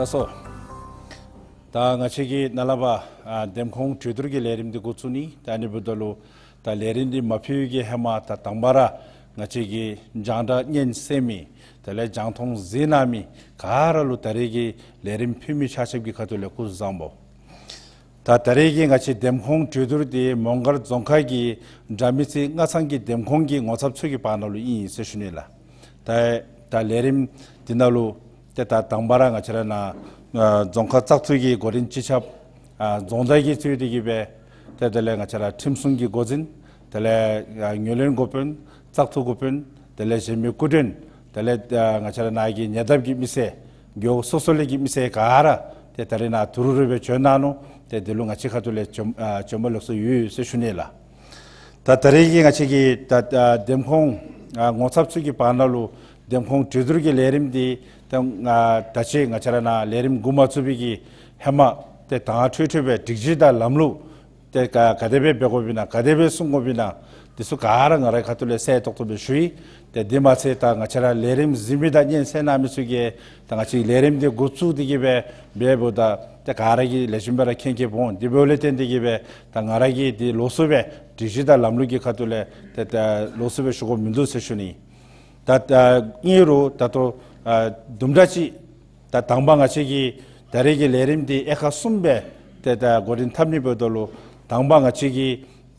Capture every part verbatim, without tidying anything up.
ལགས་སོ། ད་ང་བཅས་ཀྱིས་ནཱ་ལས་ཕར་ཨ་འདེམས་ཁོངས་གྲོས་བསྡུར་གྱི་ལས་རིམ་འདི་འགོ་བཙུགས་ནི། ད་ཨ་ནི་འབདཝ་ད་ལུ་ད་ལས་རིམ་འདི་མ་ཕུལ་བའི་གི་ཧེ་མ་ད་དང་པ་ར་ང་བཅས་ཀྱི་རྒྱང་བསྒྲགས་སྙན་གསན་མི་དེ་ལས་རྒྱང་མཐོང་གཟིགས་གནང་མི་ག་ར་ལུ་ད་རེས་ཀྱི་ལས་རིམ་ཕུལ་མི་ཆ་ཁྱབ་ཀྱི་ཁ་ཐུག་ལས་སྐུ་གཟུགས་བཟང་པོ། ད་ད་རེས་ཀྱི་ང་བཅས་འདེམས་ཁོངས་གྲོས་བསྡུར་འདི་མོང་སྒར་རྫོང་ཁག་གི་དགྲ་མེད་རྩེ་སྔ་ཚང་གི་འདེམས་ཁོངས་ཀྱི་ངོ་ཚབ་ཚུ་གི་བར་ན་ལུ་ཨིན་ཟེར་ཞུ་ནི་ལགས། ད་ད་ལས་རིམ་འདི་ནང་ལུ་ཏེ་ད་དང་པ་ར་ང་བཅས་ར་ནཱ་ཨ་རྫོང་ཁག་བཙག་འཐུ་གི་འགོ་འདྲེན་སྤྱི་ཁྱབ་ཨ་རྫོང་བདག་གིས་གཙོས་ཏེ་གི་སྦེ་ཏེ་དེ་ལས་ང་བཅས་ར་ཁྲིམས་སྲུང་གི་འགོ་འཛིན་དེ་ལས་ཨ་ངོས་ལེན་འགོ་དཔོན་བཙག་འཐུ་འགོ་དཔོན་དེ་ལས་གཞན་མི་སྐུ་མགྲོན་དེ་ལས་ཨ་ང་བཅས་ར་ནཱ་གི་ཉེ་འདབས་ཀྱི་མི་སེར་རྒེད་འོག་སོ་སོ་ལས་ཀྱི་མི་སེར་ག་ར་ཏེ་ད་རེས་ནཱ་དུམ་གྲ་རེ་སྦེ་བྱོན་གནང་ནུག། ཏེ་འདི་ལུ་ང་བཅས་ཁ་ཐུག་ལས་བྱོན་ཨ་བྱོན་པ་ལེགས་སོ་ཡོད་ཟེར་ཞུ་ནི་ལགས། ད་ད་རེས་ཀྱི་ང་བཅས་ཀྱི་ད་ད་འདེམས་ཁོངས་ཨ་ངོ་ཚབ་ཚུ་གི་བར་ན་ལུ་འདེམས་ཁོངས་གྲོས་བསྡུར་གྱི་ལས་རིམ་འདི་ད་ཨ་ད་ཅི་ང་བཅས་ར་ནཱ་ལས་རིམ་འགོ་མ་བཙུགས་པའི་གི་ཧེ་མ་ཏེ་དྭངས་འཕྲོས་འཕྲོས་སྦེ་སྒྲིག་གཞི་དང་ལམ་ལུགས་ཏེ་ག་ག་དེ་སྦེ་འབད་དགོཔ་ཨིན་ན་ག་དེ་སྦེ་སྲུང་དགོཔ་ཨིན་ན་འདི་ཚུ་ག་ར་ང་རའི་ཁ་ཐུག་ལས་གསལ་ཏོག་ཏོ་སྦེ་ཞུ་ཡི། ཏེ་འདི་མ་ཚད་ད་ང་བཅས་ར་ལས་རིམ་གཟིགས་མི་དང་སྙན་གསན་གནང་མི་ཚུ་གིས་ད་ང་བཅས་ལས་རིམ་འདི་འགོ་བཙུགས་ཏེ་གི་སྦེ་འབདཝ་ད་ཏེ་ག་ར་གིས་ལེགས་ཤོམ་སྦེ་ར་མཁྱེན་མཁྱེནམ་འོང་། དེ་འབདཝ་ལས་བརྟེན་ཏེ་གི་སྦེ་ད་ང་ར་གིས་འདི་ལོགས་སུ་སྦེ་སྒྲིག་གཞི་དང་ལམ་ལུགས་ཀྱི་ཁ་ཐུག་ལས་ཏེ་ད་ལོགས་སུ་སྦེ་ཞུ་དགོཔ་མིན་འདུག་ཟེར་ཞུ་ནི། ད་ད་ཨིན་རུང་ད་ལྟོ་ཨ་དུམ་གྲ་ཅིག་ད་དང་པ་ང་བཅས་ཀྱི་ད་རེས་ཀྱི་ལས་རིམ་འདི་དབྱེ་ཁག་གསུམ་སྦེ་ཏེ་ད་འགོ་འདྲེན་འཐབ་ནི་འབདཝ་ད་ལུ་དང་པ་ང་བཅས་ཀྱི་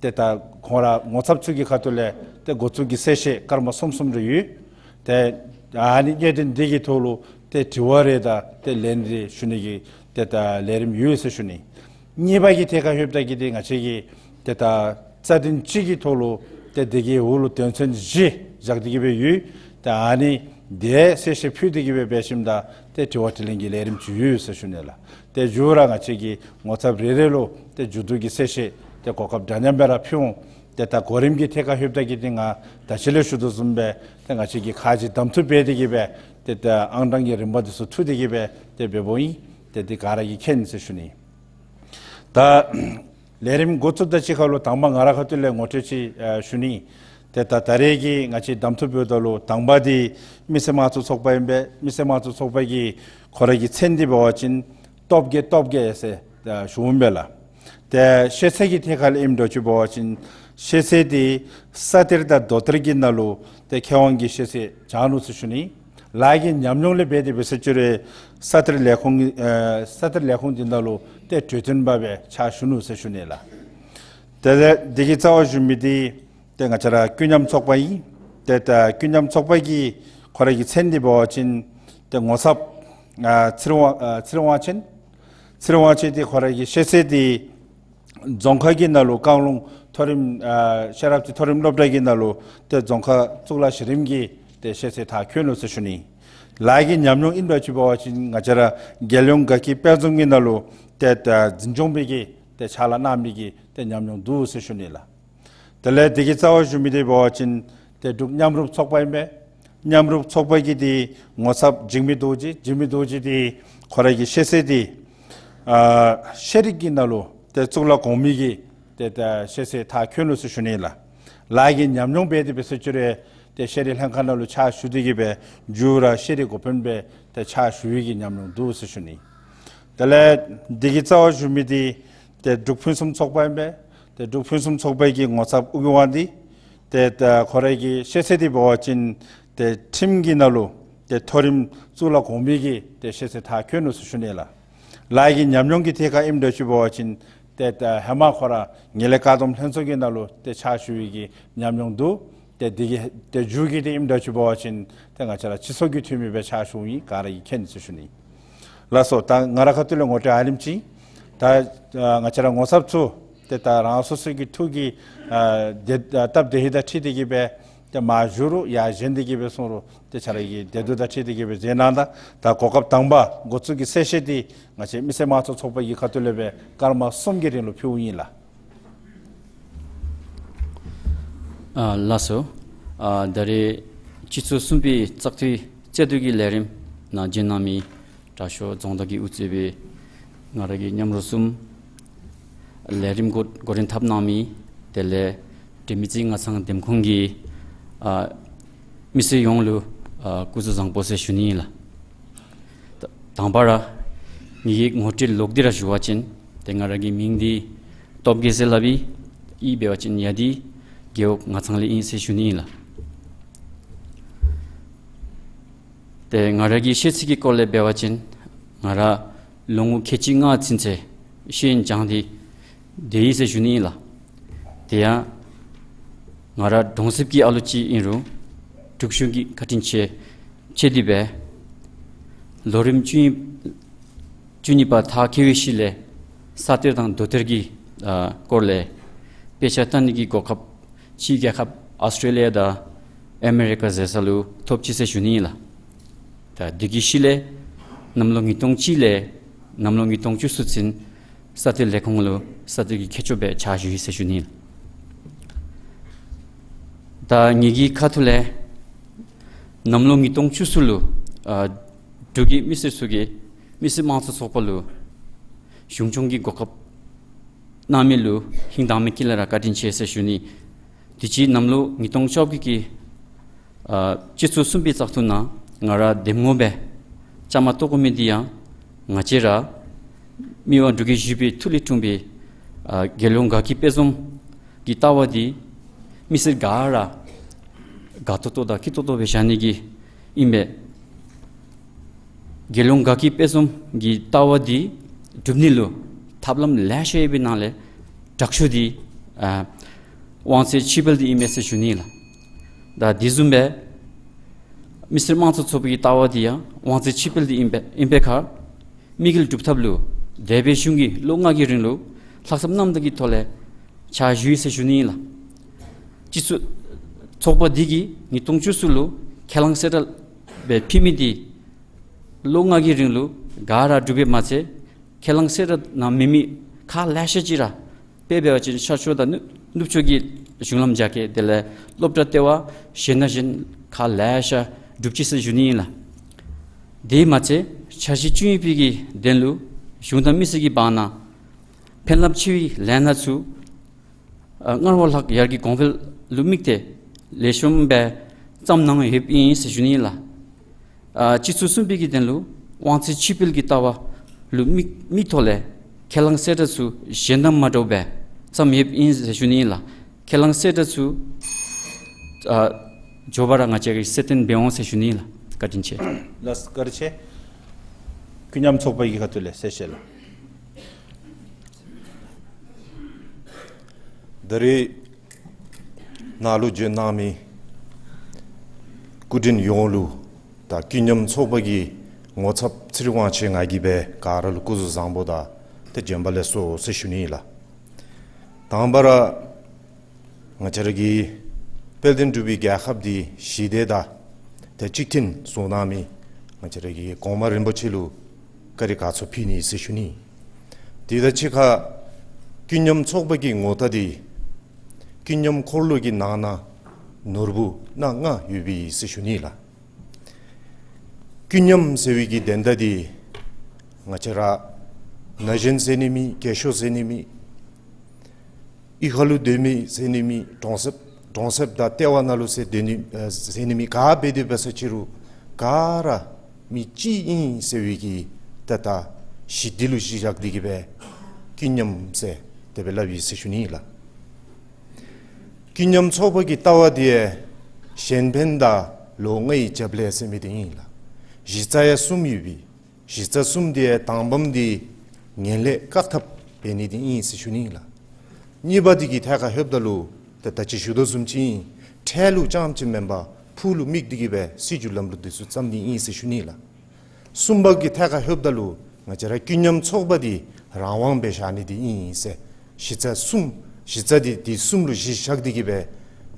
ཏེ་ད་ཁོང་ར་ངོ་ཚབ་ཚུ་གི་ཁ་ཐུག་ལས་ཏེ་འགོ་བཙུགས་ཀྱི་གསལ་བཤད་སྐར་མ་གསུམ་གསུམ་རེ་ཡོད། ཏེ་ཨ་ནི་གཉིས་ལྡན་འདི་གི་ཐོག་ལུ་ཏེ་དྲི་བ་རེ་དང་ཏེ་ལན་རེ་ཞུ་ནི་གི་ཏེ་ད་ལས་རིམ་ཡོད་ཟེར་ཞུ་ནི། གཉིས་པ་གི་ཐད་ཁར་ལྷོདཔ་ད་གི་འདི་ང་བཅས་ཀྱི་ཏེ་ད་རྩ་དོན་གཅིག་གི་ཐོག་ལུ་ཏེ་འདི་གི་འོག་ལུ་དོན་ཚན་བཞི་བཞག་སྟེ་གི་སྦེ་ཡོད། ཏེ་ཨ་ནི་འདི་གསལ་བཤད་ཕུལ་ཏེ་གི་སྦེ་འབད་ཞིནམ་ད་ཏེ་དྲི་བ་དྲིས་ལན་གྱི་ལས་རིམ་ཅིག་ཡོད་ཟེར་ཞུ་ནི་ལགས། ཏེ་མཇུག་ར་ང་བཅས་ཀྱི་ངོ་ཚབ་རེ་རེ་ལུ་ཏེ་མཇུག་བསྡུ་གི་གསལ་བཤད་ཏེ་གོ་སྐབས་འདྲ་མཉམ་སྦེ་ར་ཕུལ་འོང་། ཏེ་ད་གོ་རིམ་གྱི་ཐད་ཁར་ལྷོདཔ་ད་གི་འདི་ང་ད་ཅི་ལས་ཞུ་དོ་བཟུམ་སྦེ་ཏེ་ང་བཅས་ཀྱིས་ཁ་རྗེ་གདམ་འཐུ་འབད་དེ་གི་སྦེ་ཏེ་ད་ཨང་གྲངས་ཀྱི་རིམ་པ་འདི་ཚུ་འཐུ་སྟེ་གི་སྦེ་ཏེ་འབདཝ་ཨིན། ཏེ་འདི་ག་ར་གིས་མཁྱེན་ཟེར་ཞུ་ནི། ད་ལས་རིམ་འགོ་བཙུགསཔ་དང་གཅིག་ཁར་ལུ་དང་པ་ང་རའི་ཁ་ཐུག་ལས་ངོ་སྤྲོད་ཅིག་ཨ་ཞུ་ནི། ཏེ་ད་ད་རེས་ཀྱི་ང་བཅས་གདམ་འཐུ་འབདཝ་ད་ལུ་དང་པ་འདི་མི་སེར་དམངས་གཙོའི་ཚོགས་པ་ཨིན་པས། མི་སེར་དམངས་གཙོའི་ཚོགས་པ་གི་ཁོ་རའི་གི་མཚན་འདི་འབད་བ་ཅིན་སྟོབས་རྒྱས་སྟོབས་རྒྱས་ཟེར་ཨ་ཞུཝ་ཨིན་པས་ལགས། ཏེ་ཤེས་ཚད་ཀྱི་ཐད་ཁར་ལས་ཨིནམ་འདྲཝ་ཅིག་འབད་བ་ཅིན་ཤེས་ཚད་འདི་ས་གཏེར་དང་རྡོ་གཏེར་གྱི་ནང་ལུ་ཏེ་མཁས་དབང་གི་ཤེས་ཚད་བྱང་ནུག་ཟེར་ཞུ་ནི། ལཱ་གི་ཉམས་མྱོང་ལས་འབད་དེ་འབད་ཟེར་ཅི་རུང་ས་གཏེར་ལས་ཁུངས་ཨེ་ས་གཏེར་ལས་ཁུངས་འདི་ནང་ལུ་ཏེ་གྲོས་སྟོན་པ་སྦེ་ཕྱག་ཞུ་ནུག་ཟེར་ཞུ་ནི་ལགས། ཏེ་ཏེ་འདི་གི་རྩ་བར་ཞུ་མི་འདི་ཏེ་ང་བཅས་ར་ཀུན་མཉམ་ཚོགས་པ་ཨིན། ཏེ་ད་ཀུན་མཉམ་ཚོགས་པ་གི་ཁོ་རའི་གི་མཚན་འདི་འབད་བ་ཅིན་ཏེ་ངོ་ཚབ་ཨ་ཚེ་རིང་དབང་ཨ་ཚེ་རིང་དབང་ཆེན། ཚེ་རིང་དབང་ཆེན་འདི་ཁོ་རའི་གི་ཤེས་ཚད་འདི་རྫོང་ཁ་གི་ནང་ལུ་བཀང་ལུང་མཐོ་རིམ་ཨ་ཤེས་རབ་ཀྱི་མཐོ་རིམ་སློབ་གྲྭ་གི་ནང་ལུ་ཏེ་རྫོང་ཁ་གཙུག་ལག་གཞི་རིམ་གྱི་ཏེ་ཤེས་ཚད་མཐར་འཁྱོལ་ནུག་ཟེར་ཞུ་ནི། ལཱ་གི་ཉམས་མྱོང་ཨིནམ་འདྲཝ་ཅིག་འབད་བ་ཅིན་ང་བཅས་ར་རྒྱལ་ཡོངས་དགའ་སྐྱིད་དཔལ་འཛོམས་ཀྱི་ནང་ལུ་ཏེ་ད་འཛིན་སྐྱོང་པའི་གི་ཏེ་ཕྱག་ལཱ་གནང་མི་གི་ཏེ་ཉམས་མྱོང་འདུག་ཟེར་ཞུ་ནི་ལགས། དེ་ལས་འདི་གི་རྩ་བར་ཞུ་མི་འདི་འབད་བ་ཅིན་ཏེ་འབྲུག་མཉམ་རུབ་ཚོགས་པ་ཨིན་པས། མཉམ་རུབ་ཚོགས་པ་གི་འདི་ངོ་ཚབ་འཇིགས་མེད་རྡོ་རྗེ། འཇིགས་མེད་རྡོ་རྗེ་འདི་ཁོ་རའི་གི་ཤེས་ཚད་འདི་ཨ་ཤེས་རིག་གི་ནང་ལུ་ཏེ་གཙུག་ལག་གོང་མའི་གི་ཏེ་ད་ཤེས་ཚད་མཐར་འཁྱོལ་ནུག་ཟེར་ཞུ་ནི་ལགས། ལཱ་གི་ཉམས་མྱོང་འབད་དེ་འབད་ཟེར་ཅི་རུང་ཏེ་ཤེས་རིག་ལྷན་ཁག་ནང་ལུ་ཕྱག་ཞུ་སྟེ་གི་སྦེ་མཇུག་ར་ཤེས་རིག་འགོ་དཔོན་སྦེ་ཏེ་ཕྱག་ཞུ་བའི་གི་ཉམས་མྱོང་འདུག་ཟེར་ཞུ་ནི། དེ་ལས་འདི་གི་རྩ་བར་ཞུ་མི་འདི་ཏེ་འབྲུག་ཕུན་སུམ་ཚོགས་པ་ཨིན་པས། ཏེ་འབྲུག་ཕུན་སུམ་ཚོགས་པའི་གི་ངོ་ཚབ་ཨོ་རྒྱན་དབང་འདུས། ཏེ་ད་ཁོ་རའི་གི་ཤེས་ཚད་འདི་འབད་བ་ཅིན་ཏེ་ཁྲིམས་ཀྱི་ནང་ལུ་ཏེ་མཐོ་རིམ་གཙུག་ལག་གོང་མའི་གི་ཏེ་ཤེས་ཚད་མཐར་འཁྱོལ་ནུག་ཟེར་ཞུ་ནི་ལགས། ལཱ་གི་ཉམས་མྱོང་གི་ཐད་ཁར་ཨིནམ་འདྲཝ་ཅིག་འབད་བ་ཅིན་ཏེ་ད་ཧེ་མ་ཁོ་ར་ངན་ལྷད་བཀག་སྡོམ་ལྷན་ཚོགས་ཀྱི་ནང་ལུ་ཏེ་ཕྱག་ཞུ་བའི་གི་ཉམས་མྱོང་འདུག། ཏེ་འདི་གི་ཏེ་མཇུག་གི་འདི་ཨིནམ་འདྲཝ་ཅིག་འབད་བ་ཅིན་ཏེ་ང་བཅས་ར་སྤྱི་ཚོགས་ཀྱི་འཐུས་མི་སྦེ་ཕྱག་ཞུཝ་ཨིན། ག་ར་གིས་མཁྱེན་ཟེར་ཞུ་ནི། ལགས་སོ། ད་ང་རའི་ཁ་ཐུག་ལས་ངོ་སྤྲོད་ཨ་ནེམ་ཅིག། ད་ཨ་ང་བཅས་ར་ངོ་ཚབ་ཚུ་ཏེ་ད་རང་སོ་སོ་གི་ཐུགས་ཀྱི་ཨ་དེ་ཨ་སྟབས་བདེ་ཧིང་དང་འཁྲིལ་ཏེ་གི་སྦེ་ཏེ་མར་བཞུགས་རུང་ཡར་བཞེངས་ཏེ་གི་སྦེ་གསུང་རུང་ཏེ་ཁྱེད་ར་གི་བདེ་སྡུག་དང་འཁྲིལ་ཏེ་གི་སྦེ་མཛད་གནང་ད། ད་གོ་སྐབས་དང་པ་འགོ་བཙུགས་ཀྱི་གསལ་བཤད་འདི་ང་བཅས་མི་སེར་དམངས་གཙོའི་ཚོགས་པ་གི་ཁ་ཐུག་ལས་སྦེ་སྐར་མ་གསུམ་གྱི་རིང་ལུ་ཕུལཝ་ཨིན་ལགས། ཨ་ལགས་སོ། ཨ་ད་རེས་སྤྱི་ཚོགས་གསུམ་པའི་བཙག་འཐུའི་རྩོད་བསྡུར་གྱི་ལས་རིམ་ནང་བྱོན་གནང་མི་དྲག་ཤོས་རྫོང་བདག་གིས་དབུ་གཙོས་པའི་ང་ར་གི་མཉམ་རོགས་གསུམ་ལས་རིམ་འགོ་འགོ་འདྲེན་འཐབ་གནང་མི་དེ་ལས་དགྲ་མེད་རྩེ་སྔ་ཚང་འདེམས་ཁོངས་ཀྱི་ཨ་མི་སེར་ཡོངས་ལུ་ཨ་སྐུ་གཟུགས་བཟང་པོ་ཟེར་ཞུ་ནི་ཨིན་ལགས། ད་དང་པ་ར་ ངེ་གི་ངོ་སྤྲོད་ལོག་སྟེ་ར་ཞུ་བ་ཅིན་ཏེ་ང་ར་གི་མིང་འདི་སྟོབས་རྒྱས་ཟེར་སླབ་ཨིན། གཡུས་འབད་བ་ཅིན་གཡས་འདི་རྒེད་འོག་ང་ཚང་ལས་ཨིན་ཟེར་ཞུ་ནི་ཨིན་ལགས། ཏེ་ང་ར་གི་ཤེས་ཚད་ཀྱི་སྐོར་ལས་འབད་བ་ཅིན་ང་ར་ལོ་ངོ་ཁལ་གཅིག་ལྔ་ཚུན་ཚོད་ཤེས་ཡོན་སྦྱངས་ཏེ་སྡོད་ཡི་ཟེར་ཞུ་ནི་ཨིན་ལགས། དེ་ཡང་ང་ར་གྲོང་གསེབ་ཀྱི་ཨ་ལོ་ཅིག་ཨིན་རུང་འབྲུག་གཞུང་གི་བཀའ་དྲིན་ཆེ་ཆེ་དེ་སྦེ་ལོ་རིམ་བཅུ་གཉིས་བཅུ་གཉིས་པ་མཐར་འཁྱོལ་བའི་ཤུལ་ལས་ས་གཏེར་དང་རྡོ་གཏེར་གྱི་ཨ་སྐོར་ལས་དཔེ་ཆ་ལྟ་ནི་གི་གོ་སྐབས་ཕྱིའི་རྒྱལ་ཁབ་ཨཱོས་ཊྲེ་ལི་ཡ་དང་ཨ་མེ་རི་ཀ་ཟེར་ས་ལུ་ཐོབ་ཅི་ཟེར་ཞུ་ནི་ཨིན་ལགས། ད་དེ་གི་ཤུལ་ལས་གནམ་ལོ་ཉིས་སྟོང་གཅིག་ལས་གནམ་ལོ་ཉིས་སྟོང་བཅུ་གསུམ་ཚུན་ས་གཏེར་ལས་ཁུངས་ལུ་ས་གཏེར་གྱི་མཁས་མཆོག་སྦེ་ཕྱག་ཞུ་ཡི་ཟེར་ཞུ་ནི་ཨིན་ལགས། ད་ངེ་གི་ཁ་ཐུག་ལས་གནམ་ལོ་ཉིས་སྟོང་བཅུ་གསུམ་ལུ་ཨ་འབྲུག་གི་མི་སེར་ཚུ་གིས་མི་སེར་དམངས་གཙོ་ཚོགས་པ་ལུ་གཞུང་སྐྱོང་གི་གོ་སྐབས་གནང་མི་ལུ་ཧིང་དྭངས་མའི་དཀྱིལ་ལས་ར་བཀའ་དྲིན་ཆེ་ཟེར་ཞུ་ནི། དེ་ཅིག་གནམ་ལོ་ཉིས་སྟོང་བཅོ་བརྒྱད་ཀྱི་ཨ་སྤྱི་ཚོགས་གསུམ་པའི་བཙག་འཐུ་ནང་ང་ར་འདེམས་ངོ་སྦེ་བཅའ་མར་གཏོགས་དགོ་མི་འདི་ཡང་ང་བཅས་ར་མི་དབང་འབྲུག་རྒྱལ་བཞི་པའི་ཐུགས་ལས་འཁྲུངས་པའི་ཨ་རྒྱལ་ཡོངས་དགའ་སྐྱིད་དཔལ་འཛོམས་ཀྱི་ལྟ་བ་འདི་མི་སེར་ག་ར་དགའ་ཏོག་ཏོ་དང་སྐྱིད་ཏོག་ཏོ་སྦེ་བཞག་ནི་གི་ཨིན་པས། རྒྱལ་ཡོངས་དགའ་སྐྱིད་དཔལ་འཛོམས་ཀྱི་ལྟ་བ་འདི་སྒྲུབ་ནི་ལུ་ཐབས་ལམ་ལེ་ཤ་ཡོད་པའི་ནང་ལས་དྲག་ཤོས་འདི་ཨ་དབང་ཚད་ཕྱིར་སྤེལ་འདི་ཨིན་མས་ཟེར་ཞུ་ནི་ལགས། ད་དེ་བཟུམ་སྦེ་མི་སེར་དམངས་གཙོ་ཚོགས་པའི་ལྟ་བ་འདི་ཡང་དབང་ཚད་ཕྱིར་སྤེལ་འདི་ཨིན་པས། ཨིན་པའི་ཁར་དམིགས་ཡུལ་སྒྲུབ་ཐབས་ལུ་འདས་པའི་གཞུང་གིས་ལོ་ལྔ་གི་རིང་ལུ་ལྷག་བསམ་རྣམ་དག་གི་ཐོག་ལས་ཕྱག་ཞུ་ཡི་ཟེར་ཞུ་ནི་ཨིན་ལགས། སྤྱི་ཚོགས་ཚོགས་པ་འདི་གིས་ཉིས་སྟོང་བཅུ་གསུམ་ལུ་ཁས་བླངས་གསལ་བསྒྲགས་སྦེ་ཕུལ་མི་འདི་ལོ་ལྔ་གི་རིང་ལུ་ག་ར་འགྲུབ་པས་མ་ཚད་ཁས་བླངས་གསལ་བསྒྲགས་ནང་མེད་མི་ཁག་ལེ་ཤ་ཅིག་ར་དཔེ་འབད་བ་ཅིན་ཤར་ཕྱོགས་དང་ནུབ་ནུབ་ཕྱོགས་ཀྱི་གཞུང་ལམ་རྒྱ་སྐྱེད་དེ་ལས་སློབ་གྲྭ་ལྟེ་བ་གཞན་དང་གཞན་ཁག་ལེ་ཤ་གྲུབ་ཅི་ཟེར་ཞུ་ནི་ཨིན་ལགས། དེ་མ་ཚད་འཆར་གཞི་བཅུ་གཉིས་པའི་གི་དོན་ལུ་གཞུང་དང་མི་སེར་གྱི་བར་ན་ཕན་རླབས་ཆེ་བའི་ལས་སྣ་ཚུ་ཨ་སྔར་བ་ལྷག་ཡར་རྒྱས་གོང་འཕེལ་ལུ་དམིགས་ཏེ་ལེགས་ཤོམ་སྦེ་བརྩམས་གནང་ཡོདཔ་ཨིན་ཟེར་ཞུ་ནི་ཨིན་ལགས། ཨ་སྤྱི་ཚོགས་གསུམ་པའི་གི་དོན་ལུ་དབང་ཚད་ཕྱིར་སྤེལ་གྱི་ལྟ་བ་ལུ་དམིགས་དམིགས་ཐོག་ལས་ཁས་བླངས་གསལ་བསྒྲགས་ཚུ་གཞན་དང་མ་འདྲཝ་སྦེ་བརྩམས་ཡོདཔ་ཨིན་ཟེར་ཞུ་ནི་ཨིན་ལགས། ཁས་བླངས་གསལ་བསྒྲགས་ཚུ་ཨ་མགྱོགས་པ་ར་ང་བཅས་ཀྱིས་གསལ་སྟོན་འབད་འོང་ཟེར་ཞུ་ནི་ཨིན་ལགས། བཀའ་དྲིན་ཆེ། ལགས་བཀའ་དྲིན་ཆེ། ཀུན་མཉམ་ཚོགས་པ་གི་ཁ་ཐུག་ལས་གསལ་བཤད་ལགས། ད་རེས་ནཱ་ལུ་འབྱོན་གནང་མི་སྐུ་མགྲོན་ཡོངས་ལུ་ད་ཀུན་མཉམ་ཚོགས་པ་གི་ངོ་ཚབ་ཚེ་རིང་དབང་ཆེན་ང་གིས་སྦེ་ག་ར་ལུ་སྐུ་གཟུགས་བཟང་པོ་དང་ཏེ་བྱོན་པ་ལེགས་སོ་ཟེར་ཞུ་ནི་ཨིན་ལགས། དང་པ་ར་ང་བཅས་ར་གི་དཔལ་ལྡན་འབྲུག་པའི་རྒྱལ་ཁབ་འདི་ཞི་བདེ་དང་ཏེ་གཅིག་མཐུན་བཟོ་གནང་མི་ང་བཅས་ར་གི་གོང་མ་རིན་པོ་ཆེ་ལུ་བཀའ་དྲིན་དགའ་ཚོར་ཕུལ་ནི་ཟེར་ཞུ་ནི། དེ་དང་གཅིག་ཁར་ཀུན་མཉམ་ཚོགས་པ་གི་ངོ་རྟགས་འདི་ཀུན་མཉམ་འཁོར་ལོ་གི་ནང་ན་ནོར་བུ་སྣ་ལྔ་ཡོད་པའི་ཟེར་ཞུ་ནི་ལགས། ཀུན་མཉམ་ཟེར་བའི་གི་དོན་དག་འདི་ང་བཅས་ར་ན་གཞོན་ཟེར་ནི་མེད། རྒས་ཤོས་ཟེར་ནི་མེད། གཡུས་ཁ་ལུ་སྡོད་མི་ཟེར་ནི་མེད། གྲོང་གསེབ་གྲོང་གསེབ་དང་ལྟེ་བ་ནང་ལུ་ཟེར་སྡོད་ནི་ཨ་ཟེར་ནི་མེད། ག་སྦེ་སྡོད་པ་ཟེར་ཅི་རུང་ག་ར་མི་གཅིག་ཨིན་ཟེར་བའི་གི་ད་ལྟ་ཞི་བདེ་ལུ་གཞི་བཞག་སྟེ་གི་སྦེ་ཀུན་མཉམ་ཟེར་དེ་སྦེ་སླབ་ཨིན་ཟེར་ཞུ་ནི་ལགས། ཀུན་མཉམ་ཚོགས་པ་གི་ལྟ་བ་འདི་གཞན་ཕན་དང་ལོག་ལྟའི་རྒྱབ་ལས་ཟེར་མི་འདི་ཨིན་ལགས། གཞི་རྩ་ཡང་གསུམ་ཡོད་པའི་གཞི་རྩ་གསུམ་འདི་དང་པམ་འདི་ངན་ལྷད་བཀག་ཐབས་འབད་ནི་འདི་ཨིན་ཟེར་ཞུ་ནི་ལགས། གཉིས་པ་འདི་གི་ཐད་ཁར་ལྷོདཔ་ད་ལུ་ད་ད་ཅི་ཞུ་དོ་བཟུམ་ཅིག་ཨིན། འཕྲལ་ལུ་རྐྱངམ་ཅིག་མེན་པར་ཕུགས་ལུ་དམིགས་ཏེ་གི་སྦེ་སྲིད་བྱུས་ལམ་ལུགས་འདི་ཚུ་བརྩམ་ནི་ཨིན་ཟེར་ཞུ་ནི་ལགས། གསུམ་པ་གི་ཐད་ཁར་ལྷོདཔ་ད་ལུ་ང་བཅས་ར་ཀུན་མཉམ་ཚོགས་པ་འདི་རང་དབང་སྦེ་བཞག་ནི་འདི་ཨིན་ཟེར་གཞི་རྩ་གསུམ་གཞི་རྩ་འདི་འདི་གསུམ་ལུ་གཞི་བཞག་སྟེ་གི་སྦེ་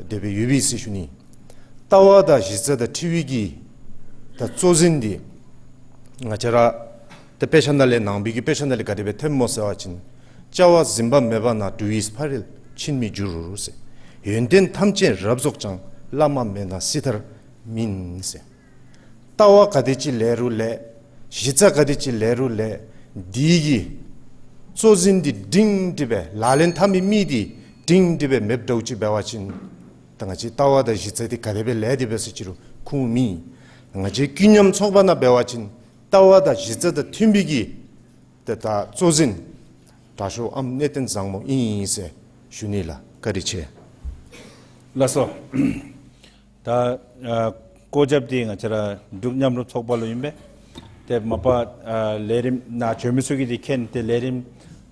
དེ་སྦེ་ཡོད་པས་ཟེར་ཞུ་ནི། ལྟ་བ་དང་གཞི་རྩ་དང་འཁྲིལ་བའི་གི་ད་གཙོ་འཛིན་འདི་ང་བཅས་ར་ད་དཔེ་ཆ་ནང་ལས་ནང་པའི་གི་དཔེ་ཆ་ནང་ལས་ག་དེ་སྦེ་ཐོནམ་སྨོ་ཟེར་བ་ཅིན། བྱ་བ་འཛིན་པ་མེད་པ་ན། གྲུ་ཡིས་ཕ་རོལ་ཕྱིན་མི་འགྱུར་ཟེར། ཡོན་ཏན་ཐམས་ཅད་རབ་རྫོགས་ཀྱང་། བླ་མ་མེད་ན་སྲིད་མཐར་མིན་ཟེར། ལྟ་བ་ག་དེ་ཅིག་ལེགས་རུང་ལེགས། གཞི་རྩ་ག་དེ་ཅིག་ལེགས་རུང་ལེགས། འདི་གི་གཙོ་འཛིན་འདི་སྒྲིང་སྒྲི་སྦེ་ལག་ལེན་འཐབ་མི་མི་འདི་སྒྲིང་སྒྲི་སྦེ་མེདཔ་འདྲཝ་ཅིག་འབད་བ་ཅིན་ད་ང་བཅས་ལྟ་བ་དང་གཞི་རྩ་འདི་ག་དེ་སྦེ་ལེགས་ཏེ་འབད་ཟེར་ཅི་རུང་ཁུངས་མེད། ང་བཅས་ཀུན་མཉམ་ཚོགས་པ་ནང་འབད་བ་ཅིན་ལྟ་བ་དང་གཞི་རྩ་དང་མཐུན་པའི་གི་ ཏེ་ད་གཙོ་འཛིན་དྲག་ཤོས་ཨམ་གནས་བརྟན་བཟང་མོ་ཨིན་ཟེར་ཞུ་ནི་ལགས། བཀའ་དྲིན་ཆེ། ལགས་སོ། ད་ཨ་བཀོད་ཁྱབ་འདི་ང་བཅས་ར་འབྲུག་མཉམ་རུབ་ཚོགས་པ་ལུ་ཨིན་པས། ཏེ་མ་པ་ཨ་ལས་རིམ་ནང་བྱོན་མི་ཚུ་གིས་འདི་མཁྱེན། ཏེ་ལས་རིམ་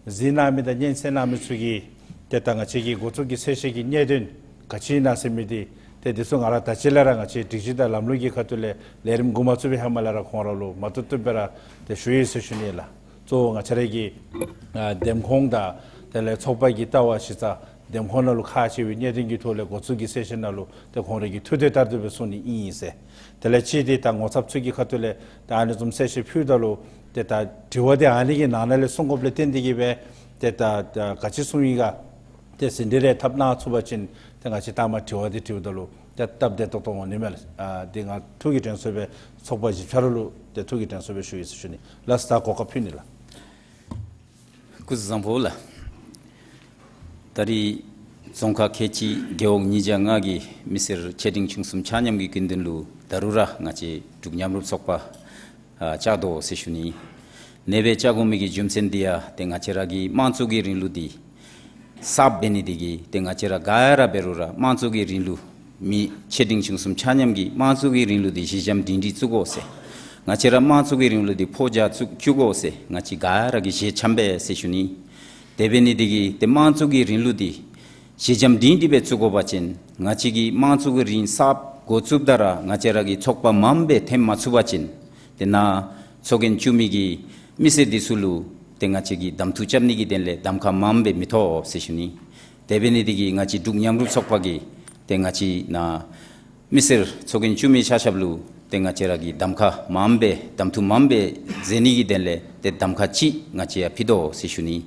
གཟིགས་གནང་མི་དང་སྙན་གསན་གནང་མི་ཚུ་གིས་ཏེ་ད་ང་བཅས་ཀྱི་འགོ་བཙུགས་ཀྱི་གསལ་བཤད་ཀྱི་གནད་དོན་ག་ཅི་ཨིན་ན་ཟེར་མི་འདི་ཏེ་འདི་ཚུ་ང་ར་ད་ཅི་ལས་ར་ང་བཅས་སྒྲིག་གཞི་དང་ལམ་ལུགས་ཀྱི་ཁ་ཐུག་ལས་ལས་རིམ་འགོ་མ་བཙུགས་པའི་ཧེ་མ་ལས་ར་ཁོང་ར་ལུ་མ་བཏུབ་བཏུབ་སྦེ་ར་ཏེ་ཞུ་ཡི་ཟེར་ཞུ་ནི་ལགས། གཙོ་བོ་ང་བཅས་ར་གི་ཨ་འདེམས་ཁོངས་དང་དེ་ལས་ཚོགས་པ་གི་ལྟ་བ་གཞི་རྩ་འདེམས་ཁོངས་ནང་ལུ་ཁག་ཆེ་བའི་གནད་དོན་གྱི་ཐོག་ལས་འགོ་བཙུགས་ཀྱི་གསལ་བཤད་ནང་ལུ་ཏེ་ཁོང་ར་གི་ཐུགས་འདོད་ལྟར་དུ་སྦེ་གསུང་ནི་ཨིན་ཟེར། དེ་ལས་ཅིག་འདི་ད་ངོ་ཚབ་ཚུ་གི་ཁ་ཐུག་ལས་ད་ཨ་ནི་བཟུམ་གསལ་བཤད་ཕུལཝ་ད་ལུ་ཏེ་ད་དྲི་བ་འདི་ཨ་ནི་གི་ནང་ན་ལས་གསུང་དགོཔ་ལས་བརྟེན་ཏེ་གིས་སྦེ་ཏེ་ད་ད་ག་ཅི་གསུང་ཡི་ག་ཏེ་ཟིན་བྲིས་རེ་འཐབ་གནང་ཚུགས་པ་ཅིན་ཏེ་ང་བཅས་ལྟ་མ་དྲི་བ་འདི་དྲིཝ་ད་ལུ་ཏེ་སྟབས་བདེ་ཏོག་ཏོ་འོང་ནི་མས་ལགས། ཨ་འདི་ང་ཐུགས་ཀྱི་དྲན་གསོ་སྦེ་ཚོགས་པ་བཞི་ཆ་ར་ལུ་ཏེ་ཐུགས་ཀྱི་དྲན་གསོ་སྦེ་ཞུ་ཡི་ཟེར་ཞུ་ནི་ལགས། ད་གོ་སྐབས་ཕུལ་ནི་ལགས། སྐུ་གཟུགས་བཟང་པོ་ལགས། ད་རིས་རྫོང་ཁག་ཁལ་གཅིག་རྒེད་འོག་ཉིས་བརྒྱ་ལྔ་གི་མི་སེར་ཆེ་འབྲིང་ཆུང་གསུམ་ཆ་མཉམ་གྱི་སྐུ་མདུན་ལུ་ད་རུང་ར་ང་བཅས་འབྲུག་མཉམ་རུབ་ཚོགས་པ་ཨ་བཅར་དོ་ཟེར་ཞུ་ནི། ཨ་ནེ་སྦེ་བཅར་དགོ་མི་གི་རྒྱུ་མཚན་འདི་ཡང་ཏེ་ང་བཅས་ར་གི་དམངས་གཙོ་གི་རིང་ལུགས་འདི་གསརཔ་འབད་ནི་འདི་གིས་ཏེ་ང་བཅས་ར་ག་ར་འབད་རུང་ར་དམངས་གཙོ་གི་རིང་ལུགས་མི་ཆེ་འབྲིང་ཆུང་གསུམ་ཆ་མཉམ་གྱིས་དམངས་གཙོ་གི་རིང་ལུགས་འདི་གཞི་འགྱམ་སྒྲིང་སྒྲི་བཙུགས་དགོ་ཟེར། ང་བཅས་ར་དམངས་གཙོ་གི་རིང་ལུགས་འདི་ཕོ་རྒྱས་བཙུགས་བཅུག་དགོ་ཟེར་ང་བཅས་ག་ར་གིས་ཞལ་འཆམ་པས་ཟེར་ཞུ་ནི། དེ་འབད་ནི་འདི་གིས་ཏེ་དམངས་གཙོ་གི་རིང་ལུགས་འདི་གཞི་འགྱམ་སྒྲིང་སྒྲི་སྦེ་བཙུགས་དགོ་པ་ཅིན་ང་བཅས་ཀྱིས་དམངས་གཙོ་གི་རིང་གསརཔ་འགོ་བཙུགསཔ་ད་ར་ང་བཅས་ར་གི་ཚོགས་པ་མངམ་སྦེ་འཐོན་མ་ཚུགས་པ་ཅིན་ཏེ་ནཱ་ཚོགས་རྒྱན་བཙུགས་མི་གི་མི་སེར་འདི་ཚུ་ལུ་ཏེ་ང་བཅས་ཀྱིས་གདམ་འཐུ་རྐྱབ་ནི་གི་དོན་ལས་གདམ་ཁ་མངམ་སྦེ་མི་ཐོབ་ཟེར་ཞུ་ནི། དེ་འབད་ནི་འདི་གིས་ང་བཅས་འབྲུག་མཉམ་རུབ་ཚོགས་པ་གིས་ཏེ་ང་བཅས་ནཱ་མི་སེར་ཚོགས་རྒྱན་བཙུགས་མི་ཆ་ཁྱབ་ལུ་ཏེ་ང་བཅས་ར་གིས་གདམ་ཁ་མངམ་སྦེ་གདམ་འཐུ་མངམ་སྦེ་མཛད་ནི་གི་དོན་ལས་ཏེ་གདམ་ཁ་ཅིག་ང་བཅས་ཡང་ཕུལ་དོ་ཟེར་ཞུ་ནི།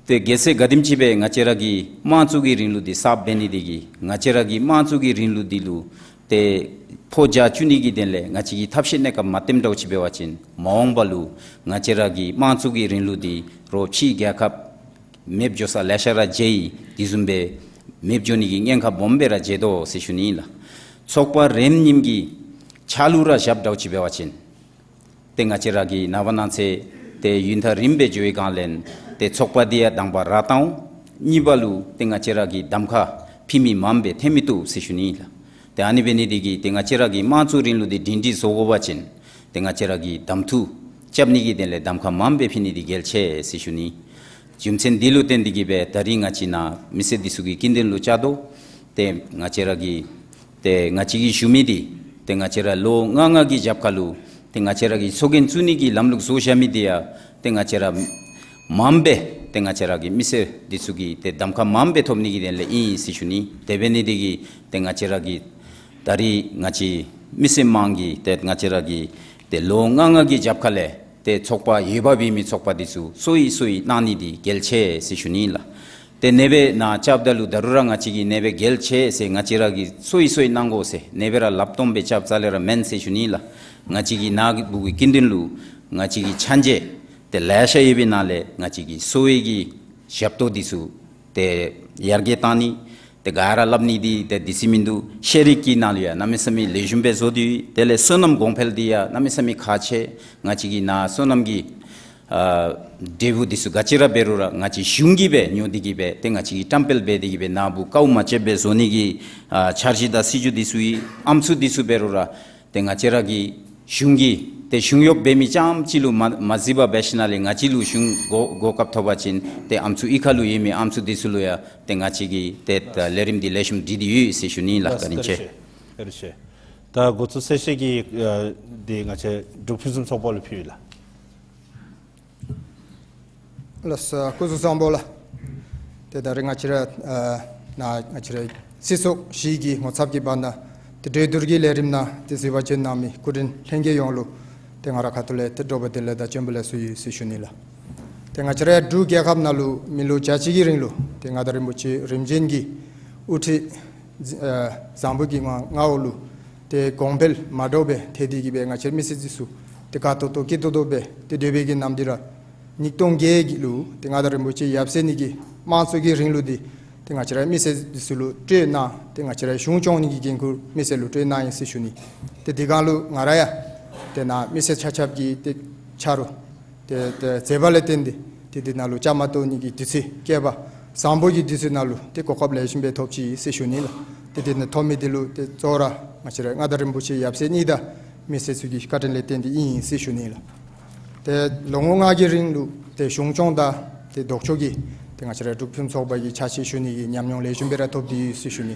ཏེ་གལ་སྲིད་ག་དེམ་ཅིག་སྦེ་ང་བཅས་ར་གི་དམངས་གཙོ་གི་རིང་ལུགས་འདི་གསརཔ་འབད་ནི་འདི་གིས་ང་བཅས་ར་གི་དམངས་གཙོ་གི་རིང་ལུགས་འདི་ལུ་ཏེ་ཕོ་རྒྱས་བཙུགས་ནི་གི་དོན་ལས་ང་བཅས་ཀྱིས་ཐབས་ཤེས་གནས་སྐབས་མ་བཏོན་འདྲཝ་ཅིག་འབད་བ་ཅིན་མ་འོངས་པ་ལུ་ང་བཅས་ར་གི་དམངས་གཙོ་གི་རིང་ལུགས་འདི་རོགས་ཕྱིའི་རྒྱལ་ཁབ་མེདཔ་འགྱོ་ས་ལེ་ཤ་ར་མཇལ་ཡི། དེ་བཟུམ་སྦེ་མེདཔ་འགྱོ་ནི་གི་ཉེན་ཁ་སྦོམ་སྦེ་ར་མཇལ་དོ་ཟེར་ཞུ་ནི་ལགས། ཚོགས་པ་རནམ་ཉིནམ་གྱི་ཕྱག་ལུ་ར་བཞགཔ་འདྲཝ་ཅིག་འབད་བ་ཅིན་ཏེ་ང་བཅས་ར་གི་ནངས་པ་གནངས་ཚེ་ཏེ་ཡུན་ཐག་རིངམོ་སྦེ་འགྱོ་བའི་སྒང་ལས་ཏེ་ཚོགས་པ་འདི་ཡང་དང་པ་ར་བཏང་འོང་། གཉིས་པ་ལུ་ཏེ་ང་བཅས་ར་གིས་གདམ་ཁ་ཕུལ་མི་མངམ་སྦེ་འཐོན་མི་བཏུབ་ཟེར་ཞུ་ནི་ལགས། ཏེ་ཨ་ནི་འབད་ནི་འདི་གིས་ཏེ་ང་བཅས་ར་གི་དམངས་གཙོ་རིང་ལུགས་འདི་སྒྲིང་སྒྲི་བཟོ་དགོ་པ་ཅིན་ཏེ་ང་བཅས་ར་གིས་གདམ་འཐུ་རྐྱབ་ནི་གི་དོན་ལས་གདམ་ཁ་མངམ་སྦེ་ཕུལ་ནི་འདི་གལ་ཆེ་ཟེར་ཞུ་ནི། རྒྱུ་མཚན་འདི་ལུ་བརྟེན་ཏེ་གིས་སྦེ་ད་རིས་ང་བཅས་ནཱ་མི་སེར་འདི་ཚུ་གི་སྐུ་མདུན་ལུ་བཅར་དོ། ཏེ་ང་བཅས་ར་གི་ཏེ་ང་བཅས་ཀྱིས་ཞུ་མི་འདི་ཏེ་ང་བཅས་ར་ལོ་ལྔ་ལྔ་གི་རྒྱབ་ཁ་ལུ་ཏེ་ང་བཅས་ར་གི་ཚོགས་རྒྱན་བཙུགས་ནི་གི་ལམ་ལུགས་བཟོ་བཞག་མི་འདི་ཡང་ཏེ་ང་བཅས་ར་མངམ་སྦེ་ཏེ་ང་བཅས་ར་གི་མི་སེར་འདི་ཚུ་གི་ཏེ་གདམ་ཁ་མངམ་སྦེ་ཐོབ་ནི་གི་དོན་ལས་ཨིན་ཟེར་ཞུ་ནི། དེ་འབད་ནི་འདི་གིས་ཏེ་ང་བཅས་ར་གི་ད་རིས་ང་བཅས་མི་སེར་དམངས་ཀྱིས་ཏེ་ང་བཅས་ར་གི་ཏེ་ལོ་ལྔ་ལྔ་གི་རྒྱབ་ཁ་ལས་ཏེ་ཚོགས་པ་ཡོདཔ་འབད་མི་ཚོགས་པ་འདི་ཚུ་སོ་ཡི་སོ་ཡི་གནང་ནི་འདི་གལ་ཆེ་ཟེར་ཞུ་ནི་ལགས། ཏེ་ཨ་ནེ་སྦེ་ནཱ་རྐྱབ་ད་ལུ་ད་རུང་ར་ང་བཅས་ཀྱིས་ཨ་ནེ་སྦེ་གལ་ཆེ་ཟེར་ང་བཅས་ར་གིས་སོ་ཡི་སོ་ཡི་གནང་དགོ་ཟེར་ཨ་ནེ་སྦེ་ར་ལགཔ་སྟོང་སྦེ་རྐྱབ་རྩ་ལས་ར་མེན་ཟེར་ཞུ་ནི་ལགས། ང་བཅས་ཀྱིས་ནཱ་གི་བུ་གི་སྐུ་མདུན་ལུ་ང་བཅས་ཀྱིས་ཕྱག་མཇལ་ཏེ་ལེ་ཤ་ཡོད་པའི་ནང་ལས་ང་བཅས་ཀྱིས་སོ་ཡི་གི་ཞབས་ཏོག་འདི་ཚུ་ཏེ་ཡར་རྒྱས་བཏང་ནི། ཏེ་ག་ར་སླབ་ནི་འདི་ཏེ་དེ་ཅིག་མིན་འདུག། ཤེས་རིག་གི་ནང་ལུ་ཡང་གནམ་མེད་ས་མེད་ལེགས་ཤོམ་སྦེ་བཟོ་སྟེ་ཡོད། དེ་ལས་སོ་ནམ་གོང་འཕེལ་འདི་ཡང་གནམ་མེད་ས་མེད་ཁག་ཆེ། ང་བཅས་ཀྱི་ནཱ་སོ་ནམ་གྱི་ཨ་འབྲས་བུ་འདི་ཚུ་ག་ཅི་ར་འབད་རུང་ར་ང་བཅས་གཞུང་གིས་སྦེ་ཉོ་སྟེ་གིས་སྦེ་ཏེ་ང་བཅས་ཀྱིས་བཀྲམ་སྤེལ་འབད་དེ་གིས་སྦེ་ནཱ་བུ་དཀའཝ་མ་སྤྱད་པར་བཟོ་ནི་གི་ཨ་འཆར་གཞི་དང་སྲིད་བྱུས་འདི་ཚུ་ཡོད། ཨམ་སྲུ་འདི་ཚུ་འབད་རུང་ར་ཏེ་ང་བཅས་ར་གི་གཞུང་གིས་ཏེ་གཞུང་གཡོགཔ་འབད་མི་རྐྱངམ་ཅིག་ལུ་མ་མ་གཟིགས་པར་འབད་ཞིནམ་ལས་ང་བཅས་ལུ་གཞུང་གོ་གོ་སྐབས་ཐོབ་པ་ཅིན་ཏེ་ཨམ་སྲུ་གཡུས་ཁ་ལུ་ཡོད་མི་ཨམ་སྲུ་འདི་ཚུ་ལུ་ཡང་ཏེ་ང་བཅས་ཀྱིས་ཏེ་ད་ལས་རིམ་འདི་ལེགས་ཤོམ་སྒྲིག་སྟེ་ཡོད་ཟེར་ཞུ་ནི་ལགས། བཀའ་དྲིན་ཆེ། བཀའ་དྲིན་ཆེ། ད་འགོ་བཙུགས་གསལ་བཤད་ཀྱི་ཨ་འདི་ང་བཅས་འབྲུག་ཕུན་སུམ་ཚོགས་པ་ལུ་ཕུལ་ཡི་ལགས། ལགས་སོ། སྐུ་གཟུགས་བཟང་པོ་ལགས། ཏེ་ད་རིས་ང་བཅས་ར་ཨ་ནཱ་ང་བཅས་ར་སྲིད་ཚོགས་བཞི་གི་ངོ་ཚབ་ཀྱི་བར་ན་ཏེ་གྲོས་བསྡུར་གྱི་ལས་རིམ་ནང་ཏེ་གཟིགས་པ་བྱོན་གནང་མི་སྐུ་མགྲོན་ལྷན་རྒྱས་ཡོངས་ལུ་ཏེ་ང་རའི་ཁ་ཐུག་ལས་ཏེ་འབྲེལ་བ་བདེ་ལེགས་དང་བྱོན་པ་ལེགས་སོ་ཡོད་ཟེར་ཞུ་ནི་ལགས། ཏེ་ང་བཅས་ར་འབྲུག་རྒྱལ་ཁབ་ནང་ལུ་མི་ལོ་བརྒྱ་གཅིག་གི་རིང་ལུ་ཏེ་མངའ་བདག་རིན་པོ་ཆེ་རིམ་བྱོན་གྱི་དབུ་ཁྲིད་ཨ་བཟང་པོ་གི་མངའ་འོག་ལུ་ཏེ་གོང་འཕེལ་མ་འདྲཝ་སྦེ་ཐལ་ཏེ་གིས་སྦེ་ང་བཅས་མི་སེར་འདི་ཚུ་ཏེ་དགའ་ཏོག་ཏོ་སྐྱིད་ཏོག་ཏོ་སྦེ་ཏེ་སྡོད་པའི་གི་ནམ་དུས་ར་ཉིས་སྟོང་བརྒྱད་ལུ་ཏེ་མངའ་བདག་རིན་པོ་ཆེ་ཡབ་སྲས་གཉིས་ཀྱི་དམངས་གཙོ་གི་རིང་ལུགས་འདི་ཏེ་ང་བཅས་ར་མི་སེར་འདི་ཚུ་ལུ་སྤྲོད་གནང་། ཏེ་ང་བཅས་ར་གཞུང་སྐྱོང་ནི་གི་འགན་ཁུར་མི་སེར་ལུ་སྤྲོད་གནང་ཡི་ཟེར་ཞུ་ནི། ཏེ་དེ་སྒང་ལུ་ང་ར་ཡང་ཏེ་ནཱ་མི་སེར་ཆ་ཁྱབ་ཀྱི་ཏེ་ཆ་རོགས་ ཏེ་ཏེ་མཛད་པ་ལས་བརྟེན་ཏེ་ཏེ་འདི་ནང་ལུ་བཅའ་མར་གཏོགས་ནི་གི་དུས་ཚོད་བསྐལ་པ་བཟང་པོ་གི་དུས་ཚོད་ནང་ལུ་ཏེ་གོ་སྐབས་ལེགས་ཤོམ་སྦེ་ཐོབ་ཅི་ཟེར་ཞུ་ནི་ལགས། ཏེ་འདི་ནང་ཐོབ་མི་འདི་ལུ་ཏེ་གཙོ་བོ་ར་ང་བཅས་ར་མངའ་བདག་རིན་པོ་ཆེ་ཡབ་སྲས་གཉིས་དང་མི་སེར་ཚུ་གི་བཀའ་དྲིན་ལས་བརྟེན་ཏེ་ཨིན་ཟེར་ཞུ་ནི་ལགས། ཏེ་ལོ་ངོ་ལྔ་གི་རིང་ལུ་ཏེ་གཞུང་སྐྱོང་དང་ཏེ་ལྡོག་ཕྱོགས་ཀྱི་ཏེ་ང་བཅས་ར་འབྲུག་ཕུན་ཚོགས་པ་གི་ཕྱག་ཕྱིད་ཞུ་ནི་གི་ཉམས་མྱོང་ལེགས་ཤོམ་སྦེ་ར་ཐོབ་སྟེ་ཡོད་ཟེར་ཞུ་ནི།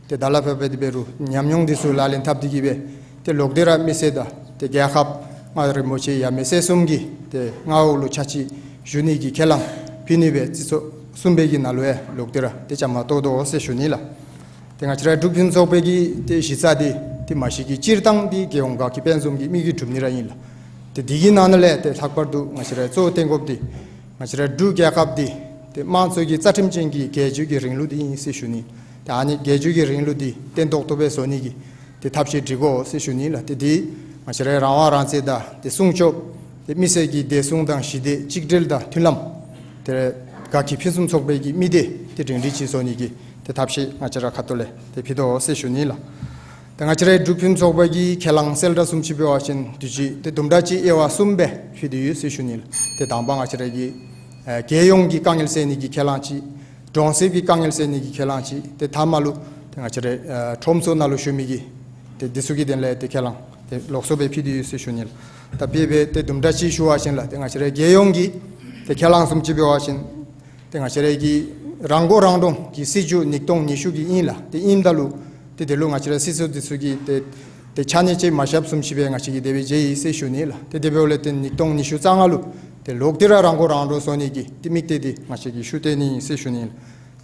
ཏེ་ད་ལས་ཕར་འབད་དེ་འབད་རུང་ཉམས་མྱོང་འདི་ཚུ་ལག་ལེན་འཐབ་སྟེ་གི་སྦེ་ཏེ་ལོག་སྟེ་ར་མི་སེར་དང་ཏེ་རྒྱལ་ཁབ་མངའ་བདག་རིན་པོ་ཆེ་ཡབ་མེས་སྲས་གསུམ་གྱི་ཏེ་མངའ་འོག་ལུ་ཕྱག་ཕྱིད་ཞུ་ནི་གི་ཁས་བླངས་ཕུལ་ནི་སྦེ་རྩིས་ཚོགས་གསུམ་པའི་གི་ནང་ལུ་ཡང་ལོག་སྟེ་ར་ཏེ་བཅའ་མར་གཏོགས་དོ་ཟེར་ཞུ་ནི་ལགས། ཏེ་ང་བཅས་ར་འབྲུག་ཕུན་ཚོགས་པའི་གི་ཏེ་གཞི་རྩ་འདི་ཏེ་མ་གཞི་གི་སྤྱིར་བཏང་འདི་རྒྱལ་ཡོངས་དགའ་སྐྱིད་དཔལ་འཛོམས་ཀྱི་དམིགས་ཡུལ་སྒྲུབ་ནི་ར་ཨིན་ལགས། ཏེ་འདི་གི་ནང་ན་ལས་ཏེ་ལྷག་པར་དུ་ང་བཅས་ར་གཙོ་བོ་བསྟེན་དགོཔ་འདི་ང་བཅས་ར་འབྲུག་རྒྱལ་ཁབ་འདི་ཏེ་དམངས་གཙོ་གི་རྩ་ཁྲིམས་ཅན་གྱི་རྒྱལ་བརྒྱུད་ཀྱི་རིང་ལུགས་འདི་ཨིན་ཟེར་ཞུ་ནི། ཏེ་ཨ་ནི་རྒྱལ་བརྒྱུད་ཀྱི་རིང་ལུགས་འདི་བརྟན་ཏོག་ཏོ་སྦེ་བཟོ་ནི་གི་ཏེ་ཐབས་ཤེས་སྒྲིག་དགོ་ཟེར་ཞུ་ནི་ལགས། ཏེ་འདི་ང་བཅས་ར་རང་དབང་རང་བཙན་དང་ཏེ་སྲུང་སྐྱོབ་ཏེ་མི་སེར་གྱི་བདེ་སྲུང་དང་ཞི་བདེ་གཅིག་སྒྲིལ་དང་མཐུན་ལམ་ཏེ་དགའ་སྐྱིད་ཕུན་སུམ་ཚོགས་པའི་གི་མི་སྡེ་ཏེ་སྒྲིང་སྒྲིང་ཅིག་བཟོ་ནི་གི་ཏེ་ཐབས་ཤེས་ང་བཅས་ར་ཁ་ཐུག་ལས་ཏེ་ཕུལ་དོ་ཟེར་ཞུ་ནི་ལགས། ཏེ་ང་བཅས་ར་འབྲུག་ཕུན་ཚོགས་པ་གི་ཁས་བླངས་གསལ་བསྒྲགས་བཟུམ་ཅིག་འབད་བ་ཅིན་དུས་ཅི་ཏེ་དུམ་གྲ་ཅིག་དབྱེ་བ་གསུམ་སྦེ་ཕུལ་ཏེ་ཡོད་ཟེར་ཞུ་ནི་ལགས། ཏེ་དང་པ་ང་བཅས་ར་གི་ཨེ་རྒྱལ་ཡོངས་ཀྱི་དཀའ་ངལ་སེལ་ནི་གི་ཁས་བླངས་ཅིག། གྲོང་གསེབ་ཀྱི་དཀའ་ངལ་སེལ་ནི་གི་ཁས་བླངས་ཅིག། ཏེ་མཐའ་མ་ལུ་ཏེ་ང་བཅས་ར་ཨེ་ཁྲོམ་ཚུ་ནང་ལུ་བཞུགས་མི་གི་ཏེ་འདི་ཚུ་གི་དོན་ལས་ཏེ་ཁས་བླངས་ཏེ་ལོགས་སུ་སྦེ་ཕུལ་ཏེ་ཡོད་ཟེར་ཞུ་ནི་ལགས། ད་དཔེ་སྦེ་ཏེ་དུམ་གྲ་ཅིག་ཞུ་བ་ཅིན་ལགས། ཏེ་ང་བཅས་ར་རྒྱལ་ཡོངས་ཀྱི་ཏེ་ཁས་བླངས་བཟུམ་ཅིག་འབད་བ་ཅིན་ཏེ་ང་བཅས་ར་གི་རང་མགོ་རང་འདྲོངས་ཀྱི་སྲིད་བྱུས་ཉིས་སྟོང་ཉི་ཤུ་གི་ཨིན་ལགས། ཏེ་ཨིནམ་ད་ལུ་ཏེ་དེ་ལུ་ང་བཅས་ར་སྲིད་ཚོགས་འདི་ཚུ་གིས་ཏེ་ཏེ་ཆ་གནས་ཅིག་མ་བཞགཔ་བཟུམ་ཅིག་སྦེ་ང་བཅས་ཀྱིས་དེ་སྦེ་མཇལ་ཡི་ཟེར་ཞུ་ནི་ལགས། ཏེ་དེ་འབདཝ་ལས་ཏེ་ཉིས་སྟོང་ཉི་ཤུ་རྩ་ལྔ་ལུ་ཏེ་ལོག་སྟེ་ར་རང་མགོ་རང་འདྲོངས་བཟོ་ནི་གི་ཏེ་དམིགས་གཏད་འདི་ང་བཅས་ཀྱིས་ཤུགས་བཏོན་ནི་ཨིན་ཟེར་ཞུ་ནི་ལགས།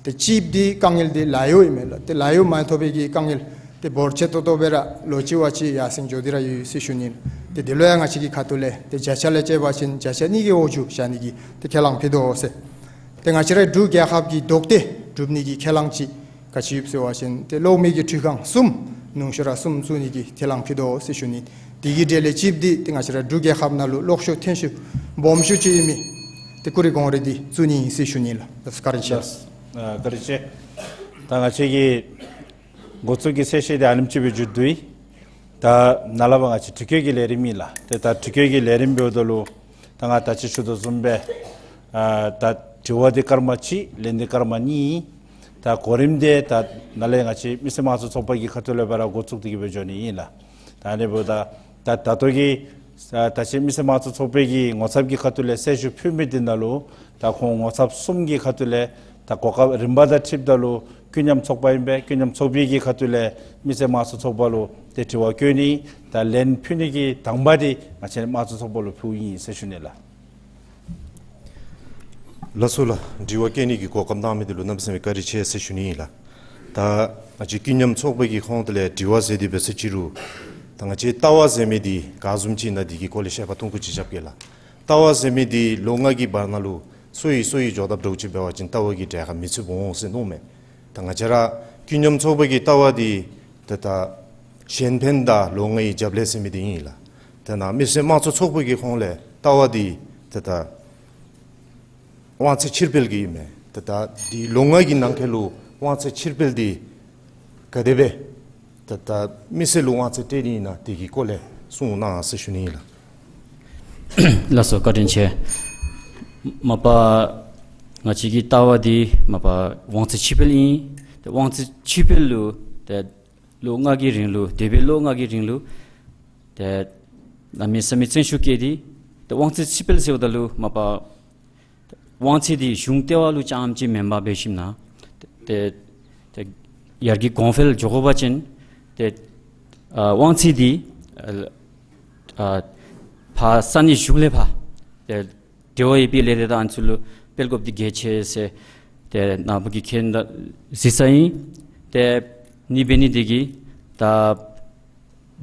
ཏེ་གཅིག་འདི་དཀའ་ངལ་འདི་ལཱ་གཡོག་ཨིན་མས་ལགས། ཏེ་ལཱ་གཡོག་མ་ཐོབ་པའི་གི་དཀའ་ངལ་འདི་འབོར་ཆེ་ཏོག་ཏོ་སྦེ་ར་ལོ་གཅིག་བ་གཅིག་ཡར་སེང་འགྱོ་སྟེ་ར་ཡོད་ཟེར་ཞུ་ནི་ལགས། ཏེ་དེ་ལུ་ཡང་ང་བཅས་ཀྱི་ཁ་ཐུག་ལས་ཏེ་བརྒྱ་ཆ་ལས་བཅད་པ་ཅིན་བརྒྱ་ཆ་གཉིས་ཀྱི་འོག་ཅུ་བཞག་ནི་གི་ཏེ་ཁས་བླངས་ཕུལ་དོ་ཟེར། ཏེ་ང་བཅས་ར་འབྲུག་རྒྱལ་ཁབ་ཀྱི་དོགས་གཏད་སྒྲུབ་ནི་གི་ཁས་བླངས་ཅིག་ག་ཅི་ཡོདཔ་ཟེར་བ་ཅིན་ཏེ་གློག་མེ་གི་འཕྲུལ་ཁང་གསུམ་ནུ་གཤོངས་ར་གསུམ་བཙུགས་ནི་གི་ཁས་བླངས་ཕུལ་དོ་ཟེར་ཞུ་ནི། དེ་གི་གྲས་ལས་གཅིག་འདི་ཏེ་ང་བཅས་ར་འབྲུག་རྒྱལ་ཁབ་ནང་ལུ་གློག་ཤུགས་ཐོན་ཤུགས་སྦོམ་ཤོས་ཅིག་ཨིན་མི་ཏེ་ཀུ་རི་གོང་རི་འདི་བཙུགས་ནི་ཨིན་ཟེར་ཞུ་ནི་ལགས། བཀའ་དྲིན་ཆེ། ལགས། ཨ་བཀའ་དྲིན་ཆེ། ད་ང་བཅས་ཀྱི་འགོ་བཙུགས་ཀྱི་གསལ་བཤད་འདི་ཨ་ནེམ་ཅིག་སྦེ་མཇུག་བསྡུ་ཡི། ད་ནཱ་ལས་ཕར་ང་བཅས་དྲི་བཀོད་ཀྱི་ལས་རིམ་ཨིན་ལགས། ཏེ་ད་དྲི་བཀོད་ཀྱི་ལས་རིམ་འབདཝ་ད་ལུ་ད་ང་ད་ཅི་ཞུ་དོ་བཟུམ་སྦེ་ཨ་ད་དྲི་བ་འདི་སྐར་མ་གཅིག་ལན་འདི་སྐར་མ་གཉིས། ད་གོ་རིམ་འདི་ད་ནཱ་ལས་ང་བཅས་མི་སེར་དམངས་གཙོ་ཚོགས་པ་གི་ཁ་ཐུག་ལས་ཕར་འགོ་བཙུགས་ཏེ་གི་སྦེ་འགྱོ་ནི་ཨིན་ལགས། ད་ཨ་ནི་འབདཝ་ད་ད་ད་ལྟོ་གི་ཨ་ད་ཅི་མི་སེར་དམངས་གཙོ་ཚོགས་པའི་གི་ངོ་ཚབ་ཀྱི་ཁ་ཐུག་ལས་གསལ་ཞུ་ཕུལ་མི་འདི་ནང་ལུ་ད་ཁོང་ངོ་ཚབ་གསུམ་གྱི་ཁ་ཐུག་ལས་ད་གོ་སྐབས་རིམ་པ་དང་འཁྲིལཝ་ད་ལུ་ཀུན་མཉམ་ཚོགས་པ་ཨིན་པས། ཀུན་མཉམ་ཚོགས་པའི་གི་ཁ་ཐུག་ལས་མི་སེར་དམངས་གཙོ་ཚོགས་པ་ལུ་ཏེ་དྲི་བ་བཀོད་ནི་དང་ལན་ཕུལ་ནི་གི་དང་པ་འདི་ང་བཅས་དམངས་གཙོ་ཚོགས་པ་ལུ་ཕུལཝ་ཨིན་ཟེར་ཞུ་ནི་ལགས། ལགས་སོ་ལགས། དྲི་བ་བཀོད་ནི་གི་གོ་སྐབས་གནང་མི་འདི་ལུ་གནམ་མེད་ས་མེད་བཀའ་དྲིན་ཆེ་ཟེར་ཞུ་ནི་ཨིན་ལགས། ད་ང་བཅས་ཀུན་མཉམ་ཚོགས་པ་གི་ཁོངས་ལས་དྲི་བ་ཟེར་འདི་འབད་ས་ཅིག་རུང་ད་ང་བཅས་ལྟ་བ་ཟེར་མི་འདི་ག་བཟུམ་ཅིག་ཨིན་ན་འདི་གི་སྐོར་ལས་བཤད་པ་ཐུང་ཀུ་ཅིག་རྐྱབ་གེ་ལགས། ལྟ་བ་ཟེར་མི་འདི་ལོ་ལྔ་གི་བར་ན་ལུ་སོ་ཡི་སོ་ཡི་འགྱོ་དཔ་འདྲཝ་ཅིག་འབད་བ་ཅིན་ལྟ་བ་གི་གྲལ་ཁར་མི་ཚུདཔ་འོང་ཟེར་མནོཝ་མས། ད་ང་བཅས་ར་ཀུན་མཉམ་ཚོགས་པ་གི་ལྟ་བ་འདི་ཏེ་ད་གཞན་ཕན་དང་ལོ་ལྔའི་རྒྱབ་ལས་ཟེར་མི་འདི་ཨིན་ལགས། ཏེ་ནཱ་མི་སེར་དམངས་གཙོ་ཚོགས་པ་གི་ཁོངས་ལས་ལྟ་བ་འདི་ཏེ་ད་དབང་ཚད་ཕྱིར་སྤེལ་གྱི་ཨིན་མས། ཏེ་ད་འདི་ལོ་ལྔ་གི་ནང་འཁོད་ལུ་དབང་ཚད་ཕྱིར་སྤེལ་འདི་ག་དེ་སྦེ་ཏེ་ད་མི་སེར་ལུ་དབང་ཚད་སྤྲོད་ནི་ཨིན་ན་འདི་གི་སྐོར་ལས་གསུང་གནང་ཟེར་ཞུ་ནི་ཨིན་ལགས། ལགས་སོ་བཀའ་དྲིན་ཆེ། མ་པ་ང་བཅས་ཀྱི་ལྟ་བ་འདི་མ་པ་དབང་ཚད་ཕྱིར་སྤེལ་ཨིན། ཏེ་དབང་ཚད་ཕྱིར་སྤེལ་ལུ་ཏེ་ལོ་ལྔ་གི་རིང་ལུ་འདས་པའི་ལོ་ལྔ་གི་རིང་ལུ་ཏེ་གནམ་མེད་ས་མེད་བརྩོན་ཤུགས་བསྐྱེད་དེ་ཏེ་དབང་ཚད་ཕྱིར་སྤེལ་ཟེརཝ་ད་ལུ་མ་པ་དབང་ཚད་འདི་གཞུང་ལྟེ་བ་ལུ་རྐྱངམ་ཅིག་མེན་པར་འབད་ཞིནམ་ན་ཏེ་ཏེ་ཡར་གྱི་གོང་འཕེལ་འགྱོ་དགོ་པ་ཅིན་ཏེ་ཨ་དབང་ཚད་འདི་ཨ་ཨ་ཕར་ས་གནས་གཞུང་ལས་ཕར་ཏེ་འབྲེལ་བ་ཡོད་པའི་ལས་སྡེ་དང་ཨ་ནི་ཚུ་ལུ་སྤེལ་དགོཔ་འདི་གལ་ཆེ་ཟེར་ཏེ་ནཱ་བུ་གིས་མཁྱེན་ད་གཟིགས་ས་ཨིན། ཏེ་ཨ་ནི་འབད་ནི་འདི་གིས་ད་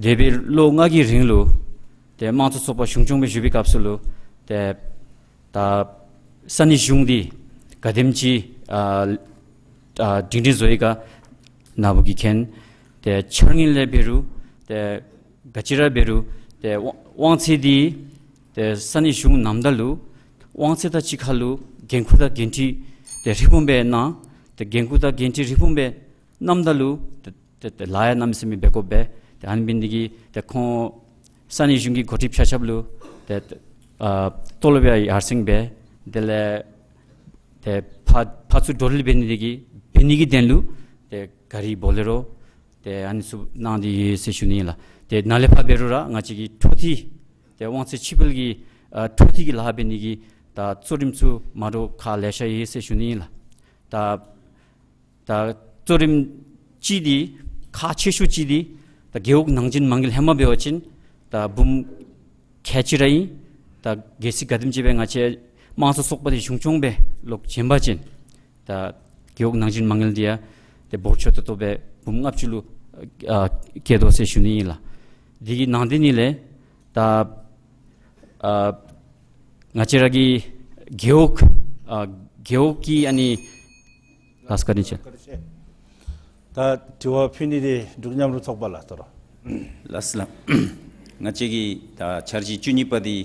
འདས་པའི་ལོ་ལྔ་གི་རིང་ལུ་ཏེ་དམངས་གཙོ་ཚོགས་པ་གཞུང་སྐྱོང་སྦེ་བཞུགས་པའི་སྐབས་སུ་ལུ་ཏེ་ད་ས་གནས་གཞུང་འདི་ག་དེམ་ཅིག་ཨ་ཨ་སྒྲིང་སྒྲིང་བཟོ་ཡི་ག་ནཱ་བུ་གིས་མཁྱེན། ཏེ་འཆར་དངོས་ལས་འབད་རུང་ཏེ་ག་ཅི་ར་འབད་རུང་ཏེ་དབང་དབང་ཚད་འདི་ཏེ་ས་གནས་གཞུང་གནངམ་ད་ལུ་དབང་ཚད་དང་གཅིག་ཁར་ལུ་འགན་ཁུར་དང་འགན་འཁྲི་ཏེ་ཧྲིལ་བུམ་སྦེ་གནང་། ཏེ་འགན་ཁུར་དང་འགན་འཁྲི་ཧྲིལ་བུམ་སྦེ་གནངམ་ད་ལུ་ཏེ་ཏེ་ཏེ་ལཱ་ཡང་གནམ་མེད་ས་མེད་འབད་དགོ་པས། ཏེ་ཨ་ནི་འབད་ནི་འདི་གིས་ཏེ་ཁོང་ས་གནས་གཞུང་གི་འགོ་ཁྲིདཔ་ཆ་ཁྱབ་ལུ་ཏེ་ཏེ་ ཨ་ཏོ་ལོ་བ་ཡར་སེང་སྦེ་དེ་ལས་ཏེ་ཕར་ཕར་ཚུར་འགྲོ་འགྲུལ་འབད་ནི་དེ་གིས་འབད་ནི་གི་དོན་ལུ་ཏེ་ག་རི་བོ་ལེ་རོ་ཏེ་ཨ་ནི་ཚུ་གནང་སྟེ་ཡོད་ཟེར་ཞུ་ནི་ཨིན་ལགས། ཏེ་ནཱ་ལས་ཕར་འབད་རུང་ར་ང་བཅས་ཀྱི་འཕྲོ་མཐུད་ཏེ་དབང་ཚད་ཕྱིར་སྤེལ་གྱི་ཨ་འཕྲོ་མཐུད་ཀྱི་ལཱ་འབད་ནི་གི་ད་གཙོ་རིམ་ཚུ་མ་འདྲཝ་ཁག་ལེ་ཤ་ཡོད་ཟེར་ཞུ་ནི་ཨིན་ལགས། ད་ད་གཙོ་རིམ་ཅིག་འདི་ཁག་ཆེ་ཤོས་ཅིག་འདི་ད་རྒེད་འོག་ནང་འཛིང་མ་དངུལ་ཧེ་མ་འབད་བ་ཅིན་ད་འབུམ་ཁལ་གཅིག་ར་ཨིན། ད་གལ་སྲིད་ག་དེམ་ཅིག་སྦེ་ང་བཅས་དམངས་གཙོ་ཚོགས་པ་འདི་གཞུང་སྐྱོང་སྦེ་ལོག་བྱོན་པ་ཅིན་ད་རྒེད་འོག་ནང་འཛིང་མ་དངུལ་འདི་ཡང་ཏེ་འབོར་ཆེ་ཏོག་ཏོ་སྦེ་འབུམ་ལྔ་བཅུ་ལུ་ཨ་བསྐྱལ་དོ་ཟེར་ཞུ་ནི་ཨིན་ལགས། འདི་གི་ནང་དེ་ནི་ལས་ད་ཨ་ང་བཅས་ར་གི་རྒེད་འོག་ཨ་རྒེད་འོག་གི་ཨ་ནི་ལགས་སོ་བཀའ་དྲིན་ཆེ། ད་དྲི་བ་ཕུལ་ནི་འདི་འབྲུག་མཉམ་རུབ་ཚོགས་པ་ལགས། ད་རུང་ལགས་སོ་ལགས། ང་བཅས་ཀྱི་ད་འཆར་གཞི་བཅུ་གཉིས་པ་འདི་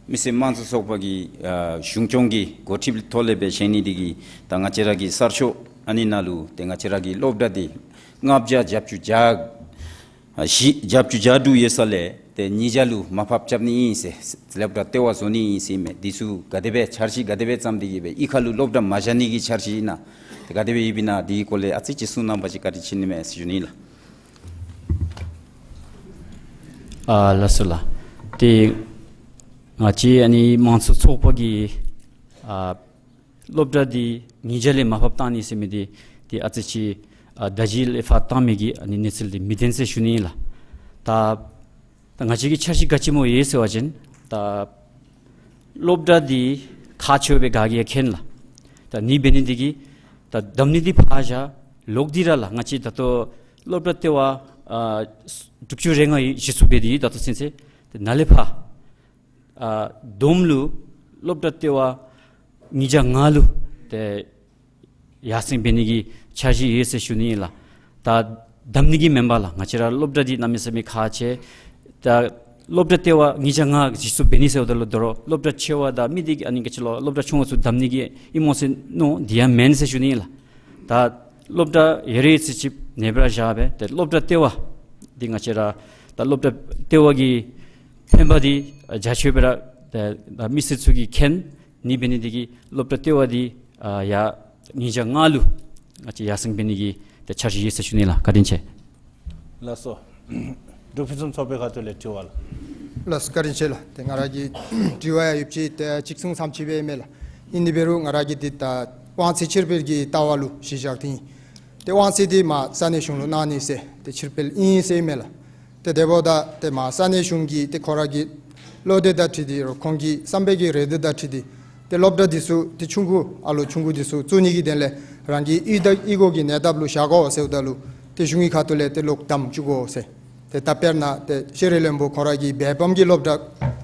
མི་སེར་དམངས་གཙོ་ཚོགས་པ་གི་ཨ་གཞུང་སྐྱོང་གི་འགོ་ཁྲིདཔ་ཐོག་ལས་སྦེ་བཞེངས་ནི་འདི་གིས་ད་ང་བཅས་ར་གི་གསར་ཤོག་ཨ་ནི་ནང་ལུ་ཏེ་ང་བཅས་ར་གི་སློབ་གྲྭ་འདི་ལྔ་བརྒྱ་བརྒྱད་ཅུ་གྱ་བཞི་བརྒྱད་ཅུ་གྱ་དྲུག་ཡོད་ས་ལས་ཏེ་ཉིས་བརྒྱ་ལུ་མར་ཕབ་རྐྱབ་ནི་ཨིན་ཟེར་སློབ་གྲྭ་ལྟེ་བ་བཟོ་ནི་ཨིན་ཟེར་མས། འདི་ཚུ་ག་དེ་སྦེ་འཆར་གཞི་ག་དེ་སྦེ་བརྩམས་ཏེ་གི་སྦེ་གཡུས་ཁ་ལུ་སློབ་གྲྭ་མ་བཞག་ནི་གི་འཆར་གཞི་ཨིན་ན་ཏེ་ག་དེ་སྦེ་ཡོདཔ་ཨིན་ན་འདི་གི་སྐོར་ལས་ཨ་ཙི་ཅིག་གསུང་གནང་བ་ཅིན་བཀའ་དྲིན་ཆེ་ནི་མས་ཟེར་ཞུ་ནི་ལགས། ཨ་ལགས་སོ་ལགས། ཏེ་ང་བཅས་ཨ་ནི་དམངས་གཙོ་ཚོགས་པ་གིས་ཨ་སློབ་གྲྭ་འདི་ཉིས་བརྒྱ་ལས་མར་ཕབ་བཏང་ནི་ཟེར་མི་འདི་ཏེ་ཨ་ཙི་ཅིག་ཨ་ད་ཅི་ལས་ཕར་བཏང་མི་གི་ཨ་ནི་གནས་ཚུལ་འདི་མི་བདེན་ཟེར་ཞུ་ནི་ཨིན་ལགས། ད་ད་ང་བཅས་ཀྱི་འཆར་གཞི་ག་ཅི་སྨོ་ཡོད་ཟེར་བ་ཅིན་ད་སློབ་གྲྭ་འདི་ཁག་ཆེཝ་སྦེ་ག་གིས་ཡང་མཁྱེན་ལགས། ད་ཨ་ནི་འབད་ནི་འདི་གིས་ད་བསྡམ་ནི་འདི་ཕར་བཞག་ལོག་སྟེ་ར་ལགས། ང་བཅས་ད་ལྟོ་སློབ་གྲྭ་ལྟེ་བ་ཨ་དྲུག་ཅུ་རེ་ལྔ་ཡོད་གཞི་བཙུགས་འབད་དེ་ཡོད། ད་ལྟོ་ཚུན་ཚོད་ཏེ་ནཱ་ལས་ཕར་ཨ་བསྡོམས་ལུ་སློབ་གྲྭ་ལྟེ་བ་ཉིས་བརྒྱ་ལྔ་ལུ་ཏེ་ཡར་སེང་འབད་ནི་གི་འཆར་གཞི་ཡོད་ཟེར་ཞུ་ནི་ཨིན་ལགས། ད་བསྡམ་ནི་གི་མེན་པར་ལགས། ང་བཅས་ར་སློབ་གྲྭ་འདི་གནམ་མེད་ས་མེད་ཁག་ཆེ། ད་སློབ་གྲྭ་ལྟེ་བ་ཉིས་བརྒྱ་ལྔ་གཞི་བཙུགས་འབད་ནི་ཟེརཝ་ད་ལུ་ད་རུང་སློབ་གྲྭ་ཆེ་བ་དང་མི་སྡེ་གི་ཨ་ནི་ག་ཅི་ལོ་སློབ་གྲྭ་ཆུང་བ་ཚུ་བསྡམ་ནི་གི་ཨིནམ་འོང་ཟེར་མནོ། འདི་ཡང་མེན་ཟེར་ཞུ་ནི་ཨིན་ལགས། ད་སློབ་གྲྭ་ཡོད་རིགས་ཚུ་ཅིག་ཨ་ནེ་སྦེ་ར་བཞག་སྦེ་ཏེ་སློབ་གྲྭ་ལྟེ་བ་འདི་ང་བཅས་ར་ད་སློབ་གྲྭ་ལྟེ་བ་གི་ཕན་པ་འདི་རྒྱ་ཆེཝ་སྦེ་ར་ད་མི་སེར་ཚུ་གིས་མཁྱེན་ནི་འབད་ནི་འདི་གིས་སློབ་གྲྭ་ལྟེ་བ་འདི་ཨ་ཡར་ཉིས་བརྒྱ་ལྔ་ལུ་ང་བཅས་ཡར་སེང་འབད་ནི་གི་ཏེ་འཆར་གཞི་ཡོད་ཟེར་ཞུ་ནི་ལགས། བཀའ་དྲིན་ཆེ། ལགས་སོ། འབྲུག་ཕུན་སུམ་ཚོགས་པའི་ཁ་ཐུག་ལས་དྲི་བ་ལགས། ལགས་སོ་བཀའ་དྲིན་ཆེ་ལགས། ཏེ་ང་ར་གི་དྲི་བ་ཡང་ཡོདཔ་ཅིག་ཏེ་གཅིག་གསུང་ཙམ་ཅིག་སྦེ་མས་ལགས། ཨིན་ནི་འབད་རུང་ང་ར་གི་འདི་ད་དབང་ཚད་ཕྱིར་སྤེལ་གྱི་ལྟ་བ་ལུ་གཞི་བཞག་སྟེ་ཨིན། ཏེ་དབང་ཚད་འདི་མར་ས་གནས་གཞུང་ལུ་གནང་ནི་ཟེར་ཏེ་ཕྱིར་སྤེལ་ཨིན་ཟེར་མས་ལགས། ཏེ་དེ་འབདཝ་ད་ཏེ་མར་ས་གནས་གཞུང་གིས་ཏེ་ཁོ་ར་གི་བློ་འདོད་དང་འཁྲིལ་ཏེ་རུང་ཁོང་གི་བསམ་པའི་གི་རེ་འདོད་དང་འཁྲིལ་ཏེ་ཏེ་སློབ་གྲྭ་འདི་ཚུ་ཏེ་ཆུང་ཀུ་ཨ་ལོ་ཆུང་ཀུ་འདི་ཚུ་བཙུགས་ནི་གི་དོན་ལས་རང་གི་གཡུས་ད་གཡུས་སྒོ་གི་ཉེ་འདབས་ལུ་བཞག་དགོ་ཟེརཝ་ད་ལུ་ཏེ་གཞུང་གི་ཁ་ཐུག་ལས་ཏེ་ལོག་བསྡམ་བཅུག་དགོ་ཟེར། ཏེ་ད་དཔེར་ན་ཏེ་ཤེས་རིག་བློན་པོ་ཁོ་ར་གིས་འབད་འབུམ་གྱི་སློབ་གྲྭ་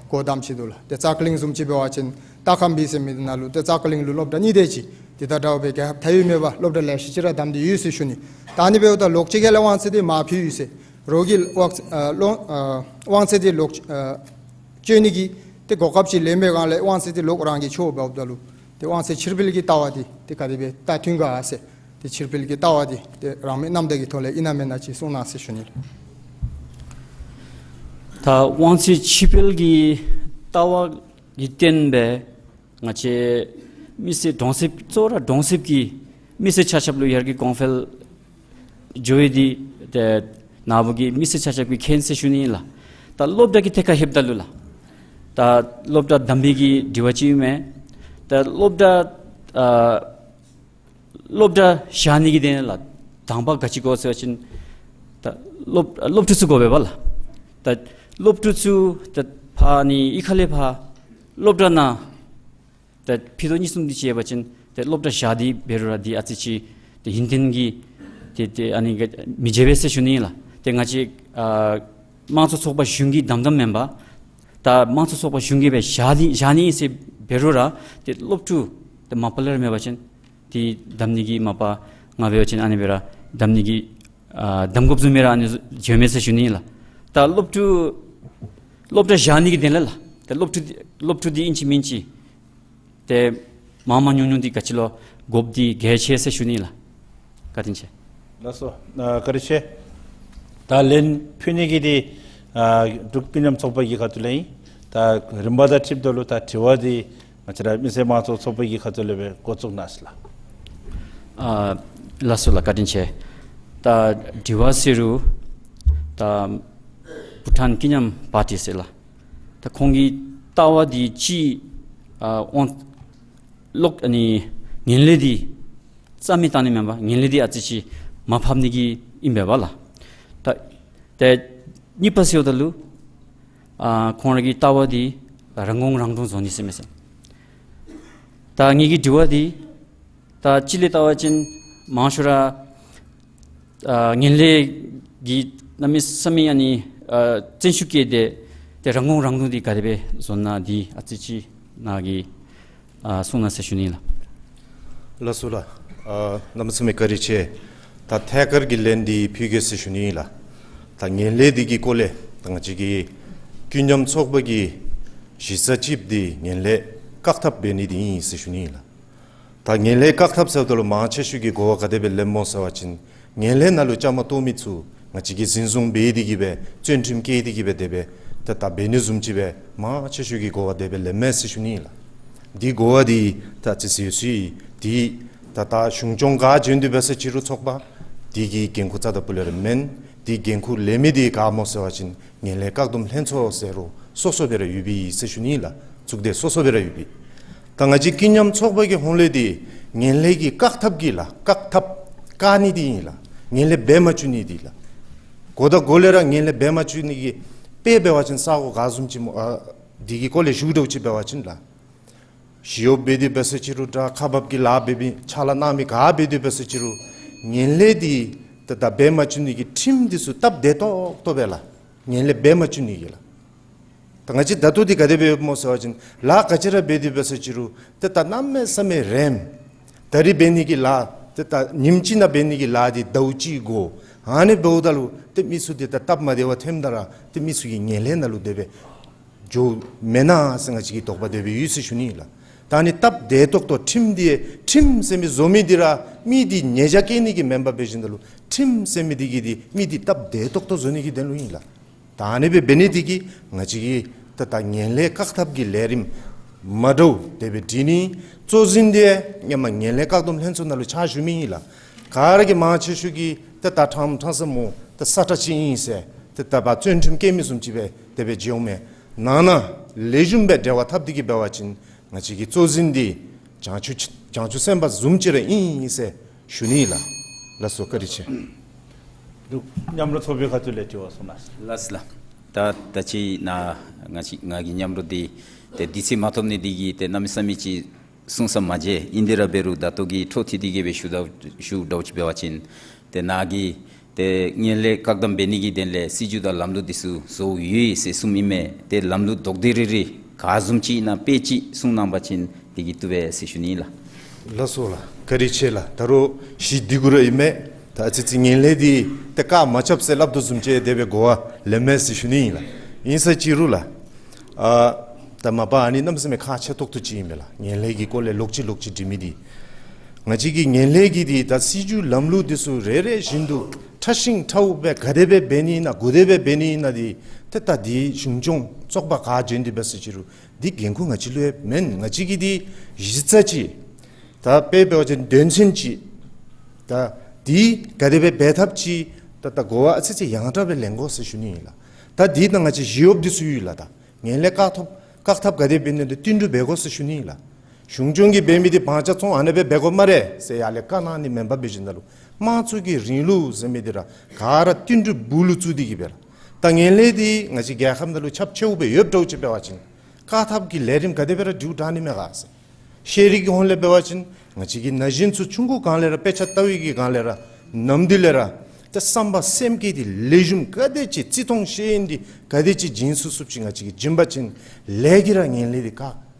སྒོ་བསྡམ་ཅི་འདུག་ལགས། ཏེ་ཙག་གླིང་བཟུམ་ཅིག་འབད་བ་ཅིན་སྟག་ཁམ་བི་ཟེར་མི་འདི་ནང་ལུ་ཏེ་ཙག་གླིང་ལུ་སློབ་གྲྭ་གཉིས་དེ་ཅིག་འདི་ད་འདྲཝ་སྦེ་རྒྱལ་ཁབ་མཐའ་དབུས་མེད་པར་སློབ་གྲྭ་ལེ་ཤ་ཅིག་ར་བསྡམས་ཏེ་ཡོད་ཟེར་ཞུ་ནི། ད་ཨ་ནི་འབདཝ་ད་ལོག་ཅི་ག་ལས་དབང་ཚད་འདི་མར་ཕུལ་ཡི་ཟེར། རོགས་ཀྱིས་དབང་ཚད་ཨ་ལོ་ཨ་དབང་ཚད་འདི་ལོག་ཨ་སྤྱོད་ནི་གི་ཏེ་གོ་སྐབས་ཅིག་ལེན་པའི་སྒང་ལས་དབང་ཚད་འདི་ལོག་རང་གིས་འཕྱོག་འབདཝ་ད་ལུ་ཏེ་དབང་ཚད་ཕྱིར་སྤེལ་གྱི་ལྟ་བ་འདི་ཏེ་ག་དེ་སྦེ་ད་མཐུན་ག་ཟེར། ཏེ་ཕྱིར་སྤེལ་གྱི་ལྟ་བ་འདི་ཏེ་རང་མོས་རྣམ་དག་གི་ཐོག་ལས་ཨིན་ན་མེན་ན་ཅིག་གསུང་གནང་ཟེར་ཞུ་ནི་ལགས། ད་དབང་ཚད་ཕྱིར་སྤེལ་གྱི་ལྟ་བ་གི་སྟེང་སྦེ་ང་བཅས་མི་སེར་གྲོང་གསེབ་གཙོ་བོ་ར་གྲོང་གསེབ་ཀྱི་མི་སེར་ཆ་ཁྱབ་ལུ་ཡར་གྱི་གོང་འཕེལ་འགྱོ་ཡི་འདི་ཏེ་ནཱ་བུ་གི་མི་སེར་ཆ་ཁྱབ་ཀྱིས་མཁྱེན་ཟེར་ཞུ་ནི་ཨིན་ལགས། ད་སློབ་གྲྭ་གི་ཐད་ཁར་ལྷོདཔ་ད་ལུ་ལགས། ད་སློབ་གྲྭ་བསྡམ་པའི་གི་དྲི་བ་ཅིག་ཨིན་མས། ད་སློབ་གྲྭ་ཨ་སློབ་གྲྭ་བཞག་ནི་གི་དོན་ལུ་དང་པ་ག་ཅི་དགོ་ཟེར་བ་ཅིན་ད་སློབ་སློབ་ཕྲུག་ཚུ་དགོ་པས་པ་ལགས། ད་སློབ་ཕྲུག་ཚུ་ད་ཕར་ཨ་ནི་གཡུས་ཁ་ལས་ཕར་སློབ་གྲྭ་ནང་ད་ཕྱེད་དོ་གཉིས་གསུམ་འདི་ཅིག་འབད་བ་ཅིན་ཏེ་སློབ་གྲྭ་བཞག་སྟེ་འབད་རུང་ར་འདི་ཨ་ཙི་ཅིག་ཏེ་ཡུན་བརྟན་གྱི་ཏེ་ཏེ་ཨ་ནི་ག་མི་བྱེད་པས་ཟེར་ཞུ་ནི་ཨིན་ལགས། ཏེ་ང་བཅས་ཨ་དམངས་གཙོ་ཚོགས་པ་གཞུང་གིས་བསྡམ་བསྡམ་མེན་པར་ད་དམངས་གཙོ་ཚོགས་པ་གཞུང་གིས་སྦེ་བཞག་སྟེ་བཞག་ནི་ཨིན་ཟེར་འབད་རུང་ར་ཏེ་སློབ་ཕྲུག་ཏེ་མ་པ་ལས་ར་མེད་པ་ཅིན་ཏེ་བསྡམ་ནི་གི་མ་པ་ང་འབད་བ་ཅིན་ཨ་ནི་སྦེ་ར་བསྡམ་ནི་གི་ཨ་བསྡམ་དགོཔ་བཟུམ་སྦེ་ར་ཨ་ནི་འགྱོཝ་མས་ཟེར་ཞུ་ནི་ཨིན་ལགས། ད་སློབ་ཕྲུག་སློབ་གྲྭ་བཞག་ནི་གི་དོན་ལས་ལགས། ད་སློབ་ཕྲུག་འདི་སློབ་ཕྲུག་འདི་ཨིན་ཅི་མིན་ཅི་ཏེ་མང་མང་ཉུང་ཉུང་འདི་ག་ཅི་ལོ་དགོཔ་འདི་གལ་ཆེ་ཟེར་ཞུ་ནི་ཨིན་ལགས། བཀའ་དྲིན་ཆེ། ལགས་སོ། ཨ་བཀའ་དྲིན་ཆེ། ད་ལན་ཕུལ་ནི་གི་འདི་ཨ་འབྲུག་མི་ཉམས་ཚོགས་པ་གི་ཁ་ཐུག་ལས་ཨིན། ད་རིམ་པ་དང་འཁྲིལཝ་ད་ལུ་ད་དྲི་བ་འདི་ང་བཅས་ར་མི་སེར་མང་གཙོ་ཚོགས་པ་གི་ཁ་ཐུག་ལས་སྦེ་འགོ་བཙུགས་གནང་ཞུ་ལགས། ཨ་ལགས་སོ་ལགས། བཀའ་དྲིན་ཆེ། ད་དྲི་བ་ཟེར་རུང་ད་བྷུ་ཊཱན་ཀུན་མཉམ་པར་ཊི་ཟེར་ལགས། ད་ཁོང་གི་ལྟ་བ་འདི་ཅིག་ཨ་དབང་ལོག་ཨ་ནི་ངན་ལྷད་འདི་རྩ་མེད་བཏང་ནི་མེན་པར་ངན་ལྷད་འདི་ཨ་ཙི་ཅིག་མར་ཕབ་ནི་གི་ཨིན་པས་ལགས། ད་ཏེ་གཉིས་པ་ཟེརཝ་ད་ལུ་ཨ་ཁོང་ར་གི་ལྟ་བ་འདི་རང་ཁུངས་རང་ཐོན་བཟོ་ནི་ཟེར་མི་ཟེར། ད་ངེ་གི་དྲི་བ་འདི་ད་སྤྱི་ལས་བལྟ་བ་ཅིན་མང་ཤོས་ར་ཨ་ངན་ལྷད་ཀྱི་གནམ་མེད་ས་མེད་ཨ་ནི་ཨ་བཙན་ཤུགས་བསྐྱེད་དེ་ཏེ་རང་ཁུངས་རང་ཐོན་འདི་ག་དེ་སྦེ་བཟོ་ནི་ན་འདི་ཨ་ཙི་ཅིག་ནཱ་གིས་ཨ་གསུང་གནང་ཟེར་ཞུ་ནི་ལགས། ལགས་སོ་ལགས། ཨ་གནམ་མེད་ས་མེད་བཀའ་དྲིན་ཆེ། ད་ཐད་ཀར་གྱི་ལན་འདི་ཕུལ་གེ་ཟེར་ཞུ་ནི་ལགས། ད་ངན་ལྷད་འདི་གི་སྐོར་ལས་ད་ང་བཅས་ཀྱི་ཀུན་མཉམ་ཚོགས་པ་གི་གཞི་རྩ་གཅིག་འདི་ངན་ལྷད་བཀག་ཐབས་འབད་ནི་འདི་ཨིན་ཟེར་ཞུ་ནི་ལགས། ད་ངན་ལྷད་བཀག་ཐབས་ཟེརཝ་ད་ལུ་མང་ཆེ་ཤོས་ཀྱིས་གོ་བ་ག་དེ་སྦེ་ལེནམ་སྨོ་ཟེར་བ་ཅིན་ངན་ལྷད་ནང་ལུ་བཅའ་མར་གཏོགས་མི་ཚུ་ང་བཅས་ཀྱིས་འཛིན་བཟུང་འབད་དེ་གི་སྦེ་བཙོན་ཁྲིམས་བཀལ་ཏེ་གི་སྦེ་དེ་སྦེ་ད་ད་འབད་ནི་བཟུམ་ཅིག་སྦེ་མང་ཆེ་ཤོས་ཀྱིས་གོ་བ་དེ་སྦེ་ལེནམ་མས་ཟེར་ཞུ་ནི་ལགས། འདི་གོ་བ་འདི་ད་ཅི་ཟེར་སྲིད་འདི་ད་ད་གཞུང་སྐྱོང་ག་བྱོན་དོ་འབད་ཟེར་ཅི་རུང་ཚོགས་པ་འདི་གི་འགན་ཁུར་རྩ་དང་པོ་ལས་ར་མེན། འདི་འགན་ཁུར་ལེན་མི་འདི་ག་སྨོ་ཟེར་བ་ཅིན་ངན་ལྷད་བཀག་སྡོམ་ལྷན་ཚོགས་ཟེར་རུང་སོ་སོ་སྦེ་ར་ཡོད་པས་ཟེར་ཞུ་ནི་ལགས། གཙུག་སྡེ་སོ་སོ་སྦེ་ར་ཡོད་པས། ད་ང་བཅས་ཀུན་མཉམ་ཚོགས་པ་གི་ཧོངས་ལས་འདི་ངན་ལྷད་ཀྱི་བཀག་ཐབས་ཀྱི་ལགས། བཀག་ཐབས་བཀག་ནི་འདི་ཨིན་ལགས། ངན་ལྷད་འབད་མ་བཅུག་ནི་འདི་ལགས། གོ་ད་གོ་ལས་ར་ངན་ལྷད་འབད་མ་བཅུག་ནི་གི་དཔེ་འབད་བ་ཅིན་ས་གོ་ག་བཟུམ་ཅིག་སྨོ་ཨ་འདི་གི་སྐོར་ལས་ཞུ་དོ་ཅིག་འབད་བ་ཅིན་ལགས། ཞི་གཡོགཔ་འབད་དེ་འབད་ཟེར་ཅི་རུང་འདྲ་ཁག་འབགཔ་གི་ལཱ་འབད་མི་ཕྱག་ལཱ་གནང་མི་ག་འབད་དེ་འབད་ཟེར་ཅི་རུང་ངན་ལྷད་འདི་ད་ད་འབད་མ་བཅུག་ནི་གི་ཁྲིམས་འདི་ཚུ་སྟབས་བདེ་ཏོག་ཏོ་སྦེ་ལགས། ངན་ལྷད་འབད་མ་བཅུག་ནི་གི་ལགས། ད་ང་བཅས་ད་ལྟོ་འདི་ག་དེ་སྦེ་ཡོདཔ་སྨོ་ཟེར་བ་ཅིན་ལཱ་ག་ཅི་ར་འབད་དེ་འབད་ཟེར་ཅི་རུང་ཏེ་ད་གནམ་མེད་ས་མེད་རནམ། ད་རིས་འབད་ནི་གི་ལཱ་ཏེ་ད་ཉིནམ་གཅིག་ནང་འབད་ནི་གི་ལཱ་འདི་ཟླཝ་གཅིག་འགོར། ཨ་ནི་འབདཝ་ད་ལུ་ཏེ་མི་ཚུ་འདི་ད་སྟབས་མ་བདེ་བ་ཐོནམ་ད་ར་ཏེ་མི་ཚུ་གིས་ངན་ལྷད་ནང་ལུ་དེ་སྦེ་འགྱོཝ་མེན་ན་ཟེར་ང་བཅས་ཀྱི་དོགས་པ་དེ་སྦེ་ཡོད་ཟེར་ཞུ་ནི་ལགས། ད་ནི་སྟབས་བདེ་ཏོག་ཏོ་ཁྲིམས་འདི་ཁྲིམས་ཟེར་མི་བཟོ་མི་འདི་ར་མི་འདི་ཉེས་བྱ་བཀལ་ནི་གི་མེན་པར་འབད་ཞིནམ་ད་ལུ་ཁྲིམས་ཟེར་མི་འདི་གིས་འདི་མི་འདི་སྟབས་བདེ་ཏོག་ཏོ་བཟོ་ནི་གི་དོན་ལུ་ཨིན་ལགས། ད་ཨ་ནི་སྦེ་འབད་ནི་འདི་གིས་ང་བཅས་ཀྱིས་ད་ད་ངན་ལྷད་བཀག་ཐབས་ཀྱི་ལས་རིམ་མ་འདྲཝ་དེ་སྦེ་སྒྲིག་ནི། གཙོ་འཛིན་འདི་ཧེ་མ་ངན་ལྷད་བཀག་སྡོམ་ལྷན་ཚོགས་ནང་ལུ་ཕྱག་ཞུ་མི་ཨིན་ལགས། ག་ར་གིས་མང་ཆེ་ཤོས་ཀྱིས་ད་ད་ཕྲངམ་ཕྲང་ས་སྨོ་ད་ས་ཁྲ་ཅིག་ཨིན་ཟེར་ད་ད་བཙོན་ཁྲིམས་བཀལ་མི་བཟུམ་ཅིག་སྦེ་དེ་སྦེ་མཇལཝ་མས། ནང་ན་ལེགས་ཤོམ་སྦེ་འབྲེལ་བ་འཐབ་སྟེ་གི་འབད་བ་ཅིན་ང་བཅས་ཀྱི་གཙོ་འཛིན་འདི་བྱང་ཆུབ་བྱང་ཆུབ་སེམས་དཔའ་བཟུམ་ཅིག་ར་ཨིན་ཟེར་ཞུ་ནི་ལགས། ལགས་སོ་བཀའ་དྲིན་ཆེ། འདུག་མཉམ་རོགས་ཚོགས་པའི་ཁ་ཐུག་ལས་དྲི་བ་གསུང་གནང་ཟེར། ལགས་སོ་ལགས། ད་ད་ཅི་ནཱ་ང་བཅས་ང་གི་མཉམ་རོགས་འདི་ཏེ་དུས་ཚོད་མ་ཐོབ་ནི་འདི་གིས་ཏེ་གནམ་མེད་ས་མེད་ཅིག་གསུང་ས་མ་མཇལ། ཨིན་ཏེ་ར་འབད་རུང་ད་ལྟོ་གི་འཕྲོ་མཐུད་དེ་གི་སྦེ་ཞུ་དོ་ཞུ་དོ་ཅིག་འབད་བ་ཅིན་ཏེ་ནཱ་གིས་ཏེ་ངན་ལྷད་བཀག་སྡོམ་འབད་ནི་གི་དོན་ལས་སྲིད་བྱུས་དང་ལམ་ལུགས་འདི་ཚུ་བཟོ་ཡོད་ཟེར་གསུངམ་ཨིན་མས། ཏེ་ལམ་ལུགས་དོག་དེ་རེ་རེ་ག་བཟུམ་ཅིག་ཨིན་ན་དཔེ་ཅིག་གསུང་གནང་པ་ཅིན་དེ་གིས་བཏུབ་པས་ཟེར་ཞུ་ནི་ལགས། ལགས་སོ་ལགས། བཀའ་དྲིན་ཆེ་ལགས། ད་རུང་ཞུ་སྟེ་གི་ར་ཨིན་མས། ད་ཨ་ཙི་ཅིག་ངན་ལྷད་འདི་ཏེ་བཀག་མ་རྐྱབ་ཟེར་སླབ་དོ་བཟུམ་ཅིག་དེ་སྦེ་གོ་བ་ལེན་མས་ཟེར་ཞུ་ནི་ཨིན་ལགས། ཨིན་ས་ཅི་རུང་ལགས། ཨ་ད་མ་པ་ཨ་ནི་གནམ་མེད་ས་མེད་ཁག་ཆེ་ཏོག་ཏོ་ཅིག་ཨིན་མས་ལགས། ངན་ལྷད་ཀྱི་སྐོར་ལས་ལོག་ཅི་ལོག་ཅི་སྒྲིག་མི་འདི་ང་བཅས་ཀྱི་ངན་ལྷད་ཀྱི་འདི་ད་སྲིད་བྱུས་ལམ་ལུགས་འདི་ཚུ་རེ་རེ་བཞིན་དུ་ཕྲ་ཞིང་ཕྲའུ་སྦེ་ག་དེ་སྦེ་འབད་ནི་ཨིན་ན་ག་དེ་སྦེ་འབད་ནི་ཨིན་ན་འདི་ཏེ་ད་འདི་གཞུང་སྐྱོང་ཚོགས་པ་ག་བྱོན་ཏེ་འབད་ཟེར་ཅི་རུང་འདི་འགན་ཁུར་ང་བཅས་ལུ་ཡང་མེན། ང་བཅས་ཀྱི་འདི་གཞི་རྩ་ཅིག་ད་དཔེ་འབད་བ་ཅིན་དོན་ཚན་ཅིག་ད་འདི་ག་དེ་སྦེ་འབད་ཐབས་ཅིག་ད་ད་གོ་བ་ཨ་ཙི་ཅིག་ཡང་དྲགས་སྦེ་ལེན་དགོ་ཟེར་ཞུ་ནི་ཨིན་ལགས། ད་འདི་ནང་ང་བཅས་ཞི་གཡོགཔ་འདི་ཚུ་ཡོད་ལགས། ད་ངན་ལྷད་བཀག་ཐབས་བཀག་ཐབས་ག་དེ་འབད་ནི་འདི་བསྟུན་གྲོས་འབད་དགོ་ཟེར་ཞུ་ནི་ཨིན་ལགས། གཞུང་སྐྱོང་གིས་འབད་མི་འདི་བང་ཆ་བཙོང་ཨ་ནེ་སྦེ་འབད་དགོ་སྨ་རེ་ཟེར་ཡར་ལས་བཀའ་གནང་ནི་མེན་པར་འབད་ཞིནམ་ད་ལུ་དམངས་གཙོ་གི་རིང་ལུགས་ཟེར་མི་འདི་ར་ག་ར་བསྟུན་གྲོས་སྦུག་ལུ་བཙུགས་ཏེ་གི་སྦེ་ལགས། ད་ངན་ལྷད་འདི་ང་བཅས་རྒྱལ་ཁབ་ནང་ལུ་ཁྱབ་ཆེཝ་སྦེ་ཡོདཔ་འདྲཝ་ཅིག་འབད་བ་ཅིན་བཀག་ཐབས་ཀྱི་ལས་རིམ་ག་དེ་སྦེ་ར་འགྱོ་དྲག་ནི་མས་ག་ཟེར། ཤེས་རིག་གི་ཧོང་ལས་འབད་བ་ཅིན་ང་བཅས་ཀྱི་ན་གཞོན་ཚུ་ཆུང་ཀུ་སྒང་ལས་ར་དཔེ་ཆ་ལྟ་བའི་གི་སྒང་ལས་ར་ནམ་དུས་ལས་ར་ཏེ་བསམ་པ་སེམས་བསྐྱེད་འདི་ལེགས་ཤོམ་ག་དེ་ཅིག་བརྩི་མཐོང་ཤེས་ཡོན་འདི་ག་དེ་ཅིག་བྱིན་ཚུགས་ཚུགསཔ་ཅིག་ང་བཅས་ཀྱིས་བྱིན་པ་ཅིན་ལས་ཀྱིས་ར་ངན་ལྷད་འདི་བཀག་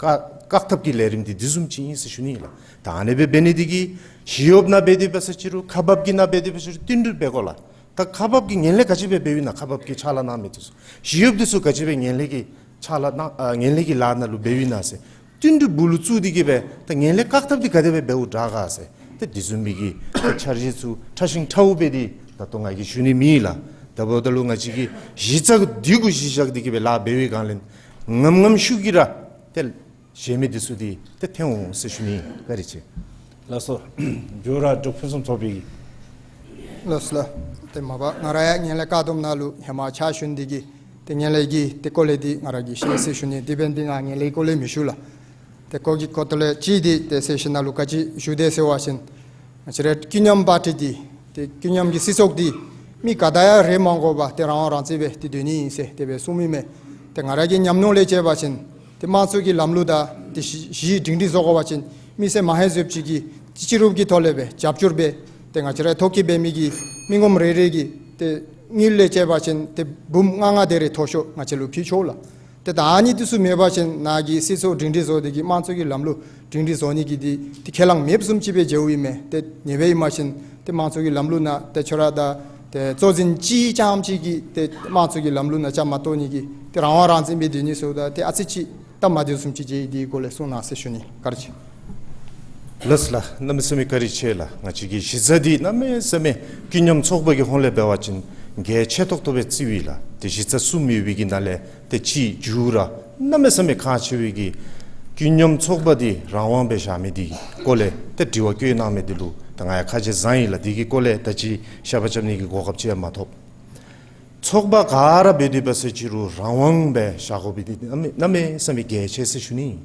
བཀག་བཀག་ཐབས་ཀྱི་ལས་རིམ་འདི་འདི་བཟུམ་ཅིག་ཨིན་ཟེར་ཞུ་ནི་ཨིན་ལགས། ད་ཨ་ནེ་སྦེ་འབད་ནི་འདི་གིས་ཞི་གཡོགཔ་ནང་འབད་དེ་འབད་ཟེར་ཅི་རུང་ཁག་འབགཔ་གི་ནང་འབད་དེ་འབད་ཟེར་ཅི་རུང་བསྟུན་གྲོས་འབད་དགོ་ལགས། ད་ཁག་འབགཔ་གིས་ངན་ལྷད་ག་ཅི་སྦེ་འབདཝ་ཨིན་ན་ཁག་འབགཔ་གིས་ཕྱག་ལཱ་གནང་མི་འདི་ཚུ་ཞི་གཡོགཔ་འདི་ཚུ་ག་ཅི་སྦེ་ངན་ལྷད་ཀྱི་ཕྱག་ལཱ་གནང་ཨ་ངན་ལྷད་ཀྱི་ལཱ་ནང་ལུ་འབདཝ་ཨིན་ན་ཟེར་བསྟུན་གྲོས་སྦུག་ལུ་བཙུགས་ཏེ་གི་སྦེ་ད་ངན་ལྷད་བཀག་ཐབས་འདི་ག་དེ་སྦེ་འབདཝ་དྲག་ག་ཟེར་ཏེ་འདི་བཟུམ་མའི་གི་ད་འཆར་གཞི་ཚུ་ཕྲ་ཞིང་ཕྲའུ་སྦེ་འདི་ད་ལྟོ་ང་གིས་ཞུ་ནི་མེད་ལགས། ད་འབདཝ་ད་ལུ་ང་བཅས་ཀྱིས་གཞི་རྩ་འདི་གུ་གཞི་བཞག་སྟེ་གི་སྦེ་ལཱ་འབད་བའི་སྒང་ལས་ ངམ་ངམ་ཤུགས་ཀྱིས་ར་ཏེ་གཞན་མི་འདི་ཚུ་འདི་ཏེ་འཐོན་འོང་ཟེར་ཞུ་ནི། བཀའ་དྲིན་ཆེ། ལགས་སོ། འབྱོར་ར་འབྲུག་ཕུན་སུམ་ཚོགས་པའི། ལགས་སོ་ལགས། ཏེ་མ་པ་ང་ར་ཡང་ངན་ལྷད་བཀག་སྡོམ་ནང་ལུ་ཧེ་མ་ཕྱག་ཞུ་ནི་འདི་གིས་ཏེ་ངན་ལྷད་ཀྱི་ཏེ་སྐོར་ལས་འདི་ང་ར་གིས་ཤེས་ཟེར་ཞུ་ནི། དེ་འབདཝ་ད་ང་ངན་ལྷད་ཀྱི་སྐོར་ལས་མི་ཞུ་ལགས། ཏེ་སྐོར་གྱི་སྐོར་ཐོག་ལས་ཅིག་འདི་ཏེ་གསལ་བཤད་ནང་ལུ་ག་ཅི་ཞུ་དེས་ཟེར་བ་ཅིན་ང་བཅས་ར་ཀུན་མཉམ་པར་ཊི་འདི་ཏེ་ཀུན་མཉམ་གྱི་སྲིད་ཚོགས་འདི་མི་ག་དང་ཡང་རེ་མ་དགོ་པར་ཏེ་རང་དབང་རང་བཙན་སྦེ་ཏེ་སྡོད་ནི་ཨིན་ཟེར་དེ་སྦེ་གསུངམ་ཨིན་མས། ཏེ་ང་ར་གི་ཉམས་མྱོང་ལས་དཔྱད་པ་ཅིན་ཏེ་དམངས་གཙོ་གི་ལམ་ལུགས་དང་ཏེ་གཞི་གཞི་སྒྲིང་སྒྲིང་བཟོ་དགོ་པ་ཅིན་མི་སེར་མང་ཧེང་བཟོདཔ་ཅིག་གིས་སྤྱི་རུབ་ཀྱི་ཐོག་ལས་སྦེ་རྒྱབ་སྐྱོར་འབད་ཏེ་ང་བཅས་ར་ཐོ་བཀོད་འབད་མི་གི་མི་ངོམ་རེ་རེ་གིས་ཏེ་དངུལ་ལས་དཔྱད་པ་ཅིན་ཏེ་འབུམ་ལྔ་ལྔ་དེ་རེ་མཐོ་ཤོས་ང་བཅས་ལུ་ཕུལ་ཆོག་ལགས། ཏེ་ད་ཨ་ནི་འདི་ཚུ་མེད་པ་ཅིན་ནཱ་གི་སྲིད་ཚོགས་སྒྲིང་སྒྲིང་བཟོ་སྟེ་གི་དམངས་གཙོ་གི་ལམ་ལུགས་སྒྲིང་སྒྲིང་བཟོ་ནི་གི་འདི་ཏེ་ཁས་བླངས་མེདཔ་བཟུམ་ཅིག་སྦེ་མཇལཝ་ཨིན་མས། ཏེ་ངེས་པ་ཨིན་པ་ཅིན་ཏེ་དམངས་གཙོ་གི་ལམ་ལུགས་ནང་ཏེ་ཁྱོད་ར་དང་ཏེ་གཙོ་འཛིན་གཅིག་རྐྱངམ་ཅིག་གིས་ཏེ་དམངས་གཙོ་གི་ལམ་ལུགས་ནང་བཅའ་མར་གཏོགས་ནི་གི་ཏེ་རང་དབང་རང་བཙན་སྦེ་སྡོད་ནི་ཚུ་དང་ཏེ་ཨ་ཙི་ཅིག་སྟབས་མ་བདེཝ་བཟུམ་ཅིག་མཇལ་ཡི། དེའི་སྐོར་ལས་གསུང་གནང་ཟེར་ཞུ་ནི། བཀའ་དྲིན་ཆེ། ལགས་ལགས། གནམ་མེད་ས་མེད་བཀའ་དྲིན་ཆེ་ལགས། ང་བཅས་ཀྱི་གཞི་རྩ་འདི་གནམ་མེད་ས་མེད་ཀུན་མཉམ་ཚོགས་པ་གི་ཧོང་ལས་འབད་བ་ཅིན་གལ་ཆེ་ཏོག་ཏོ་སྦེ་བརྩི་བས་ལགས། ཏེ་གཞི་རྩ་གསུམ་ཡོད་པའི་གི་ནང་ལས་ཏེ་གཅིག་མཇུག་ར་གནམ་མེད་ས་མེད་ཁག་ཆེ་བའི་གི་ཀུན་མཉམ་ཚོགས་པ་འདི་རང་དབང་སྦེ་བཞག་མི་འདི་སྐོར་ལས་ཏེ་དྲི་བ་བཀོད་གནང་མི་འདི་ལུ་ད་ང་ཡང་ཁ་རྗེ་བཟང་ཡི་ལགས། འདི་གི་སྐོར་ལས་ད་ཅི་བཤད་པ་རྐྱབ་ནི་གི་གོ་སྐབས་ཅིག་ཡང་མ་ཐོབ། ཚོགས་པ་ག་ར་འབད་དེ་འབད་ས་ཅིག་རུང་རང་དབང་སྦེ་བཞག་དགོ་པའི་འདི་གནམ་མེད་ས་མེད་གལ་ཆེ་ཟེར་ཞུ་ནི།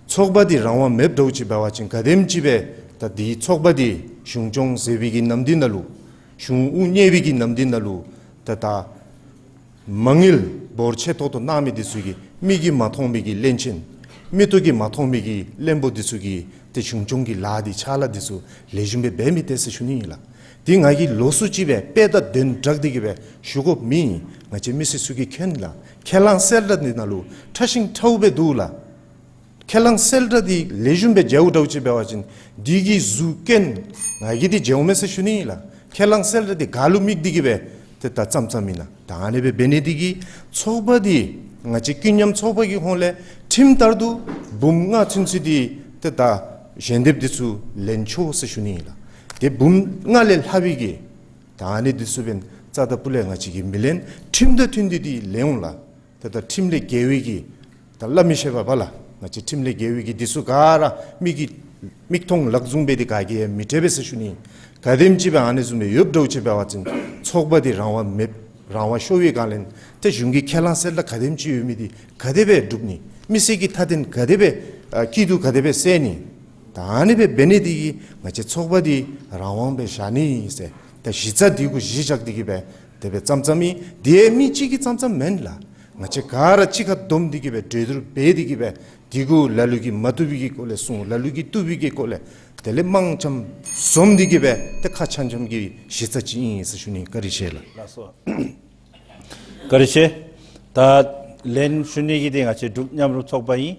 ཚོགས་པ་འདི་རང་དབང་མེདཔ་འདྲཝ་ཅིག་འབད་བ་ཅིན་ག་དེམ་ཅིག་སྦེ་ད་འདི་ཚོགས་པ་འདི་གཞུང་སྐྱོང་མཛད་པའི་གི་ནམ་དུས་ནང་ལུ་གཞུང་དབུ་བརྙེས་པའི་གི་ནམ་དུས་ནང་ལུ་ད་ད་མ་དངུལ་འབོར་ཆེ་ཏོག་ཏོ་གནང་མི་འདི་ཚུ་གིས་མིག་གིས་མ་མཐོང་མི་གི་བློན་ཆེན་མིག་ཏོ་གིས་མ་མཐོང་མི་གི་བློན་པོ་འདི་ཚུ་གིས་ཏེ་གཞུང་སྐྱོང་གི་ལཱ་འདི་ཕྱག་ལཱ་འདི་ཚུ་ལེགས་ཤོམ་སྦེ་འབད་མི་སྟེར་ཟེར་ཞུ་ནི་ཨིན་ལགས། འདི་ང་གིས་ལོགས་སུ་ཅིག་སྦེ་དཔེ་དང་དོན་སྦྲགས་ཏེ་གི་སྦེ་ཞུ་དགོཔ་མེན། ང་བཅས་མི་སེར་ཚུ་གིས་མཁྱེན་ལགས། ཁས་བླངས་གསལ་བསྒྲགས་འདི་ནང་ལུ་ཁྲ་ཤིང་ཁྲ་བོ་སྦེ་འདུག་ལགས། ཁས་བླངས་གསལ་བསྒྲགས་འདི་ལེགས་ཤོམ་སྦེ་མཇལཝ་འདྲཝ་ཅིག་འབད་བ་ཅིན་འདི་གི་གཟུགས་སྐྱོན་ང་གིས་འདི་མཇལཝ་མས་ཟེར་ཞུ་ནི་ཨིན་ལགས། ཁས་བླངས་གསལ་བསྒྲགས་འདི་ག་ལུ་དམིགས་ཏེ་གི་སྦེ་ཏེ་ད་བརྩམས་བརྩམསཔ་ཨིན་ན། ད་ཨ་ནི་སྦེ་འབད་ནི་འདི་གིས་ཚོགས་པ་འདི་ང་བཅས་ཀུན་མཉམ་ཚོགས་པ་གི་ཧོང་ལས་ཁྲིམས་ལྟར་དུ་འབུམ་ལྔ་ཚུན་ཚོད་འདི་ཏེ་ད་ཞལ་འདེབས་འདི་ཚུ་ལེན་ཆོག་ཟེར་ཞུ་ནི་ཨིན་ལགས། ཏེ་འབུམ་ལྔ་ལས་ལྷག་པའི་གི་ད་ཨ་ནི་འདི་ཚུ་འབདན་རྩ་དང་སྤུ་ལས་ང་བཅས་ཀྱིས་མི་ལེན། ཁྲིམས་དང་མཐུན་ཏེ་འདི་ལེན་འོང་ལགས། ཏེ་ད་ཁྲིམས་ལས་འགལ་བའི་གི་ད་སླབ་མི་ཤེས་པས་ལགས། ང་བཅས་ཁྲིམས་ལས་འགལ་བའི་གི་འདི་ཚུ་ག་ར་མིག་གིས་མིག་མཐོང་ལག་བཟུང་སྦེ་འདི་ག་གིས་ཡང་མི་འཐད་པས་ཟེར་ཞུ་ནི། ག་དེམ་ཅིག་སྦེ་ཨ་ནི་བཟུམ་སྦེ་ཡོདཔ་འདྲཝ་ཅིག་འབད་བ་ཅིན་ཚོགས་པ་འདི་རང་དབང་མེདཔ་རང་དབང་ཤོར་བའི་སྒང་ལས་ཏེ་གཞུང་གི་ཁས་བླངས་གསལ་བསྒྲགས་ག་དེམ་ཅིག་ཡོད་མི་འདི་ག་དེ་སྦེ་སྒྲུབ་ནི། མི་སེར་གྱི་མཐའ་དོན་ག་དེ་སྦེ་ཨ་སྐྱིད་སྡུག་ག་དེ་སྦེ་སེལ་ནི། ད་ཨ་ནི་སྦེ་འབད་ནི་འདི་གིས་ང་བཅས་ཚོགས་པ་འདི་རང་དབང་སྦེ་བཞག་ནི་ཟེར་ད་གཞི་རྩ་འདི་གུ་གཞི་བཞག་སྟེ་གི་སྦེ་དེ་སྦེ་བརྩམས་བརྩམསཔ་ཨིན། འདི་མི་གཅིག་གིས་བརྩམས་བརྩམསཔ་མེན་ལགས། ང་བཅས་ག་ར་གཅིག་ཁར་བསྡོམས་ཏེ་གི་སྦེ་གྲོས་བསྡུར་འབད་དེ་གི་སྦེ་འདི་གུ་ལ་ལུ་གིས་མ་བཏུབ་པའི་གི་སྐོར་ལས་གསུངས། ལ་ལུ་གིས་བཏུབ་པའི་གི་སྐོར་ལས་དེ་ལས་དམངས་འཆམ་འཛོམས་ཏེ་གི་སྦེ་ཏེ་ཁ་འཆམ་འཆམ་གྱི་གཞི་རྩ་ཅིག་ཨིན་ཟེར་ཞུ་ནི། བཀའ་དྲིན་ཆེ་ལགས། ལགས་སོ། བཀའ་དྲིན་ཆེ། ད་ལན་ཞུ་ནི་གི་འདི་ང་བཅས་འབྲུག་མཉམ་རུབ་ཚོགས་པ་ཨིན།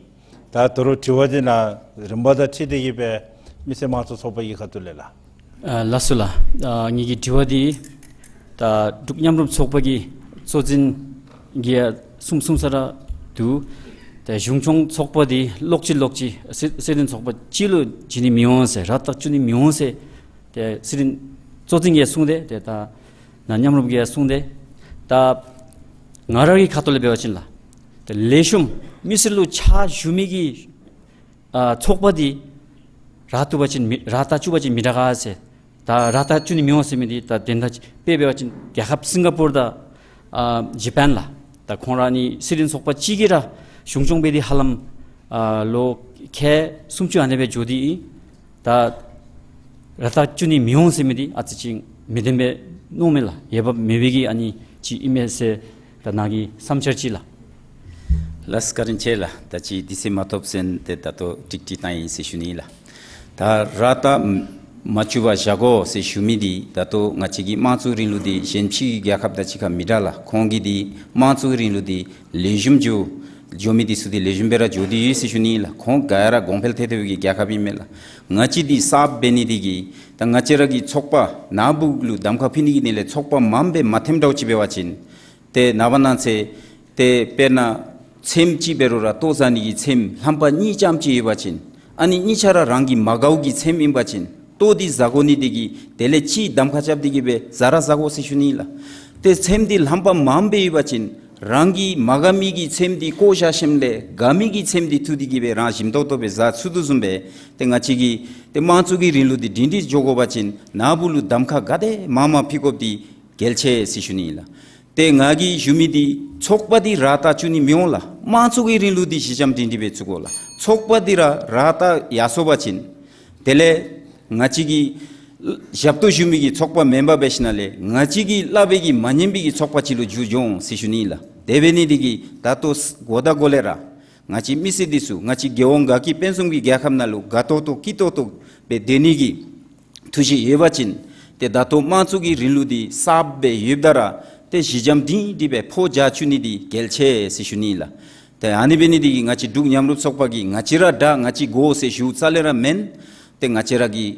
ད་ད་རུང་དྲི་བ་འདི་ནང་རིམ་པ་དང་འཁྲིལ་ཏེ་གི་སྦེ་མི་སེར་དམངས་གཙོ་ཚོགས་པ་གི་ཁ་ཐུག་ལས་ལགས། ཨ་ལགས་སོ་ལགས། ཨ་ངེ་གི་དྲི་བ་འདི་ད་འབྲུག་མཉམ་རུབ་ཚོགས་པ་གི་གཙོ་འཛིན་གྱིས་གསུངས་གསུངས་ས་ར་འདུག། ཏེ་གཞུང་སྐྱོང་ཚོགས་པ་འདི་ལོག་ཅི་ལོག་ཅི་སྲིད་སྲིད་དོན་ཚོགས་པ་ཅིག་ལུ་བྱིན་ནི་མི་འོང་ཟེར་ར་བཏགས་བཅུག་ནི་མི་འོང་ཟེར་ཏེ་སྲིད་དོན་གཙོ་འཛིན་གྱིས་གསུངས་ཏེ་ཏེ་ད་ནཱ་མཉམ་རུབ་ཀྱིས་གསུངས་ཏེ་ད་ང་ར་གི་ཁ་ཐུག་ལས་འབད་བ་ཅིན་ལགས། ཏེ་ལེགས་ཤོམ་མི་སེར་ལུ་ཕྱག་ཞུ་མི་གི་ཨ་ཚོགས་པ་འདི་ར་བཏུབ་པ་ཅིན་མི་ར་བཏགས་བཅུག་པ་ཅིན་མི་དྲག་ག་ཟེར། ད་ར་བཏགས་བཅུག་ནི་མི་འོང་ཟེར་མི་འདི་ད་དོན་དག་ཅིག་དཔེ་འབད་བ་ཅིན་རྒྱལ་ཁབ་སིང་ག་པུར་དང་ཨ་ཇ་པཱན་ལགས། ད་ཁོང་ར་ཨ་ནི་སྲིད་དོན་ཚོགས་པ་གཅིག་གིས་ར་གཞུང་སྐྱོང་འབད་དེ་ཧ་ལམ་ཨ་ལོ་ཁལ་སུམ་ཅུ་ཨ་ནེ་སྦེ་འགྱོ་དེ་ཨིན། ད་ར་བཏགས་བཅུག་ནི་མི་འོང་ཟེར་མི་འདི་ཨ་ཙི་ཅིག་མི་བདེན་པས་མནོཝ་མས་ལགས། འོས་འབབ་མེད་པའི་གི་ཨ་ནི་ཅིག་ཨིན་མས་ཟེར་ད་ནཱ་གི་བསམ་འཆར་ཅིག་ལགས། ལགས་བཀའ་དྲིན་ཆེ་ལགས། ད་ཅི་དུས་ཚོད་མ་ཐོབ་ཟེར་ཏེ་ད་ལྟོ་ཀྲིག་ཀྲི་བཏང་ཡི་ཟེར་ཞུ་ནི་ལགས། ད་ར་བཏགས་མ་བཅུག་པར་བཞག་དགོ་ཟེར་ཞུ་མི་འདི་ད་ལྟོ་ང་བཅས་ཀྱི་དམངས་གཙོའི་རིང་ལུགས་འདི་གཞན་ཕྱི་རྒྱལ་ཁབ་དང་གཅིག་ཁར་མི་འདྲ་ལགས། ཁོང་གི་འདི་དམངས་གཙོའི་རིང་ལུགས་འདི་ལེགས་ཤོམ་འགྱོ་འགྱོ་མི་འདི་ཚུ་འདི་ལེགས་ཤོམ་སྦེ་ར་འགྱོ་དེ་ཡོད་ཟེར་ཞུ་ནི་ལགས། ཁོང་ག་ར་གོང་འཕེལ་ཐལ་ཐལ་བའི་རྒྱལ་ཁབ་ཨིན་མས་ལགས། ང་བཅས་འདི་གསརཔ་འབད་ནི་འདི་གིས་ད་ང་བཅས་ར་གི་ཚོགས་པ་ནཱ་སྦུག་ལུ་གདམ་ཁ་ཕུལ་ནི་གི་ནི་ལས་ཚོགས་པ་མངམ་སྦེ་མ་འཐེནམ་འདྲཝ་ཅིག་འབད་བ་ཅིན་ཏེ་ནངས་པ་གནངས་ཚེ་ཏེ་དཔེར་ན་ཚེམ་ཅིག་འབད་རུང་ར་ལྟོ་བཟའ་ནི་གི་ཚེམ་ལྷམ་པ་གཉིས་ཙམ་ཅིག་ཡོད་པ་ཅིན་ཨ་ནི་གཉིས་ཆ་ར་རང་གི་མ་དགའཝ་གི་ཚེམ་ཨིན་པ་ཅིན་ལྟོ་འདི་བཟའ་དགོ་ནི་འདི་གིས་དེ་ལས་གཅིག་གདམ་ཁ་རྐྱབ་སྟེ་གི་སྦེ་བཟའ་ར་བཟའ་དགོ་ཟེར་ཞུ་ནི་ལགས། ཏེ་ཚེམ་འདི་ལྷམ་པ་མངམ་སྦེ་ཡོད་པ་ཅིན་ རང་གི་མ་དགའ་མི་གི་ཚེམས་འདི་བཀོ་བཞག་ཞིནམ་ལས་དགའ་མི་གི་ཚེམས་འདི་འཐུ་སྟེ་གི་སྦེ་རང་ཞིམ་ཏོང་ཏོ་སྦེ་བཟའ་ཚུགས་དོ་བཟུམ་སྦེ་ཏེ་ང་བཅས་ཀྱིས་ཏེ་དམངས་གཙོ་གི་རིང་ལུགས་འདི་སྒྲིང་སྒྲིང་འགྱོ་དགོ་པ་ཅིན་ན་བུ་ལུ་གདམ་ཁ་ག་དེ་མང་མང་ཕུལ་དགོཔ་འདི་གལ་ཆེ་ཟེར་ཞུ་ནི་ཨིན་ལགས། ཏེ་ང་གིས་ཞུ་མི་འདི་ཚོགས་པ་འདི་ར་ལྟ་བཅུག་ནི་མི་འོང་ལགས། དམངས་གཙོ་གི་རིང་ལུགས་འདི་ཞི་འཇམ་སྒྲིང་སྒྲིང་སྦེ་བཙུགས་དགོ་ལགས། ཚོགས་པ་འདི་ར་ར་ལྟ་ཡར་སོང་པ་ཅིན་དེ་ལས་ང་བཅས་ཀྱི་ཞབས་ཏོག་ཞུ་མི་གི་ཚོགས་པ་མེན་པར་འབད་ཞིནམ་ལས་ང་བཅས་ཀྱི་སླབ་པའི་གི་མ་ཉན་པའི་གི་ཚོགས་པ་ཅིག་ལུ་འགྱུར་འགྱོ་འོང་ཟེར་ཞུ་ནི་ཨིན་ལགས། དེ་འབད་ནི་འདི་གིས་ད་ལྟོ་འགོ་དང་འགོ་ལས་ར་ང་བཅས་མི་སེར་འདི་ཚུ་ང་བཅས་རྒྱལ་ཡོངས་དགའ་སྐྱིད་དཔལ་འཛོམས་ཀྱི་རྒྱལ་ཁབ་ནང་ལུ་དགའ་ཏོག་ཏོ་སྐྱིད་ཏོག་ཏོ་སྦེ་སྡོད་ནི་གི་ཐུགས་བཞེད་ཡོད་པ་ཅིན་ཏེ་ད་ལྟོ་དམངས་གཙོ་གི་རིང་ལུགས་འདི་གསརཔ་སྦེ་ཡོདཔ་ད་ར་ཏེ་ཞི་འཇམ་སྒྲིང་སྒྲིང་སྦེ་འཕོ་རྒྱས་བཅུག་ནི་འདི་གལ་ཆེ་ཟེར་ཞུ་ནི་ཨིན་ལགས། ཏེ་ཨ་ནི་འབད་ནི་འདི་གིས་ང་བཅས་འབྲུག་མཉམ་རུབ་ཚོགས་པ་གིས་ང་བཅས་ར་དྲག་ང་བཅས་དགོ་ཟེར་ཞུ་རྩ་ལས་ར་མེན། ཏེ་ང་བཅས་ར་གིས་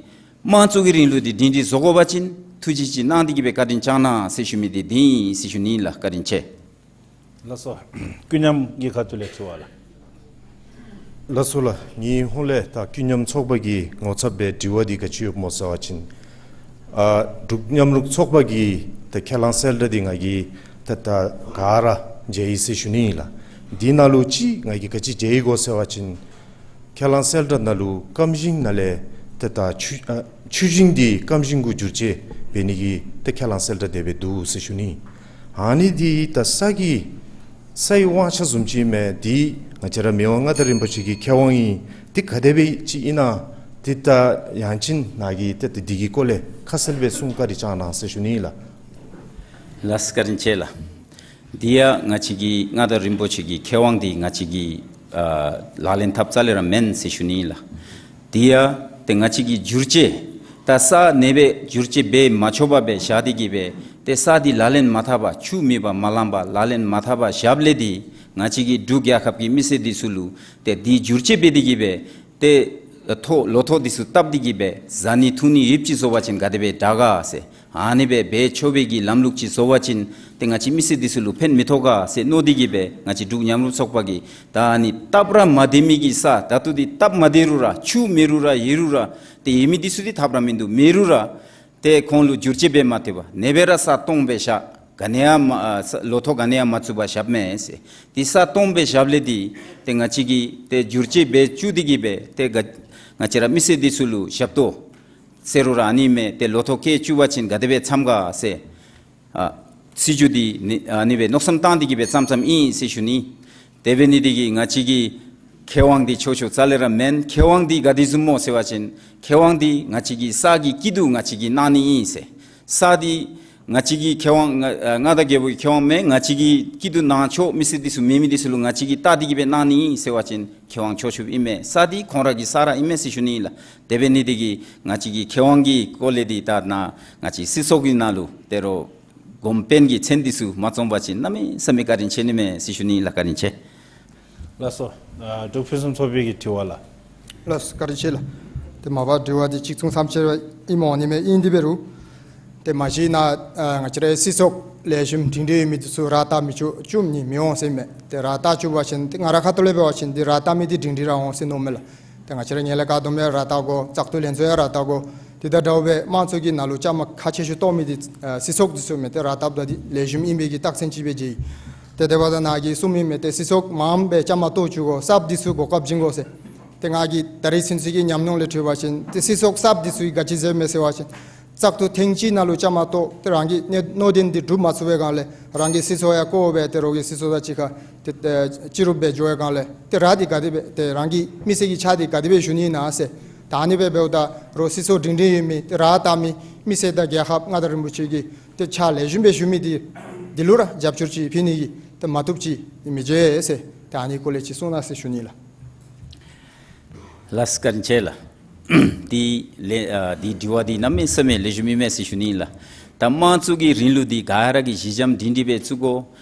དམངས་གཙོ་གི་རིང་ལུགས་འདི་སྒྲིང་སྒྲིང་བཟོ་དགོ་པ་ཅིན་ཐུགས་རྗེ་ཅིག་གནང་སྟེ་གི་སྦེ་བཀའ་དྲིན་བསྐྱང་གནང་ཟེར་ཞུ་མི་འདི་འདི་ཨིན་ཟེར་ཞུ་ནི་ཨིན་ལགས། བཀའ་དྲིན་ཆེ། ལགས་སོ། ཀུན་མཉམ་གྱི་ཁ་ཐུག་ལས་དྲི་བ་ལགས། ལགས་སོ་ལགས། ངེའི་ཧོངས་ལས་ད་ཀུན་མཉམ་ཚོགས་པ་གི་ངོ་ཚབ་སྦེ་དྲི་བ་འདི་ག་ཅི་ཡོདཔ་སྨོ་ཟེར་བ་ཅིན་ཨ་འབྲུག་མཉམ་རུབ་ཚོགས་པ་གི་ད་ཁས་བླངས་གསལ་བསྒྲགས་འདི་ང་གིས་ད་ད་ག་ར་མཇལ་ཡི་ཟེར་ཞུ་ནི་ཨིན་ལགས། འདི་ནང་ལུ་ཅིག་ང་གིས་ག་ཅི་མཇལ་ཡི་གོ་ཟེར་བ་ཅིན་ཁས་བླངས་གསལ་བསྒྲགས་ནང་ལུ་སྐམ་ཞིང་ནང་ལས་ཏེ་ད་ཆུ་ཨ་ཆུ་ཞིང་འདི་སྐམ་ཞིང་གུ་བསྒྱུར་བཅོས་འབད་ནི་གི་ཏེ་ཁས་བླངས་གསལ་བསྒྲགས་དེ་སྦེ་འདུག་ཟེར་ཞུ་ནི། ཨ་ནི་འདི་ད་ས་གི་སའི་དབང་ཆ་བཟུམ་ཅིག་མས། འདི་ང་བཅས་ར་མི་དབང་མངའ་བདག་རིན་པོ་ཆེ་གི་ཁེ་དབང་ཨིན། འདི་ག་དེ་སྦེ་ཅིག་ཨིན་ན་འདི་ད་ཡང་ཅིན་ནཱ་གིས་ཏེ་ཏེ་འདི་གི་སྐོར་ལས་ཁ་གསལ་སྦེ་གསུང་བཀའ་དྲིན་བསྐྱང་གནང་ཟེར་ཞུ་ནི་ལགས། ལགས་བཀའ་དྲིན་ཆེ་ལགས། འདི་ཡང་ང་བཅས་ཀྱི་མངའ་བདག་རིན་པོ་ཆེ་གི་ཁེ་དབང་འདི་ང་བཅས་ཀྱིས་ཨ་ལག་ལེན་འཐབ་རྩ་ལས་ར་མེན་ཟེར་ཞུ་ནི་ལགས། འདི་ཡང་ཏེ་ང་བཅས་ཀྱི་བསྒྱུར་བཅོས་ད་ས་གནས་སྦེ་བསྒྱུར་བཅོས་འབད་མ་ཆོགཔ་སྦེ་བཞག་སྟེ་གི་སྦེ་ཏེ་ས་འདི་ལག་ལེན་མ་འཐབ་པར་ཆུ་མེད་པར་མ་ལང་པར་ལག་ལེན་མ་འཐབ་པར་བཞགཔ་ལས་འདི་ང་བཅས་ཀྱི་འབྲུག་རྒྱལ་ཁབ་ཀྱི་མི་སེར་འདི་ཚུ་ལུ་ཏེ་འདི་བསྒྱུར་བཅོས་འབད་དེ་གི་སྦེ་ཏེ་ཐོག་ལོ་ཐོག་འདི་ཚུ་བཏབ་སྟེ་གི་སྦེ་བཟའ་ནི་འཐུང་ནི་ཡོདཔ་ཅིག་བཟོ་བ་ཅིན་ག་དེ་སྦེ་དྲག་ག་ཟེར། ཨ་ནི་སྦེ་འབད་ཆོག་པའི་གི་ལམ་ལུགས་ཅིག་བཟོ་བ་ཅིན་ཏེ་ང་བཅས་མི་སེར་འདི་ཚུ་ལུ་ཕན་མི་ཐོགས་ག་ཟེར་མནོ་སྟེ་གི་སྦེ་ང་བཅས་འབྲུག་མཉམ་རུབ་ཚོགས་པ་གིས་ད་ཨ་ནི་སྟབས་ར་མ་བདེ་མི་གི་ས་ད་ལྟོ་འདི་སྟབས་མ་བདེ་རུང་ར་ཆུ་མེད་རུང་ར་ཡོད་རུང་ར་ཏེ་ཡོད་མི་འདི་ཚུ་འདི་འཐབ་ར་མིན་འདུག། མེད་རུང་ར་ཏེ་ཁོང་ལུ་བསྒྱུར་བཅོས་འབད་མ་ཐེབས་པར་གནས་སྦེ་ར་ས་སྟོང་སྦེ་བཞག། ག་ནི་ཡང་མ་ཨ་ས་ལོ་ཐོག་ག་ནི་ཡང་མ་བཙུགས་པར་བཞགཔ་མས་ཟེར། འདི་ས་སྟོང་སྦེ་བཞགཔ་ལས་འདི་ཏེ་ང་བཅས་ཀྱིས་ཏེ་བསྒྱུར་བཅོས་འབད་བཅུག་སྟེ་གི་སྦེ་ཏེ་ག་ང་བཅས་ར་མི་སེར་འདི་ཚུ་ལུ་ཞབས་ཏོག་ཟེར་རུང་ར་ཨ་ནི་མས། ཏེ་ལོ་ཐོག་བཀལ་བཅུག་པ་ཅིན་ག་དེ་སྦེ་འཚམ་ག་ཟེར་ཨ་སྲིད་བྱུས་འདི་ནི་ཨ་ནི་སྦེ་མནོ་བསམ་བཏང་སྟེ་གི་སྦེ་བརྩམས་བརྩམསཔ་ཨིན་ཟེར་ཞུ་ནི། དེ་འབད་ནི་འདི་གིས་ང་བཅས་ཀྱི་ཁེ་དབང་འདི་ཆོག་ཆོག་རྩ་ལས་ར་མེན། ཁེ་དབང་འདི་ག་དེ་བཟུམ་སྨོ་ཟེར་བ་ཅིན་ཁེ་དབང་འདི་ང་བཅས་ཀྱི་ས་གི་སྐྱིད་སྡུག་ང་བཅས་ཀྱིས་གནང་ནི་ཨིན་ཟེར། ས་འདི་ང་བཅས་ཀྱི་ཁེ་དབང་མངའ་མངའ་བདག་རྒྱལ་པོ་གི་ཁེ་དབང་མས། ང་བཅས་ཀྱིས་སྐྱིད་སྡུག་གནང་ཆོག། མི་སེར་འདི་ཚུ་མེད་མི་འདི་ཚུ་ལུ་ང་བཅས་ཀྱིས་བལྟ་སྟེ་གི་སྦེ་གནང་ནི་ཨིན་ཟེར་བ་ཅིན་ཁེ་དབང་ཆོག་ཆོགཔ་ཨིན་མས། ས་འདི་ཁོང་ར་གི་ས་ར་ཨིན་མས་ཟེར་ཞུ་ནི་ཨིན་ལགས། དེ་འབད་ནི་འདི་གིས་ང་བཅས་ཀྱི་ཁེ་དབང་གི་སྐོར་ལས་འདི་ད་ནཱ་ང་བཅས་སྲིད་ཚོགས་ཀྱི་ནང་ལུ་དེ་རུ་གོང་དཔོན་གྱི་མཚན་འདི་ཚུ་མ་བརྩམས་པ་ཅིན་གནམ་མེད་ས་མེད་བཀའ་དྲིན་ཆེ་ནི་མས་ཟེར་ཞུ་ནི་ཨིན་ལགས། བཀའ་དྲིན་ཆེ། ལགས་སོ། ཨ་འབྲུག་ཕུན་སུམ་ཚོགས་པའི་གི་དྲི་བ་ལགས། ལགས་སོ། བཀའ་དྲིན་ཆེ་ལགས། ཏེ་མ་པ་དྲི་བ་འདི་གཅིག་མཚུངས་ཐམས་ཅད་ཨིནམ་འོང་ནི་མས། ཨིན་དེ་འབད་རུང་ཏེ་མ་གཞི་ནཱ་ཨ་ང་བཅས་རའི་སྲིད་ཚོགས་ལེགས་ཤོམ་སྒྲིང་སྒྲིང་ཡོད་མི་འདི་ཚུ་ར་བཏབ་མི་ཆོག་བཅུག་ནི་མི་འོང་ཟེར་མས། ཏེ་ར་བཏབ་བཅུག་པ་ཅིན་ཏེ་ང་རའི་ཁ་ཐུག་ལས་འབད་བ་ཅིན་འདི་ར་བཏབ་མི་འདི་སྒྲིང་སྒྲིང་ར་འོང་ཟེར་མནོཝ་མས་ལགས། ཏེ་ང་བཅས་ར་ངན་ལྷད་བཀག་སྡོམ་ཡང་ར་བལྟ་དགོ། བཙག་འཐུ་ལྷན་ཚོགས་ཡང་ར་བལྟ་དགོ། དེ་དང་འདྲཝ་སྦེ་དམངས་གཙོ་གི་ནང་ལུ་བཅའ་མར་ཁག་ཆེ་ཤོས་གཏོགས་མི་འདི་ཨ་སྲིད་ཚོགས་འདི་ཚུ་མས། ཏེ་ར་བཏབ་ད་འདི་ལེགས་ཤོམ་ཨིན་པའི་གི་རྟགས་མཚན་ཅིག་སྦེ་མཇལ་ཡི། ཏེ་དེ་འབདཝ་ད་ནཱ་གིས་གསུངས་མི་མས། ཏེ་སྲིད་ཚོགས་མངམ་སྦེ་བཅའ་མར་གཏོགས་བཅུག་དགོ། གསརཔ་འདི་ཚུ་གོ་སྐབས་བྱིན་དགོ་ཟེར། ཏེ་ང་གིས་ད་རིས་ཚུན་ཚོད་ཀྱི་ཉམས་མྱོང་ལས་འཕྲོས་པ་ཅིན་ཏེ་སྲིད་ཚོགས་གསརཔ་འདི་ཚུ་གིས་ག་ཅི་ཟེར་མས་ཟེར་བ་ཅིན་བཙག་འཐུ་ཐེངས་གཅིག་ནང་ལུ་བཅའ་མར་གཏོགས་ཏེ་རང་གི་གནད་གནད་དོན་འདི་སྒྲུབ་མ་ཚུགས་པའི་སྒང་ལས་རང་གི་སྲིད་ཚོགས་ཡང་བཀོ་སྦེ་ཏེ་རོགས་ཀྱི་སྲིད་ཚོགས་དང་གཅིག་ཁར་ཏེ་ཨེ་སྤྱི་རུབ་སྦེ་འགྱོ་བའི་སྒང་ལས་ཏེ་ར་འདི་ག་དེ་སྦེ་ཏེ་རང་གི་མི་སེར་གྱི་ཆ་འདི་ག་དེ་སྦེ་ཞུ་ནི་ཨིན་ན་ཟེར། ད་ཨ་ནི་སྦེ་འབདཝ་ད་རོགས་སྲིད་ཚོགས་སྒྲིང་སྒྲིང་ཡོད་མི་ཏེ་ར་བཏབ་མི་མི་སེར་དང་རྒྱལ་ཁབ་མངའ་བདག་རིན་པོ་ཆེ་གིས་ཏེ་ཕྱག་ལེགས་ཤོམ་སྦེ་ཞུ་མི་འདི་འདི་ལུ་ར་རྒྱབ་སྐྱོར་ཅིག་ཕུལ་ནི་གི་ཏེ་མ་བཏུབ་ཅིག་མི་མཇལ་ཟེར། ཏེ་ཨ་ནི་སྐོར་ལས་ཅིག་གསུང་གནང་ཟེར་ཞུ་ནི་ལགས། ལགས་བཀའ་དྲིན་ཆེ་ལགས། འདི་ལས་ཨ་འདི་དྲི་བ་འདི་གནམ་མེད་ས་མེད་ལེགས་ཤོམ་ཨིན་མས་ཟེར་ཞུ་ནི་ལགས། ད་དམངས་གཙོ་གི་རིང་ལུགས་འདི་ག་ར་གིས་ཞི་འཇམ་སྒྲིང་སྒྲིང་སྦེ་བཙུགས་དགོ།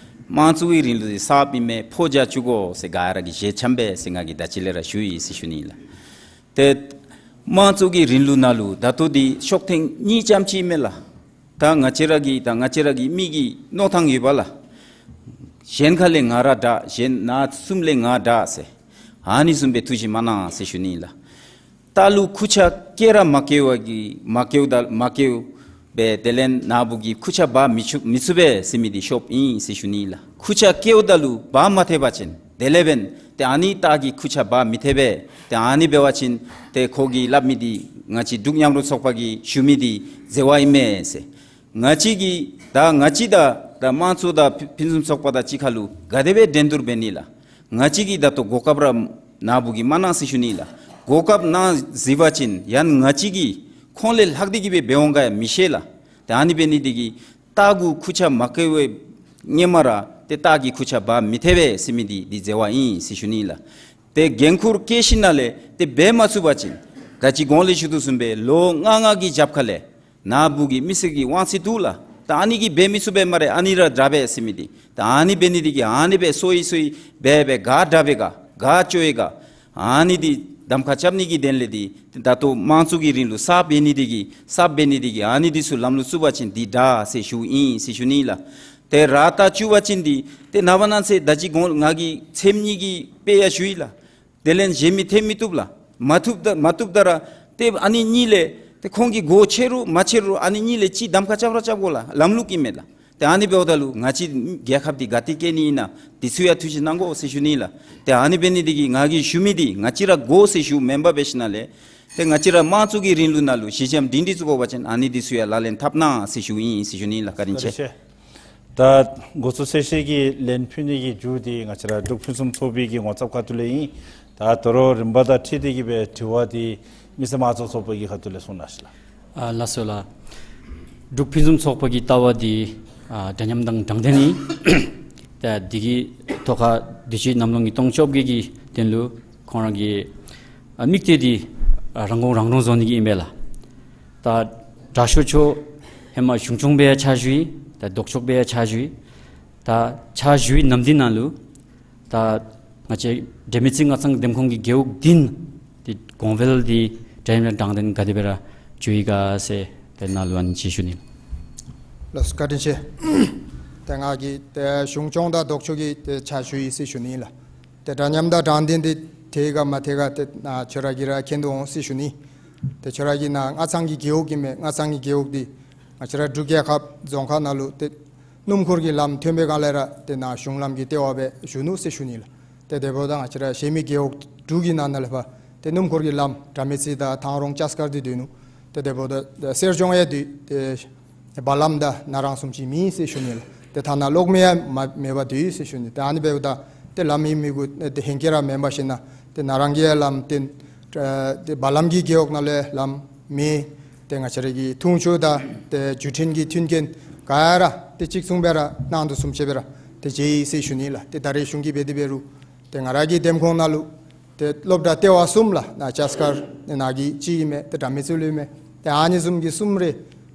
དམངས་གཙོ་གི་རིང་ལུགས་འདི་གསརཔ་ཨིན་མས། འཕོ་རྒྱས་བཅུག་དགོ་ཟེར་ག་ར་གིས་ཞལ་འཆམ་སྦེ་ཟེར་ང་གིས་ད་ཅི་ལས་ར་ཞུ་ཡི་ཟེར་ཞུ་ནི་ལགས། ཏེ་དམངས་གཙོ་གི་རིང་ལུགས་ནང་ལུ་ད་ལྟོ་འདི་ཤོག་ཐེངས་གཉིས་ཙམ་ཅིག་ཨིན་མས་ལགས། ད་ང་བཅས་ར་གི་ད་ང་བཅས་ར་གི་མི་གི་མནོ་ཐངས་ཡོད་པ་ལགས། གཞན་ཁ་ལས་ང་ར་དྲག། གཞན་ནཱ་གསུམ་ལས་ང་དྲག་ཟེར། ཨ་ནི་བཟུམ་སྦེ་ཐུགས་བཞེད་མ་གནང་ཟེར་ཞུ་ནི་ལགས། རྟ་ལུ་ཁུར་ཆ་བཀལ་ར་མ་བཀལ་བ་གི་མ་བཀལཝ་ད་མ་བཀལཝ་ སྦེ་དེ་ལས་ནཱ་བུ་གིས་ཁུར་ཆ་འབག་མི་ཚུགས་མི་ཚུགས་པས་ཟེར་མི་འདི་ཤོབ་ཨིན་ཟེར་ཞུ་ནི་ལགས། ཁུར་ཆ་བཀལཝ་ད་ལུ་འབག་མ་ཐེག་པ་ཅིན་དེ་ལས་འབདན་ཏེ་ཨ་ནི་སྟག་གིས་ཁུར་ཆ་འབག་མི་ཐེག་པས། ཏེ་ཨ་ནི་འབད་བ་ཅིན་ཏེ་ཁོ་གིས་སླབ་མི་འདི་ང་བཅས་འབྲུག་མཉམ་རུབ་ཚོགས་པ་གིས་ཞུ་མི་འདི་མཛད་པ་ཨིན་མས་ཟེར། ང་བཅས་ཀྱིས་ད་ང་བཅས་དང་ད་དམངས་གཙོ་དང་ཕུན་སུམ་ཚོགས་པ་དང་གཅིག་ཁར་ལུ་ག་དེ་སྦེ་འགྲན་བསྡུར་འབད་ནི་ལགས། ང་བཅས་ཀྱིས་ད་ལྟོ་གོ་སྐབས་ར་ནཱ་བུ་གིས་མ་གནང་ཟེར་ཞུ་ནི་ལགས། གོ་སྐབས་གནང་གཟིགས་པ་ཅིན་ཡང་ང་བཅས་ཀྱིས་ཁོང་ལས་ལྷག་སྟེ་གི་སྦེ་འབད་འོང་ག་ཡང་མི་ཤེས་ལགས། ཏེ་ཨ་ནི་འབད་ནི་འདི་གིས་སྟག་གུ་ཁུར་ཆ་མ་བཀལ་བའི་སྔོན་མ་ར་ཏེ་སྟག་གིས་ཁུར་ཆ་འབག་མི་ཐེག་པས་ཟེར་མི་འདི་འདི་མཛད་པ་ཨིན་ཟེར་ཞུ་ནི་ལགས། ཏེ་འགན་ཁུར་བཀལ་ཞིནམ་ལས་ཏེ་འབད་མ་ཚུགས་པ་ཅིན་ད་ཅི་གོང་ལས་ཞུ་དོ་བཟུམ་སྦེ་ལོ་ལྔ་ལྔ་གི་རྒྱབ་ཁ་ལས་ནཱ་བུ་གི་མི་སེར་གྱི་དབང་ཚད་འདུག་ལགས། ད་ཨ་ནི་གིས་འབད་མི་ཚུགས་པས་སྨ་རེ། ཨ་ནི་ར་དྲག་པས་ཟེར་མི་འདི། ད་ཨ་ནི་འབད་ནི་འདི་གིས་ཨ་ནི་སྦེ་སོ་ཡི་སོ་ཡི་འབད་འབད་ག་དྲག་པས་ག་ག་ལྕོགས་ཡི་ག་ཨ་ནི་འདི་གདམ་ཁ་རྐྱབ་ནི་གི་དོན་ལས་འདི་ད་ལྟོ་དམངས་གཙོ་གི་རིང་ལུགས་གསརཔ་འབད་ནི་འདི་གིས་གསརཔ་འབད་ནི་འདི་གིས་ཨ་ནི་འདི་ཚུ་ལམ་ལུ་བཙུགས་པ་ཅིན་འདི་དྲག་ཟེར་ཞུཝ་ཨིན་ཟེར་ཞུ་ནི་ལགས། ཏེ་ར་ད་བཙུགས་པ་ཅིན་འདི་ཏེ་ནངས་པ་གནངས་ཚེ་ད་ཅི་གོང་ང་གིས་ཚེམ་གཉིས་ཀྱི་དཔེ་ཡང་ཞུ་ཡི་ལགས། དེ་ལས་གཞན་མི་ཐེབས་མི་བཏུབ་ལགས། མ་བཏུབ་ད་མ་བཏུབ་ད་ར་ཏེ་ཨ་ནི་གཉིས་ལས་ཏེ་ཁོང་གི་སྒོ་ཕྱེ་རུང་མ་ཕྱེ་རུང་ཨ་ནི་གཉིས་ལས་གཅིག་གདམ་ཁ་རྐྱབ་ར་རྐྱབ་དགོ་ལགས། ལམ་ལུགས་ཨིན་མས་ལགས། ཏེ་ཨ་ནི་འབདཝ་ད་ལུ་ང་བཅས་རྒྱལ་ཁབ་འདི་ག་ཏེ་བཀལ་ནི་ཨིན་ན་འདི་ཚུ་ཡང་ཐུགས་ཞིབ་གནང་དགོ་ཟེར་ཞུ་ནི་ལགས། ཏེ་ཨ་ནི་འབད་ནི་འདི་གིས་ང་གིས་ཞུ་མི་འདི་ང་བཅས་ར་དགོ་ཟེར་ཞུ་མེན་པར་འབད་ཞིནམ་ལས་ཏེ་ང་བཅས་ར་དམངས་གཙོ་གི་རིང་ལུགས་ནང་ལུ་གཞི་འགྱམ་སྒྲིང་སྒྲི་བཙུགས་དགོ་པ་ཅིན་ཨ་ནི་འདི་ཚུ་ཡང་ལག་ལེན་འཐབ་གནང་ཟེར་ཞུཝ་ཨིན་ཟེར་ཞུ་ནི་ལགས། བཀའ་དྲིན་ཆེ། ད་འགོ་གཙོ་གསལ་བཤད་ཀྱི་ལན་ཕུལ་ནི་གི་མཇུག་འདི་ང་བཅས་ར་འབྲུག་ཕུན་སུམ་ཚོགས་པའི་གི་ངོ་ཚབ་ཁ་ཐུག་ལས་ཨིན། ད་དོ་རུང་རིམ་པ་དང་འཁྲིལ་ཏེ་གི་སྦེ་དྲི་བ་འདི་མི་སེར་དམངས་གཙོ་ཚོགས་པ་གི་ཁ་ཐུག་ལས་གསུང་གནང་ཞུ་ལགས། ཨ་ལགས་སོ་ལགས། འབྲུག་ཕུན་སུམ་ཚོགས་པ་གི་ལྟ་བ་འདི་ཨ་འདྲ་མཉམ་དང་དྲང་བདེན་ཨིན། ད་འདི་གི་ཐོག་ཁར་དུས་ཅི་གནམ་ལོ་ཉིས་སྟོང་བཅོ་བརྒྱད་ཀྱི་དོན་ལུ་ཁོང་ར་གི་ཨ་དམིགས་གཏད་འདི་ཨ་རང་ཁོངས་རང་འདྲོངས་བཟོ་ནི་གི་ཨིན་པས་ལགས། ད་དྲག་ཤོས་ཚུ་ཧེ་མ་གཞུང་སྐྱོང་སྦེ་ཡང་ཕྱག་ཞུ་ཡི། ད་ལྡོག་ཕྱོགས་སྦེ་ཡང་ཕྱག་ཞུ་ཡི། ད་ཕྱག་ཞུ་བའི་ནམ་དུས་ནང་ལུ་ད་ང་བཅས་དགྲ་མེད་རྩེ་མངའ་ཐང་འདེམས་ཁོངས་ཀྱི་རྒེད་འོག་བདུན་འདི་གོང་འཕེལ་འདི་འདྲ་མཉམ་དང་དྲང་བདེན་ག་དེ་སྦེ་ར་འགྱོ་ཡི་ག་ཟེར་ཏེ་ནཱ་ལུ་ཨ་ནི་ཅིག་ཞུ་ནི། ལགས་སོ་བཀའ་དྲིན་ཆེ། ཏེ་ང་གིས་ཏེ་གཞུང་སྐྱོང་དང་ལྡོག་ཕྱོགས་ཀྱི་ཏེ་ཕྱག་ཞུ་ཡི་ཟེར་ཞུ་ནི་ལགས། ཏེ་འདྲ་མཉམ་དང་དྲང་བདེན་འདི་ཐད་ཀ་མ་ཐད་ཀ་ཏེ་ནཱ་ཁྱོད་ར་གིས་ར་མཁྱེན་དོ་འོང་ཟེར་ཞུ་ནི། ཏེ་ཁྱོད་ར་གི་ནཱ་མངའ་ཐང་གི་རྒེད་འོག་ཨིན་མས། མངའ་ཐང་གི་རྒེད་འོག་འདི་ང་བཅས་ར་འབྲུག་རྒྱལ་ཁབ་རྫོང་ཁག་ནང་ལུ་ཏེ་སྣུམ་འཁོར་གྱི་ལམ་ཐོན་པའི་སྒང་ལས་ར་ཏེ་ནཱ་གཞུང་ལམ་གྱི་ལྟེ་བ་སྦེ་བཞུགས་ནུག་ཟེར་ཞུ་ནི་ལགས། ཏེ་དེ་འབདཝ་ད་ང་བཅས་ར་གཞན་མི་རྒེད་འོག་དྲུག་གི་ནང་ན་ལས་ཕར་ཏེ་སྣུམ་འཁོར་གྱི་ལམ་དགྲ་མེད་རྩེ་དང་ཐང་རོང་ལྕགས་མཁར་འདི་སྡོད་ནུག། ཏེ་དེ་འབདཝ་ད་གསེར་ལྗོངས་ཡང་སྡོད། ཏེ་བ་ལམ་དང་ན་རང་བཟུམ་ཅིག་མེད་ཟེར་ཞུ་ནི་ལགས། ཏེ་ཐ་ན་གློག་མེ་ཡང་མ་མེད་པར་སྡོད་ཟེར་ཞུ་ནི། ཏེ་ཨ་ནི་འབདཝ་ད་ཏེ་ལམ་ཨིན་མི་གུ་ཏེ་ཧེང་སྐལ་ར་མེན་པར་ཞིན་ན་ཏེ་ནཱ་རང་གི་ཡང་ལམ་ཏེ་ཨ་ཏེ་བ་ལམ་གྱི་རྒེད་འོག་ནང་ལས་ལམ་མེད། ཏེ་ང་བཅས་ར་གི་འཐུང་ཆུ་དང་ཏེ་བརྒྱུད་འཕྲིན་གྱི་མཐུན་རྐྱེན་ག་ར་ཏེ་གཅིག་མཚུངས་སྦེ་ར་གནང་དོ་བཟུམ་ཅིག་སྦེ་ར་ཏེ་མཇལ་ཡི་ཟེར་ཞུ་ནི་ལགས། ཏེ་ད་རེས་གཞུང་གིས་འབད་དེ་འབད་རུང་ཏེ་ང་ར་གི་འདེམས་ཁོངས་ནང་ལུ་ཏེ་སློབ་གྲྭ་ལྟེ་བ་གསུམ་ལགས། ནཱ་ལྕགས་མཁར་ནཱ་གི་གཅིག་ཨིན་མས། ཏེ་དགྲ་མེད་རྩེ་ལུ་ཨིན་མས། ཏེ་ཨ་ནི་བཟུམ་གྱི་གསུམ་རེ་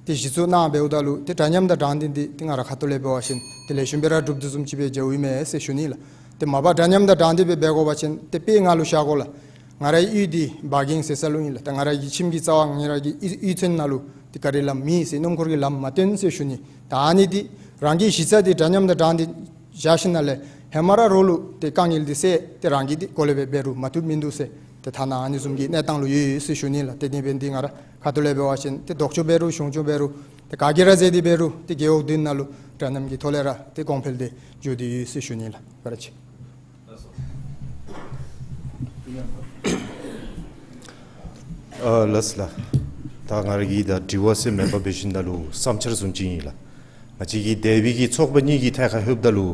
ཏེ་གཞི་བཙུགས་གནང་འབདཝ་ད་ལུ་ཏེ་འདྲ་མཉམ་དང་དྲང་བདེན་འདི་ཏེ་ང་ར་ཁ་ཐུག་ལས་འབད་བ་ཅིན་དེ་ལེགས་ཤོམ་སྦེ་ར་འགྲུབ་དོ་བཟུམ་ཅིག་སྦེ་མཇལཝ་ཨིན་མས་ཟེར་ཞུ་ནི་ལགས། ཏེ་མ་པ་འདྲ་མཉམ་དང་དྲང་བདེན་སྦེ་འབད་དགོ་པ་ཅིན་ཏེ་དཔེ་ང་ལུ་བཞག་དགོ་ལགས། ང་རའི་གཡུས་འདི་འབའ་གིང་ཟེར་ས་ལུ་ཨིན་ལགས། ད་ང་ར་གི་ཁྱིམ་གྱི་རྩ་བར་ང་ར་གི་གཡུས་གཡུས་ཚན་ནང་ལུ་ཏེ་ག་ར་ལམ་མེད་ཟེར་སྣུམ་འཁོར་གྱི་ལམ་མ་བཏོན་ཟེར་ཞུ་ནི། ད་ཨ་ནི་འདི་རང་གི་གཞི་རྩ་འདི་འདྲ་མཉམ་དང་དྲང་བདེན་བཞག་ཞིནམ་ལས་ཧེ་མ་ར་རོགས་ལུ་ཏེ་དཀའ་ངལ་འདི་སེལ་ཏེ་རང་གིས་འདི་གོ་ལེ་སྦེ་འབད་རུང་མ་བཏུབ་མིན་འདུག་ཟེར། ཏེ་ཐ་ན་ཨ་ནི་བཟུམ་གྱི་གནས་སྟངས་ལུ་ཡོད་ཡོད་ཟེར་ཞུ་ནི་ལགས། ཏེ་དེ་འབད་ནི་འདི་ང་ར་ཁ་ཐུག་ལས་འབད་བ་ཅིན་ཏེ་ལྡོག་ཕྱོགས་འབད་རུང་གཞུང་ཕྱོགས་འབད་རུང་ཏེ་ག་གིས་ར་མཛད་དེ་འབད་རུང་ཏེ་རྒེད་འོག་བདུན་ནང་ལུ་འདྲ་མཉམ་གྱི་ཐོག་ལས་ར་ཏེ་གོང་འཕེལ་འདི་འགྱོ་སྟེ་ཡོད་ཟེར་ཞུ་ནི་ལགས། བཀའ་དྲིན་ཆེ། ཨ་ལགས་ལགས། ད་ང་ར་གི་ད་དྲི་བ་ཟེར་མེན་པར་འབད་ཞིནམ་ད་ལུ་བསམ་འཆར་བཟུམ་ཅིག་ཨིན་ལགས། ང་བཅས་ཀྱི་འདས་པའི་གི་ཚོགས་པ་གཉིས་ཀྱི་ཐད་ཁར་ལྷོདཔ་ད་ལུ་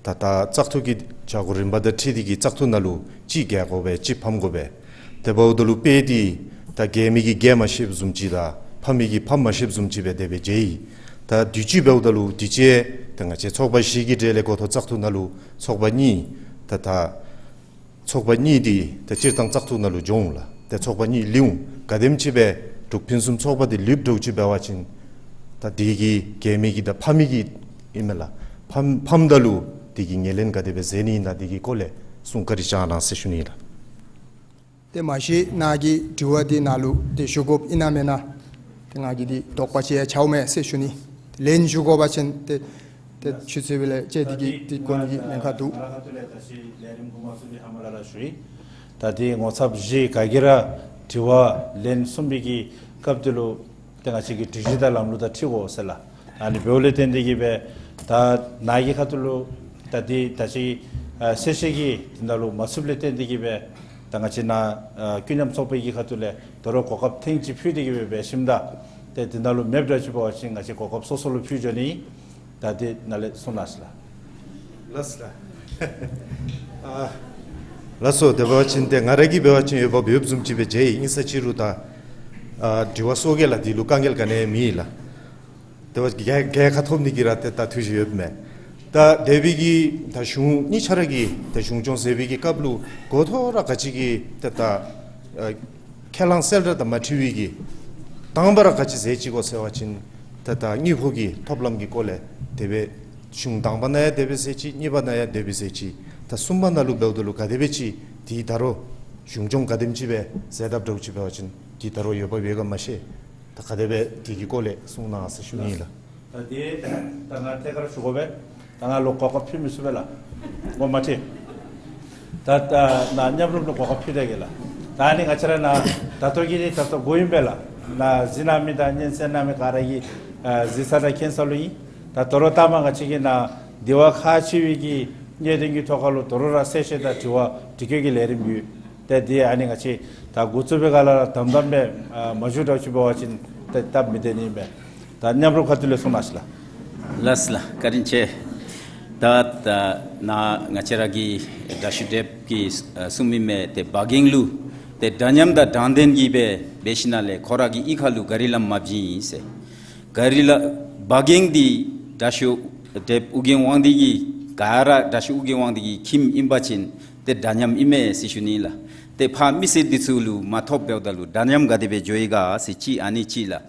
ད་ད་བཙག་འཐུ་གི་བྱ་སྒོ་རིམ་པ་དང་འཁྲིལ་ཏེ་གི་བཙག་འཐུ་ནང་ལུ་གཅིག་རྒྱལ་དགོ་པས་གཅིག་ཕམ་དགོ་པས། དེ་འབདཝ་ད་ལུ་དཔེ་འདི་ད་རྒྱལ་མི་གིས་རྒྱལ་མ་ཤེསཔ་བཟུམ་ཅིག་དང་ཕམ་མི་གིས་ཕམ་མ་ཤེསཔ་བཟུམ་ཅིག་སྦེ་དེ་སྦེ་མཇལ་ཡི། ད་དུས་ཅི་འབདཝ་ད་ལུ་དུས་ཅི་ད་ང་བཅས་ཚོགས་པ་བཞི་གི་གྲས་ལས་འགོ་ཐོག་བཙག་འཐུ་ནང་ལུ་ཚོགས་པ་གཉིས་ད་ད་ཚོགས་པ་གཉིས་འདི་ད་སྤྱིར་བཏང་བཙག་འཐུ་ནང་ལུ་འགྱོ་འོང་ལགས། ཏེ་ཚོགས་པ་གཉིས་ལུས་འོང་། ག་དེམ་ཅིག་སྦེ་འབྲུག་ཕུན་སུམ་ཚོགས་པ་འདི་ལུསཔ་འདྲཝ་ཅིག་འབད་བ་ཅིན་ད་འདི་གིས་རྒྱལ་མི་གིས་དང་ཕམ་མི་གིས་ཨིན་མས་ལགས། ཕམ་ཕམ་ད་ལུ་འདི་གི་ངོས་ལེན་ག་དེ་སྦེ་མཛད་ནི་ཨིན་ན་འདི་གི་སྐོར་ལས་གསུང་བཀའ་དྲིན་བསྐྱང་གནང་ཟེར་ཞུ་ནི་ལགས། ཏེ་མ་གཞི་ནཱ་གི་དྲི་བ་འདི་ནཱ་ལུ་ཏེ་ཞུ་དགོཔ་ཨིན་ན་མེན་ན་ཏེ་ང་གིས་འདི་དོགས་པ་ཅིག་ཡང་ཆགསཔ་མས་ཟེར་ཞུ་ནི། ལན་ཞུ་དགོ་པ་ཅིན་ཏེ་ཏེ་ཆུ་ཚོད་སྦེ་ལས་བཅད་དེ་གི་ཏེ་གོ་ནི་གི་ཉེན་ཁ་འདུག། ད་འདི་ངོ་ཚབ་བཞི་ག་གིས་ར་དྲི་བ་ལན་གསུངས་པའི་གི་སྐབས་འདི་ལུ་ ཏེ་ང་བཅས་ཀྱི་སྒྲིག་གཞི་དང་ལམ་ལུགས་དང་འཁྲིལ་དགོ་ཟེར་ལགས། ཨ་ནི་འབདཝ་ལས་བརྟེན་ཏེ་གིས་སྦེ་ད་ནཱ་གི་ཁ་ཐུག་ལུ་ད་འདི་ད་ཅི་ཨ་གསལ་བཤད་ཀྱི་འདི་ནང་ལུ་མ་ཚུདཔ་ལས་བརྟེན་ཏེ་གིས་སྦེ་ད་ང་བཅས་ནཱ་ཨ་ཀུན་མཉམ་ཚོགས་པའི་གི་ཁ་ཐུག་ལས་དོ་རུང་གོ་སྐབས་ཐེངས་གཅིག་ཕུལ་ཏེ་གིས་སྦེ་འབད་ཞིནམ་ད་ཏེ་འདི་ནང་ལུ་མེདཔ་འདྲཝ་ཅིག་འབད་བ་ཅིན་ང་བཅས་གོ་སྐབས་སོ་སོ་ལུ་ཕུལ་འགྱོ་ནི། ད་འདི་ནཱ་ལས་གསུང་གནང་ཟེར་ལགས། ལགས་སོ་ལགས། ཨ་ལགས་སོ། དེ་འབད་བ་ཅིན་ཏེ་ང་ར་གིས་འབད་བ་ཅིན་འོས་འབབ་ཡོདཔ་བཟུམ་ཅིག་སྦེ་མཇལ་ཡི། ཨིན་ས་ཅིག་རུང་ད་ཨ་དྲི་བ་གསོག་གེ་ལགས། འདི་ལུ་དཀའ་ངལ་ག་ནི་ཡང་མེད་ལགས། དེ་འབད་བ་རྒྱལ་རྒྱལ་ཁ་ཐོབ་ནི་གི་ར་ཏེ་ད་ཐུགས་བཞེད་ཡོདཔ་མས། ད་དེ་སྦེ་གི་ད་གཞུང་གཉིས་ཆ་ར་གི་ད་གཞུང་སྐྱོང་མཛད་པའི་གི་སྐབས་ལུ་གོ་ཐོག་ར་ག་ཅི་གི་ཏེ་ད་ཨ་ཁས་བླངས་གསལ་བསྒྲགས་དང་མ་འཁྲིལ་བའི་གི་དང་པ་ར་ག་ཅི་མཛད་ཅི་གོ་ཟེར་བ་ཅིན་ཏེ་ད་དངུལ་ཕོགས་ཀྱི་ཐོབ་ལམ་གྱི་སྐོར་ལས་དེ་སྦེ་གཞུང་དང་པ་ནང་ཡང་དེ་སྦེ་མཛད་ཅི། གཉིས་པ་ནང་ཡང་དེ་སྦེ་མཛད་ཅི། ད་གསུམ་པ་ནང་ལུ་འབདཝ་ད་ལུ་ག་དེ་སྦེ་ཅིག་འདི་ད་རུང་གཞུང་སྐྱོང་ག་དེམ་ཅིག་སྦེ་མཛད་དཔ་འདྲཝ་ཅིག་འབད་བ་ཅིན་འདི་ད་རུང་འོས་འབབ་ཡོད་ག་མ་ཤེས། ད་ག་དེ་སྦེ་འདི་གི་སྐོར་ལས་གསུང་གནང་ཟེར་ཞུ་ནི་ལགས། ད་འདི་ད་ང་ཐད་ཀར་ཞུ་དགོ་པས། ད་ང་ལུ་གོ་སྐབས་ཕུལ་མི་ཚུགས་པས་ལགས། ངོ་མ་འཕྲད། ད་ད་ནཱ་མཉམ་རུབ་ལུ་གོ་སྐབས་ཕུལ་ད་གེ་ལགས། ད་ཨ་ནི་ང་བཅས་ར་ནཱ་ད་ལྟོ་གི་ནི་ད་ལྟོ་དགུ་ཨིན་པས་ལགས། ནཱ་གཟིགས་གནང་མི་དང་སྙན་གསན་གནང་མི་ག་ར་གིས་ཨ་གཟིགས་ས་དང་མཁྱེན་ས་ལུ་ཨིན། ད་དོ་རུང་ལྟ་མ་ང་བཅས་ཀྱི་ནཱ་འདི་བ་ཁག་ཆེ་བའི་གི་གནད་དོན་གྱི་ཐོག་ཁ་ལུ་དོ་རུང་ར་གསལ་བཤད་དང་དྲི་བ་དྲི་བཀོད་ཀྱི་ལས་རིམ་ཡོད། ཏེ་འདི་ཨ་ནི་ང་བཅས་ད་འགོ་བཙུགས་པའི་སྒང་ལས་ར་དམ་དམ་སྦེ་ཨ་མ་ཞུ་འདྲཝ་ཅིག་འབད་བ་ཅིན་ཏེ་སྟབས་མི་བདེ་ནི་མས། ད་མཉམ་རུབ་ཁ་ཐུག་ལས་གསུང་གནང་ཟེར་ལགས། ལགས་ལགས། བཀའ་དྲིན་ཆེ། ད་ད་ནཱ་ང་བཅས་ར་གི་དྲག་ཤོས་བགྲེསཔ་གིས་ཨ་གསུངས་མི་མས། ཏེ་བ་གེང་ལུ་ཏེ་འདྲ་མཉམ་དང་དྲང་བདེན་གྱིས་སྦེ་འབད་ཞིནམ་ལས་ཁོ་ར་གི་གཡུས་ཁ་ལུ་ག་རི་ལམ་མ་བྱིན་ཡི་ཟེར། ག་རི་ལ་བ་གེང་འདི་དྲག་ཤོས་བགྲེསཔ་ཨོ་རྒྱན་དབང་འདུས་ཀྱི་ག་ར་དྲག་ཤོས་ཨོ་རྒྱན་དབང་འདུས་ཀྱི་ཁྱིམ་ཨིན་པ་ཅིན་ཏེ་འདྲ་མཉམ་ཨིན་མས་ཟེར་ཞུ་ནི་ལགས། ཏེ་ཕར་མི་སེར་འདི་ཚུ་ལུ་མ་ཐོབ་འབདཝ་ད་ལུ་འདྲ་མཉམ་ག་དེ་སྦེ་འགྱོ་ཡི་ག་ཟེར་ཅིག་ཨ་ནི་ཅིག་ལགས།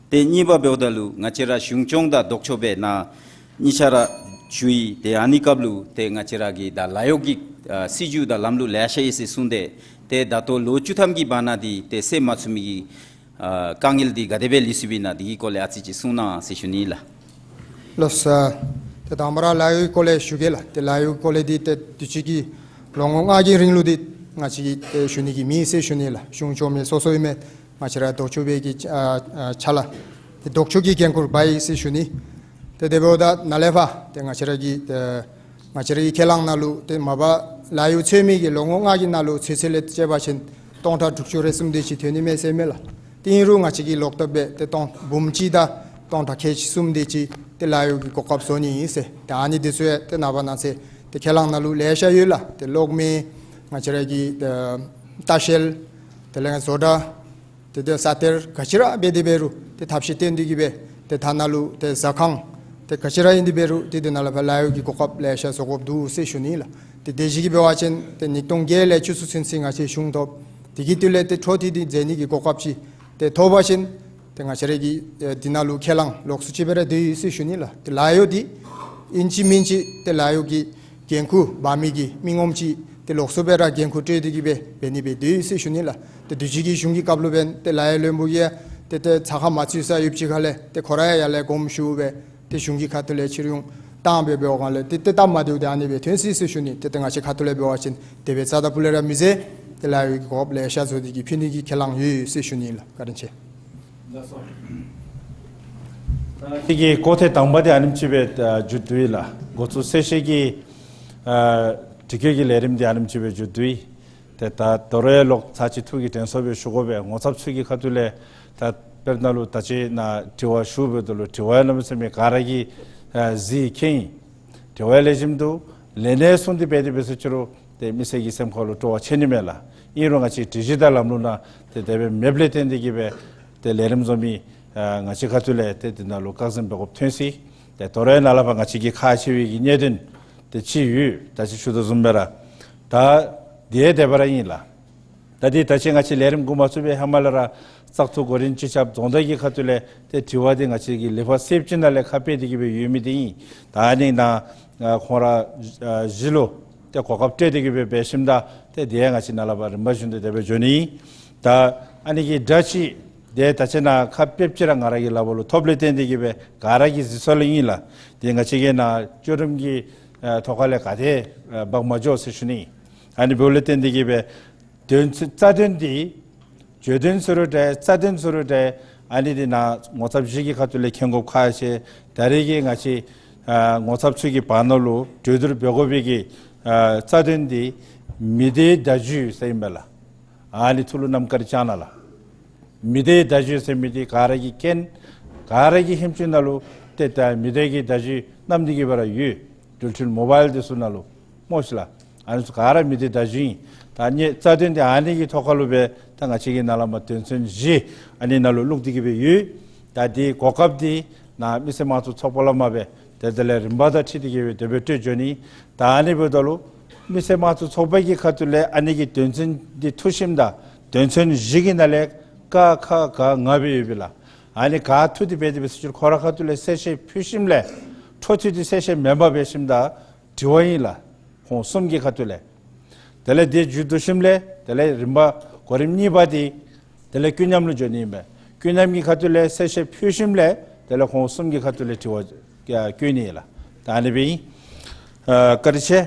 ཏེ་གཉིས་པ་འབདཝ་ད་ལུ་ང་བཅས་ར་གཞུང་སྐྱོང་དང་ལྡོག་ཕྱོགས་སྦེ་ནཱ་གཉིས་ཆ་ར་ཞུ་ཡི། ཏེ་ཨ་ནི་སྐབས་ལུ་ཏེ་ང་བཅས་ར་གི་ད་ལཱ་གཡོག་གི་ཨ་སྲིད་བྱུས་དང་ལམ་ལུགས་ལེ་ཤ་ཡོད་ཟེར་གསུངས་ཏེ། ཏེ་ད་ལྟོ་ལོ་བཅུ་ཐམ་གྱི་བར་ན་འདི་ཏེ་སེལ་མ་ཚུགས་མི་གི་ཨ་དཀའ་ངལ་འདི་ག་དེ་སྦེ་ལུས་སོཔ་ཨིན་ན་འདི་གི་སྐོར་ལས་ཨ་ཙི་ཅིག་གསུང་གནང་ཟེར་ཞུ་ནི་ལགས། ལགས་སོ། ཏེ་དང་པ་ར་ལཱ་གཡོག་གི་སྐོར་ལས་ཞུ་གེ་ལགས། ཏེ་ལཱ་གཡོག་གི་སྐོར་ལས་འདི་ཏེ་དུས་ཅི་གི་ལོ་ངོ་ལྔ་གི་རིང་ལུ་འདི་ང་བཅས་ཀྱིས་ཏེ་ཞུ་ནི་གི་མེད་ཟེར་ཞུ་ནི་ལགས། གཞུང་སྐྱོང་མི་སོ་སོ་ཨིན་མས། ང་བཅས་ར་ལྡོག་ཕྱོགས་པའི་གི་ཨ་ཨ་ཅ་ལ་ཏེ་ལྡོག་ཕྱོགས་ཀྱི་འགན་ཁུར་འབག་ཡི་ཟེར་ཞུ་ནི། ཏེ་དེ་འབདཝ་ད་ནཱ་ལས་ཕར་ཏེ་ང་བཅས་ར་གི་ཏེ་ང་བཅས་ར་གི་ཁས་བླངས་ནང་ལུ་ཏེ་མ་པ་ལཱ་གཡོག་འཚོལ་མི་གི་ལོ་ངོ་ལྔ་གི་ནང་ལུ་ཚོད་ཚོད་ལས་དཔྱད་པ་ཅིན་སྟོང་ཕྲག་དྲུག་ཅུ་རེ་གསུམ་དེ་ཅིག་ཐོན་ནི་མས་ཟེར་མས་ལགས། ཏེ་ཨིན་རུང་ང་བཅས་ཀྱིས་ལོག་བཏབ་སྦེ་ཏེ་སྟོང་འབུམ་གཅིག་དང་སྟོང་ཕྲག་ཁལ་གཅིག་གསུམ་དེ་ཅིག་ཏེ་ལཱ་གཡོག་གི་གོ་སྐབས་བཟོ་ནི་ཨིན་ཟེར། ཏེ་ཨ་ནི་དེ་ཚུ་ཡང་ཏེ་ནངས་པ་གནངས་ཚེ་ཏེ་ཁས་བླངས་ནང་ལུ་ལེ་ཤ་ཡོད་ལགས། ཏེ་གློག་མེ་ང་བཅས་ར་གི་ཏེ་ལྟ་བཤལ་དེ་ལས་བཟོ་གྲྭ་ཏེ་ཏེ་ས་གཏེར་ག་ཅི་ར་འབད་དེ་འབད་རུང་ཏེ་ཐབས་ཤེས་བཏོན་ཏེ་གིས་སྦེ་ཏེ་ཐ་ན་ལུ་ཏེ་ཟ་ཁང་ཏེ་ག་ཅི་ར་ཨིན་དེ་འབད་རུང་ཏེ་དེ་ནང་ལས་ཕར་ལཱ་གཡོག་གི་གོ་སྐབས་ལེ་ཤ་བཟོ་དགོཔ་འདུག་ཟེར་ཞུ་ནི་ལགས། ཏེ་དེ་བཞིན་གྱི་འབད་བ་ཅིན་ཏེ་ཉིས་སྟོང་བརྒྱད་ལས་བཅུ་གསུམ་ཚུན་ཚོད་ང་བཅས་གཞུང་ཐོབ། དེ་གི་དུས་ལས་ཏེ་འཕྲོ་མཐུད་དེ་མཛད་ནི་གི་གོ་སྐབས་ཅིག་ཏེ་ཐོབ་པ་ཅིན་ཏེ་ང་བཅས་ར་གི་ཨེ་འདི་ནང་ལུ་ཁས་བླངས་ལོགས་སུ་ཅིག་སྦེ་ར་སྡོད་ཡི་ཟེར་ཞུ་ནི་ལགས། ཏེ་ལཱ་གཡོག་འདི་ཨིན་ཅི་མིན་ཅི་ཏེ་ལཱ་གཡོག་གི་འགན་ཁུར་འབག་མི་གི་མི་ངོམ་ཅིག་ཏེ་ལོགས་སུ་སྦེ་ར་འགན་ཁུར་སྤྲོད་དེ་གིས་སྦེ་འབད་ནི་སྦེ་སྡོད་ཡི་ཟེར་ཞུ་ནི་ལགས། ཏེ་དུས་ཅི་གི་གཞུང་གི་སྐབས་ལུ་འབདན་ཏེ་ལཱ་གཡོག་བློན་པོ་གིས་ཡང་ཏེ་ཏེ་ཚ་ཁ་མ་ཚུད་ས་ཡོདཔ་ཅིག་ཁ་ལས་ཏེ་ཁོ་ར་ཡང་ཡར་ལས་དགོངསམ་ཞུ་སྦེ་ཏེ་གཞུང་གི་ཁ་ཐུག་ལས་ཕྱིར་ཡོང་བཏང་སྦེ་འབད་བའི་སྒང་ལས་ཏེ་ཏེ་སྟབས་མ་བདེཝ་དེ་ཨ་ནི་སྦེ་ཐོན་ཅི་ཟེར་ཞུ་ནི། ཏེ་ཏེ་ང་བཅས་ཁ་ཐུག་ལས་འབད་བ་ཅིན་དེ་སྦེ་རྩ་དང་སྤུ་ལས་ར་མི་མཛད། ཏེ་ལཱ་གཡོག་གི་གོ་སྐབས་ལེ་ཤ་བཟོ་སྟེ་གིས་ཕུལ་ནི་གི་ཁས་བླངས་ཡོད་ཟེར་ཞུ་ནི་ལགས། བཀའ་དྲིན་ཆེ། ད་ཅི་གི་གོ་ཐོས་དང་པ་འདི་ཨ་ནེམ་ཅིག་སྦེ་ཨ་མཇུག་བསྡུ་ཡི་ལགས། འགོ་བཙུགས་གསལ་བཤད་ཀྱི་ཨ་དྲི་བཀོད་ཀྱི་ལས་རིམ་འདི་ཨ་ནེམ་ཅིག་སྦེ་མཇུག་བསྡུ་ཡི། ཏེ་ད་དོ་རུང་ཡང་ལོག་ཚར་གཅིག་ཐུགས་ཀྱི་དྲན་གསོ་སྦེ་ཞུ་དགོ་པས། ངོ་ཚབ་ཚུ་གི་ཁ་ཐུག་ལས་ད་དཔེར་ན་ལུ་ད་ཅི་ནཱ་དྲི་བ་ཞུ་འབདཝ་ད་ལུ་དྲི་བ་ཡང་གནམ་མེད་ས་མེད་ག་ར་གིས་ཨ་གཟིགས་མཁྱེན་ཡི། དྲི་བ་ཡང་ལེགས་ཤོམ་འདུག། ལན་ཡང་གསུངས་ཏེ་འབད་དེ་འབད་ཟེར་ཅི་རུང་ཏེ་མི་སེར་གྱི་སེམས་ཁར་ལུ་སྤྲོ་བ་ཆེ་ནི་མས་ལགས། ཨིན་རུང་ང་བཅས་སྒྲིག་གཞི་དང་ལམ་ལུགས་ནང་ཏེ་དེ་སྦེ་མེདཔ་ལས་བརྟེན་ཏེ་གིས་སྦེ་ཏེ་ལས་རིམ་བཟོ་མི་ཨ་ང་བཅས་ཁ་ཐུག་ལས་ཏེ་འདི་ནང་ལུ་བཀག་འཛིན་འབད་དགོཔ་ཐོན་ཅི། ཏེ་དོ་རུང་ཡང་ནཱ་ལས་ཕར་ང་བཅས་ཀྱི་ཁག་ཆེ་བའི་གི་གནད་དོན་ཏེ་ཅིག་ཡོད། ད་ཅི་ཞུ་དོ་བཟུམ་སྦེ་ར་ད་དེ་ཡང་དེ་སྦེ་ར་ཨིན་ལགས། ད་འདི་ད་ཅི་ང་བཅས་ལས་རིམ་འགོ་མ་བཙུགས་པའི་ཧེ་མ་ལས་ར་བཙག་འཐུ་གོ་རིམ་སྤྱི་ཁྱབ་རྫོང་བདག་གི་ཁ་ཐུག་ལས་ཏེ་དྲི་བ་འདི་ང་བཅས་ཀྱི་ལེགས་པར་གསལ་བཤད་ནང་ལས་ཁ་ཕྱེ་སྟེ་གིས་སྦེ་ཡོད་མི་འདི་ཨིན། ད་ཨ་ནི་ནང་ཨ་ཁོང་ར་ཨ་གཞི་ལུ་ཏེ་གོ་སྐབས་སྤྲོད་དེ་གིས་སྦེ་འབད་ཞིནམ་ད་ཏེ་དེ་ཡང་ང་བཅས་ནཱ་ལས་ཕར་རིམ་པ་བཞིན་དུ་དེ་སྦེ་འགྱོ་ནི་ཨིན། ད་ཨ་ནི་གི་སྒྲ་ཅིག་ཏེ་ད་ཅི་ནཱ་ཁ་ཕྱེ་ཕྱེ་ར་ང་ར་གི་ལག་པ་ལུ་ཐོབ་ལས་བརྟེན་ཏེ་གིས་སྦེ་ག་ར་གིས་གཟིགས་ས་ལུ་ཨིན་ལགས། ཏེ་ང་བཅས་ཀྱི་ནཱ་ལྕོགས་རིམ་གྱི་ཨ་ཐོག་ཁ་ལས་ག་ཏེ་ཨ་འབག་མ་འགྱོ་ཟེར་ཞུ་ནི། ཨ་ནི་འབདཝ་ལས་བརྟེན་ཏེ་གིས་སྦེ་དོན་ཚུ་རྩ་དོན་འདི་བརྗོད་དོན་ཚུ་རུང་འདྲ་རྩ་དོན་ཚུ་རུང་འདྲ་ ཨ་ནི་འདི་ནཱ་ངོ་ཚབ་བཞི་གི་ཁ་ཐུག་ལས་མཁྱེན་དགོཔ་ཁག་ཆེ། ད་རེས་ཀྱི་ང་བཅས་ཨ་ངོ་ཚབ་ཚུ་གི་བར་ན་ལུ་གྲོས་བསྡུར་འབད་དགོ་པའི་གི་ཨ་རྩ་དོན་འདི་མི་སྡེའི་བརྡ་བརྒྱུད་ཟེར་ཨིན་པས་ལགས། ཨ་ནི་ཚུ་ལུ་རྣམ་དཀར་བཅང་གནང་ལགས། མི་སྡེའི་བརྡ་བརྒྱུད་ཟེར་མི་འདི་ག་ར་གིས་མཁྱེན། ག་ར་གི་ཧེམ་ཅུང་ནང་ལུ་ཏེ་ད་མི་སྡེ་གི་བརྡ་བརྒྱུད་བསྣམས་ཏེ་གི་སྦེ་ར་ཡོད། འགྲུལ་འཕྲིན་མོ་བཱའིལ་འདི་ཚུ་ནང་ལུ་སྨོ་ཤིག་ལགས། ཨ་ནི་ཚུ་ག་ར་མི་སྡེའི་བརྡ་བརྒྱུད་ཨིན། ད་ཨ་ནི་རྩ་དོན་འདི་ཨ་ནི་གི་ཐོག་ཁ་ལུ་སྦེ་ད་ང་བཅས་ཀྱིས་ནཱ་ལས་མར་དོན་ཚན་བཞི་ཨ་ནི་ནང་ལུ་བླུགས་ཏེ་གི་སྦེ་ཡོད། ད་འདི་གོ་སྐབས་འདི་ནཱ་མི་སེར་དམངས་གཙོའི་ཚོགས་པ་ལས་མར་སྦེ་ཏེ་དེ་ལས་རིམ་པ་དང་འཁྲིལ་ཏེ་གི་སྦེ་དེ་སྦེ་སྤྲོད་འགྱོ་ནི། ད་ཨ་ནི་འབདཝ་ད་ལུ་མི་སེར་དམངས་གཙོའི་ཚོགས་པ་གི་ཁ་ཐུག་ལས་ཨ་ནི་གི་དོན་ཚན་འདི་འཐུ་ཞིནམ་ད་དོན་ཚན་བཞི་གི་ནང་ལས་ཀ་ཁ་ག་ང་སྦེ་ཡོད་པས་ལགས། ཨ་ནི་ག་འཐུ་སྟེ་འབད་དེ་འབད་ཟེར་ཅི་རུང་ཁོ་རའི་ཁ་ཐུག་ལས་གསལ་བཤད་ཕུལ་ཞིནམ་ལས་འཕྲོ་མཐུད་དེ་གསལ་བཤད་མེན་པར་འབད་ཞིནམ་ད་དྲི་བ་ཨིན་ལགས། ཁོང་གསུམ་གྱི་ཁ་ཐུག་ལས། དེ་ལས་དེ་མཇུག་བསྡུ་ཞིནམ་ལས་དེ་ལས་རིམ་པ་གོ་རིམ་གཉིས་པ་འདི་དེ་ལས་ཀུན་མཉམ་ལུ་འགྱོ་ནི་ཨིན་པས། ཀུན་མཉམ་གྱི་ཁ་ཐུག་ལས་གསལ་བཤད་ཕུལ་ཞིནམ་ལས་དེ་ལས་ཁོང་གསུམ་གྱི་ཁ་ཐུག་ལས་དྲི་བ་ཡང་བཀོད་ནི་ཨིན་ལགས། ད་ཨ་ནི་སྦེ་ཨིན། ཨ་བཀའ་དྲིན་ཆེ།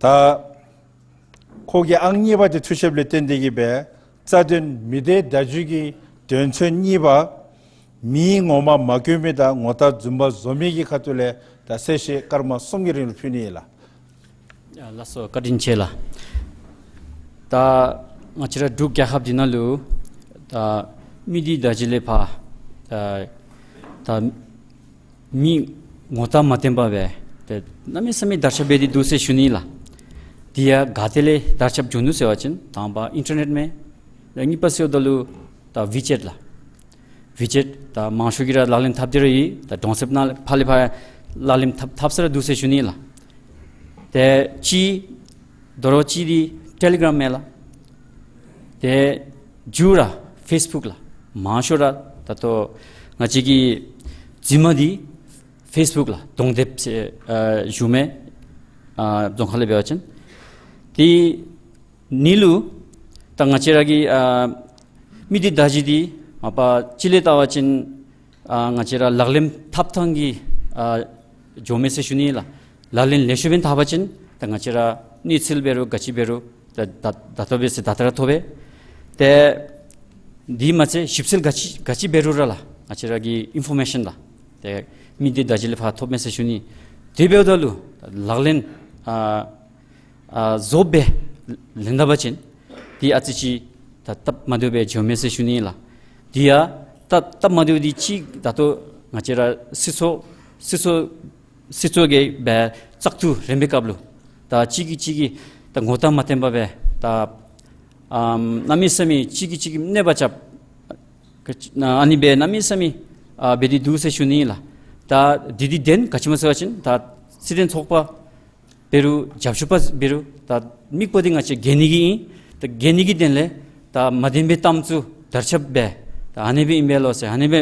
ད་ཁོ་གི་ཨང་གཉིས་པ་འདི་འཐུ་ཞིནམ་ལས་བརྟེན་ཏེ་གི་སྦེ་རྩ་དོན་མི་སྡེའི་བརྡ་བརྒྱུད་ཀྱི་དོན་ཚན་གཉིས་པ་མིང་ངོ་མ་མ་བཀོད་མི་དང་ངོ་རྟགས་རྫུན་པ་བཟོ་མི་གི་ཁ་ཐུག་ལས་ད་གསལ་བཤད་སྐར་མ་གསུམ་གྱི་རིང་ལུ་ཕུལ་ནི་ཨིན་ལགས། ཡ་ལགས་སོ། བཀའ་དྲིན་ཆེ་ལགས། ད་ང་བཅས་ར་འབྲུག་རྒྱལ་ཁབ་འདི་ནང་ལུ་ད་མི་སྡེའི་བརྡ་བརྒྱུད་ལས་ཕར་ད་ད་མི་ངོ་རྟགས་མ་བསྟན་པར་སྦེ་ཏེ་གནམ་མེད་ས་མེད་དར་ཁྱབ་འབད་དེ་འདུག་ཟེར་ཞུ་ནི་ལགས། དེ་ཡང་ག་ཏེ་ལས་དར་ཁྱབ་འགྱོ་ནུག་ཟེར་བ་ཅིན་དང་པ་ཨིན་ཊར་ནེཊ་མས། ད་གཉིས་པ་ཟེརཝ་ད་ལུ་ད་ཝི་ཅེཊ་ལགས། ཝི་ཅེཊ་ད་མང་ཤོས་ཀྱིས་ར་ལག་ལེན་འཐབ་སྟེ་ར་ཡོད། ད་གྲོང་གསེབ་ནང་ཕར་ལས་ཕར་ལག་ལེན་འཐབ་འཐབ་ས་ར་འདུག་ཟེར་ཞུ་ནི་ལགས། ཏེ་གཅིག་དོ་རུང་གཅིག་འདི་ཊེ་ལི་གརམ་མས་ལགས། ཏེ་མཇུག་ར་ཕེསི་བུཀ་ལགས། མང་ཤོས་ར་ད་ལྟོ་ང་བཅས་ཀྱི་རྫུན་མ་འདི་ཕེསི་བུཀ་ལགས། གདོང་དེབ་ཟེར་ཨ་ཞུཝ་མས། ཨ་རྫོང་ཁ་ལས་འབད་བ་ཅིན། ཏེ་ཨ་ནི་ལུ་ད་ང་བཅས་ར་གི་ཨ་མི་སྡེའི་བརྡ་བརྒྱུད་འདི་མ་པ་སྤྱི་ལས་བལྟ་བ་ཅིན་ཨ་ང་བཅས་ར་ལག་ལེན་འཐབ་ཐངས་ཀྱི་ཨ་འགྱོཝ་མས་ཟེར་ཞུ་ནི་ལགས། ལག་ལེན་ལེགས་ཤོམ་སྦེ་འཐབ་པ་ཅིན་ད་ང་བཅས་ར་གནས་ཚུལ་འབད་རུང་ག་ཅི་འབད་རུང་ད་ད་ད་ལྟོ་འབད་ཟེར་ད་ལྟོ་ར་ཐོབ་པས། ཏེ་དེ་མ་ཚད་ཞིབ་འཚོལ་ག་ཅི་ག་ཅི་འབད་རུང་ར་ལགས་ང་བཅས་ར་གི་ཨིན་ཕོར་མེ་ཤཱན་ལགས། ཏེ་མི་སྡེའི་བརྡ་བརྒྱུད་ལས་ཕར་ཐོབ་མས་ཟེར་ཞུ་ནི། དེ་འབདཝ་ད་ལུ་ལག་ལེན་ཨ་ཨ་བཟོ་སྦེ་ལེན་ད་པ་ཅིན་དེ་ཨ་ཙི་ཅིག་ད་སྟབས་མ་བདེཝ་སྦེ་འགྱོཝ་མས་ཟེར་ཞུ་ནི་ལགས། དེ་ཡང་ད་སྟབས་མ་བདེཝ་འདི་གཅིག་ད་ལྟོ་ང་བཅས་ར་སྲིད་ཚོགས་སྲིད་ཚོགས་སྲིད་ཚོགས་ཀྱི་སྦེ་བཙག་འཐུ་རན་པའི་སྐབས་ལུ་ད་གཅིག་གིས་གཅིག་གི་ད་ངོ་རྟགས་མ་བསྟན་པར་སྦེ་ད་ཨམ་གནམ་མེད་ས་མེད་གཅིག་གིས་གཅིག་གི་གནོད་པ་རྐྱབ་ཨ་ནི་སྦེ་གནམ་མེད་ས་མེད་ཨ་འབད་དེ་འདུག་ཟེར་ཞུ་ནི་ལགས། ད་འདི་འདི་བདེན་ག་ཅི་སྨོ་ཟེར་བ་ཅིན་ད་སྲིད་དོན་ཚོགས་པ་འབད་རུང་རྒྱབ་སྐྱོར་པ་འབད་རུང་ད་དམིགས་པ་འདི་ང་བཅས་རྒྱལ་ནི་གི་ཨིན། ད་རྒྱལ་ནི་གི་དོན་ལས་ད་མ་བདེན་པའི་གཏམ་ཚུ་དར་ཁྱབ་འབད་ད་ཨ་ནི་སྦེ་ཨིན་པས་ལོ་ཟེར་ཨ་ནི་སྦེ་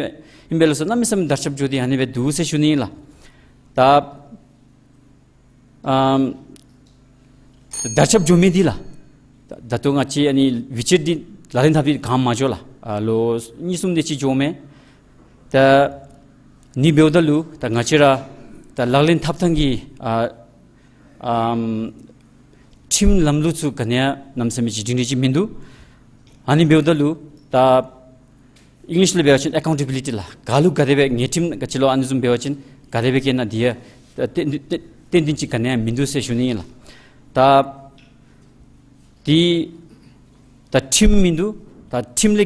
ཨིན་པས་ལོ་ཟེར་གནམ་མེད་ས་མེད་དར་ཁྱབ་འགྱོ་སྟེ་ཨ་ནི་སྦེ་འདུག་ཟེར་ཞུ་ནི་ལགས། ད་ཨམ་དར་ཁྱབ་འགྱོ་མི་འདི་ལགས། ད་ད་ལྟོ་ང་བཅས་ཨ་ནི་ཝི་ཅེཊ་འདི་ལག་ལེན་འཐབ་སྟེ་གང་མ་འགྱོ་ལགས། ཨ་ལོ་གཉིས་གསུམ་དེ་ཅིག་འགྱོཝ་མས། ད་ཨ་ནི་འབདཝ་ད་ལུ་ད་ང་བཅས་ར་ད་ལག་ལེན་འཐབ་ཐངས་ཀྱི་ཨ་ཨམ་ཁྲིམས་ལམ་ལུགས་ཚུ་ག་ནི་ཡང་གནམ་མེད་ས་མེད་ཅིག་སྒྲིང་སྒྲི་ཅིག་མིན་འདུག། ཨ་ནི་འབདཝ་ད་ལུ་ད་ཨིང་ལིཤ་ལས་འབད་བ་ཅིན་ཨེ་ཀའུན་ཊེ་བི་ལི་ཊི་ལགས། ག་ལུ་ག་དེ་སྦེ་ཉེས་ཁྲིམས་ག་ཅི་ལོ་ཨ་ནི་བཟུམ་འབད་བ་ཅིན་ག་དེ་སྦེ་བཀལ་ན་དེ་ཡང་ཏན་ཏན་ཏན་ཏན་ཅིག་ག་ནི་ཡང་མིན་འདུག་ཟེར་ཞུ་ནི་ཨིན་ལགས། ད་དེ་ད་ཁྲིམས་མིན་འདུག། ད་ཁྲིམས་ལས་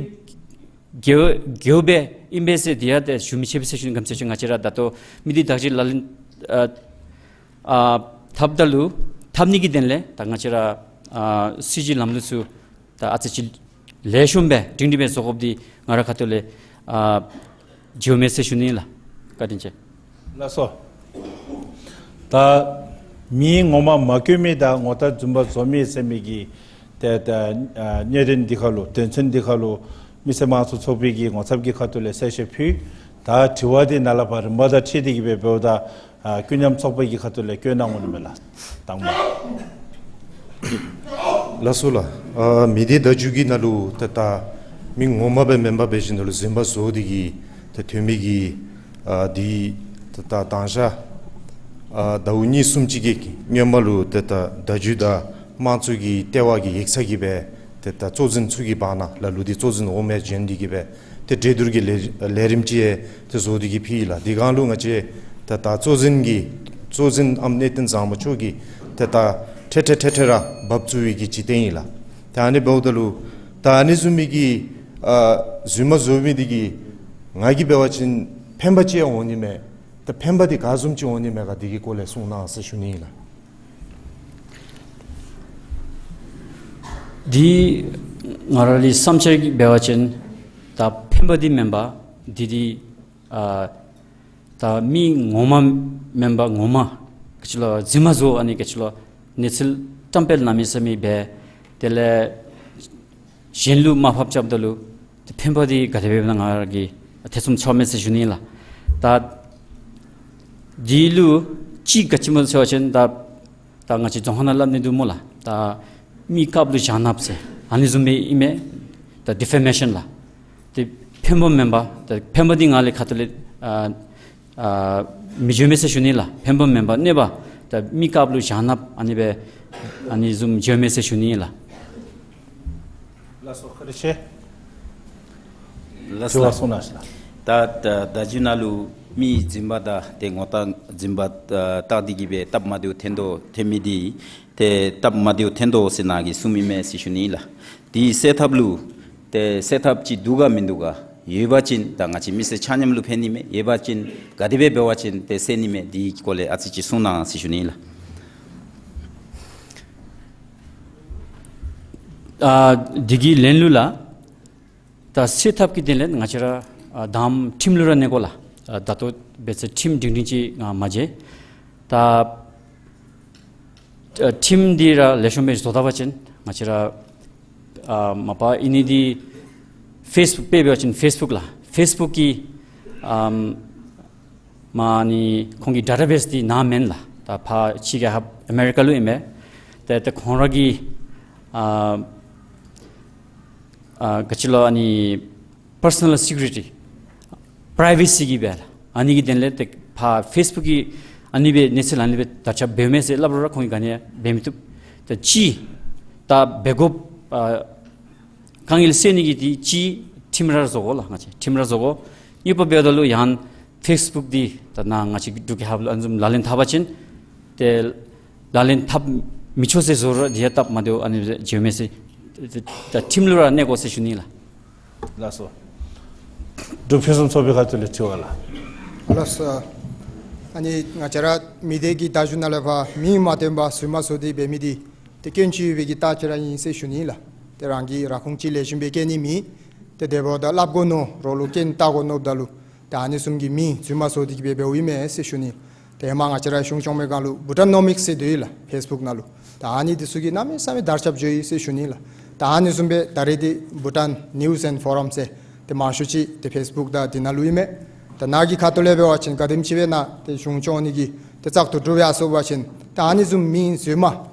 འགལ་འགལཝ་སྦེ་ཨིན་པས་ཟེར་དེ་ཡང་ཏེ་ཞུ་མི་ཆོག་པས་ཟེར་ཞུ་ནི། ག་ཅི་ཟེར་ང་བཅས་ར་ད་ལྟོ་མི་སྡེའི་བརྡ་བརྒྱུད་ལག་ལེན་ཨ་ཨ་འཐབ་ད་ལུ་འཐབ་ནི་གི་དོན་ལས་ད་ང་བཅས་ར་ཨ་སྲིད་བྱུས་ལམ་ལུགས་ཚུ་ད་ཨ་ཙི་ཅིག་ལེགས་ཤོམ་སྦེ་སྒྲིང་སྒྲི་སྦེ་བཟོ་དགོཔ་འདི་ང་རའི་ཁ་ཐུག་ལས་ཨ་འགྱོཝ་མས་ཟེར་ཞུ་ནི་ལགས། བཀའ་དྲིན་ཆེ། ལགས་སོ། ད་མིང་ངོ་མ་མ་བཀོད་མི་དང་ངོ་རྟགས་རྫུན་པ་བཟོ་མི་ཟེར་མི་གི་ཏེ་ད་ཨ་གནད་དོན་འདི་ཁ་ལུ་དོན་ཚན་འདི་ཁ་ལུ་མི་སེར་དམངས་གཙོའི་ཚོགས་པའི་གི་ངོ་ཚབ་ཀྱི་ཁ་ཐུག་ལས་གསལ་བཤད་ཕུལ། ད་དྲི་བ་འདི་ནཱ་ལས་ཕར་རིམ་པ་དང་འཁྲིལ་ཏེ་གི་སྦེ་འབདཝ་ད་ཨ་ཀུན་མཉམ་ཚོགས་པ་གི་ཁ་ཐུག་ལས་བཀོད་གནང་དགོ་ནི་མས་ལགས། དང་པ། ལགས་སོ་ལགས། ཨ་མི་སྡེའི་བརྡ་བརྒྱུད་ཀྱི་ནང་ལུ་ད་ད་མིང་ངོ་མ་སྦེ་མེན་པར་འབད་ཞིནམ་ལས་རྫུན་པ་བཟོ་སྟེ་གི་ད་ཐོན་མི་གི་ཨ་འདི་ད་ད་དང་ཤ་ ཨ་ཟླཝ་གཉིས་གསུམ་ཅིག་གི་སྔོན་མ་ལུ་ཏེ་ད་བརྡ་བརྒྱུད་དང་དམངས་གཙོ་གི་ལྟེ་བ་གི་ཡིག་ཚང་གིས་སྦེ་ཏེ་ད་གཙོ་འཛིན་ཚུ་གི་བར་ན་ལ་ལུ་འདི་གཙོ་འཛིན་འོག་མས་བྱོན་ཏེ་གིས་སྦེ་ཏེ་གྲོས་བསྡུར་གྱི་ལས་ལས་རིམ་ཅིག་ཡང་ཏེ་བཟོ་སྟེ་གིས་ཕུལ་ཡི་ལགས། དེ་སྒང་ལུ་ང་བཅས་ཏེ་ད་གཙོ་འཛིན་གྱི་གཙོ་འཛིན་ཨམ་གནས་བརྟན་བཟང་པོ་མཆོག་གིས་ཏེ་ད་ཐད་ཐད་ཐད་ཐད་ར་འབབ་བཙུགས་པའི་གི་ཅིག་སྟོན་ཡི་ལགས། ཏེ་ཨ་ནི་འབདཝ་ད་ལུ་ད་ཨ་ནི་བཟུམ་མའི་གི་ཨ་རྫུན་མ་བཟོ་མི་འདི་གིས་ང་གིས་འབད་བ་ཅིན་ཕན་པ་ཅིག་ཡང་འོང་ནི་མས། ད་ཕན་པ་འདི་ག་བཟུམ་ཅིག་འོང་ནི་མས་ག་འདི་གི་སྐོར་ལས་གསུང་གནང་ཟེར་ཞུ་ནི་ཨིན་ལགས། འདི་ང་ར་ལས་བསམ་འཆར་གྱིས་འབད་བ་ཅིན་ད་ཕན་པ་འདི་མེན་པར་འདི་འདི་ཨ་ད་མི་ངོ་མ་མེན་པར་ངོ་མ་ག་ཅི་ལོ་རྫུན་མ་བཟོ་ཨ་ནི་ག་ཅི་ལོ་གནས་ཚུལ་བཀྲམ་སྤེལ་གནམ་མེད་ས་མེད་འབད་དེ་ལས་གཞན་ལུ་མར་ཕབ་རྐྱབ་ད་ལུ་ཏེ་ཕན་པ་འདི་ག་དེ་སྦེ་ན་ང་ར་གིས་ཐེ་ཚོམ་ཆགས་མས་ཟེར་ཞུ་ནི་ལགས། ད་འདི་ལུ་ཅིག་ག་ཅི་སྨོ་ཟེར་བ་ཅིན་ད་ད་ང་བཅས་རྫོང་ཁ་ནང་སླབ་ནི་འདུག་སྨོ་ལགས། ད་མི་དཀརཔོ་ལུ་ཞྭ་གནགཔོ་ཟེར་ཨ་ནི་བཟུམ་སྦེ་ཨིན་མས། ད་ཌི་ཕེ་མེ་ཤཱན་ལགས། ཏེ་ཕན་པ་མེན་པར་ད་ཕན་པ་འདི་ང་ལས་ཁ་ཐུག་ལས་ཨ་ཨ་མི་འགྱོ་མས་ཟེར་ཞུ་ནི་ལགས། ཕན་པ་མེན་པར་གནོད་པ་ད་མི་དཀརཔོ་ལུ་ཞྭ་གནགཔོ་ཨ་ནི་སྦེ་ཨ་ནི་བཟུམ་འགྱོ་མས་ཟེར་ཞུ་ནི་ལགས། ལགས་སོ་བཀའ་དྲིན་ཆེ། ལགས་དྲི་བ་སོ། གསུང་གནང་ཞུ་ལགས། ད་ད་བརྡ་བརྒྱུད་ནང་ལུ་མི་རྫུན་མ་དང་ཏེ་ངོ་རྟགས་རྫུན་མ་ད་བཏགས་ཏེ་གིས་སྦེ་སྟབས་མ་བདེཝ་ཐོན་དོ་ཐོན་མི་འདི་ཏེ་སྟབས་མ་བདེཝ་ཐོན་དོ་ཟེར་ནཱ་གིས་གསུངམ་ཨིན་མས་ཟེར་ཞུ་ནི་ལགས། དེ་སེལ་ཐབས་ལུ་ཏེ་སེལ་ཐབས་ཅིག་འདུག་ག་མིན་འདུག་ག། ཡོད་པ་ཅིན་ད་ང་བཅས་མི་སེར་ཆ་མཉམ་ལུ་ཕན་ནི་མས། ཡོད་པ་ཅིན་ག་དེ་སྦེ་འབད་བ་ཅིན་ཏེ་སེལ་ནི་མས། དེའི་སྐོར་ལས་ཨ་ཙི་ཅིག་གསུང་གནང་ཟེར་ཞུ་ནི་ལགས། ཨ་འདི་གི་ལན་ལུ་ལགས། ད་སེལ་ཐབས་ཀྱི་དོན་ལས་ང་བཅས་ར་ཨ་དང་ཁྲིམས་ལུ་ར་གནས་དགོ་ལགས། ཨ་ད་ལྟོ་འབད་ཚེ་ཁྲིམས་སྒྲིང་སྒྲིང་ཅིག་ང་མ་མཇལ། ད་ཨ་ཁྲིམས་འདི་ར་ལེགས་ཤོམ་སྦེ་བཟོ་ད་པ་ཅིན་ང་བཅས་ར་ཨ་མ་པ་ཨིན་ནི་འདི་ཕེསི་བུཀ་དཔེ་འབད་བ་ཅིན་ཕེསི་བུཀ་ལགས། ཕེསི་བུཀ་གི་ཨམ་མ་ནི་ཁོང་གི་ཌེ་ཊ་བེསི་འདི་ནཱ་མེན་ལགས། ད་ཕར་ཕྱི་རྒྱལ་ཁབ་ཨ་མེ་རི་ཀ་ལུ་ཨིན་མས། ཏེ་ཏེ་ཁོང་ར་གི་ཨ་ཨ་ག་ཅི་ལོ་ཨ་ནི་པར་སོ་ནཱལ་སི་ཀིའུ་རི་ཊི་པི་རའི་ཝེ་སི་གི་སྦེ་ལགས། ཨ་ནི་གི་དོན་ལས་ཏེ་ཕར་ཕེསི་བུཀ་གི་ཨ་ནི་སྦེ་གནས་ཚུལ་ཨ་ནི་སྦེ་དར་ཁྱབ་འབདཝ་མས་ཟེར་སླབ་རུང་ར་ཁོང་གིས་ག་ནི་ཡང་འབད་མི་བཏུབ། ཏེ་ཅིག་ད་འབད་དགོཔ་ཨ་དཀའ་ངལ་སེལ་ནི་གི་འདི་ཅིག་ཁྲིམས་ར་བཟོ་དགོ་ལགས། ང་བཅས་ཁྲིམས་ར་བཟོ་དགོ། གཉིས་པ་འབདཝ་ད་ལུ་ཡང་ཕེསི་བུཀ་འདི་ད་ནཱ་ང་བཅས་འབྲུག་རྒྱལ་ཁབ་ལུ་ཨ་ནི་བཟུམ་ལག་ལེན་འཐབ་པ་ཅིན་ཏེ་ལག་ལེན་འཐབ་མི་ཆོག་ཟེར་བཟོ་རུང་འདི་ཡང་སྟབས་མ་བདེཝ་ཨ་ནི་སྦེ་འགྱོ་མས་ཟེར་ད་ཁྲིམས་ལུ་ར་གནས་དགོ་ཟེར་ཞུ་ནི་ལགས། ལགས་སོ། འབྲུག་ཕུན་སུམ་ཚོགས་པའི་ཁ་ཐུག་ལས་དྲི་བ་ལགས། ལགས་སོ། ཨ་ནི་ང་བཅས་ར་མི་སྡེ་གི་བརྡ་བརྒྱུད་ནང་ལས་ཕར་མིང་མ་བཏོན་པར་རྫུན་མ་བཟོ་སྟེ་འབད་མི་འདི་ཏེ་སྐྱོན་ཅིག་ཡོད་པའི་གི་རྟགས་ཅིག་ར་ཨིན་ཟེར་ཞུ་ནི་ལགས། ཏེ་རང་གི་ར་ཁུངས་ཅིག་ལེགས་ཤོམ་སྦེ་བཀོད་ནི་མེད། ཏེ་དེ་འབདཝ་ད་སླབ་དགོ་མནོ་རོགས་ལུ་རྐྱེན་བཏགས་དགོ་མནོཝ་ད་ལུ་ད་ཨ་ནི་བཟུམ་གྱི་མིང་རྫུན་མ་བཟོ་སྟེ་གིས་སྦེ་འབདཝ་ཨིན་མས་ཟེར་ཞུ་ནི། ཏེ་ཧེ་མ་ང་བཅས་ར་གཞུང་སྐྱོང་མི་སྒང་ལུ་བྷུ་ཊཱན་ནོ་མིགསི་ཟེར་སྡོད་ཡི་ལགས་ཕེསི་བུཀ་ནང་ལུ། ད་ཨ་ནི་འདི་ཚུ་གིས་གནམ་མེད་ས་མེད་དར་ཁྱབ་འགྱོ་ཡི་ཟེར་ཞུ་ནི་ལགས། ད་ཨ་ནི་བཟུམ་སྦེ་ད་རེས་འདི་བྷུ་ཊཱན་ནིའུསི་ཨེནཌ་ཕོ་རམ་ཟེར་ཏེ་མང་ཤོས་ཅིག་ཏེ་ཕེསི་བུཀ་དང་འདི་ནང་ལུ་ཨིན་མས། ད་ནཱ་གི་ཁ་ཐུག་ལས་འབད་བ་ཅིན་ག་དེམ་ཅིག་སྦེ་ནཱ་ཏེ་གཞུང་སྐྱོང་ནི་གི་ཏེ་བཙག་འཐུ་གྲུབ་ཡར་སོང་པ་ཅིན་ད་ཨ་ནི་བཟུམ་མིང་རྫུན་མ་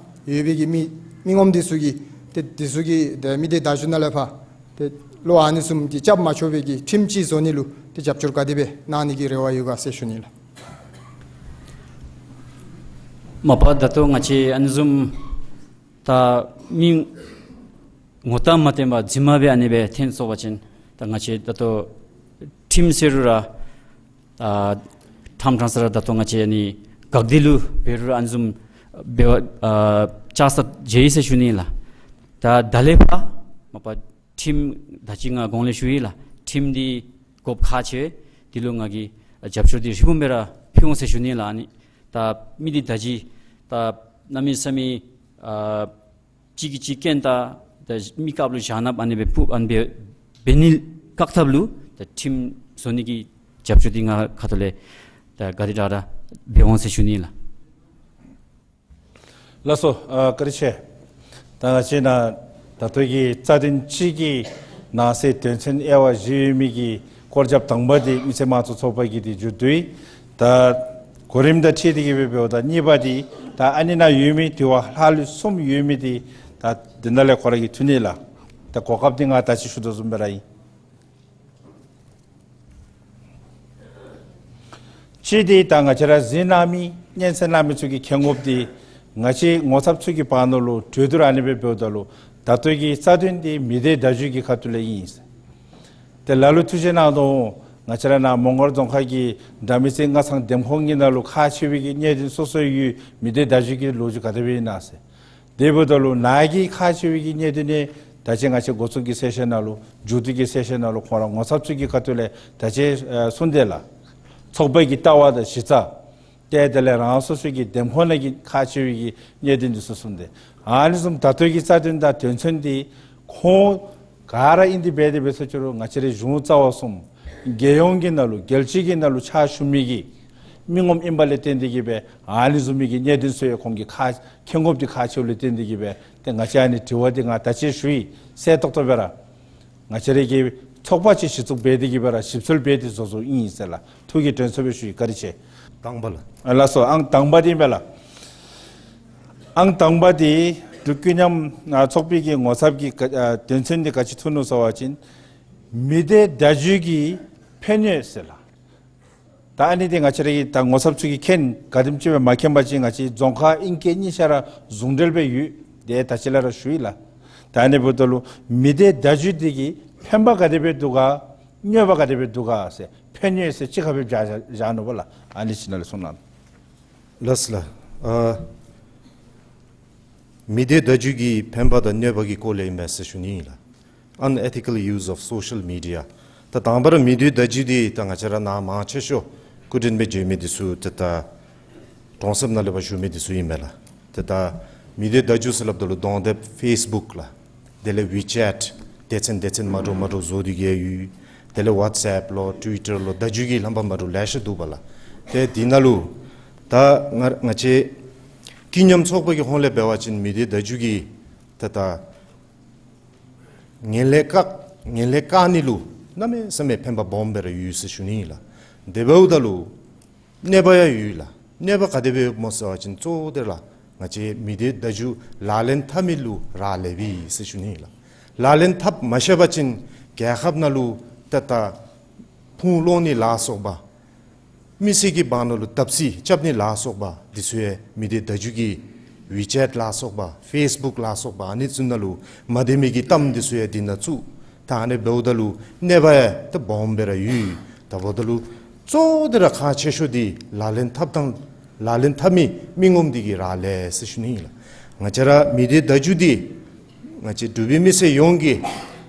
ཡོད་པའི་གི་མི་མི་ངོམ་འདི་ཚུ་གིས་ཏེ་འདི་ཚུ་གིས་ཏེ་མི་སྡེ་བརྡ་བརྒྱུད་ནང་ལས་ཕར་ཏེ་ལོག་ཨ་ནི་བཟུམ་གྱི་རྐྱབ་མ་ཆོག་པའི་གི་ཁྲིམས་ཅིག་བཟོ་ནི་ལུ་ཏེ་རྒྱབ་སྐྱོར་ག་དེ་སྦེ་གནང་ནི་གི་རེ་བ་ཡོད་ག་ཟེར་ཞུ་ནི་ལགས། མ་པ་ད་ལྟོ་ང་བཅས་ཨ་ནི་བཟུམ་ད་མི་ངོ་རྟགས་མ་བསྟན་པར་རྫུན་མ་སྦེ་ཨ་ནི་སྦེ་ཐོན་སོང་པ་ཅིན་ད་ང་བཅས་ད་ལྟོ་ཁྲིམས་ཟེར་རུང་ར་ཨ་ཕྲང་ཕྲང་ས་ར་ད་ལྟོ་ང་བཅས་ཨ་ནི་དགག་སྒྲུབ་ལུ་འབད་རུང་ར་ཨ་ནི་བཟུམ་འབད་བ་ཨ་བཅའ་ས་མཇལ་ཡི་ཟེར་ཞུ་ནི་ལགས། ད་ད་ལས་ཕར་མ་པ་ཁྲིམས་ད་ཅི་ང་གོང་ལས་ཞུ་ཡི་ལགས། ཁྲིམས་འདི་དགོཔ་ཁག་ཆེ། འདི་ལུ་ང་གིས་རྒྱབ་སྐྱོར་འདི་ཧྲིལ་བུམ་སྦེ་ར་ཕུལ་འོང་ཟེར་ཞུ་ནི་ལགས། ཨ་ནི་ད་མི་འདི་ད་ཅི་ད་གནམ་མེད་ས་མེད་ཨ་གཅིག་གིས་གཅིག་རྐྱེན་བཏགས་ད་མི་དཀརཔོ་ལུ་ཞྭ་གནགཔོ་ཨ་ནི་སྦེ་ཕུབ་ཨ་ནི་སྦེ་འབད་ནི་བཀག་ཐབས་ལུ་ད་ཁྲིམས་བཟོ་ནི་གི་རྒྱབ་སྐྱོར་འདི་ང་ཁ་ཐུག་ལས་ད་ག་དེ་དྲག་དྲག་འབད་འོང་ཟེར་ཞུ་ནི་ལགས། ལགས་སོ། ཨ་བཀའ་དྲིན་ཆེ། ད་ང་བཅས་ནཱ་ད་ལྟོ་གི་རྩ་དོན་གཅིག་གི་ནང་གསེས་དོན་ཚན་དབྱེ་བ་བཞི་ཡོད་མི་གི་སྐོར་རྒྱབ་དང་པ་འདི་མི་སེར་དམངས་གཙོ་ཚོགས་པ་གིས་འདི་མཇུག་བསྡུ་ཡི། ད་གོ་རིམ་དང་འཁྲིལ་ཏེ་གིས་སྦེ་འབདཝ་ད་གཉིས་པ་འདི་ད་ཨ་ནི་ནང་ཡོད་མི་དྲི་བ་ལྷག་ལུས་གསུམ་ཡོད་མི་འདི་ད་འདི་ནང་ལས་ཁོ་ར་གིས་འཐུ་ནི་ལགས། ད་གོ་སྐབས་འདི་ང་ད་ཅི་ཞུ་དོ་བཟུམ་སྦེ་ར་ཨིན། གཅིག་འདི་ད་ང་བཅས་ར་གཟིགས་གནང་མི་ སྙན་གསན་གནང་མི་ཚུ་གི་མཁྱེན་དགོཔ་འདི་ང་བཅས་ངོ་ཚབ་ཚུ་གི་བར་ན་ལུ་གྲོས་བསྡུར་ཨ་ནི་སྦེ་འབདཝ་ད་ལུ་ད་ལྟོ་གི་རྩ་དོན་འདི་མི་སྡེ་བརྡ་བརྒྱུད་ཀྱི་ཁ་ཐུག་ལས་ཨིན། ཏེ་ལ་ལུ་ཐུགས་བཞེད་གནང་དོ། ང་བཅས་ར་ནཱ་མོང་སྒར་རྫོང་ཁག་གི་དགྲ་མེད་རྩེ་སྔ་ཚང་འདེམས་ཁོངས་ཀྱི་ནང་ལུ་ཁག་ཆེ་བའི་གི་གནད་དོན་སོ་སོའི་ཡོད། མི་སྡེ་བརྡ་བརྒྱུད་ཀྱི་ལོ་རྒྱུས་ག་དེ་སྦེ་ཨིན་ན་ཟེར། དེ་འབདཝ་ད་ལུ་ནཱ་གི་ཁག་ཆེ་བའི་གི་གནད་དོན་ནི་ད་ཅི་ང་བཅས་འགོ་བཙུགས་ཀྱི་སེ་ཤན་ནང་ལུ་མཇུག་བསྡུ་གི་སེ་ཤན་ནང་ལུ་ཁོང་ར་ངོ་ཚབ་ཚུ་གི་ཁ་ཐུག་ལས་ད་ཅི་ཨ་གསུངས་དེས་ལགས། ཚོགས་པའི་གི་ལྟ་བ་དང་གཞི་རྩ། ཏེ་དེ་ལས་རང་སོ་སོའི་གི་འདེམས་ཁོངས་ནང་གི་ཁག་ཆེ་བའི་གི་གནད་དོན་འདི་ཚུ་གསུངས་ཏེ། ཨ་ནི་བཟུམ་ད་ལྟོ་གི་རྩ་དོན་དང་དོན་ཚན་འདི་ཁོང་ག་ར་ཨིན་ཏེ་འབད་དེ་འབད་ས་ཅི་རུང་ང་བཅས་རའི་གཞུང་རྩ་བ་གསུམ་རྒྱལ་ཡོངས་ཀྱི་ནང་ལུ་རྒྱལ་སྤྱི་གི་ནང་ལུ་ཕྱག་ཞུ་མི་གི་མི་ངོམ་ཨིན་པ་ལས་བརྟེན་ཏེ་གིས་སྦེ་ཨ་ནི་བཟུམ་མའི་གི་གནད་དོན་ཚུ་ཡང་ཁོང་གི་ཁག་མཁྱེན་དགོཔ་འདི་ཁག་ཆེཝ་ལས་བརྟེན་ཏེ་གིས་སྦེ་ཏེ་ང་བཅས་ཨ་ནི་དྲི་བ་འདི་ང་ད་ཅི་ཞུ་ཡི་གསལ་ཏོག་ཏོ་སྦེ་ར། ང་བཅས་རའི་གི་ཚོགས་པ་ཅིག་གཞི་བཙུགས་འབད་དེ་གིས་སྦེ་ར་ཞིབ་འཚོལ་འབད་དེ་བཟོ་བཟོཝ་ཨིན་ཟེར་ལགས། ཐུགས་ཀྱི་དྲན་གསོ་སྦེ་ཞུ་ཡི། བཀའ་དྲིན་ཆེ། དང་པ་ལགས། ཨ་ལགས་སོ། ཨང་དང་པ་འདི་ཨིན་པས་ལགས། ཨང་དང་པ་འདི་འབྲུག་ཀུན་མཉམ་ཨ་ཚོགས་པའི་གི་ངོ་ཚབ་ཀྱི་ཨ་དོན་ཚན་འདི་ག་ཅི་ཐུག་ནུག་ཟེར་བ་ཅིན་མི་སྡེ་བརྡ་བརྒྱུད་ཀྱི་ཕན་ཡོན་ཟེར་ལགས། ད་ཨ་ནི་འདི་ང་བཅས་རའི་གི་ད་ངོ་ཚབ་ཚུ་གིས་མཁྱེན། ག་དེམ་ཅིག་སྦེ་མ་མཁྱེན་པ་ཅིན་ང་བཅས་རྫོང་ཁག་ཨིང་སྐད་གཉིས་ཆ་ར་ཟུང་འབྲེལ་སྦེ་ཡོད། དེ་ད་ཅི་ལས་ར་ཞུ་ཡི་ལགས། ད་ཨ་ནི་འབདཝ་ད་ལུ་མི་སྡེ་བརྡ་བརྒྱུད་འདི་གིས་ཕན་པ་ག་དེ་སྦེ་འདུག་ག་གནོད་པ་ག་དེ་སྦེ་འདུག་ག་ཟེར་ཕན་ཡོན་ཟེར་གཅིག་ཁར་སྦེ་བཞག་བཞག་ནུག་པ་ལགས། ཨ་ནི་ཅིག་ནཱ་ལས་གསུང་གནང་། ལགས་སོ་ལགས། ཨ་མི་སྡེ་བརྡ་བརྒྱུད་ཀྱི་ཕན་པ་དང་གནོད་པ་གི་སྐོར་ལས་ཨིན་མས་ཟེར་ཞུ་ནི་ཨིན་ལགས། Unethical use of social media. ད་དང་པ་ར་མི་སྡེ་བརྡ་བརྒྱུད་འདི་ད་ང་བཅས་ར་ནཱ་མང་ཆེ་ཤོས་སྐུ་མགྲོན་སྦེ་བྱོན་མི་འདི་ཚུ་ཏེ་ད་གྲོང་གསེབ་ནང་ལས་ཕར་བཞུགས་མི་འདི་ཚུ་ཨིན་མས་ལགས། ཏེ་ད་མི་སྡེ་བརྡ་བརྒྱུད་ཟེར་སླབ་ད་ལུ་གདོང་དེབ་ཕེསི་བུཀ་ལགས། དེ་ལས་ཝི་ཅེཊ་སྡེ་ཚན་སྡེ་ཚན་མ་འདྲཝ་མ་འདྲཝ་བཟོ་སྟེ་གིས་ཡོད། དེ་ལས་ཝཊས་ཨེཔ་ལོ་ཊུ་ཝིཊར་ལོ་བརྡ་བརྒྱུད་ཀྱི་ལྷམ་པ་མ་འདྲཝ་ལེ་ཤ་འདུག་པ་ལགས། ཏེ་འདི་ནང་ལུ་ད་ང་ང་བཅས་ཀུན་མཉམ་ཚོགས་པ་གི་ཧོངས་ལས་འབད་བ་ཅིན་མི་སྡེ་བརྡ་བརྒྱུད་ཀྱི་ཏེ་ད་ངན་ལྷད་བཀག་ངན་ལྷད་བཀག་ནི་ལུ་གནམ་མེད་ས་མེད་ཕན་པ་སྦོམ་སྦེ་ར་ཡོད་ཟེར་ཞུ་ནི་ཨིན་ལགས། དེ་འབདཝ་ད་ལུ་གནོད་པ་ཡང་ཡོད་ལགས། གནོད་པ་ག་དེ་སྦེ་ཡོདཔ་སྨོ་ཟེར་བ་ཅིན་གཙོ་བོ་དེ་ར་ང་བཅས་མི་སྡེ་བརྡ་བརྒྱུད་ལག་ལེན་འཐབ་མི་ལུ་རག་ལས་པས་ཟེར་ཞུ་ནི་ཨིན་ལགས། ལག་ལེན་འཐབ་མ་ཤེས་པ་ཅིན་རྒྱལ་ཁབ་ནང་ལུ་ཏེ་ད་ཕུང་སློང་ནི་ལ་སོགས་པ། མི་སེར་གྱི་བར་ན་ལུ་བརྡབ་གསིག་རྐྱབ་ནི་ལ་སོགས་པ་འདི་ཚུ་ཡང་མི་སྡེ་བརྡ་བརྒྱུད་ཀྱི་ཝི་ཅེཊ་ལ་སོགས་པ་ཕེསི་བུཀ་ལ་སོགས་པ་ཨ་ནི་ཚུ་ནང་ལུ་མ་བདེ་མི་གི་གཏམ་འདི་ཚུ་ཡང་འདི་ནང་བཙུགས། ད་ཨ་ནི་འབདཝ་ད་ལུ་གནོད་པ་ཡང་ཏེ་སྦོམ་སྦེ་ར་ཡོད། ད་འབདཝ་ད་ལུ་གཙོ་བོ་འདི་ར་ཁག་ཆེ་ཤོས་འདི་ལག་ལེན་འཐབ་ཐངས་ལག་ལེན་འཐབ་མི་མི་ངོམ་འདི་གིས་རག་ལས་ཟེར་ཞུ་ནི་ཨིན་ལགས། ང་བཅས་ར་མི་སྡེ་བརྡ་བརྒྱུད་འདི་ང་བཅས་འབྲུག་པའི་མི་སེར་ཡོངས་ཀྱིས་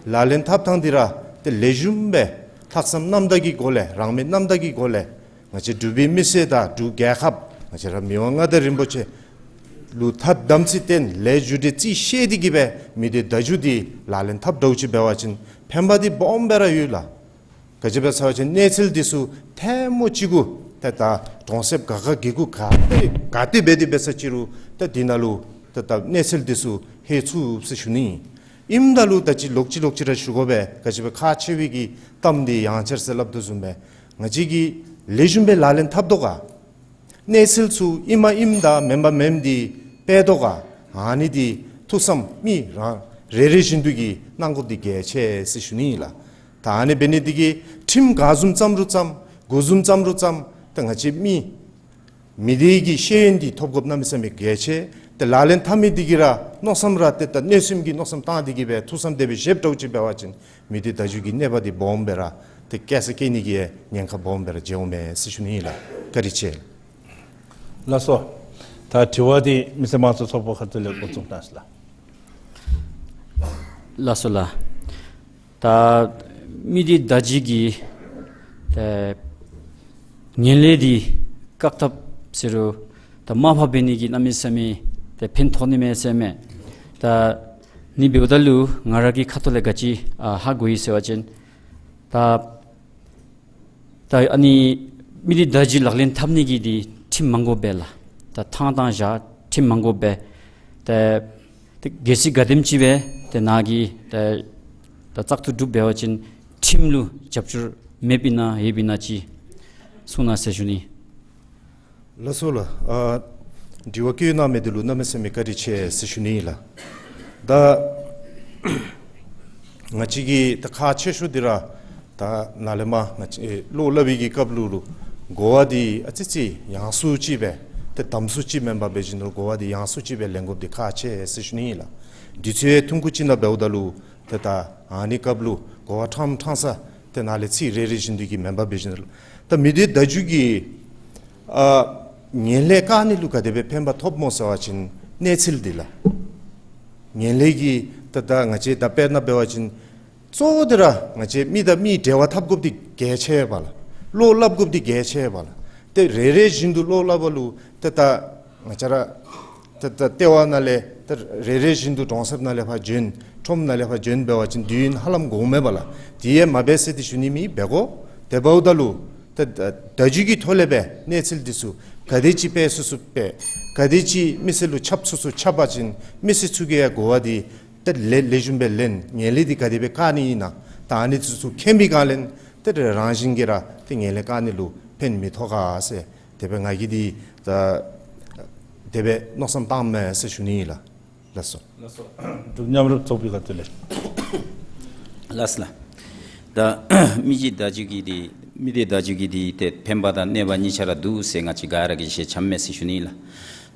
ལག་ལེན་འཐབ་ཐངས་འདི་ར་ཏེ་ལེགས་ཤོམ་སྦེ་ལྷག་བསམ་རྣམ་དག་གི་སྒོ་ལས་རང་མོས་རྣམ་དག་གི་སྒོ་ལས་ང་བཅས་འབྲུག་པའི་མི་སེར་དང་འབྲུག་རྒྱལ་ཁབ་ང་བཅས་ར་མི་དབང་མངའ་བདག་རིན་པོ་ཆེ་ལུ་ཐ་དམ་ཚིག་བརྟེན་ལས་རྒྱུ་འབྲས་རྩིས་ཤེས་ཏེ་གིས་སྦེ་མི་སྡེ་བརྡ་བརྒྱུད་འདི་ལག་ལེན་འཐབ་འདྲཝ་ཅིག་འབད་བ་ཅིན་ཕན་པ་འདི་སྦོམ་སྦེ་ར་ཡོད་ལགས། ག་ཅི་སྦེ་ཟེར་བ་ཅིན་གནས་ཚུལ་འདི་ཚུ་ཐལ་མོ་གཅིག་གུ་ཏེ་ད་གྲོང་གསེབ་ག་ག་གི་གུ་ག་ཏེ་ག་ཏེ་འབད་དེ་འབད་ས་ཅི་རུང་ཏེ་འདི་ནང་ལུ་ཏེ་ད་གནས་ཚུལ་འདི་ཚུ་ལྷོད་ཚུགས་ཟེར་ཞུ་ནི། ཨིནམ་ད་ལུ་ད་ཅི་ལོག་ཅི་ལོག་ཅི་ར་ཞུ་དགོ་པས། ག་ཅི་སྦེ་ཁག་ཆེ་བའི་གི་གཏམ་འདི་ཡང་ཆེར་ཟེར་སླབ་དོ་བཟུམ་སྦེ་ང་བཅས་ཀྱིས་ལེགས་ཤོམ་སྦེ་ལག་ལེན་འཐབ་དོ་ག། གནས་ཚུལ་ཚུ་ཨིནམ་ཨིནམ་དང་མེནམ་མེནམ་འདི་སྤེལ་དོ་ག། ཨ་ནི་འདི་ཐུགས་བསམ་མི་རང་རེ་རེ་བཞིན་དུ་གིས་གནང་དགོཔ་འདི་གལ་ཆེ་ཟེར་ཞུ་ནི་ཨིན་ལགས། ད་ཨ་ནི་འབད་ནི་འདི་གིས་ཁྲིམས་ག་བཟུམ་བརྩམ་རུང་བརྩམ་ག་བཟུམ་བརྩམ་རུང་བརྩམ་ད་ང་བཅས་མི་མི་སྡེ་གི་ཤེས་ཡོན་འདི་ཐོབ་དགོཔ་གནམ་མེད་ས་མེད་གལ་ཆེ། ཏེ་ལག་ལེན་འཐབ་མི་འདི་གིས་ར་མནོ་བསམ་ར་ཏེ་ད་གནོད་སེམས་ཀྱི་མནོ་བསམ་བཏང་སྟེ་གིས་སྦེ་ཐུགས་བསམ་དེ་སྦེ་བཞེསཔ་འདྲཝ་ཅིག་འབད་བ་ཅིན་མི་སྡེ་བརྡ་བརྒྱུད་ཀྱི་གནོད་པ་འདི་སྦོམ་སྦེ་ར་ཏེ་བཀལ་ས་བཀལ་ནི་གི་ཉེན་ཁ་སྦོམ་སྦེ་ར་འཇལཝ་མས་ཟེར་ཞུ་ནི་ཨིན་ལགས། བཀའ་དྲིན་ཆེ། ལགས་སོ། ད་དྲི་བ་འདི་མི་སེར་དམངས་གཙོ་ཚོགས་པ་ཁ་ཐུག་ལས་འགོ་བཙུགས་གནང་ཟེར་ལགས། ལགས་སོ་ལགས། ད་མི་སྡེ་བརྡ་བརྒྱུད་ཀྱི་ཏེ་ངན་ལྷད་འདི་བཀག་ཐབས་ཟེར་རུང་ད་མར་ཕབ་འབད་ནི་གི་གནམ་མེད་ས་མེད་ཏེ་ཕན་ཐོགས་ནི་མས་ཟེར་མས། ད་ནི་འབདཝ་ད་ལུ་ང་ར་གི་ཁ་ཐུག་ལས་ག་ཅི་ཨ་ཧ་གོ་ཡི་ཟེར་བ་ཅིན་ད་ད་ཨ་ནི་མི་སྡེ་བརྡ་བརྒྱུད་ལག་ལེན་འཐབ་ནི་གི་འདི་ཁྲིམས་མང་དགོཔ་སྦེ་ལགས། ད་ཐང་དང་བཞག་ཁྲིམས་མང་དགོཔ་སྦེ་ཏེ་ཏེ་གལ་སྲིད་ག་དེམ་ཅིག་སྦེ་ཏེ་ནཱ་གིས་ཏེ་ད་བཙག་འཐུ་གྲུབ་འབད་བ་ཅིན་ཁྲིམས་ལུ་རྒྱབ་སྐྱོར་མེདཔ་ཨིན་ན་ཡོདཔ་ཨིན་ན་ཅིག་གསུང་གནང་ཟེར་ཞུ་ནི། ལགས་སོ་ལགས། ཨ་དྲི་བ་བཀོད་གནང་མི་འདི་ལུ་གནམ་མེད་ས་མེད་བཀའ་དྲིན་ཆེ་ཟེར་ཞུ་ནི་ཨིན་ལགས། ད་ང་བཅས་ཀྱི་ད་ཁག་ཆེ་ཤོས་འདི་ར་ད་ནཱ་ལས་མར་ང་བཅས་བློ་སླབ་པའི་གི་སྐབས་ལུ་ལུ་གོ་བ་འདི་ཨ་ཙི་ཙི་ཡང་སུ་ཅིག་སྦེ་ ཏེ་དམ་སུ་ཅིག་མེན་པར་འབད་ཞིནམ་ལས་གོ་བ་འདི་ཡང་སུ་ཅིག་སྦེ་ལེན་དགོཔ་འདི་ཁག་ཆེ་ཟེར་ཞུ་ནི་ཨིན་ལགས། དུས་ཚོད་ཐུང་ཀུ་ཅིག་ནང་འབདཝ་ད་ལུ་ཏེ་ད་ཨ་ནི་སྐབས་ལུ་གོ་བ་ཕྲངམ་ཕྲང་ས་ཏེ་ནཱ་ལས་ཚིག་རེ་རེ་བཞིན་དུ་གིས་མེན་པར་འབད་ཞིནམ་ལས། ད་མི་སྡེ་བརྡ་བརྒྱུད་ཀྱིས་ཨ་ངན་ལྷད་བཀག་ནི་ལུ་ག་དེ་སྦེ་ཕན་པ་ཐོགས་སྨོ་ཟེར་བ་ཅིན་གནས་ཚུལ་འདི་ལགས། ངན་ལྷད་ཀྱིས་ད་ད་ང་བཅས་ད་དཔེར་ན་འབད་བ་ཅིན་གཙོ་བོ་འདི་ར་ང་བཅས་མི་དང་མི་འབྲེལ་བ་འཐབ་དགོཔ་འདི་གལ་ཆེ་བས་ལགས། བློ་སླབ་དགོཔ་འདི་གལ་ཆེ་བས་ལགས། ཏེ་རེ་རེ་བཞིན་དུ་བློ་སླབ་པ་ལུ་ཏེ་ད་ང་བཅས་ར་ཏེ་ད་ལྟེ་བ་ནང་ལས་ཏེ་རེ་རེ་བཞིན་དུ་གྲོང་གསེབ་ནང་ལས་ཕར་བྱོན། ཁྲོམ་ནང་ལས་ཕར་བྱོན་འབད་བ་ཅིན་དུས་ཡུན་ཧ་ལམ་འགོརཝ་མས་པ་ལགས། དེ་ཡང་མ་འབད་ཟེར་ཏེ་ཞུ་ནི་མེད་པས་གོ། དེ་འབདཝ་ད་ལུ་ཏེ་ད་བརྡ་བརྒྱུད་ཀྱི་ཐོག་ལས་སྦེ་གནས་ཚུལ་འདི་ཚུ་ག་དེ་ཅིག་སྤེལ་ཚུགས་ཚུགས་སྤེལ། ག་དེ་ཅིག་མི་སེར་ལུ་ཁྱབ་ཚུགས་ཚུགས་ཁྱབ་པ་ཅིན་མི་སེར་ཚུ་གིས་ཡང་གོ་བ་འདི་ཏེ་ལེགས་ལེགས་ཤོམ་སྦེ་ལེན། ངན་ལྷད་འདི་ག་དེ་སྦེ་བཀག་ནི་ཨིན་ན། ད་ཨ་ནི་འདི་ཚུ་མཁྱེན་པའི་སྒང་ལས་ཏེ་རང་བཞིན་གྱིས་ར་ཏེ་ངན་ལྷད་བཀག་ནི་ལུ་ཕན་མི་ཐོགས་ག་ཟེར། དེ་སྦེ་ང་གིས་འདི་ད་དེ་སྦེ་མནོ་བསམ་བཏངམ་མས་ཟེར་ཞུ་ནི་ཨིན་ལགས། ལགས་སོ། ལགས་སོ། འབྲུག་མཉམ་རུབ་ཚོགས་པའི་ཁ་ཐུག་ལས། ལགས་སོ་ལགས། ད་མི་སྡེ་བརྡ་བརྒྱུད་ཀྱི་འདི་མི་སྡེ་བརྡ་བརྒྱུད་ཀྱི་འདི་ཏེ་ཕན་པ་དང་གནོད་པ་གཉིས་ཆ་ར་འདུག་ཟེར་ང་བཅས་ག་ར་གིས་ཤེས་ཚརཝ་མས་ཟེར་ཞུ་ནི་ལགས།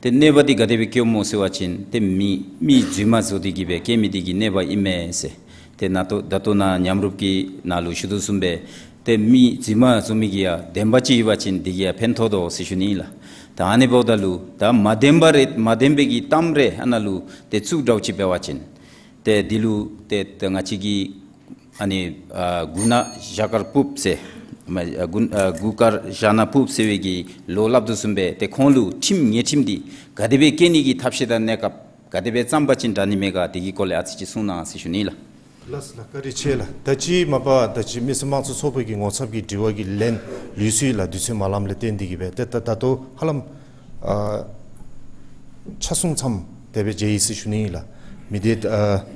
ཏེ་གནོད་པ་འདི་ག་དེ་སྦེ་སྐྱེཝ་སྨོ་ཟེར་བ་ཅིན་ཏེ་མི་མི་རྫུན་མ་བཟོ་སྟེ་གིས་སྦེ་སྐྱེ་མི་འདི་གིས་གནོད་པ་ཨིན་མས་ཟེར། ཏེ་ནཱ་ད་ལྟོ་ད་ལྟོ་ནཱ་མཉམ་རུབ་ཀྱིས་ནཱ་ལུ་ཞུ་དོ་བཟུམ་སྦེ་ཏེ་མི་རྫུན་མ་བཟོ་མི་གི་ཡང་བདེན་པ་ཅིག་ཡོད་པ་ཅིན་འདི་གིས་ཡང་ཕན་ཐོགས་དོ་ཟེར་ཞུ་ནི་ལགས། ད་ཨ་ནི་འབདཝ་ད་ལུ་ད་མ་བདེན་པ་རེ་མ་བདེན་པའི་གི་གཏམ་རེ་ཨ་ནཱ་ལུ་ཏེ་བཙུགས་འདྲཝ་ཅིག་འབད་བ་ཅིན་ཏེ་འདི་ལུ་ཏེ་ཏེ་ང་བཅས་ཀྱིས་ཨ་ནི་ཨ་མགུ་ནག་ཞྭ་དཀར་ཕུབ་ཟེར་མ་ཨ་མགུ་ཨ་མགུ་དཀར་ཞྭ་ནག་ཕུབ་ཟེར་བའི་གི་ལོ་སླབ་དོ་བཟུམ་སྦེ་ཏེ་ཁོང་ལུ་ཁྲིམས་ཉེས་ཁྲིམས་འདི་ག་དེ་སྦེ་བཀལ་ནི་གི་ཐབས་ཤེས་དང་གནས་སྐབས་ག་དེ་སྦེ་བརྩམ་པ་ཅིན་དྲག་ནི་མས་ག་དེ་གི་སྐོར་ལས་ཨ་ཙི་ཅིག་གསུང་གནང་ཟེར་ཞུ་ནི་ལགས། ལགས་སོ་ལགས། བཀའ་དྲིན་ཆེ་ལགས། ད་ཅི་མ་པ་ད་ཅི་མི་སེར་དམངས་གཙོ་ཚོགས་པ་གི་ངོ་ཚབ་ཀྱི་དྲི་བ་གི་ལན་ལུས་སོ་ཡི་ལགས། དུས་ཚོད་མ་ལངམ་ལས་བརྟེན་ཏེ་གིས་སྦེ་ཏེ་ད་ད་ལྟོ་ཧ་ལམ་ཨ་ཆ་སྲུང་མཚམས་དེ་སྦེ་མཇལ་ཡི་ཟེར་ཞུ་ནི་ཨིན་ལགས། མི་སྡེ་ཨ་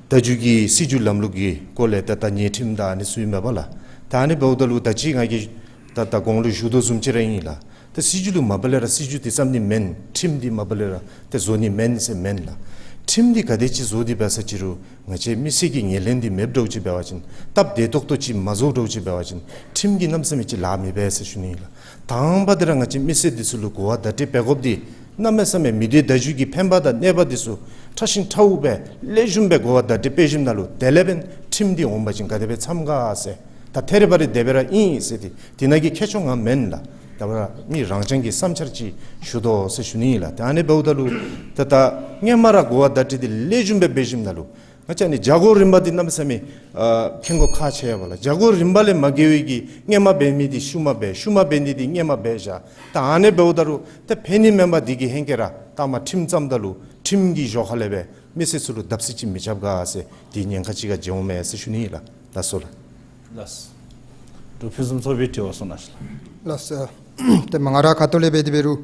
བརྡ་བརྒྱུད་ཀྱི་སྲིད་བྱུས་ལམ་ལུགས་ཀྱི་སྐོར་ལས་ད་ད་ཉེས་ཁྲིམས་དང་ཨ་ནི་ཚུ་ཨིན་མས་པ་ལགས། ད་ཨ་ནི་འབདཝ་ད་ལུ་ད་ཅི་ང་གིས་ད་ད་གོང་ལུ་ཞུ་དོ་བཟུམ་ཅིག་ར་ཨིན་ལགས། ད་སྲིད་བྱུས་ལུ་མ་པ་ལས་ར་སྲིད་བྱུས་འདི་བརྩམ་ནི་མེན། ཁྲིམས་འདི་མ་པ་ལས་ར་ཏེ་བཟོ་ནི་མེན་ཟེར་མེན་ལགས། ཁྲིམས་འདི་ག་དེ་ཅིག་བཟོ་སྟེ་འབད་ས་ཅིག་རུང་ང་བཅས་མི་སེར་གྱི་ངོས་ལེན་འདི་མེདཔ་འདྲཝ་ཅིག་འབད་བ་ཅིན་སྟབས་བདེ་ཏོག་ཏོ་ཅིག་མ་བཟོ་འདྲཝ་ཅིག་འབད་བ་ཅིན་ཁྲིམས་ཀྱིས་གནམ་མེད་ས་མེད་ཅིག་ལཱ་མི་འབད་ཟེར་ཞུ་ནི་ཨིན་ལགས། དང་པ་འདི་ར་ང་བཅས་མི་སེར་འདི་ཚུ་ལུ་གོ་བ་བརྡ་སྤྲོད་འབད་དགོཔ་འདི་གནམ་མེད་ས་མེད་མི་སྡེ་བརྡ་བརྒྱུད་ཀྱི་ཕན་པ་དང་གནོད་པ་འདི་ཚུ་ཕྲ་ཞིང་ཕྲ་བ་སྦེ་ལེགས་ཤོམ་སྦེ་གོ་བ་བརྡ་སྤྲོད་འབད་ཞིནམ་ལས་དེ་ལས་འབདན་ཁྲིམས་འདི་འོང་པ་ཅིན་ག་དེ་སྦེ་འཚམ་ག་ཟེར། ད་ཐད་རི་བ་རི་དེ་སྦེ་ར་ཨིན་ཟེར་ཏེ་དེ་ནང་གི་ཁྱད་ཆོས་ང་མེན་ལགས། ད་བར་མི་རང་རྐྱང་གི་བསམ་འཆར་ཅིག་ཞུ་དོ་ཟེར་ཞུ་ནི་ཨིན་ལགས། ད་ཨ་ནི་འབདཝ་ད་ལུ་ད་ད་སྔོན་མ་ར་གོ་བ་བརྡ་སྤྲོད་འདི་ལེགས་ཤོམ་སྦེ་འབད་ཞིནམ་ལས་ང་བཅས་ནི་བྱ་སྒོ་རིམ་པ་འདི་གནམ་མེད་ས་མེད་ཨ་ཕན་གོ་ཁག་ཆེ་བས་ལགས། བྱ་སྒོ་རིམ་པ་ལས་མ་འགལ་བའི་གི་སྔོན་མ་འབད་མི་འདི་ཤུལ་མ་འབད། ཤུལ་མ་འབད་ནི་འདི་སྔོན་མ་འབད་བཞག། ད་ཨ་ནི་འབདཝ་ད་ལུ་ད་ཕན་ནི་མེན་པར་འདི་གི་ཧེང་སྐལ་ར་ད་མ་ཁྲིམས་བརྩམ་ད་ལུ་ཁྲིམས་ཀྱི་བཞག་ཁ་ལས་སྦེ་མི་སེར་ཚུ་ལུ་བརྡབ་གསིག་ཅིག་མི་རྐྱབ་ག་ཟེར་འདི་ཉེན་ཁ་ཅིག་ག་མཇལཝ་མས་ཟེར་ཞུ་ནི་ཨིན་ལགས། ལགས་སོ་ལགས། ལགས་སོ། འབྲུག་ཕུན་སུམ་ཚོགས་པའི་དྲི་བ་གསུང་གནང་ཞུ་ལགས། ལགས་སོ། ཏེ་མ་ང་ར་ཁ་ཐུག་ལས་འབད་དེ་འབད་རུང་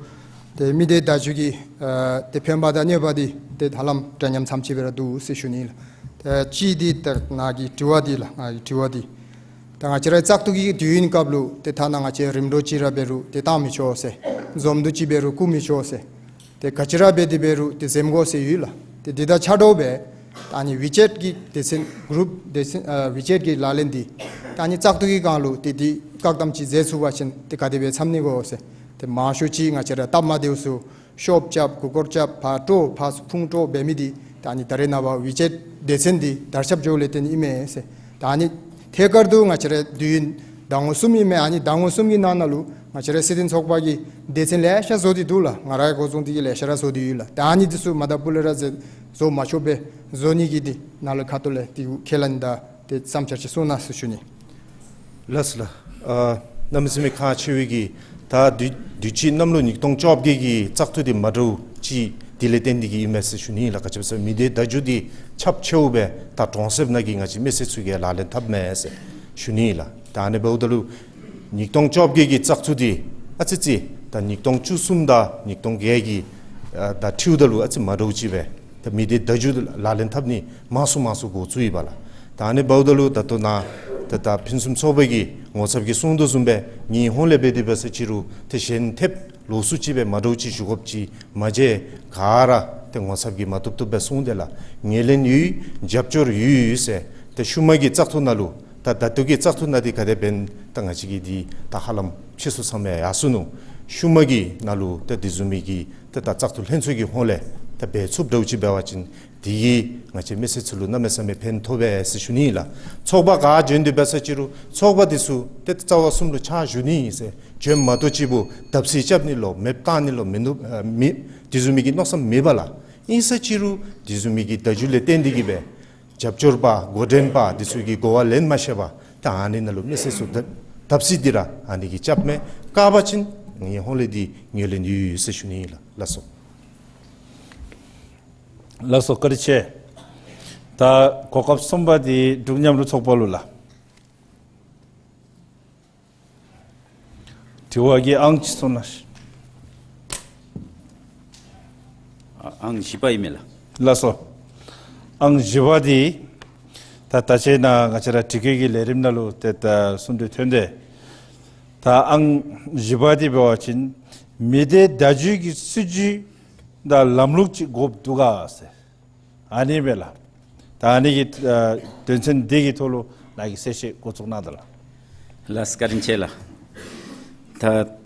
ཏེ་མི་སྡེ་བརྡ་བརྒྱུད་ཀྱི་ཨ་ཏེ་ཕན་པ་དང་གནོད་པ་འདི་ཏེ་ཧ་ལམ་འདྲ་མཉམ་ཙམ་ཅིག་སྦེ་ར་འདུག་ཟེར་ཞུ་ནི་ལགས། ཏེ་གཅིག་འདི་ཏེ་ནཱ་གི་དྲི་བ་འདི་ལགས། ང་གི་དྲི་བ་འདི་ད་ང་བཅས་རའི་བཙག་འཐུ་གི་དུས་ཡུན་སྐབས་ལུ་ཏེ་ཐ་ན་ང་བཅས་རིམ་གྲོ་ཅིག་ར་འབད་རུང་ཏེ་བཏང་མི་ཆོག་ཟེར། འཛོམས་འདུ་ཅིག་འབད་རུང་བཀུག་མི་ཆོག་ཟེར། ཏེ་ག་ཅི་ར་འབད་དེ་འབད་རུང་ཏེ་འཛེམ་དགོ་ཟེར་ཡོད་ལགས། ཏེ་འདི་དང་ཆ་འདྲཝ་སྦེ་ད་ཨ་ནི་ཝི་ཅེཊ་གི་སྡེ་ཚན་གུ་རུབ་སྡེ་ཚན་ཨ་ཝི་ཅེཊ་གི་ལག་ལེན་འདི་ད་ཨ་ནི་བཙག་འཐུ་གི་སྒང་ལུ་ཏེ་འདི་བཀག་དམ་ཅིག་མཛད་ཚུགས་པ་ཅིན་ཏེ་ག་དེ་སྦེ་འཚམ་ནི་གོ་ཟེར། ཏེ་མང་ཤོས་ཅིག་ང་བཅས་ར་སྟབས་མ་བདེཝ་ཚུ་ཤོབ་རྐྱབ་མགུ་སྐོར་རྐྱབ་ཕར་དཀྲོག་ཕར་ཕུང་དཀྲོག་འབད་མི་འདི་ད་ཨ་ནི་ད་རེས་ནངས་པ་ཝི་ཅེཊ་སྡེ་ཚན་འདི་དར་ཁྱབ་འགྱོཝ་ལས་བརྟེན་ཨིན་མས་ཟེར། ད་ཨ་ནི་ཐད་ཀར་དུ་ང་བཅས་རའི་དུས་ཡུན་ཟླ་ངོ་གསུམ་ཨིན་མས། ཨ་ནི་ཟླ་ངོ་གསུམ་གྱི་ནང་ན་ལུ་ང་བཅས་རའི་སྲིད་དོན་ཚོགས་པ་གིས་སྡེ་ཚན་ལེ་ཤ་བཟོ་སྟེ་འདུག་ལགས། ང་རའི་འགོ་བཟུང་སྟེ་གིས་ལེ་ཤ་ར་བཟོ་སྟེ་ཡོད་ལགས། ད་ཨ་ནི་འདི་ཚུ་མ་ད་སྤུ་ལས་ར་བཟོ་མ་ཆོགཔ་སྦེ་བཟོ་ནི་གི་འདི་ནཱ་ལུ་ཁ་ཐུག་ལས་འདི་ཁས་ལེན་དང་ཏེ་བསམ་འཆར་ཅིག་གསུང་གནང་ཟེར་ཞུ་ནི། ལགས་སོ་ལགས། ཨ་གནམ་མེད་ས་མེད་ཁག་ཆེ་བའི་གི་ད་དུས་དུས་ཅི་གནམ་ལོ་ཉིས་སྟོང་བཅོ་བརྒྱད་ཀྱི་བཙག་འཐུ་འདི་མ་འདྲཝ་ཅིག་འདི་ལས་བརྟེན་ཏེ་གིས་ཨིན་མས་ཟེར་ཞུ་ནི་ལགས། ག་ཅི་སྦེ་ཟེར་མི་སྡེ་བརྡ་བརྒྱུད་འདི་ཁྱབ་ཆེཝ་སྦེ་ད་གྲོང་གསེབ་ནང་གི་ང་བཅས་མི་སེར་ཚུ་གིས་ལག་ལེན་འཐབ་མས་ཟེར་ཞུ་ནི་ལགས། ད་ཨ་ནི་འབདཝ་ད་ལུ་ཉིས་སྟོང་བཅོ་བརྒྱད་ཀྱི་བཙག་འཐུ་འདི་ཨ་ཙི་ཙི་ད་ཉིས་སྟོང་བཅུ་གསུམ་དང་ཉིས་སྟོང་བརྒྱད་ཀྱི་ཨ་ད་འཁྲིལཝ་ད་ལུ་ཨ་ཙི་མ་འདྲཝ་ཅིག་སྦེ་ད་མི་སྡེ་བརྡ་བརྒྱུད་ལག་ལེན་འཐབ་ནི་མང་སུ་མང་སུ་འགོ་བཙུགས་ཡི་པ་ལགས། ད་ཨ་ནི་འབདཝ་ད་ལུ་ད་ལྟོ་ནཱ་ད་ད་ཕུན་སུམ་ཚོགས་པའི་གི་ངོ་ཚབ་ཀྱིས་གསུང་དོ་བཟུམ་སྦེ་ངེའི་ཧོངས་ལས་འབད་དེ་འབད་ས་ཅིག་རུང་ཏེ་ཞལ་འདེབས་ལོགས་སུ་ཅིག་སྦེ་མ་འདྲཝ་ཅིག་ཞུ་དགོཔ་ཅིག་མ་མཇལ། ག་ར་ཏེ་ངོ་ཚབ་ཀྱིས་མ་བཏུབ་བཏུབ་སྦེ་གསུངས་ཏེ་ལགས། ངོས་ལེན་ཡོད། རྒྱབ་སྐྱོར་ཡོད་ཟེར། ཏེ་ཤུལ་མ་གི་བཙག་འཐུ་ནང་ལུ་ད་ད་ལྟོ་གི་བཙག་འཐུ་ནང་འདི་ག་དེ་འབདན་ད་ང་བཅས་ཀྱི་འདི་ད་ཧ་ལམ་ཕྱིས་སུ་ཚང་མས་ཡར་སོ་ནུག། ཤུལ་མ་གི་ནང་ལུ་ཏེ་དེ་བཟུམ་མའི་གི་ཏེ་ད་བཙག་འཐུ་ལྷན་ཚོགས་ཀྱི་ཧོངས་ལས་ཏེ་འབད་ཚུགསཔ་འདྲཝ་ཅིག་འབད་བ་ཅིན་དེ་གིས་ང་བཅས་མི་སེར་ཚུ་ལུ་གནམ་མེད་ས་མེད་ཕན་ཐོགས་པས་ཟེར་ཞུ་ནི་ཨིན་ལགས། ཚོགས་པ་ག་བྱོན་ཏེ་འབད་ས་ཅིག་རུང་ཚོགས་པ་དེ་ཚུ་ཏེ་རྩ་བ་གསུམ་ལུ་ཕྱག་ཞུ་ནི་ཨིན་ཟེར་བྱོནམ་མ་གཏོགས་གཅིག་པུ་བརྡབ་གསིག་རྐྱབ་ནི་ལོ་མེདཔ་བཏང་ནི་ལོ་མིན་འདུག། ཨ་མི་དེ་བཟུམ་མའི་གི་མནོ་བསམ་མེད་པས་ལགས། ཨིན་ས་ཅིག་རུང་དེ་བཟུམ་མའི་གི་བརྡ་བརྒྱུད་ལས་བརྟེན་ཏེ་གིས་སྦེ་རྒྱབ་སྐྱོར་པ་འགོ་འདྲེན་པ་དེ་ཚུ་གིས་གོ་བ་ལེན་མ་ཤེས་པར་ད་ཨ་ནི་ནང་ལུ་མི་སེར་ཚུ་བརྡབ་བརྡབ་གསིག་འདི་ར་ཨ་ནི་གིས་རྐྱབ་མས། བཀག་པ་ཅིན་ངེའི་ཧོངས་ལས་འདི་ངོས་ལེན་ཡོད་ཟེར་ཞུ་ནི་ཨིན་ལགས། ལགས་སོ། ལགས་སོ། བཀའ་དྲིན་ཆེ། ད་གོ་སྐབས་གསུམ་པ་འདི་འབྲུག་མཉམ་རུབ་ཚོགས་པ་ལུ་ལགས། དྲི་བ་གི་ཨང་ཅིག་སོང་ན། ཨ་ཨང་བཞི་པ་ཨིན་མས་ལགས། ལགས་སོ། ཨང་བཞི་པ་འདི་ད་ད་ཅི་ནཱ་ང་བཅས་ར་དྲི་བཀོད་ཀྱི་ལས་རིམ་ནང་ལུ་ཏེ་ད་གསུང་གྲོས་ཐོན་ཏེ། ད་ཨང་བཞི་པ་འདི་འབད་བ་ཅིན་མི་སྡེ་བརྡ་བརྒྱུད་ཀྱི་སྲིད་བྱུས་དང་ལམ་ལུགས་ཅིག་དགོཔ་འདུག་ག་ཟེར། ཨ་ནི་སྦེ་ལགས། ད་ཨ་ནི་གི་ཨ་དོན་ཚན་འདི་གི་ཐོག་ལུ་ནཱ་གིས་གསལ་བཤད་འགོ་བཙུགས་གནང་ད་ལགས། ལགས་བཀའ་དྲིན་ཆེ་ལགས། ད་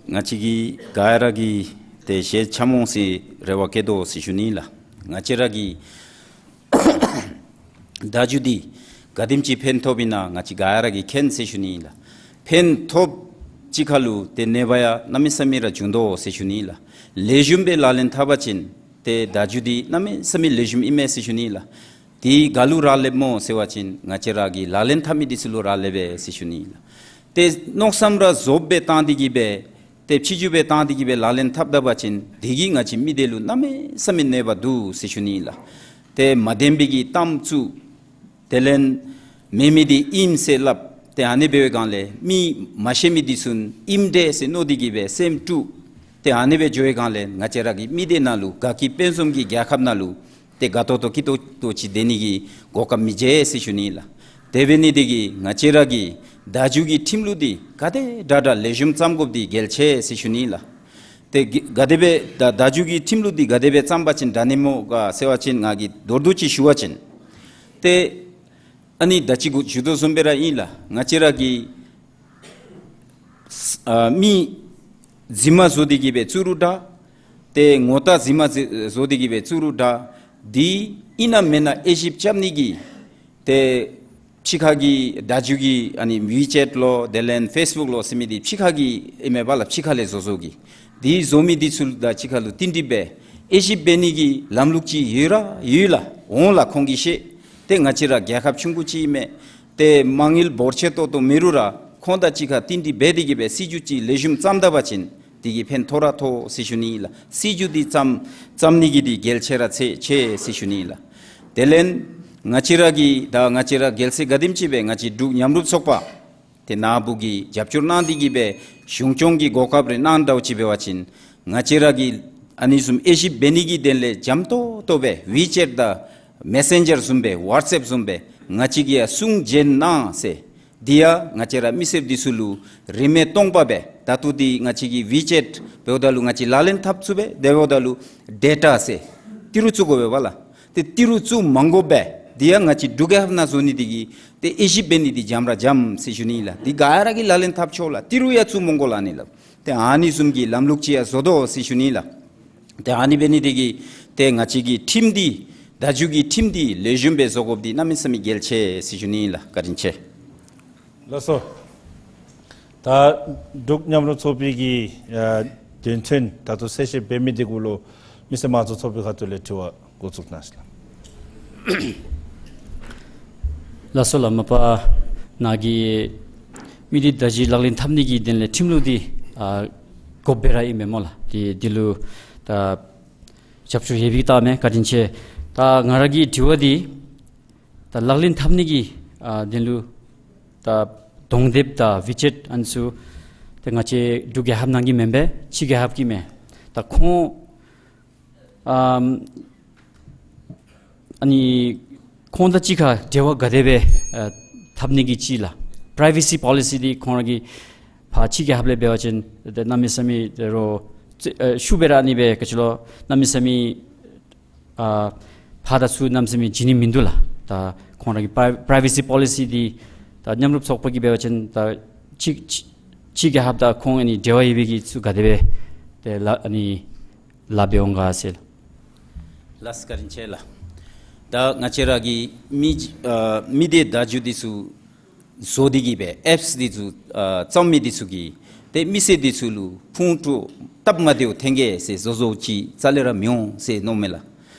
ང་བཅས་ཀྱིས་ག་ར་གིས་ཏེ་ཞལ་འཆམ་འོང་ཟེར་རེ་བ་བསྐྱེད་དོ་ཟེར་ཞུ་ནི་ལགས། ང་བཅས་ར་གི་བརྡ་བརྒྱུད་འདི་ག་དེམ་ཅིག་ཕན་ཐོགཔ་ཨིན་ན་ང་བཅས་ག་ར་གིས་མཁྱེན་ཟེར་ཞུ་ནི་ལགས། ཕན་ཐོགཔ་ཅིག་ཁར་ལུ་ཏེ་ནེ་བ་ཡང་གནམ་མེད་ས་མེད་ར་འབྱུང་དོ་ཟེར་ཞུ་ནི་ལགས། ལེགས་ཤོམ་སྦེ་ལག་ལེན་འཐབ་པ་ཅིན་ཏེ་བརྡ་བརྒྱུད་འདི་གནམ་མེད་ས་མེད་ལེགས་ཤོམ་ཨིན་མས་ཟེར་ཞུ་ནི་ལགས། དེ་ག་ལུ་རག་ལསཔ་སྨོ་ཟེར་བ་ཅིན་ང་བཅས་ར་གི་ལག་ལེན་འཐབ་མི་འདི་ཚུ་ལུ་རག་ལསཔ་སྦེ་ཟེར་ཞུ་ནི་ལགས། ཏེ་མནོ་བསམ་ར་རྫོབ་སྦེ་བཏང་སྟེ་གིས་སྦེ་ཏེ་ཕྱི་འགྱུར་སྦེ་བཏང་སྟེ་གིས་སྦེ་ལག་ལེན་འཐབ་ད་པ་ཅིན་དེ་གིས་ང་བཅས་མི་སྡེ་ལུ་གནམ་མེད་ས་མེད་གནོད་པ་འདུག་ཟེར་ཞུ་ནི་ལགས། ཏེ་མ་བདེན་པའི་གི་གཏམ་བཙུགས། དེ་ལས་མེད་མི་འདི་ཨིནམ་ཟེར་སླབ། ཏེ་ཨ་ནི་འབད་བའི་སྒང་ལས་མི་མ་ཤེས་མི་འདི་ཚུ་ཨིནམ་འདྲས་ཟེར་མནོ་སྟེ་གིས་སྦེ་སེམས་དཀྲུགས། ཏེ་ཨ་ནི་སྦེ་འགྱོ་བའི་སྒང་ལས་ང་བཅས་ར་གི་མི་སྡེ་ནང་ལུ་དགའ་སྐྱིད་དཔལ་འཛོམས་ཀྱི་རྒྱལ་ཁབ་ནང་ལུ་ཏེ་དགའ་ཏོག་ཏོ་སྐྱིད་ཏོག་ཏོ་ཅིག་སྡོད་ནི་གི་གོ་སྐབས་མི་འབྱུང་ཟེར་ཞུ་ནི་ལགས། དེ་འབད་ནི་འདི་གིས་ང་བཅས་ར་གི་བརྡ་བརྒྱུད་ཀྱི་ཁྲིམས་ལུགས་འདི་ག་དེ་དྲག་དྲག་ལེགས་ཤོམ་བརྩམ་དགོཔ་འདི་གལ་ཆེ་ཟེར་ཞུ་ནི་ལགས། ཏེ་ག་ག་དེ་སྦེ་ད་བརྡ་བརྒྱུད་ཀྱི་ཁྲིམས་ལུགས་འདི་ག་དེ་སྦེ་བརྩམ་པ་ཅིན་དྲག་ནི་སྨོ་ག་ཟེར་བ་ཅིན་ང་གིས་མདོར་བསྡུས་ཅིག་ཞུ་བ་ཅིན། ཏེ་ཨ་ནི་ད་ཅི་གོང་ཞུ་དོ་བཟུམ་སྦེ་ར་ཨིན་ལགས། ང་བཅས་ར་གི་ཨ་མི་རྫུན་མ་བཟོ་སྟེ་གིས་སྦེ་བཙུགས་རུང་འདྲ། ཏེ་ངོ་རྟགས་རྫུན་མ་བཟོ་སྟེ་གིས་སྦེ་བཙུགས་རུང་འདྲ། འདི་ཨིན་ན་མེན་ན་དབྱེ་ཞིབ་རྐྱབ་ནི་གི་ཏེ་ཕྱི་ཁ་གི་བརྡ་བརྒྱུད་ཀྱི་ཨ་ནི་ཝི་ཅེཊ་ལོ་དེ་ལས་ཕེསི་བུཀ་ལོ་ཟེར་མི་འདི་ཕྱི་ཁ་གི་ཨིན་མས་པ་ལགས། ཕྱི་ཁ་ལས་བཟོ་བཟོཝ་གི་འདི་བཟོ་མི་འདི་ཚུ་དང་གཅིག་ཁར་ལུ་བསྟུན་གྲོས་འབད་དབྱེ་ཞིབ་འབད་ནི་གི་ལམ་ལུགས་ཅིག་ཡོད་ར་ཡོད་ལགས། འོང་ལགས། ཁོང་གིས་ཤེས། ཏེ་ང་བཅས་ར་རྒྱལ་ཁབ་ཆུང་ཀུ་ཅིག་ཨིན་མས། ཏེ་མ་དངུལ་འབོར་ཆེ་ཏོག་ཏོ་མེད་རུང་ར་ཁོང་དང་གཅིག་ཁར་བསྟུན་གྲོས་འབད་དེ་གིས་སྦེ་སྲིད་བྱུས་ཅིག་ལེགས་ཤོམ་བརྩམ་ད་པ་ཅིན་དེ་གིས་ཕན་ཐོགས་ར་ཐོགས་ཟེར་ཞུ་ནི་ལགས། སྲིད་བྱུས་འདི་བརྩམ་བརྩམ་ནི་གི་འདི་གལ་ཆེ་ར་ཆེ་ཆེ་ཟེར་ཞུ་ནི་ལགས། དེ་ལས་ང་བཅས་ར་གི་ད་ང་བཅས་ར་རྒྱལ་སྲས་ག་དེམ་ཅིག་སྦེ་ང་བཅས་འབྲུག་མཉམ་རུབ་ཚོགས་པ་ཏེ་ནཱ་བུ་གིས་རྒྱབ་སྐྱོར་གནང་སྟེ་གིས་སྦེ་གཞུང་སྐྱོང་གི་གོ་སྐབས་རེ་གནང་འདྲཝ་ཅིག་འབད་བ་ཅིན་ང་བཅས་ར་གིས་ཨ་ནི་བཟུམ་དབྱེ་ཞིབ་འབད་ནི་གི་དོན་ལས་འཇམ་ཏོག་ཏོ་སྦེ་ཝི་ཅེཊ་དང་མེ་སེན་ཇར་བཟུམ་སྦེ་ཝཊས་ཨེཔ་བཟུམ་སྦེ་ང་བཅས་ཀྱིས་ཡང་གསུང་བྱོན་གནང་ཟེར། དེ་ཡང་ང་བཅས་ར་མི་སེར་འདི་ཚུ་ལུ་རིན་མེད་སྟོང་པ་སྦེ་ད་ལྟོ་འདི་ང་བཅས་ཀྱི་ཝི་ཅེཊ་འབདཝ་ད་ལུ་ང་བཅས་ལག་ལེན་འཐབ་ཚུགས་པས། དེ་འབདཝ་ད་ལུ་ཌེ་ཊ་ཟེར་ཏི་རུ་བཙུགས་དགོ་པས་པ་ལགས། ཏེ་ཏི་རུ་བཙུགས་མ་དགོ་པས། དེ་ཡང་ང་བཅས་འབྲུག་རྒྱལ་ཁབ་ནང་བཟོ་ནི་འདི་གིས་ཏེ་དབྱེ་ཞིབ་འབད་ནི་འདི་འཇམ་ར་འཇམ་ཟེར་ཞུ་ནི་ལགས། འདི་ག་ར་གིས་ལག་ལེན་འཐབ་ཆོག་ལགས། ཏི་རུ་ཡང་བཙུགས་མ་དགོ་ལགས་ཨ་ནི་ལགས། ཏེ་ཨ་ནི་བཟུམ་གྱི་ལམ་ལུགས་ཅིག་ཡང་བཟོ་དོ་ཟེར་ཞུ་ནི་ལགས། ཏེ་ཨ་ནི་འབད་ནི་འདི་གིས་ཏེ་ང་བཅས་ཀྱི་ཁྲིམས་འདི་བརྡ་བརྒྱུད་ཀྱི་ཁྲིམས་འདི་ལེགས་ཤོམ་སྦེ་བཟོ་དགོཔ་འདི་གནམ་མེད་ས་མེད་གལ་ཆེ་ཟེར་ཞུ་ནི་ལགས། བཀའ་དྲིན་ཆེ། ལགས་སོ། ད་འབྲུག་མཉམ་རུབ་ཚོགས་པའི་གི་ཨ་དོན་ཚན་ད་ལྟོ་གསལ་བཤད་འབད་མི་འདི་གུ་ལུ་མི་སེར་དམངས་གཙོ་ཚོགས་པའི་ཁ་ཐུག་ལས་དྲི་བ་འགོ་བཙུགས་གནང་ཞུ་ལགས། ལགས་སོ་ལགས། མ་པ་ནཱ་གིས་མི་སྡེ་བརྡ་བརྒྱུད་ལག་ལེན་འཐབ་ནི་གི་དོན་ལས་ཁྲིམས་ལུགས་འདི་ཨ་དགོཔ་སྦེ་ར་ཨིན་པས་སྨོ་ལགས། འདི་འདི་ལུ་ད་རྒྱབ་སྐྱོར་ཡོད་པའི་རྟགས་མས། བཀའ་དྲིན་ཆེ། ད་ང་ར་གི་དྲི་བ་འདི་ད་ལག་ལེན་འཐབ་ནི་གི་ཨ་དོན་ལུ་ད་གདོང་དེབ་དང་ཝི་ཅེཊ་ཨ་ནི་ཚུ་ཏེ་ང་བཅས་འབྲུག་རྒྱལ་ཁབ་ནང་གི་མེན་པས། ཕྱི་རྒྱལ་ཁབ་ཀྱི་མས། ད་ཁོང་ཨམ་ཨ་ནི་ཁོང་དང་གཅིག་ཁར་འབྲེལ་བ་ག་དེ་སྦེ་ཨ་འཐབ་ནི་གི་ཅིག་ལགས། པི་རའི་ཝེ་སི་པོ་ལི་སི་འདི་ཁོང་ར་གིས་ཕར་ཕྱི་རྒྱལ་ཁབ་ལས་འབད་བ་ཅིན་ཏེ་གནམ་མེད་ས་མེད་རོགས་ཨ་ཤུགས་སྦེ་ར་ཨ་ནི་སྦེ་ག་ཅི་ལོ་གནམ་མེད་ས་མེད་ཨ་ཕར་དང་ཚུར་གནམ་མེད་ས་མེད་བྱིན་ནི་མིན་འདུག་ལགས། ད་ཁོང་ར་གི་པི་རའི་པི་རའི་ཝེ་སི་པོ་ལི་སི་འདི་ད་མཉམ་རུབ་ཚོགས་པ་གིས་འབད་བ་ཅིན་ད་ཕྱི་ཕྱི་ཕྱི་རྒྱལ་ཁབ་དང་ཁོང་ཨ་ནི་འབྲེལ་བ་ཡོད་པའི་གི་ཚུ་ག་དེ་སྦེ་ ཏེ་ལཱ་ཨ་ནི་ལཱ་འབད་འོང་ག་ཟེར། ལགས་བཀའ་དྲིན་ཆེ་ལགས། ད་ང་བཅས་ར་གི་མི་ཨ་མི་སྡེ་བརྡ་བརྒྱུད་འདི་ཚུ་བཟོ་སྟེ་གིས་སྦེ་ཨེཔསི་འདི་ཚུ་ཨ་བརྩམ་མི་འདི་ཚུ་གིས་ཏེ་མི་སེར་འདི་ཚུ་ལུ་ཕུང་དཀྲོག་སྟབས་མ་བདེཝ་ཐོན་གེ་ཟེར་བཟོ་བཟོཝ་ཅིག་རྩ་ལས་ར་མི་འོང་ཟེར་མནོཝ་མས་ལགས།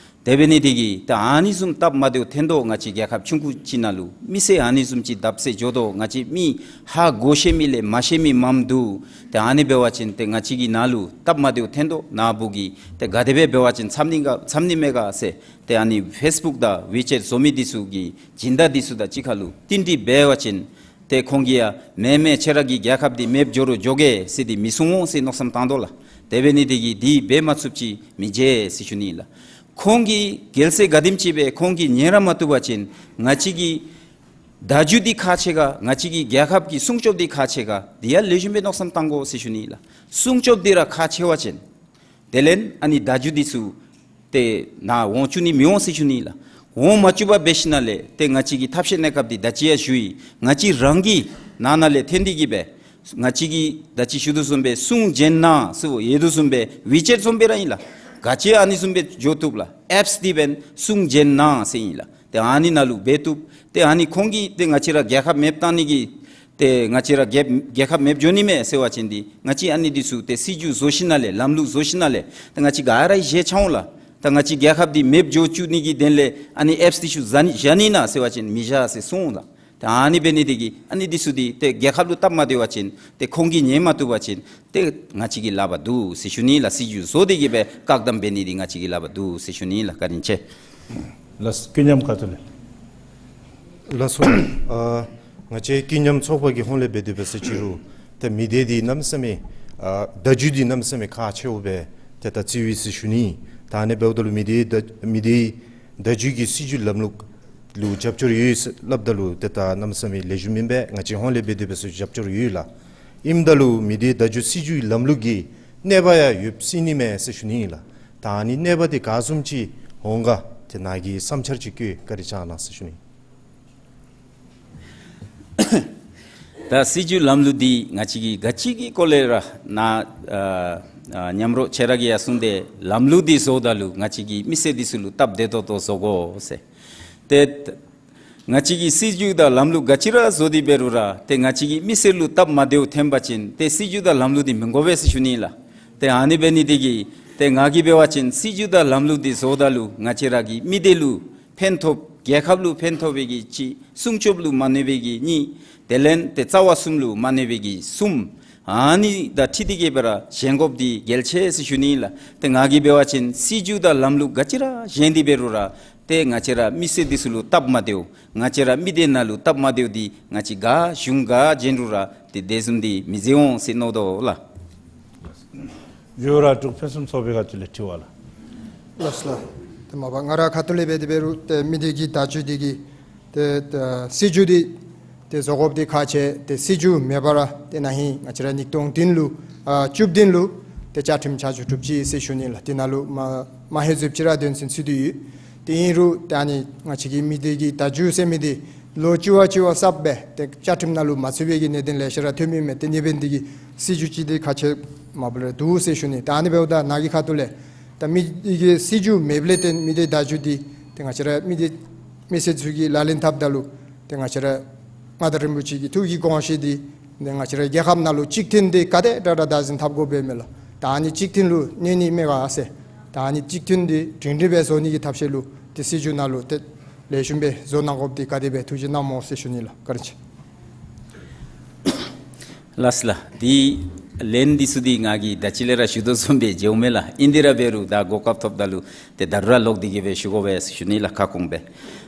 དེ་འབད་ནི་དེ་གིས་ཏེ་ཨ་ནི་བཟུམ་སྟབས་མ་བདེཝ་ཐོན་དོ། ང་བཅས་རྒྱལ་ཁབ་ཆུང་ཀུ་ཅིག་ནང་ལུ་མི་སེར་ཨ་ནི་བཟུམ་ཅིག་བརྡབ་གསིག་འགྱོ་དོ། ང་བཅས་མི་ཧ་གོ་ཤེས་མི་ལས་མ་ཤེས་མི་མངམ་འདུག། ཏེ་ཨ་ནི་འབད་བ་ཅིན་ཏེ་ང་བཅས་ཀྱི་ནང་ལུ་སྟབས་མ་བདེཝ་ཐོན་དོ། ནཱ་བུ་གིས་ཏེ་ག་དེ་སྦེ་འབད་བ་ཅིན་འཚམ་ནི་ག་འཚམ་ནི་མས་ག་ཟེར་ཏེ་ཨ་ནི་ཕེསི་བུཀ་དང་ཝི་ཅེཊ་བཟོ་མི་འདི་ཚུ་གི་སྦྱིན་བདག་འདི་ཚུ་དང་གཅིག་ཁར་ལུ་བསྟུན་གྲོས་འབད་བ་ཅིན་ཏེ་ཁོང་གིས་ཡང་མེན་མེན་ཁྱེད་ར་གི་རྒྱལ་ཁབ་འདི་མེདཔ་འགྱོ་རུང་འགྱོ་གེ་ཟེར་འདི་མི་གསུང་འོང་ཟེར་མནོ་བསམ་བཏང་དོ་ལགས། དེ་འབད་ནི་དེ་གིས་འདི་འབད་མ་ཚུགསཔ་ཅིག་མི་མཇལ་ཟེར་ཞུ་ནི་ལགས། ཁོང་གིས་གལ་སྲིད་ག་དེམ་ཅིག་སྦེ་ཁོང་གིས་ཉན་ར་མ་བཏུབ་པ་ཅིན་ང་བཅས་ཀྱི་བརྡ་བརྒྱུད་འདི་ཁག་ཆེ་ག། ང་བཅས་ཀྱི་རྒྱལ་ཁབ་ཀྱི་སྲུང་སྐྱོབ་འདི་ཁག་ཆེ་ག། འདི་ཡང་ལེགས་ཤོམ་སྦེ་མནོ་བསམ་བཏང་དགོ་ཟེར་ཞུ་ནི་ལགས། སྲུང་སྐྱོབ་འདི་ར་ཁག་ཆེ་བ་ཅིན་དེ་ལས་ཨ་ནི་བརྡ་བརྒྱུད་འདི་ཚུ་ཏེ་ནཱ་འོང་བཅུག་ནི་མི་འོང་ཟེར་ཞུ་ནི་ལགས། འོང་མ་བཅུག་པར་འབད་ཞིནམ་ལས་ཏེ་ང་བཅས་ཀྱི་ཐབས་ཤེས་གནས་སྐབས་འདི་ད་ཅི་ཡང་ཞུ་ཡི། ང་བཅས་རང་གི་ནང་ན་ལས་ཐོན་ཏེ་གིས་སྦེ་ང་བཅས་ཀྱིས་ད་ཅི་ཞུ་དོ་བཟུམ་སྦེ་གསུང་བྱོན་གནང་ཟེར་ཡོད་དོ་བཟུམ་སྦེ་ཝི་ཅེཊ་བཟུམ་སྦེ་ར་ཨིན་ལགས། ག་ཅི་ཨ་ནི་བཟུམ་སྦེ་འགྱོ་བཏུབ་ལགས། ཨེཔསི་འདི་འབདན་གསུང་བྱོན་གནང་ཟེར་ཨིན་ལགས། ཏེ་ཨ་ནི་ནང་ལུ་འབད་བཏུབ། ཏེ་ཨ་ནི་ཁོང་གིས་ཏེ་ང་བཅས་ར་རྒྱལ་ཁབ་མེདཔ་བཏང་ནི་གི་ཏེ་ང་བཅས་ར་རྒྱལ་རྒྱལ་ཁབ་མེདཔ་འགྱོ་ནི་མས་ཟེར་བ་ཅིན་འདི་ང་བཅས་ཨ་ནི་འདི་ཚུ་ཏེ་སྲིད་བྱུས་བཟོ་ཞིནམ་ལས་ལམ་ལུགས་བཟོ་ཞིནམ་ལས་ཏེ་ང་བཅས་ག་ར་བཞེས་ཆ་འོང་ལགས། ད་ང་བཅས་རྒྱལ་ཁབ་འདི་མེདཔ་འགྱོ་བཅུག་ནི་གི་དོན་ལས་ཨ་ནི་ཨེཔསི་འདི་ཚུ་བཞག་ནི་བཞག་ནི་ན་ཟེར་བ་ཅིན་མི་བཞག་ཟེར་གསུངས་ལགས། ད་ཨ་ནི་འབད་ནི་དེ་གིས་ཨ་ནི་འདི་ཚུ་འདི་ཏེ་རྒྱལ་ཁབ་ལུ་སྟབས་མ་བདེ་བ་ཅིན་ཏེ་ཁོང་གིས་ཉན་མ་བཏུབ་པ་ཅིན་ཏེ་ང་བཅས་ཀྱི་ལག་པར་འདུག་ཟེར་ཞུ་ནི་ལགས། སྲིད་བྱུས་བཟོ་སྟེ་གིས་སྦེ་བཀག་དམ་འབད་ནི་འདི་ང་བཅས་ཀྱི་ལག་པར་འདུག་ཟེར་ཞུ་ནི་ལགས། བཀའ་དྲིན་ཆེ། ལགས་སོ། ཀུན་མཉམ་ཁ་ཐུག་ལས། ལགས་སོ། ཨ་ང་བཅས་ཀུན་མཉམ་ཚོགས་པ་གི་ཧོངས་ལས་འབད་དེ་འབད་ཟེར་ཅི་རུང་ཏེ་མི་སྡེ་འདི་གནམ་མེད་ས་མེད་ཨ་བརྡ་བརྒྱུད་འདི་གནམ་མེད་ས་མེད་ཁག་ཆེཝ་སྦེ་ཏེ་ད་བརྩི་ཡི་ཟེར་ཞུ་ནི། ད་ཨ་ནི་འབདཝ་ད་ལུ་མི་སྡེ་བརྡ་མི་སྡེ་བརྡ་བརྒྱུད་ཀྱི་སྲིད་བྱུས་ལམ་ལུགས་ལུ་རྒྱབ་སྐྱོར་ཡོད་ཟེར་སླབ་ད་ལུ་ཏེ་ད་གནམ་མེད་ས་མེད་ལེགས་ཤོམ་ཨིན་པས། ང་བཅས་ཧོངས་ལས་འབད་དེ་འབད་ཟེར་རྒྱབ་སྐྱོར་ཡོད་ལགས། ཨིནམ་ད་ལུ་མི་སྡེ་བརྡ་བརྒྱུད་སྲིད་བྱུས་ལམ་ལུགས་ཀྱི་གནོད་པ་ཡང་ཡོདཔ་སྲིད་ནི་མས་ཟེར་ཞུ་ནི་ཨིན་ལགས། ད་ཨ་ནི་གནོད་པ་འདི་ག་བཟུམ་ཅིག་འོང་ག་ཏེ་ནཱ་གིས་བསམ་འཆར་ཅིག་བཀོད་བཀའ་དྲིན་བསྐྱང་གནང་ཟེར་ཞུ་ནི། ད་སྲིད་བྱུས་ལམ་ལུགས་འདི་ང་བཅས་ཀྱིས་ག་ཅི་གི་སྐོར་ལས་ར་ནཱ་ཨ་ཨ་མཉམ་རོགས་ཁྱེད་ར་གིས་ཡང་གསུངས་ཏེ་ལམ་ལུགས་འདི་བཟོཝ་ད་ལུ་ང་བཅས་ཀྱི་མི་སེར་འདི་ཚུ་ལུ་སྟབས་བདེ་ཏོག་ཏོ་བཟོ་དགོ་ཟེར། ཏེ་ང་བཅས་ཀྱིས་སྲིད་བྱུས་དང་ལམ་ལུགས་ག་ཅི་ར་བཟོ་སྟེ་འབད་རུང་ར་ཏེ་ང་བཅས་ཀྱི་མི་སེར་ལུ་སྟབས་མ་བདེཝ་ཐོན་པ་ཅིན་ཏེ་སྲིད་བྱུས་དང་ལམ་ལུགས་འདི་མི་དགོ་པས་ཟེར་ཞུ་ནི་ལགས། ཏེ་ཨ་ནི་འབད་ནི་དེ་གིས་ཏེ་ང་གིས་འབད་བ་ཅིན་སྲིད་བྱུས་དང་ལམ་ལུགས་འདི་བཟོཝ་ད་ལུ་ང་བཅས་ར་གི་མི་སྡེ་ལུ་ཕན་ཐོགས་རྒྱལ་ཁབ་ལུ་ཕན་ཐོགས་པའི་གི་གཅིག། སྲུང་སྐྱོབ་ལུ་མ་གནོད་པའི་གི་གཉིས། དེ་ལས་ཏེ་རྩ་བ་གསུམ་ལུ་མ་གནོད་པའི་གི་གསུམ། ཨ་ནི་དང་འཁྲིལ་ཏེ་གིས་སྦེ་ར་བཞེངས་དགོཔ་འདི་གལ་ཆེ་ཟེར་ཞུ་ནི་ལགས། ཏེ་ང་གིས་འབད་བ་ཅིན་སྲིད་བྱུས་དང་ལམ་ལུགས་ག་ཅི་ར་བཞེངས་ཏེ་འབད་རུང་ར་ཏེ་ང་བཅས་ར་མི་སེར་འདི་ཚུ་ལུ་སྟབས་མ་བདེཝ་ང་བཅས་ར་མི་སྡེ་ནང་ལུ་སྟབས་མ་བདེཝ་འདི་ང་བཅས་ག་གཞུང་ག་བྱོན་རུང་ར་ཏེ་དེ་བཟུམ་འདི་མི་མཛད་འོང་ཟེར་མནོ་དོ་ལགས། ཡོད་ར་འབྲུག་ཕུན་སུམ་ཚོགས་པའི་ཁ་ཐུག་ལས་དྲི་བ་ལགས། ལགས་སོ་ལགས། ཏེ་མ་པ་ང་ར་ཁ་ཐུག་ལས་འབད་དེ་འབད་རུང་ཏེ་མི་སྡེ་གི་བརྡ་བརྒྱུད་འདི་གི་ཏེ་ཏེ་སྲིད་བྱུས་འདི་ཏེ་བཟོ་དགོཔ་འདི་ཁག་ཆེ། ཏེ་སྲིད་བྱུས་མེད་པར་ཏེ་ན་ཧིང་ང་བཅས་ར་ཉིས་སྟོང་བདུན་ལུ་ཨ་བཅུ་བདུན་ལུ་ཏེ་བཅའ་ཁྲིམས་ཆ་འཇོག་གྲུབ་ཅི་ཟེར་ཞུ་ནི་ལགས། དེ་ནང་ལུ་མ་མ་ཧེ་ཟུབ་ཅིག་ར་དོན་ཚན་ཚུད་དེ་ཡོད། ཏེ་ཨིན་རུང་ཏེ་ཨ་ནི་ང་བཅས་ཀྱི་མི་སྡེ་གི་བརྡ་བརྒྱུད་ཟེར་མི་འདི་ལོ་བཅུ་པ་བཅུ་པ་གསརཔ་སྦེ་ཏེ་བཅའ་ཁྲིམས་ནང་ལུ་མ་ཚུད་པའི་གི་གནད་དོན་ལེ་ཤ་ར་ཐོན་མི་མས། ཏེ་ཨ་ནི་འབད་ནི་དེ་གིས་སྲིད་བྱུས་ཅིག་འདི་ཁག་ཆེ་མ་པ་ལས་འདུག་ཟེར་ཞུ་ནི། ད་ཨ་ནི་འབདཝ་ད་ནཱ་གི་ཁ་ཐུག་ལས་ད་མི་སྡེ་གི་སྲིད་བྱུས་མེདཔ་ལས་བརྟེན་མི་སྡེ་བརྡ་བརྒྱུད་འདི་ཏེ་ང་བཅས་ར་མི་སྡེ་མི་སེར་ཚུ་གིས་ལག་ལེན་འཐབ་ད་ལུ་ཏེ་ང་བཅས་ར་མངའ་བདག་རིན་པོ་ཆེ་གི་ཐུགས་ཀྱི་དགོངས་བཞེད་འདི་ཏེ་ང་བཅས་ར་རྒྱལ་ཁབ་ནང་ལུ་གཅིག་མཐུན་འདི་ག་དེ་དྲག་དྲག་བདག་འཛིན་འཐབ་དགོཔ་སྦེ་མས་ལགས། ད་ཨ་ནི་གཅིག་མཐུན་ལུ་གནས་ནི་མས་ག་ཟེར། ད་ཨ་ནི་གཅིག་མཐུན་འདི་སྒྲིང་སྒྲིང་སྦེ་བཟོ་ནི་གི་ཐབས་ཤེས་ལུ་ཏེ་སྲིད་བྱུས་ནང་ལུ་ཏེ་ལེགས་ཤོམ་སྦེ་བཟོ་གནང་དགོཔ་འདི་ག་དེ་སྦེ་ཐུགས་བཞེད་གནངམ་སྨོ་ཟེར་ཞུ་ནི་ལགས། བཀའ་དྲིན་ཆེ། ལགས་སོ་ལགས། འདི་ལན་འདི་ཚུ་འདི་ང་གིས་ད་ཅི་ལས་ར་ཞུ་དོ་བཟུམ་སྦེ་མཇལཝ་མས་ལགས། ཨིན་དེ་ར་འབད་རུང་ད་གོ་སྐབས་ཐོབ་ད་ལུ་ཏེ་ད་རུང་ར་ལོག་སྟེ་གིས་སྦེ་ཞུ་དགོ་པས་ཟེར་ཞུ་ནི་ལགས། ཁ་སྐོང་སྦེ་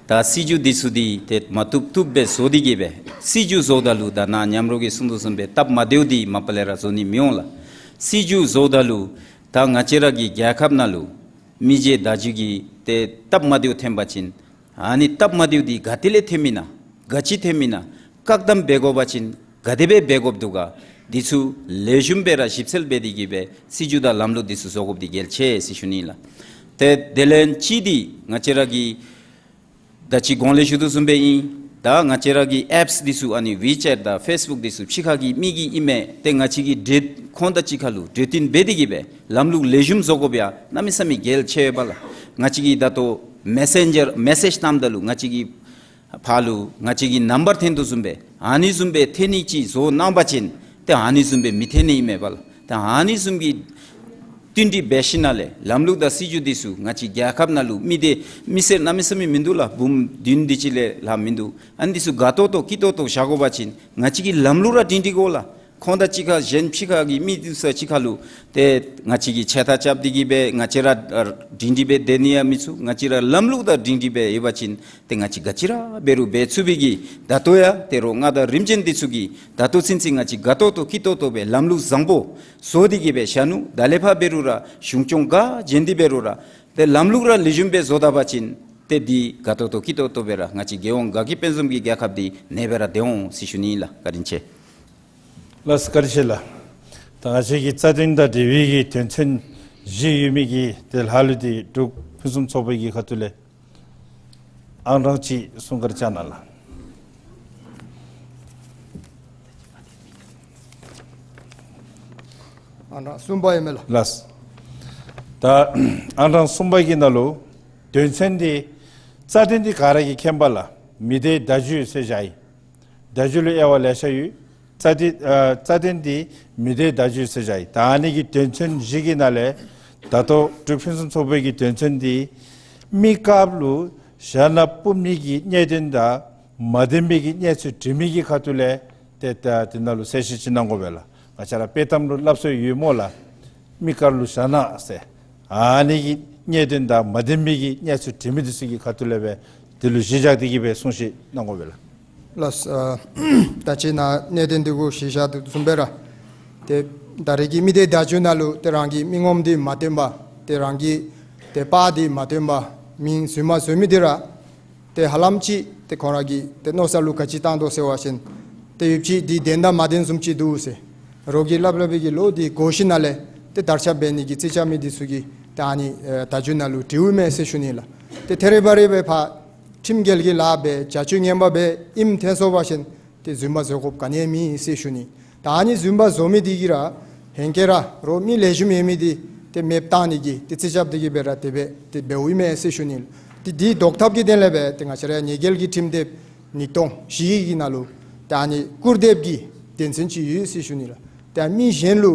ད་སྲིད་བྱུས་འདི་ཚུ་འདི་ཏེ་མ་བཏུབ་བཏུབ་སྦེ་བཟོ་སྟེ་གིས་སྦེ་སྲིད་བྱུས་བཟོཝ་ད་ལུ་ད་ནཱ་མཉམ་རོགས་ཀྱིས་གསུང་དོ་བཟུམ་སྦེ་སྟབས་མ་བདེཝ་འདི་མ་པ་ལས་ར་བཟོ་ནི་མི་འོང་ལགས། སྲིད་བྱུས་བཟོཝ་ད་ལུ་ད་ང་བཅས་ར་གི་རྒྱལ་ཁབ་ནང་ལུ་མི་སྡེ་བརྡ་བརྒྱུད་ཀྱི་ཏེ་སྟབས་མ་བདེཝ་ཐོན་པ་ཅིན་ཨ་ནི་སྟབས་མ་བདེཝ་འདི་ག་ཏེ་ལས་ཐོན་མི་ན་ག་ཅི་ཐོན་མི་ན་བཀག་དམ་འབད་དགོ་པ་ཅིན་ག་དེ་སྦེ་འབད་དགོཔ་འདུག་ག། འདི་ཚུ་ལེགས་ཤོམ་སྦེ་ར་ཞིབ་འཚོལ་འབད་དེ་གིས་སྦེ་སྲིད་བྱུས་དང་ལམ་ལུགས་འདི་ཚུ་བཟོ་དགོཔ་འདི་གལ་ཆེ་ཟེར་ཞུ་ནི་ལགས། ཏེ་དེ་ལས་གཅིག་འདི་ང་བཅས་ར་གི་ད་ཅི་གོང་ལས་ཞུ་དོ་བཟུམ་སྦེ་ཨིན། ད་ང་བཅས་ར་གི་ཨེཔསི་འདི་ཚུ་ཨ་ནི་ཝི་ཅེཊ་དང་ཕེསི་བུཀ་འདི་ཚུ་ཕྱི་ཁ་གི་མི་གི་ཨིན་མས། ཏེ་ང་བཅས་ཀྱིས་འབྲེལ་ཁོང་དང་གཅིག་ཁར་ལུ་གྲོས་བསྟུན་འབད་དེ་གིས་སྦེ་ལམ་ལུགས་ལེགས་ཤོམ་བཟོ་དགོཔ་ཡང་གནམ་མེད་ས་མེད་གལ་ཆེ་བས་ལགས། ང་བཅས་ཀྱིས་ད་ལྟོ་མེ་སེན་ཇར་མེ་སེཇ་བཏངམ་ད་ལུ་ང་བཅས་ཀྱི་ཕར་ལུ་ང་བཅས་ཀྱི་ནམ་བར་འཐོན་དོ་བཟུམ་སྦེ་ཨ་ནི་བཟུམ་སྦེ་འཐོན་ནི་ཅིག་བཟོ་གནང་པ་ཅིན་ཏེ་ཨ་ནི་བཟུམ་སྦེ་མི་འཐོན་ནི་ཨིན་མས་པ་ལགས། ཏེ་ཨ་ནི་བཟུམ་གྱི་བསྟུན་གྲོས་འབད་ཞིནམ་ལས་ལམ་ལུགས་དང་སྲིད་བྱུས་འདི་ཚུ་ང་བཅས་རྒྱལ་ཁབ་ནང་ལུ་མི་སྡེ་མི་སེར་གནམ་མེད་ས་མེད་མིན་འདུག་ལགས། འབུམ་བདུན་དེ་ཅིག་ལས་ལྷག་མིན་འདུག། ཨ་ནི་འདི་ཚུ་དགའ་ཏོག་ཏོ་སྐྱིད་ཏོག་ཏོ་བཞག་དགོ་པ་ཅིན་ང་བཅས་ཀྱིས་ལམ་ལུགས་ར་སྒྲིང་སྒྲིང་དགོ་ལགས། ཁོང་དང་གཅིག་ཁར་གཞན་ཕྱི་ཁ་གི་མི་འདི་ཚུ་གཅིག་ཁར་ལུ་ཏེ་ང་བཅས་ཀྱིས་ཆད་ལྟ་རྐྱབ་སྟེ་གིས་སྦེ་ང་བཅས་ར་ཨ་སྒྲིང་སྒྲིང་སྦེ་སྡོད་ནི་ཡང་མི་ཚུགས། ང་བཅས་ར་ལམ་ལུགས་དང་སྒྲིང་སྒྲིང་སྦེ་ཡོད་པ་ཅིན་ཏེ་ང་བཅས་ག་ཅི་ར་འབད་རུང་འབད་ཚུགས་པའི་གི་ད་ལྟོ་ཡང་ཏེ་རོགས་མངའ་བདག་རིམ་བྱོན་འདི་ཚུ་གིས་ད་ལྟོ་ཚུན་ཚོད་ང་བཅས་དགའ་ཏོག་ཏོ་སྐྱིད་ཏོག་ཏོ་སྦེ་ལམ་ལུགས་བཟང་པོ་བཟོ་སྟེ་གིས་སྦེ་བཞག་ནུག། ད་ལས་ཕར་འབད་རུང་ར་གཞུང་སྐྱོང་ག་བྱོན་ཏེ་འབད་རུང་ར་ཏེ་ལམ་ལུགས་ར་ལེགས་ཤོམ་སྦེ་བཟོ་ད་པ་ཅིན་ཏེ་འདི་དགའ་ཏོག་ཏོ་སྐྱིད་ཏོག་ཏོ་སྦེ་ར་ང་བཅས་རྒྱལ་ཡོངས་དགའ་སྐྱིད་དཔལ་འཛོམས་ཀྱི་རྒྱལ་ཁབ་འདི་གནས་སྦེ་ར་སྡོད་འོང་ཟེར་ཞུ་ནི་ཨིན་ལགས། བཀའ་དྲིན་ཆེ། ལགས་སོ། བཀའ་དྲིན་ཆེ་ལགས། ད་ང་བཅས་ཀྱི་རྩ་དོན་དང་འབྲེལ་བའི་གི་དོན་ཚན་བཞི་ཡོད་མི་གི་དེ་ལྷག་ལུས་འདི་འབྲུག་ཕུན་སུམ་ཚོགས་པའི་གི་ཁ་ཐུག་ལས་ཨང་གྲངས་གཅིག་གསུང་བཀའ་དྲིན་བསྐྱང་གནང་ལགས། ཨང་གྲངས་གསུམ་པ་ཨིན་མས་ལགས། ལགས་སོ། ད་ཨང་གྲངས་གསུམ་པ་གི་ནང་ལུ་དོན་ཚན་འདི་རྩ་དོན་འདི་ག་ར་གིས་མཁྱེན་པས་ལགས། མི་སྡེའི་བརྡ་བརྒྱུད་ཟེར་བཞག་ཡི། བརྡ་བརྒྱུད་ལུ་དབྱེ་བ་ལེ་ཤ་ཡོད། རྩ་དོན་ཨ་རྩ་དོན་འདི་མི་སྡེའི་བརྡ་བརྒྱུད་ཟེར་བཞག་ཡི། ད་ཨ་ནི་གི་དོན་ཚན་བཞི་གི་ནང་ལས་ད་ལྟོ་འབྲུག་ཕུན་སུམ་ཚོགས་པའི་གི་དོན་ཚན་འདི་མི་དཀརཔོ་ལུ་ཞྭ་ནག་སྤུབ་ནི་གི་གནད་དོན་དང་མ་བདེན་པའི་གི་གནས་ཚུལ་འདྲི་མི་གི་ཁ་ཐུག་ལས་ཏེ་ད་དེ་ནང་ལུ་གསལ་བཤད་ཅིག་གནང་དགོ་པས་ལགས། ང་བཅས་ར་དཔྱེ་གཏམ་ལུ་སླབ་སྲོལ་ཡོད་སྨོ་ལགས། མི་དཀར་ལུ་ཞྭ་ནག་ཟེར། ཨ་ནི་གི་གནད་དོན་དང་མ་བདེན་པའི་གི་གནས་ཚུལ་འདྲི་མི་འདི་ཚུ་གི་ཁ་ཐུག་ལས་སྦེ་དེ་ལུ་གཞི་བཞག་སྟེ་གིས་སྦེ་གསུང་བཤད་གནང་དགོ་པས་ལགས། ལགས་སོ། ཨ་ད་ཅི་ནཱ་གནད་དོན་འདི་གུ་གཞི་བཞག་དོ་བཟུམ་སྦེ་ར་ཏེ་ད་རེས་ཀྱི་མི་སྡེ་བརྡ་བརྒྱུད་ནང་ལུ་ཏེ་རང་གི་མི་ངོམ་འདི་མ་བསྟན་པར་ཏེ་རང་གི་ཏེ་པར་འདི་མ་བསྟན་པར་མིང་རྫུན་མ་བཟོ་མི་འདི་ར་ཏེ་ཧ་ལམ་ཅིག་ཏེ་ཁོང་ར་གི་ཏེ་མནོ་བསམ་ལུ་ག་ཅི་བཏང་དོ་ཟེར་བ་ཅིན་ཏེ་ཡོདཔ་ཅིག་འདི་བདེན་དང་མ་བདེན་བཟུམ་ཅིག་འདུག་ཟེར། རོགས་ཀྱིས་སླབ་སླབ་པའི་གི་ལོ་འདི་གོ་ཞིནམ་ལས་ཏེ་དར་ཁྱབ་འབད་ནི་གི་རྩིས་རྐྱབ་མི་འདི་ཚུ་གིས་ད་ཨ་ནི་ཨེ་བརྡ་བརྒྱུད་ནང་ལུ་བྲིཝ་མས་ཟེར་ཞུ་ནི་ལགས། ཏེ་ཐད་རི་བ་རི་སྦེ་ཕར་ཁྲིམས་འགལ་གྱི་ལཱ་འབད་བྱ་སྤྱོད་ངན་པ་འབད་ཨིནམ་ཐོན་སོང་པ་ཅིན་ཏེ་རྫུན་མ་བཟོ་དགོཔ་ག་ནི་ཡང་མེད་ཟེར་ཞུ་ནི། ད་ཨ་ནི་རྫུན་མ་བཟོ་མི་འདི་གིས་ར་ཧེང་སྐལ་ར་རོགས་མི་ལེགས་ཤོམ་ཡོད་མི་འདི་ཏེ་མེདཔ་བཏང་ནི་གི་ཏེ་རྩིས་རྐྱབ་སྟེ་གིས་སྦེ་ར་དེ་སྦེ་ཏེ་འབདཝ་ཨིན་མས་ཟེར་ཞུ་ནི་ལགས། ཏེ་འདི་བཟློག་ཐབས་ཀྱི་དོན་ལས་སྦེ་ཏེ་ང་བཅས་ར་ཉེས་འགེལ་གྱི་ཁྲིམས་དེབ་ཉིས་སྟོང་བཞི་གི་ནང་ལུ་ད་ཨ་ནི་སྐུར་འདེབས་ཀྱི་དོན་ཚན་ཅིག་ཡོད་ཟེར་ཞུ་ནི་ལགས། ད་མི་གཞན་ལུ་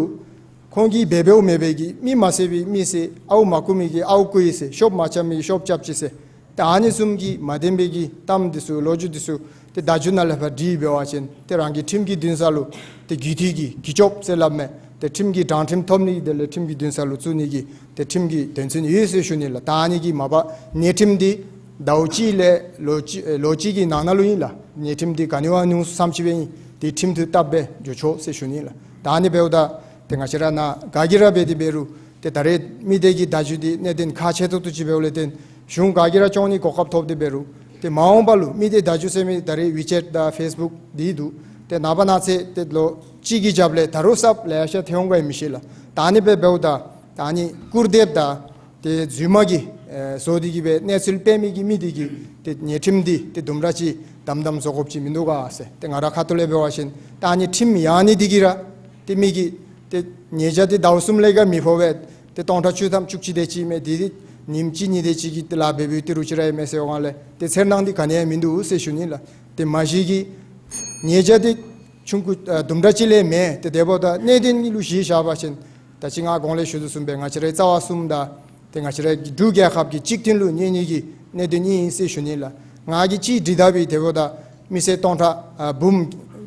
ཁོང་གིས་འབད་འབདཝ་མེད་པའི་གི་མི་མ་བསད་པའི་མི་བསད། ཨརཝ་མ་རྐུ་མི་གིས་ཨརཝ་རྐུ་ཡི་ཟེར། ཤོབ་མ་རྐྱབ་མི་གིས་ཤོབ་རྐྱབ་ཅི་ཟེར། ད་ཨ་ནི་བཟུམ་གྱི་མ་བདེན་པའི་གི་གཏམ་འདི་ཚུ་ལོ་རྒྱུས་འདི་ཚུ་ཏེ་བརྡ་བརྒྱུད་ནང་ལས་ཕར་བྲིས་འབད་བ་ཅིན་ཏེ་རང་གི་ཁྲིམས་ཀྱི་འདུན་ས་ལུ་ཏེ་རྒུད་འཐུས་ཀྱི་འགུལ་སྐྱོད་ཟེར་སླབ་མས། ཏེ་ཁྲིམས་ཀྱི་དྲང་ཁྲིམས་ཐོབ་ནི་གི་དོན་ལས་ཁྲིམས་ཀྱི་འདུན་ས་ལུ་བཙུགས་ནི་གི་ཏེ་ཁྲིམས་ཀྱི་དོན་ཚན་ཡོད་ཟེར་ཞུ་ནི་ལགས། ད་ཨ་ནི་གི་མ་པ་ཉེས་ཁྲིམས་འདི་ཟླཝ་གཅིག་ལས་ལོ་གཅིག་ཨེ་ལོ་གཅིག་གི་ནང་ན་ལུ་ཨིན་ལགས། ཉེས་ཁྲིམས་འདི་ག་ནི་བ་ཉུང་སུ་ཙམ་ཅིག་སྦེ་ཨིན། ཏེ་ཁྲིམས་མཐུན་ལྟབ་སྦེ་འགྱོ་ཆོག་ཟེར་ཞུ་ནི་ལགས། ད་ཨ་ནི་འབདཝ་ད་ཏེ་ང་བཅས་ར་ནཱ་ག་གིས་ར་འབད་དེ་འབད་རུང་ཏེ་ད་རེས་མི་སྡེ་གི་བརྡ་བརྒྱུད་འདི་གནད་དོན་ཁག་ཆེ་ཏོག་ཏོ་ཅིག་འབདཝ་ལས་བརྟེན་གཞུང་ག་གིས་ར་སྐྱོང་ནི་གོ་སྐབས་ཐོབ་སྟེ་འབད་རུང་ཏེ་མ་འོངས་པ་ལུ་མི་སྡེ་བརྡ་བརྒྱུད་ཟེར་མི་ད་རེས་ཝི་ཅེཊ་དང་ཕེསི་བུཀ་འདི་འདུག། ཏེ་ནངས་པ་གནངས་ཚེ་ཏེ་ལོ་གཅིག་གི་རྒྱབ་ལས་ད་རུང་གསརཔ་ལེ་ཤ་ཐོན་འོང་ག་ཡང་མི་ཤེས་ལགས། ད་ཨ་ནི་སྦེ་འབདཝ་ད་ད་ཨ་ནི་སྐུར་འདེབས་དང་ཏེ་རྫུན་མ་གི་ཨེ་བཟོ་སྟེ་གིས་སྦེ་གནས་ཚུལ་སྤེལ་མི་གི་མི་འདི་གིས་ཏེ་ཉེས་ཁྲིམས་འདི་ཏེ་དུམ་གྲ་ཅིག་དམ་དམ་བཟོ་དགོཔ་ཅིག་མིན་འདུག་ག་ཟེར། ཏེ་ང་ར་ཁ་ཐུག་ལས་འབད་བ་ཅིན་ད་ཨ་ནི་ཁྲིམས་ཡང་ནི་འདི་གིས་ར་ཏེ་མི་གི་ཏེ་ཉེས་བྱ་འདི་ཟླཝ་གསུམ་ལས་ག་མི་ཕོག་པས། ཏེ་སྟོང་ཕྲག་བཅུ་ཐམ་བཅུ་གཅིག་དེ་ཅིག་མས། འདི་ཉིནམ་གཅིག་གཉིས་དེ་ཅིག་གི་ལཱ་འབད་འབདཝ་ཏེ་རུ་ཅིག་ར་ཨིན་མས་ཟེར་བའི་སྒང་ལས་ཏེ་འཚེར་སྣང་འདི་ག་ནི་ཡང་མིན་འདུག་ཟེར་ཞུ་ནི་ལགས། ཏེ་མ་གཞི་གི་ཉེས་བྱ་འདི་ཆུང་ཀུ་ཨ་དུམ་གྲ་ཅིག་ལས་མེན། ཏེ་དེ་འབདཝ་ད་གནད་དོན་གཉིས་ལུ་གཞི་བཞག་པ་ཅིན་ད་ཅི་ང་གོང་ལས་ཞུ་དོ་བཟུམ་སྦེ་ང་བཅས་རའི་རྩ་བ་གསུམ་དང་ཏེ་ང་བཅས་རའི་འབྲུག་རྒྱལ་ཁབ་ཀྱི་གཅིག་མཐུན་ལུ་གནས་ནི་གི་གནད་དོན་ཨིན་ཟེར་ཞུ་ནི་ལགས། ང་གིས་ཅིག་འདྲི་ད་པའི་དེ་འབདཝ་ད་མི་སེར་སྟོང་ཕྲག་ཨ་འབུམ་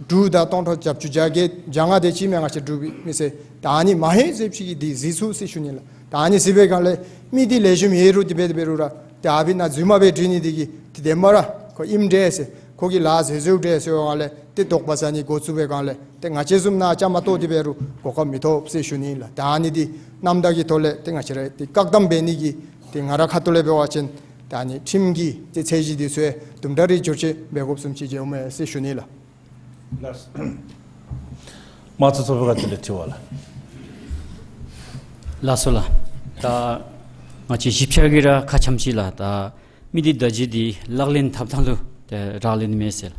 དྲུག་དང་སྟོང་ཕྲག་བརྒྱད་ཅུ་གྱ་བརྒྱད་གྱ་ལྔ་དེ་ཅིག་མས། ང་བཅས་འབྲུག་པའི་མི་སེར་ད་ཨ་ནི་མ་ཧེ་ཟེར་ཅིག་གིས་འདི་གཟིགས་ཚུགས་ཟེར་ཞུ་ནི་ལགས། ད་ཨ་ནི་གཟིགས་པའི་སྒང་ལས་མི་འདི་ལེགས་ཤོམ་ཡོད་རུང་དེ་སྦེ་དེ་འབད་རུང་ར་ཏེ་ཨ་ཕི་ནཱ་རྫུན་མ་སྦེ་འབྲི་ནི་འདི་གིས་ཏེ་དེ་མ་ར་ཁོ་ཨིནམ་འདྲས་ཟེར་ཁོ་གིས་ལཱ་བཟོ་བཟོཝ་འདྲས་ཟེར་བའི་སྒང་ལས་ཏེ་དོགས་པ་ཟ་ནི་འགོ་བཙུགས་པའི་སྒང་ལས་ཏེ་ང་བཅས་བཟུམ་ནཱ་བཅའ་མར་གཏོགས་ཏེ་འབད་རུང་གོ་སྐབས་མི་ཐོབ་ཟེར་ཞུ་ནི་ལགས། ད་ཨ་ནི་འདི་རྣམ་དག་གི་ཐོག་ལས་ཏེ་ང་བཅས་ར་ཏེ་བཀག་སྡོམ་འབད་ནི་གི་ཏེ་ང་ར་ཁ་ཐུག་ལས་འབད་བ་ཅིན་ད་ཨ་ནི་ཁྲིམས་ཀྱི་ཏེ་ཚད་གཞི་འདི་ཚུ་དུམ་གྲ་རེ་བསྒྱུར་བཅོས་འབད་དགོཔ་བཟུམ་ཅིག་མཇལཝ་མས་ཟེར་ཞུ་ནི་ལགས། ལགས། དམངས་གཙོ་ཚོགས་པའི་ཁ་ཐུག་ལས་དྲི་བ་ལགས། ལགས་སོ་ལགས། ད་ང་བཅས་གཞིས་ཆགས་ཀྱིས་ར་ཁ་འཆམ་ཅི་ལགས། ད་མི་སྡེ་བརྡ་བརྒྱུད་འདི་ལག་ལེན་འཐབ་ཐངས་ལུ་ ཏེ་རག་ལས་ནི་མས་ཟེར།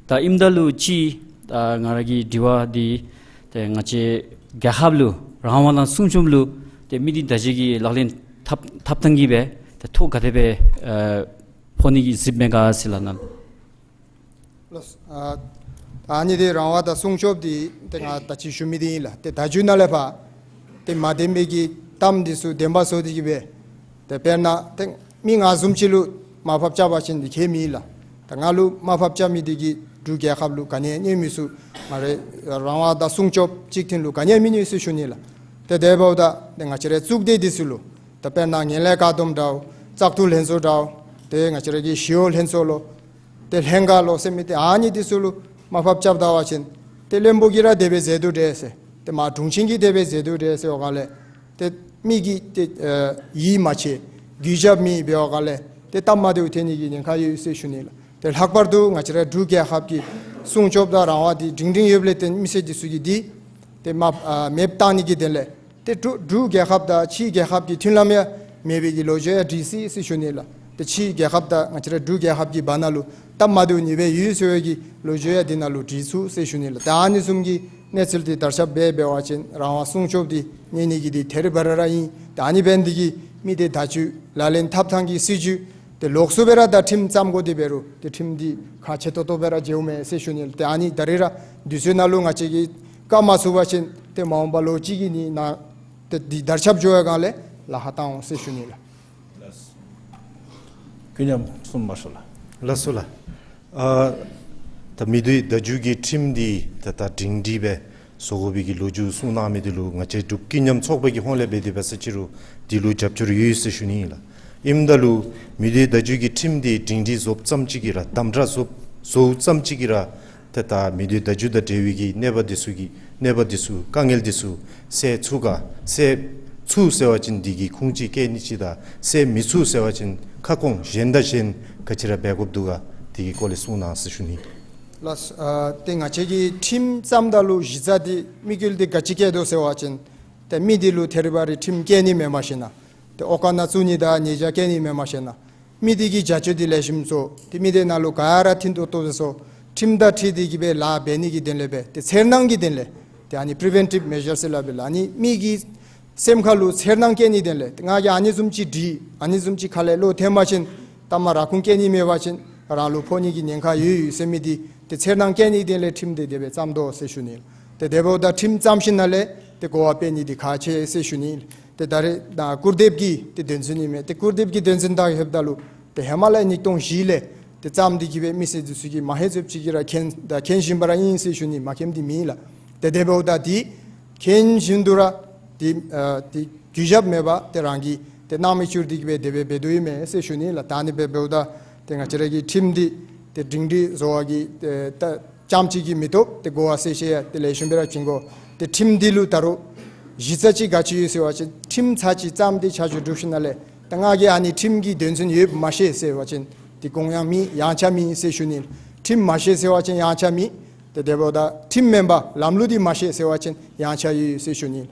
ད་ཨིནམ་ད་ལུ་ཅིག་ད་ང་ར་གི་དྲི་བ་འདི་ཏེ་ང་བཅས་རྒྱལ་ཁབ་ལུ་རང་དབང་དང་སྲུང་སྐྱོབ་ལུ་ཏེ་མི་སྡེ་བརྡ་བརྒྱུད་ཀྱི་ལག་ལེན་འཐབ་འཐབ་ཐངས་ཀྱིས་སྦེ་ཏེ་ཐོ་ག་དེ་སྦེ་ཨ་ཕོག་ནི་གི་གཟིགསཔ་མས་ག་ཟེར་ལགས་ན། ལགས། ཨ་ཨ་ནི་འདི་རང་དབང་དང་སྲུང་སྐྱོབ་འདི་ཏེ་ང་ད་ཅི་ཞུ་མི་འདི་ཨིན་ལགས། ཏེ་བརྡ་བརྒྱུད་ནང་ལས་ཕར་ཏེ་མ་བདེན་པའི་གི་གཏམ་འདི་ཚུ་བདེན་པ་བཟོ་སྟེ་གིས་སྦེ་ཏེ་དཔེར་ན་ཏེ་མི་ང་བཟུམ་ཅིག་ལུ་དམའ་ཕབ་རྐྱབ་པ་ཅིན་འདི་ཁྱད་མེད་ལགས། ད་ང་ལུ་དམའ་ཕབ་རྐྱབ་མི་འདི་གིས་འབྲུག་རྒྱལ་ཁབ་ལུ་ག་ནི་ཡང་གནོད་མི་ཚུགས། ང་རའི་རང་དབང་དང་སྲུང་སྐྱོབ་གཅིག་མཐུན་ལུ་ག་ནི་ཡང་མི་གནོད་ཟེར་ཞུ་ནི་ལགས། ཏེ་དེ་འབདཝ་ད་ཏེ་ང་བཅས་རའི་གཙུག་སྡེ་འདི་ཚུ་ལུ་ད་དཔེར་ན་ངན་ལྷད་བཀག་སྡོམ་འདྲཝ་བཙག་འཐུ་ལྷན་ཚོགས་འདྲཝ་ཏེ་ང་བཅས་ར་གི་ཞི་གཡོག་ལྷན་ཚོགས་ལོ་ཏེ་ལྷན་ཁག་ལོ་ཟེར་མི་ཏེ་ཨ་ནི་འདི་ཚུ་ལུ་དམའ་ཕབ་རྐྱབ་ད་པ་ཅིན་ཏེ་བློན་པོ་གིས་ར་དེ་སྦེ་མཛད་དོ་འདྲས་ཟེར། ཏེ་མ་དྲུང་ཆེན་གྱིས་དེ་སྦེ་མཛད་དོ་འདྲས་ཟེར་བའི་སྒང་ལས་ཏེ་མི་གིས་ཏེ་ཨ་ཡིད་མ་ཆེས་གུས་ཞབས་མེད་པའི་སྒང་ལས་ཏེ་སྟབས་མ་བདེཝ་ཐོན་ནི་གི་ཉེན་ཁ་ཡོད་ཟེར་ཞུ་ནི་ལགས། ཏེ་ལྷག་པར་དུ་ང་བཅས་ར་འབྲུག་རྒྱལ་ཁབ་ཀྱི་སྲུང་སྐྱོབ་དང་རང་དབང་འདི་སྒྲིང་སྒྲིང་ཡོདཔ་ལས་བརྟེན་མི་སེར་འདི་ཚུ་གིས་འདི་ཏེ་མ་ཨ་མེདཔ་བཏང་ནི་གི་དོན་ལས་ཏེ་འབྲུག་འབྲུག་རྒྱལ་ཁབ་དང་ཕྱིའི་རྒྱལ་ཁབ་ཀྱི་མཐུན་ལམ་ཡང་མེད་པའི་གི་ལོ་རྒྱུས་ཡང་འདྲིས་སོ་ཡི་ཟེར་ཞུ་ནི་ལགས། ཏེ་ཕྱིའི་རྒྱལ་ཁབ་དང་ང་བཅས་ར་འབྲུག་རྒྱལ་ཁབ་ཀྱི་བར་ན་ལུ་སྟབས་མ་བདེཝ་ནི་སྦེ་ཡོད་ཟེར་བའི་གི་ལོ་རྒྱུས་ཡང་འདི་ནང་ལུ་འདྲིས་ཚུགས་ཟེར་ཞུ་ནི་ལགས། ཏེ་ཨ་ནི་བཟུམ་གྱི་གནས་ཚུལ་འདི་དར་ཁྱབ་འབད་འབད་བ་ཅིན་རང་དབང་སྲུང་སྐྱོབ་འདི་གནས་ནི་གི་འདི་ཐད་རི་བ་རི་ར་ཨིན། ཏེ་ཨ་ནི་འབད་ནི་འདི་གིས་མི་སྡེ་བརྡ་བརྒྱུད་ལག་ལེན་འཐབ་ཐངས་ཀྱི་སྲིད་བྱུས་ཏེ་ལོགས་སུ་སྦེ་ར་ད་ཁྲིམས་བརྩམ་དགོ་དེ་འབད་རུང་ཏེ་ཁྲིམས་འདི་ཁག་ཆེ་ཏོག་ཏོ་སྦེ་ར་མཇལཝ་མས་ཟེར་ཞུ་ནི་ལགས། ཏེ་ཨ་ནི་ད་རེས་ར་དུས་ཚོད་ནང་ལུ་ང་བཅས་ཀྱིས་བཀག་མ་ཚུགས་པ་ཅིན་ཏེ་མ་འོངས་པ་ལོ་གཅིག་གི་ནི་ནང་ཏེ་འདི་དར་ཁྱབ་འགྱོ་བའི་སྒང་ལས་ལཱ་ཁག་བཏང་འོང་ཟེར་ཞུ་ནི་ལགས། ཀུན་མཉམ་གསུངས་མ་ཤོ་ལགས། ལགས་སོ་ལགས། ཨ་ད་མི་སྡེ་བརྡ་བརྒྱུད་ཀྱི་ཁྲིམས་འདི་ད་ད་སྒྲིང་སྒྲིང་སྦེ་བཟོ་དགོ་པའི་གི་ལོ་རྒྱུས་གསུངས་གནང་མི་འདི་ལུ་ང་བཅས་འབྲུག་ཀུན་མཉམ་ཚོགས་པའི་གི་ཧོངས་ལས་འབད་དེ་འབད་ས་ཅིག་རུང་འདི་ལུ་རྒྱབ་སྐྱོར་ཡོད་ཟེར་ཞུ་ནི་ཨིན་ལགས། ཨིནམ་ད་ལུ་མི་སྡེ་བརྡ་བརྒྱུད་ཀྱི་ཁྲིམས་འདི་སྒྲིང་སྒྲིང་བཟོཝ་ཙམ་ཅིག་གིས་ར་དམ་དྲག་བཟོ་བཟོཝ་ཙམ་ཅིག་གིས་ར་ཏེ་ད་མི་སྡེ་བརྡ་བརྒྱུད་དང་འབྲེལ་བའི་གི་གནོད་པ་འདི་ཚུ་གི་གནོད་པ་འདི་ཚུ་དཀའ་ངལ་འདི་ཚུ་སེལ་ཚུགས་ག་སེལ་ཚུགས་ཟེར་བ་ཅིན་འདི་གིས་ཁུངས་ཅིག་བཀལ་ནི་ཅིག་དང་སེལ་མི་ཚུགས་ཟེར་བ་ཅིན་ཁ་སྐོང་གཞན་དང་གཞན་ག་ཅི་ར་འབད་དགོཔ་འདུག་ག་འདི་གི་སྐོར་ལས་གསུངས་གནང་ཟེར་ཞུ་ནི། ལགས། ཨ་ཏེ་ང་བཅས་ཀྱིས་ཁྲིམས་བརྩམ་ད་ལུ་གཞི་རྩ་འདི་དམིགས་ཡུལ་འདི་ག་ཅི་བསྐྱེད་དོ་ཟེར་བ་ཅིན་ཏེ་མི་འདི་ལུ་ཐད་རི་བ་རི་ཁྲིམས་བཀལ་ནི་མེནམ་ཤེས་ན་ཏེ་འོག་ཁང་ནང་བཙུགས་ནི་དང་ཉེས་བྱ་བཀལ་ནི་མེནམ་ཤེས་ན་མི་འདི་གི་བྱ་སྤྱོད་འདི་ལེགས་ཤོམ་བཟོ། ཏེ་མི་སྡེ་ནང་ལུ་ག་ར་མཐུན་ཏོག་ཏོ་སྦེ་བཟོ། ཁྲིམས་དང་འཁྲིལ་ཏེ་གིས་སྦེ་ལཱ་འབད་ནི་གི་དོན་ལས་སྦེ་ཏེ་འཚེར་སྣང་གི་དོན་ལས་ཏེ་ཨ་ནི་པི་རི་ཝེན་ཊིབ་མེ་ཞར་ཟེར་སླབ་ཨིན་ལགས། ཨ་ནི་མི་གི་སེམས་ཁ་ལུ་འཚེར་སྣང་བསྐྱེད་ནིའི་དོན་ལས་ཏེ་ང་གིས་ཨ་ནི་བཟུམ་ཅིག་འདྲི་ཨ་ནི་བཟུམ་ཅིག་ཁ་ལས་བློ་འཐེན་པ་ཅིན་ད་མ་ར་ཁུངས་བཀལ་ནི་མེད་པ་ཅིན་རང་ལུ་ཕོག་ནི་གི་ཉེན་ཁ་ཡོད་ཡོད་ཟེར་མི་འདི་ཏེ་འཚེར་སྣང་བསྐྱེད་ནིའི་དོན་ལས་ཁྲིམས་འདི་དེ་སྦེ་བརྩམས་དོ་ཟེར་ཞུ་ནི་ལགས། ཏེ་དེ་འབདཝ་ད་ཁྲིམས་བརྩམ་ཞིནམ་ལས་ཏེ་གོ་བ་སྤེལ་ནི་འདི་ཁག་ཆེ་ཟེར་ཞུ་ནི་ལགས། ཏེ་ད་རེས་ད་སྐུར་འདེབས་ཀྱི་ཏེ་དོན་ཚན་ཨིན་མས། ཏེ་སྐུར་འདེབས་ཀྱི་དོན་ཚན་དང་ལྷོདཔ་ད་ལུ་ཏེ་ཧེ་མ་ལས་ཉིས་སྟོང་བཞི་ལས་ཏེ་བརྩམས་ཏེ་གིས་སྦེ་མི་སེར་འདི་ཚུ་གིས་མ་ཧེ་ཟེརཝ་ཅིག་གིས་ར་མཁྱེན་ད་མཁྱེན་བཞིན་པ་ར་ཨིན་ཟེར་ཞུ་ནི། མ་མཁྱེནམ་འདི་མེད་ལགས། ཏེ་དེ་འབདཝ་ད་འདི་མཁྱེན་བཞིན་དུ་ར་འདི་ཨ་འདི་གུས་ཞབས་མེད་པར་ཏེ་རང་གིས་ཏེ་སྣང་མེད་བསྐྱུར་ཏེ་གིས་སྦེ་དེ་སྦེ་འབད་དོ་ཨིན་མས་ཟེར་ཞུ་ནི་ལགས། ད་ཨ་ནི་སྦེ་འབདཝ་ད་ཏེ་ང་བཅས་ར་གི་ཁྲིམས་འདི་ཏེ་སྒྲིང་སྒྲིང་བཟོ་བ་གི་ཏེ་ད་ཙམ་ཅིག་གིས་མི་ཐོབ། ཏེ་གོ་བ་གསལ་བཤད་ཡང་ཏེ་ལེགས་ཤོམ་སྦེ་ར་བྱིན་དགོ། ཏེ་ཁྲིམས་འདི་ལུ་ད་རུང་གཞི་རྩ་ཅིག་ག་ཅི་ཡོད་ཟེར་བ་ཅིན་ཁྲིམས་ཚར་ཅིག་བརྩམས་ཏེ་ཆ་འཇོག་གྲུབ་ཞིནམ་ལས་ད་ང་གིས་ཨ་ནི་ཁྲིམས་ཀྱི་དོན་ཚན་ཡོདཔ་མ་ཤེས་ཟེར་བ་ཅིན་འདི་དགོངས་ཡངས་མེད་ཡངས་ཆག་མེད་ཟེར་ཞུ་ནི། ཁྲིམས་མ་ཤེས་ཟེར་བ་ཅིན་ཡངས་ཆག་མེད། ཏེ་དེ་འབདཝ་ད་ཁྲིམས་མེན་པར་ལམ་ལུགས་འདི་མ་ཤེས་ཟེར་བ་ཅིན་ཡངས་ཆག་ཡོད་ཟེར་ཞུ་ནི།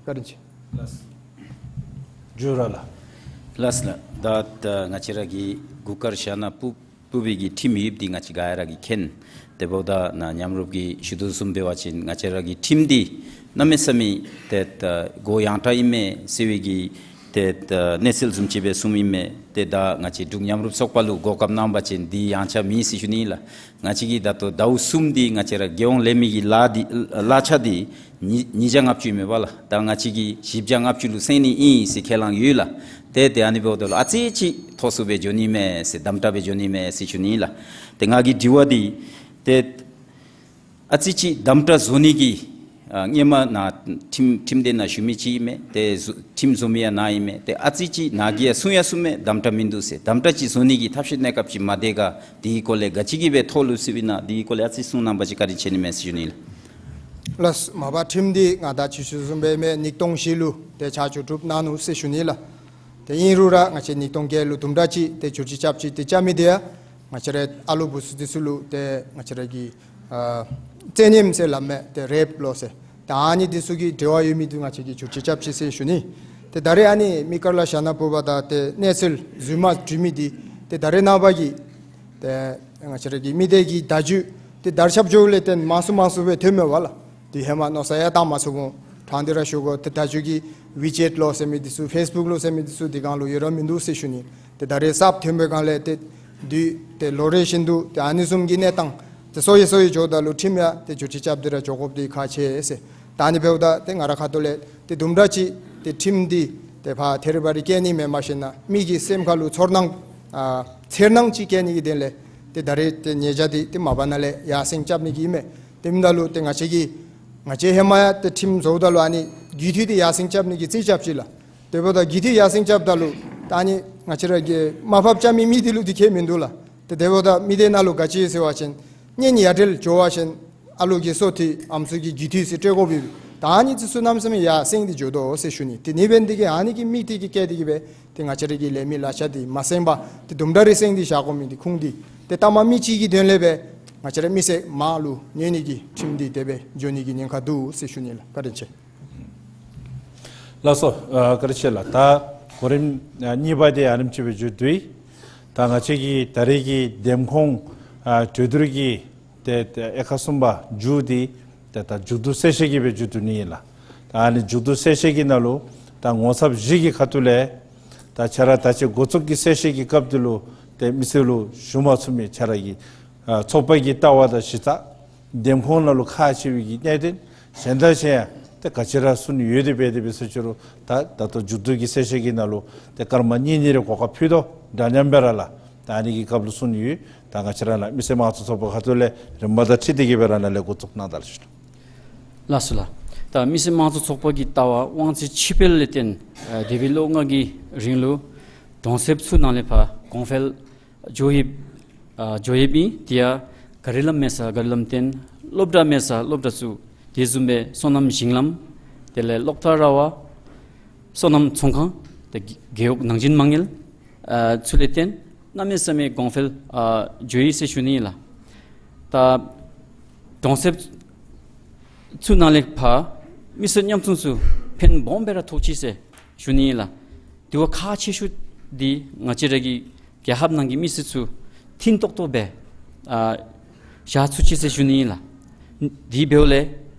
བཀའ་དྲིན་ཆེ། ལགས། ཇུ་ར་ལགས། ལགས་ལགས། ད་ད་ང་བཅས་ར་གི་གུར་དཀར་ཞྭ་ནག་ཕུབ་ཕུབ་པའི་གི་ཁྲིམས་ཡོདཔ་འདི་ང་བཅས་ག་ར་གིས་མཁྱེན། དེ་འབདཝ་ད་ནཱ་མཉམ་རུབ་ཀྱིས་ཞུ་དོ་བཟུམ་འབད་བ་ཅིན་ང་བཅས་ར་གི་ཁྲིམས་འདི་གནམ་མེད་ས་མེད་ཏེ་ད་གོ་ཡངས་དྲགས་ཨིན་མས་ཟེར་བའི་གི་ཏེ་ད་གནས་ཚུལ་བཟུམ་ཅིག་སྦེ་གསུངམ་ཨིན་མས། ཏེ་ད་ང་བཅས་འབྲུག་མཉམ་རུབ་ཚོགས་པ་ལུ་གོ་སྐབས་གནང་བ་ཅིན་འདི་ཡངས་ཆག་མེད་ཟེར་ཞུ་ནི་ལགས། ང་བཅས་ཀྱིས་ད་ལྟོ་ཟླཝ་གསུམ་འདི་ང་བཅས་ར་རྒྱལ་ཡོངས་ལས་མི་གི་གླ་འདི་གླ་ཆ་འདི་ཉིས་ཉིས་བརྒྱ་ལྔ་བཅུ་ཨིན་མས་པ་ལགས། ད་ང་བཅས་ཀྱིས་བཞི་བརྒྱ་ལྔ་བཅུ་ལུ་སེང་ནི་ཨིན་ཟེར་ཁས་བླངས་ཡོད་ལགས། ཏེ་ཏེ་ཨ་ནི་འབདཝ་ད་ལུ་ཨ་ཙི་ཅིག་མཐོ་སུ་སྦེ་འགྱོ་ནི་མས་ཟེར་དམ་དྲག་སྦེ་འགྱོ་ནི་མས་ཟེར་ཞུ་ནི་ལགས། ཏེ་ང་གི་དྲི་བ་འདི་ཏེ་ཨ་ཙི་ཅིག་དམ་དྲག་བཟོ་ནི་གི་ཨ་སྔོན་མ་ནཱ་ཁྲིམས་ཁྲིམས་སྡེ་ནང་ཞུ་མི་ཅིག་ཨིན་མས། ཏེ་བཟོ་ཁྲིམས་བཟོ་མི་ཡང་ནཱ་ཨིན་མས། ཏེ་ཨ་ཙི་ཅིག་ནཱ་གིས་ཡང་གསུང་ཡང་གསུངམ་མས། དམ་དྲག་མིན་འདུག་ཟེར། དམ་དྲག་ཅིག་བཟོ་ནི་གི་ཐབས་ཤེས་གནས་སྐབས་ཅིག་མ་དེ་ག་དེའི་སྐོར་ལས་ག་ཅི་གིས་སྦེ་ཐོག་ལུ་སུབ་ཨིན་ན་དེའི་སྐོར་ལས་ཨ་ཙི་གསུང་གནང་བ་ཅིན་བཀའ་དྲིན་ཆེ་ནི་མས་ཟེར་ཞུ་ནི་ལགས། ལགས། མ་པ་ཁྲིམས་འདི་ང་ད་ཅི་ཞུ་བཟུམ་སྦེ་མས། ཉིས་སྟོང་བཞི་ལུ་ཏེ་ཆ་འཇོག་གྲུབ་གནང་ནུག་ཟེར་ཞུ་ནི་ལགས། ཏེ་ཨིན་རུང་ར་ང་བཅས་ཉིས་སྟོང་བརྒྱད་ལུ་དུམ་གྲ་ཅིག་ཏེ་བསྒྱུར་བཅོས་རྐྱབ་ཅི། ཏེ་རྐྱབ་མི་འདི་ཡང་ང་བཅས་རའི་ཨ་ལོ་བུ་ཚུ་འདི་ཚུ་ལུ་ཏེ་ང་བཅས་ར་གི་ཨ་བཙན་ཉམས་ཟེར་སླབ་མས། ཏེ་རེཔ་ལོ་ཟེར། ཏེ་ཨ་ནི་འདི་ཚུ་གི་འབྲེལ་བ་ཡོད་མི་འདི་ང་བཅས་ཀྱིས་བསྒྱུར་བཅོས་རྐྱབ་ཅི་ཟེར་ཞུ་ནི། ཏེ་ད་རེས་ཨ་ནི་མི་དཀར་ལ་ཞྭ་ནག་ཕུབ་པ་དང་ཏེ་གནས་ཚུལ་རྫུན་མ་འབྲི་མི་འདི་ཏེ་ད་རེས་ནངས་པ་གི་ ཏེ་ང་བཅས་ར་གི་མི་སྡེ་གི་བརྡ་བརྒྱུད་འདི་དར་ཁྱབ་འགྱོཝ་ལས་བརྟེན་མང་སུ་མང་སུ་སྦེ་ཐོནམ་མས་པ་ལགས། དེ་ཧེ་མ་མནོ་བསམ་ཡང་བཏང་མ་ཚུགས་འོང་། ཕྲང་སྟེ་ར་ཞུ་དགོ། ཏེ་ད་ཅི་གི་ཝི་ཅེཊ་ལོ་ཟེར་མི་འདི་ཚུ་ཕེསི་བུཀ་ལོ་ཟེར་མི་འདི་ཚུ་འདི་སྒང་ལུ་ཡོད་ར་མིན་འདུག་ཟེར་ཞུ་ནི། ཏེ་ད་རེས་གསརཔ་ཐོན་པའི་སྒང་ལས་ཏེ་དུས་ཏེ་ལོ་རེ་བཞིན་དུ་ཏེ་ཨ་ནི་བཟུམ་གྱི་གནས་སྟངས་ཏེ་སོ་ཡི་སོ་ཡི་འགྱོཝ་ད་ལུ་ཁྲིམས་ཡང་ཏེ་བསྒྱུར་བཅོས་རྐྱབ་སྟེ་ར་འགྱོ་དགོཔ་འདི་ཁག་ཆེ་ཟེར། ད་ཨ་ནི་འབདཝ་ད་ཏེ་ང་རའི་ཁ་ཐུག་ལས་ཏེ་དུམ་གྲ་ཅིག་ཏེ་ཁྲིམས་འདི་ཏེ་ཕར་ཐེ་རི་བ་རི་བཀལ་ནི་མེན་པར་ཞིན་ན་མི་གི་སེམས་ཁ་ལུ་ཚོར་སྣང་ཨ་འཚེར་སྣང་ཅིག་བཀལ་ནི་གི་དོན་ལས་ཏེ་ད་རེས་ཏེ་ཉེ་ཆར་འདི་ཏེ་མ་པ་ནང་ལས་ཡར་སེང་རྐྱབ་ནི་གི་ཨིན་མས། དེ་མིན་ད་ལུ་ཏེ་ང་བཅས་ཀྱིས་ང་བཅས་ཧེ་མ་ཡང་ཏེ་ཁྲིམས་བཟོཝ་ད་ལུ་ཨ་ནི་རྒྱུད་འཐུས་འདི་ཡར་སེང་རྐྱབ་ནི་གི་རྩིས་རྐྱབ་ཅི་ལགས། དེ་འབདཝ་ད་རྒྱུད་འཐུས་ཡར་སེང་རྐྱབ་ད་ལུ་ད་ཨ་ནི་ང་བཅས་ར་གི་དམའ་ཕབ་རྐྱབ་མི་མི་འདི་ལུ་འདི་ཁྱད་མིན་འདུག་ལགས། ཏེ་དེ་འབདཝ་ད་མི་སྡེ་ནང་ལུ་ག་ཅི་ཟེར་བ་ཅིན་གཉེན་ཉེ་ཡ་བྲལ་འགྱོ་བ་ཅིན་ཨ་ལུ་གི་སོ་ཐི་ཨམ་སྲུ་གི་རྒྱུད་འཐུས་ཟེར་སྤྲོད་དགོཔ་ཨིན། ད་ཨ་ནི་འདི་ཚུ་གནམ་མེད་ས་མེད་ཡར་སེང་སྟེ་འགྱོ་དོ་ཟེར་ཞུ་ནི། ཏེ་ཨ་ནི་འབད་ནི་འདི་གིས་ཨ་ནི་གི་དམིགས་གཏད་ཀྱིས་བཀལ་ཏེ་གིས་སྦེ་ཏེ་ང་བཅས་ར་གི་ལས་མི་ལག་ཆ་འདི་མ་སེང་པར་ཏེ་དུམ་གྲ་རེ་སེང་སྟེ་བཞག་དགོ་མི་འདི་ཁུངས་འདི་ཏེ་ལྟ་མ་མི་གཅིག་གི་དོན་ལས་སྦེ་ང་བཅས་ར་མི་སེར་མང་ལུ་གནོད་ནི་གི་ཁྲིམས་འདི་དེ་སྦེ་འགྱོ་ནི་གི་ཉེན་ཁ་འདུག་ཟེར་ཞུ་ནི་ལགས། བཀའ་དྲིན་ཆེ། ལགས་སོ། ཨ་བཀའ་དྲིན་ཆེ་ལགས། ད་གོ་རིམ་ཨ་གཉིས་པ་འདི་ཨ་ནེམ་ཅིག་སྦེ་མཇུག་བསྡུ་ཡི། ད་ང་བཅས་ཀྱི་ད་རེས་ཀྱི་འདེམས་ཁོངས་ཨ་གྲོས་བསྡུར་གྱི་ཏེ་ཏེ་དབྱེ་ཁག་གསུམ་པ་མཇུག་འདི་ཏེ་ད་མཇུག་བསྡུ་གསལ་བཤད་ཀྱིས་སྦེ་མཇུག་བསྡུ་ནི་ཨིན་ལགས། ད་ཨ་ནི་མཇུག་བསྡུ་གསལ་བཤད་ཀྱི་ནང་ལུ་ད་ངོ་ཚབ་བཞི་གི་ཁ་ཐུག་ལས་ད་ཁྱེད་ར་ད་ཅི་འགོ་བཙུགས་ཀྱི་གསལ་བཤད་ཀྱི་སྐབས་འདི་ལུ་ཏེ་མི་སེར་ལུ་ཞུ་མ་ཚུགས་མི་ཁྱེད་ར་གི་ཨ་ཚོགས་པ་གི་ལྟ་བ་དང་གཞི་རྩ་འདེམས་ཁོངས་ནང་ལུ་ཁག་ཆེ་བའི་གི་གནད་དོན་གཞན་དང་གཞན་ཡང་ཏེ་ག་ཅི་ར་གསུང་ནི་ཡོད་དེ་འབད་དེ་འབད་ཟེར་ཅི་རུང་ད་ད་ལྟོ་མཇུག་བསྡུ་གི་གསལ་བཤད་ཀྱི་ནང་ལུ་ཏེ་སྐར་མ་གཉིས་གཉིས་རེ་གོ་སྐབས་ཕུལ་དོ། འདྲ་མཉམ་སྦེ་ར་ལགས། ད་ཨ་ནི་གི་སྐབས་ལུ་གསུང་ནི་ཡོད། ད་ང་བཅས་ར་ནཱ་མི་སེར་དམངས་གཙོ་ཚོགས་པ་ཁ་ཐུག་ལས་རིམ་པ་དང་འཁྲིལ་ཏེ་གིས་སྦེ་ར་ནཱ་ལས་འགོ་བཙུགས་གནང་ད་ལགས་ཞུ། ལགས་སོ་ལགས། ད་མི་སེར་དམངས་གཙོ་ཚོགས་པ་གི་ལྟ་བ་དབང་ཚད་ཕྱེད་འཕེལ་ལས་བརྟེན་ཨ་འདས་པའི་ལོ་ལྔ་གི་རིང་ལུ་གྲོང་གསེབ་ཚུ་ནང་ལས་ཕར་གོང་འཕེལ་འགྱོ་ཡོདཔ་ཨ་འགྱོ་ཡོདཔ་ཨིན། དེ་ཡང་ག་རི་ལམ་མེད་ས་ག་རི་ལམ་བཏོན། སློབ་གྲྭ་མེད་ས་སློབ་གྲྭ་བཙུགས། དེ་བཟུམ་སྦེ་སོ་ནམ་ཞིང་ལམ་དེ་ལས་གློག་ཐག་ར་བ་སོ་ནམ་ཚོང་ཁང་དེ་རྒེད་འོག་ནང་འཛིང་མ་དངུལ་ཨ་ཚུ་ལས་བརྟེན་གནམ་མེད་ས་མེད་གོང་འཕེལ་ཨ་འགྱོ་ཡི་ཟེར་ཞུ་ནི་ཨིན་ལགས། ད་གྲོང་གསེབ་ཚུ་ནང་ལས་ཕར་མི་སེར་ཉམ་ཆུང་ཚུ་ཕན་སྦོམ་སྦེ་ར་ཐོགས་ཅི་ཟེར་ཞུ་ནི་ཨིན་ལགས། དེ་བ་ཁག་ཆེ་ཤོས་འདི་ང་བཅས་ར་གི་རྒྱལ་ཁབ་ནང་གི་མི་སེར་ཚུ་མཐུན་ཏོག་ཏོ་སྦེ་ཨ་བཞག་ཚུགས་ཅི་ཟེར་ཞུ་ནི་ཨིན་ལགས། དེ་འབདཝ་ལས་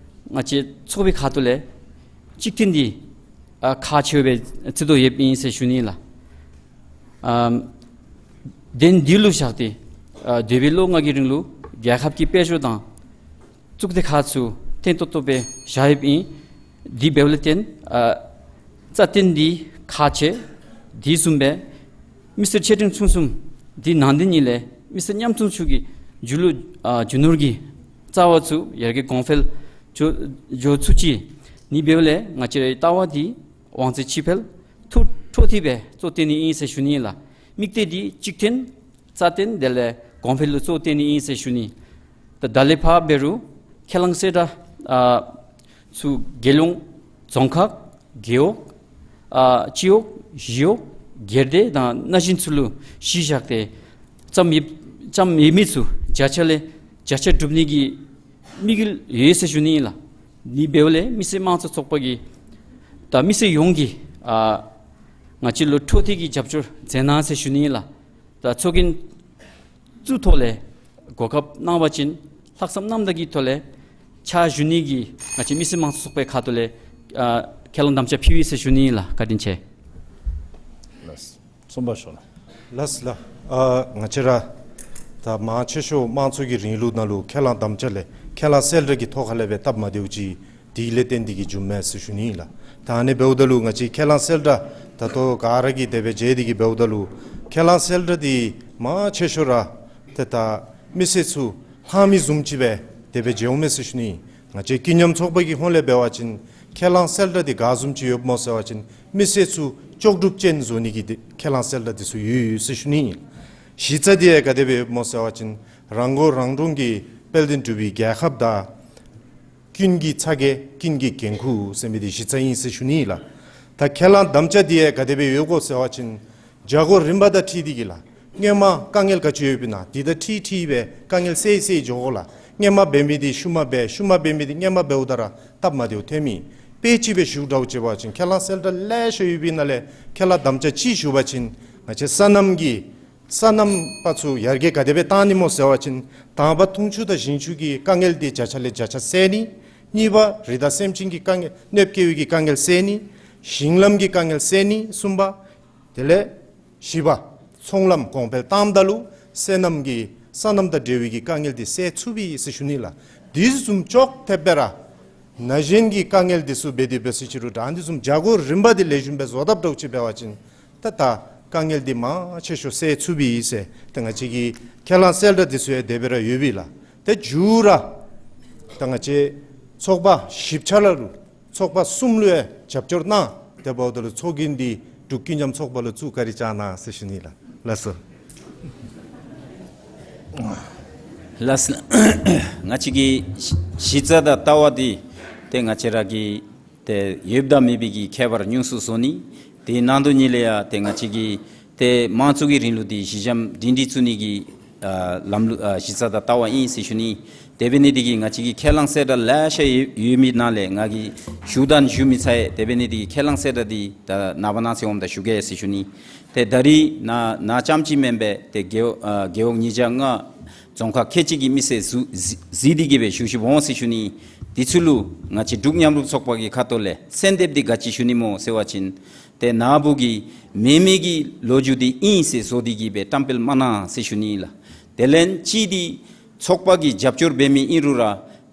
ང་བཅས་ཚོགས་པའི་ཁ་ཐུག་ལས་གཅིག་མཐུན་འདི་ཨ་ཁག་ཆེ་བའི་ཆེད་དུ་ཡོདཔ་ཨིན་ཟེར་ཞུ་ནི་ཨིན་ལགས། ཨམ་དོན་འདི་ལུ་བཞག་སྟེ་ཨ་འདས་པའི་ལོ་ལྔ་གི་རིང་ལུ་རྒྱལ་ཁབ་ཀྱི་དཔལ་འབྱོར་དང་གཙུག་སྡེ་ཁག་ཚུ་མཐུན་ཏོག་ཏོ་སྦེ་བཞག་ཡོདཔ་ཨིན། དེ་འབདཝ་ལས་བརྟེན་ཨ་རྩ་བརྟན་འདི་ཁག་ཆེ། དེ་བཟུམ་སྦེ་མི་སེར་ཆེ་འབྲིང་ཆུང་གསུམ་འདི་ནང་འདི་གཉིས་ལས་མི་སེར་ཉམ་ཆུང་ཚུ་གི་རྒྱུ་ལུ་ཨ་རྒྱུ་ནོར་གྱི་རྩ་བ་ཚུ་ཡར་རྒྱས་གོང་འཕེལ་འགྱོ་འགྱོ་ཚུགས་ཅི། དེ་འབདཝ་ལས་ང་བཅས་རའི་ལྟ་བ་འདི་དབང་ཚད་ཕྱེད་འཕེལ་ཐུགས་འཕྲོ་མཐུད་སྦེ་གཙོ་བཏོན་ནི་ཨིན་ཟེར་ཞུ་ནི་ལགས། དམིགས་གཏད་འདི་གཅིག་མཐུན་རྩ་བརྟན་དེ་ལས་གོང་འཕེལ་ལུ་གཙོ་བོ་བཏོན་ནི་ཨིན་ཟེར་ཞུ་ནི། ད་ད་ལས་ཕར་འབད་རུང་ཁས་བླངས་གསལ་བསྒྲགས་ཨ་ཚུ་རྒྱལ་ཡོངས་རྫོང་ཁག་རྒེད་འོག་ཨ་སྤྱི་འོག་གཞི་འོག་སྒེར་སྡེ་དང་ན་གཞོན་ཚུ་ལུ་གཞི་བཞག་སྟེ་བརྩམ་ཡོད་བརྩམ་ཡོད་མི་ཚུ་བརྒྱ་ཆ་ལས་བརྒྱ་ཆ་སྒྲུབ་ནི་གི་དམིགས་ཡུལ་ཡོད་ཟེར་ཞུ་ནི་ཨིན་ལགས། དེ་འབདཝ་ལས་མི་སེར་དམངས་གཙོ་ཚོགས་པ་གིས་ད་མི་སེར་ཡོངས་ཀྱིས་ཨ་ང་བཅས་ལུ་འཕྲོ་མཐུད་ཀྱི་རྒྱབ་སྐྱོར་མཛད་གནང་ཟེར་ཞུ་ནི་ཨིན་ལགས། ད་ཚོགས་རྒྱན་ཚུ་ཐོག་ལས་གོ་སྐབས་གནང་བ་ཅིན་ལྷག་བསམ་རྣམ་དག་གི་ཐོག་ལས་ཕྱག་ཞུ་ནི་གི་ང་བཅས་མི་སེར་དམངས་གཙོ་ཚོགས་པའི་ཁ་ཐུག་ལས་ཨ་ཁས་བླངས་དམ་བཅའ་ཕུལ་ཡི་ཟེར་ཞུ་ནི་ཨིན་ལགས། བཀའ་དྲིན་ཆེ། ལགས། གསུམ་པ་ཞུ་ལགས། ལགས་ལགས། ཨ་ང་བཅས་ར་ད་མང་ཆེ་ཤོས་དམངས་གཙོ་གི་རིང་ལུགས་ནང་ལུ་ཁས་བླངས་དམ་བཅའ་ལས་ཁས་བླངས་གསལ་བསྒྲགས་ཀྱི་ཐོག་ཁ་ལས་སྦེ་སྟབས་མ་བདེཝ་ཅིག་དེ་ལས་བརྟེན་ཏེ་གིས་བྱུངམ་མས་ཟེར་ཞུ་ནི་ཨིན་ལགས། ད་ཨ་ནི་འབདཝ་ད་ལུ་ང་བཅས་ཁས་བླངས་གསལ་བསྒྲགས་ད་ལྟོ་ག་ར་གིས་དེ་སྦེ་མཇལ་ཏེ་གིས་འབདཝ་ད་ལུ་ཁས་བླངས་གསལ་བསྒྲགས་འདི་མང་ཆེ་ཤོས་ར་ཏེ་ད་མི་སེར་ཚུ་ལྷང་མི་བཟུམ་ཅིག་སྦེ་དེ་སྦེ་མཇལཝ་མས་ཟེར་ཞུ་ནི། ང་བཅས་ཀུན་མཉམ་ཚོགས་པ་གི་ཧོང་ལས་འབད་བ་ཅིན་ཁས་བླངས་གསལ་བསྒྲགས་འདི་ག་བཟུམ་ཅིག་ཡོདཔ་སྨོ་ཟེར་བ་ཅིན་མི་སེར་ཚུ་ལྕོགས་གྲུབ་ཅན་བཟོ་ནི་གི་ཏེ་ཁས་བླངས་གསལ་བསྒྲགས་འདི་ཚུ་ཡོད་ཡོད་ཟེར་ཞུ་ནི། གཞི་རྩ་འདི་ཡང་ག་དེ་སྦེ་ཡོདཔ་སྨོ་ཟེར་བ་ཅིན་རང་མགོ་རང་འདྲོངས་ཀྱི་དཔལ་ལྡན་འབྲུག་པའི་རྒྱལ་ཁབ་དང་ཀུན་གྱི་ཚ་གྱང་ཀུན་གྱི་འགན་ཁུར་ཟེར་མི་འདི་གཞི་རྩ་ཨིན་ཟེར་ཞུ་ནི་ལགས། ད་ཁས་བླངས་དམ་བཅའ་འདི་ཡང་ག་དེ་སྦེ་ཡོད་གོ་ཟེར་བ་ཅིན་བྱ་སྒོ་རིམ་པ་དང་འཁྲིལ་ཏེ་གིས་ལགས། སྔོན་མ་དཀའ་ངལ་ག་ཅི་ཡོདཔ་ཨིན་ན་དེ་དང་འཁྲིལ་འཁྲིལ་སྦེ་དཀའ་ངལ་སེལ་སེལ་འགྱོ་དགོ་ལགས། སྔོན་མ་འབད་མི་འདི་ཤུལ་མ་འབད་ཤུལ་མ་འབད་མི་འདི་སྔོན་མ་འབདཝ་ད་ར་སྟབས་མ་བདེཝ་ཐོན་མི་དཔེ་ཅིག་སྦེ་ཞུ་དགོཔ་ཅིག་འབད་བ་ཅིན་ཁས་བླངས་གསལ་བསྒྲགས་ལེ་ཤ་ཡོདཔ་ཨིན་ན་ལས་ཁས་བླངས་དམ་བཅའ་ཅིག་ཞུ་བ་ཅིན་ང་བཅས་སོ་ནམ་གྱི་ སོ་ནམ་པ་ཚུ་ཡར་རྒྱས་ག་དེ་སྦེ་བཏང་ནི་སྨོ་ཟེར་བ་ཅིན་དང་པ་འཐུང་ཆུ་དང་ཞིང་ཆུ་གི་དཀའ་ངལ་འདི་བརྒྱ་ཆ་ལས་བརྒྱ་ཆ་སེལ་ནི། གཉིས་པ་རི་དྭགས་སེམས་ཅན་གྱི་དཀའ་ངལ་གནོདཔ་བཀལ་བའི་གི་དཀའ་ངལ་སེལ་ནི། ཞིང་ལམ་གྱི་དཀའ་ངལ་སེལ་ནི་གསུམ་པ། དེ་ལས་བཞི་པ་ཚོང་ལམ་གོང་འཕེལ་བཏངམ་ད་ལུ་སོ་ནམ་གྱི་སོ་ནམ་དང་འབྲེལ་བའི་གི་དཀའ་ངལ་འདི་སེལ་ཚུགས་པས་ཟེར་ཞུ་ནི་ལགས། དེ་བཟུམ་ཅོག་འཐདཔ་སྦེ་ར་ན་གཞོན་གྱི་དཀའ་ངལ་འདི་ཚུ་འབད་དེ་འབད་སུ་ཅིག་རུང་ད་འདི་བཟུམ་བྱ་སྒོ་རིམ་པ་འདི་ལེགས་ཤོམ་སྦེ་བཟོ་དཔ་འདྲཝ་ཅིག་འབད་བ་ཅིན་ད་ད་དཀའ་ངལ་འདི་མང་ཆེ་ཤོས་སེལ་ཚུགས་པས་ཟེར་ཏེ་ང་བཅས་ཀྱི་ཁས་བླངས་གསལ་བསྒྲགས་འདི་ཚུ་ཡང་དེ་སྦེ་ར་ཡོད་པས་ལགས། ཏེ་མཇུག་ར་ད་ང་བཅས་ཚོགས་པ་བཞི་ཆ་ལུ་ཚོགས་པ་གསུམ་ལུ་ཡང་རྒྱབ་སྐྱོར་གནང་། དེ་འབདཝ་ད་ལུ་ཚོགས་རྒྱན་འདི་འབྲུག་ཀུན་མཉམ་ཚོགས་པ་ལུ་བཙུགས་བཀའ་དྲིན་བསྐྱང་གནང་ཟེར་ཞུ་ནི་ལགས། ལགས་སོ། ལགས་སོ། ང་བཅས་ཀྱི་གཞི་རྩ་དང་ལྟ་བ་འདི་ཏེ་ང་བཅས་ར་གི་ཏེ་ཡོདཔ་དང་མེད་པའི་གི་ཁྱད་པར་ཉུང་སུ་བཟོ་ནི། དེའི་ནང་དོན་ཉིད་ལས་ཡང་ཏེ་ང་བཅས་ཀྱི་ཏེ་དམངས་གཙོ་གི་རིང་ལུགས་འདི་གཞི་འགྱམ་སྒྲིང་སྒྲི་བཙུགས་ནི་གི་ཨ་ལམ་ལུགས་ཨ་གཞི་རྩ་དང་ལྟ་བ་ཨིན་ཟེར་ཞུ་ནི། དེ་འབད་ནི་འདི་གིས་ང་བཅས་ཀྱི་ཁས་བླངས་གསལ་བསྒྲགས་ལེ་ཤ་ཡོད་ཡོད་མི་ནང་ལས་ང་གིས་ཞུ་དང་ཞུ་མི་ཚར་ཡི། དེ་འབད་ནི་འདི་གིས་ཁས་བླངས་གསལ་བསྒྲགས་འདི་ད་ནངས་པ་གནངས་ཚེ་འོངམ་ད་ཞུ་གེ་ཟེར་ཞུ་ནི། ཏེ་ད་རིས་ནཱ་ནཱ་རྐྱངམ་ཅིག་མེན་པར་ཏེ་རྒེད་ཨ་རྒེད་འོག་ཉིས་བརྒྱ་ལྔ་རྫོང་ཁག་ཁལ་གཅིག་གི་མི་སེར་ཚུ་གཟིགས་གཟིགས་ཏེ་གིས་སྦེ་ཞུ་ཞུཝ་འོང་ཟེར་ཞུ་ནི། དེ་ཚུ་ལུ་ང་བཅས་འབྲུག་མཉམ་རུབ་ཚོགས་པ་གི་ཁ་ཐུག་ལས་གསོལ་འདེབས་འདི་ག་ཅི་ཞུ་ནི་སྨོ་ཟེར་བ་ཅིན་ཏེ་ནཱ་བུ་གིས་མེ་མེ་གི་ལོ་རྒྱུས་འདི་ཨིན་ཟེར་བཟོ་སྟེ་གིས་སྦེ་བཀྲམ་སྤེལ་མ་གནང་ཟེར་ཞུ་ནི་ལགས། དེ་ལས་གཅིག་འདི་ཚོགས་པ་གིས་རྒྱབ་སྐྱོར་འབད་མི་ཨིན་རུང་ར་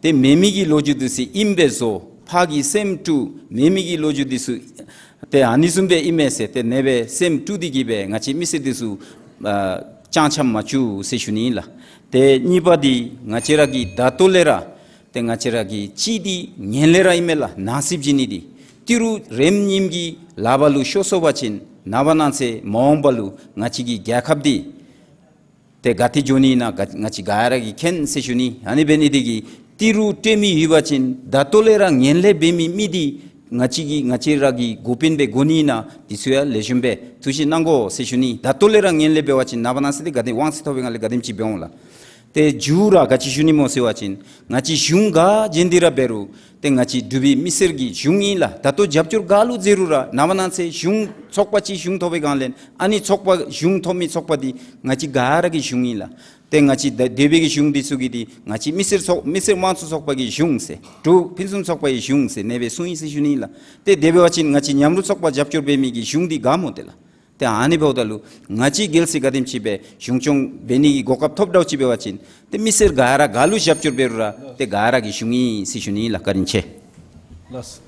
ཏེ་མེ་མེ་གི་ལོ་རྒྱུས་འདི་ཚུ་ཨིནམ་སྦེ་བཟོ། ཕར་གྱི་སེམས་དཀྲུགས། མེ་མེ་གི་ལོ་རྒྱུས་འདི་ཚུ་ཏེ་ཨ་ནི་བཟུམ་སྦེ་ཨིན་མས་ཟེར་ཏེ་ཨ་ནེ་སྦེ་སེམས་དཀྲུགས་ཏེ་གིས་སྦེ་ང་བཅས་མི་སེར་འདི་ཚུ་ཨ་ཅང་ཆམ་མ་བཅུག་ཟེར་ཞུ་ནི་ལགས། ཏེ་གཉིས་པ་འདི་ང་བཅས་ར་གིས་ད་ལྟོ་ལས་ར་ཏེ་ང་བཅས་ར་གིས་གཅིག་འདི་ངན་ལྷད་ར་ཨིན་མས་ལགས། ནང་སྲིབ་བྱིན་ནི་འདི། ཏི་རུ་རནམ་ཉིནམ་གྱི་ལག་པ་ལུ་ཤོར་སོང་པ་ཅིན་ནངས་པ་གནངས་ཚེ་མ་འོངས་པ་ལུ་ང་བཅས་ཀྱི་རྒྱལ་ཁབ་འདི་ཏེ་ག་ཏེ་འགྱོ་ནི་ཨིན་ན་ག་ང་བཅས་ག་ར་གིས་མཁྱེན་ཟེར་ཞུ་ནི། ཨ་ནི་འབད་ནི་འདི་གིས་ཏི་རུ་སྤྲོད་མི་ཡོད་པ་ཅིན་ད་ལྟོ་ལས་ར་ངན་ལྷད་འབད་མི་མི་འདི་ང་བཅས་ཀྱི་ང་བཅས་ར་གི་འགོ་དཔོན་སྦེ་དགོ་ནི་ཨིན་ན་འདི་ཚུ་ཡང་ལེགས་ཤོམ་སྦེ་ཐུགས་ཞིབ་གནང་དགོ་ཟེར་ཞུ་ནི། ད་ལྟོ་ལས་ར་ངན་ལྷད་འབད་བ་ཅིན་ནངས་པ་གནངས་ཚེ་འདི་ག་དེམ་དབང་ཚད་ཐོབ་པའི་སྒང་ལས་ག་དེམ་ཅིག་འབད་འོང་ལགས། ཏེ་མཇུག་ར་ག་ཅི་ཞུ་ནི་སྨོ་ཟེར་བ་ཅིན་ང་བཅས་གཞུང་ག་བྱོན་ཏེ་ར་འབད་རུང་ཏེ་ང་བཅས་འབྲུག་པའི་མི་སེར་གྱི་གཞུང་ཨིན་ལགས། ད་ལྟོ་རྒྱབ་སྐྱོར་ག་ལུ་མཛད་རུང་ར་ནངས་པ་གནངས་ཚེ་གཞུང་ཚོགས་པ་ཅིག་གཞུང་ཐོབ་པའི་སྒང་ལས་ཨ་ནི་ཚོགས་པ་གཞུང་ཐོབ་མི་ཚོགས་པ་འདི་ང་བཅས་ག་ར་གི་གཞུང་ཨིན་ལགས། ཏེ་ང་བཅས་ད་འདས་པའི་གི་གཞུང་འདི་ཚུ་གིས་འདི་ང་བཅས་མི་སེར་ཚོགས་མི་སེར་དམངས་གཙོ་ཚོགས་པ་གི་གཞུང་ཟེར་འབྲུག་ཕུན་སུམ་ཚོགས་པ་གི་གཞུང་ཟེར་ཨ་ནེ་སྦེ་གསུངས་ཡི་ཟེར་ཞུ་ནི་ལགས། ཏེ་དེ་འབད་བ་ཅིན་ང་བཅས་མཉམ་རུབ་ཚོགས་པ་རྒྱབ་སྐྱོར་འབད་མི་གི་གཞུང་འདི་ག་སྨོ་ཏེ་ལགས། ཏེ་ཨ་ནི་འབདཝ་ད་ལུ་ང་བཅས་རྒྱལ་སྲིད་ག་དེམ་ཅིག་སྦེ་གཞུང་སྐྱོང་འབད་ནི་གི་གོ་སྐབས་ཐོབ་འདྲཝ་ཅིག་འབད་བ་ཅིན་ཏེ་མི་སེར་ག་ར་ག་ལུ་རྒྱབ་སྐྱོར་འབད་རུང་ར་ཏེ་ག་ར་གི་གཞུང་ཨིན་ཟེར་ཞུ་ནི་ལགས། བཀའ་དྲིན་ཆེ། ལགས།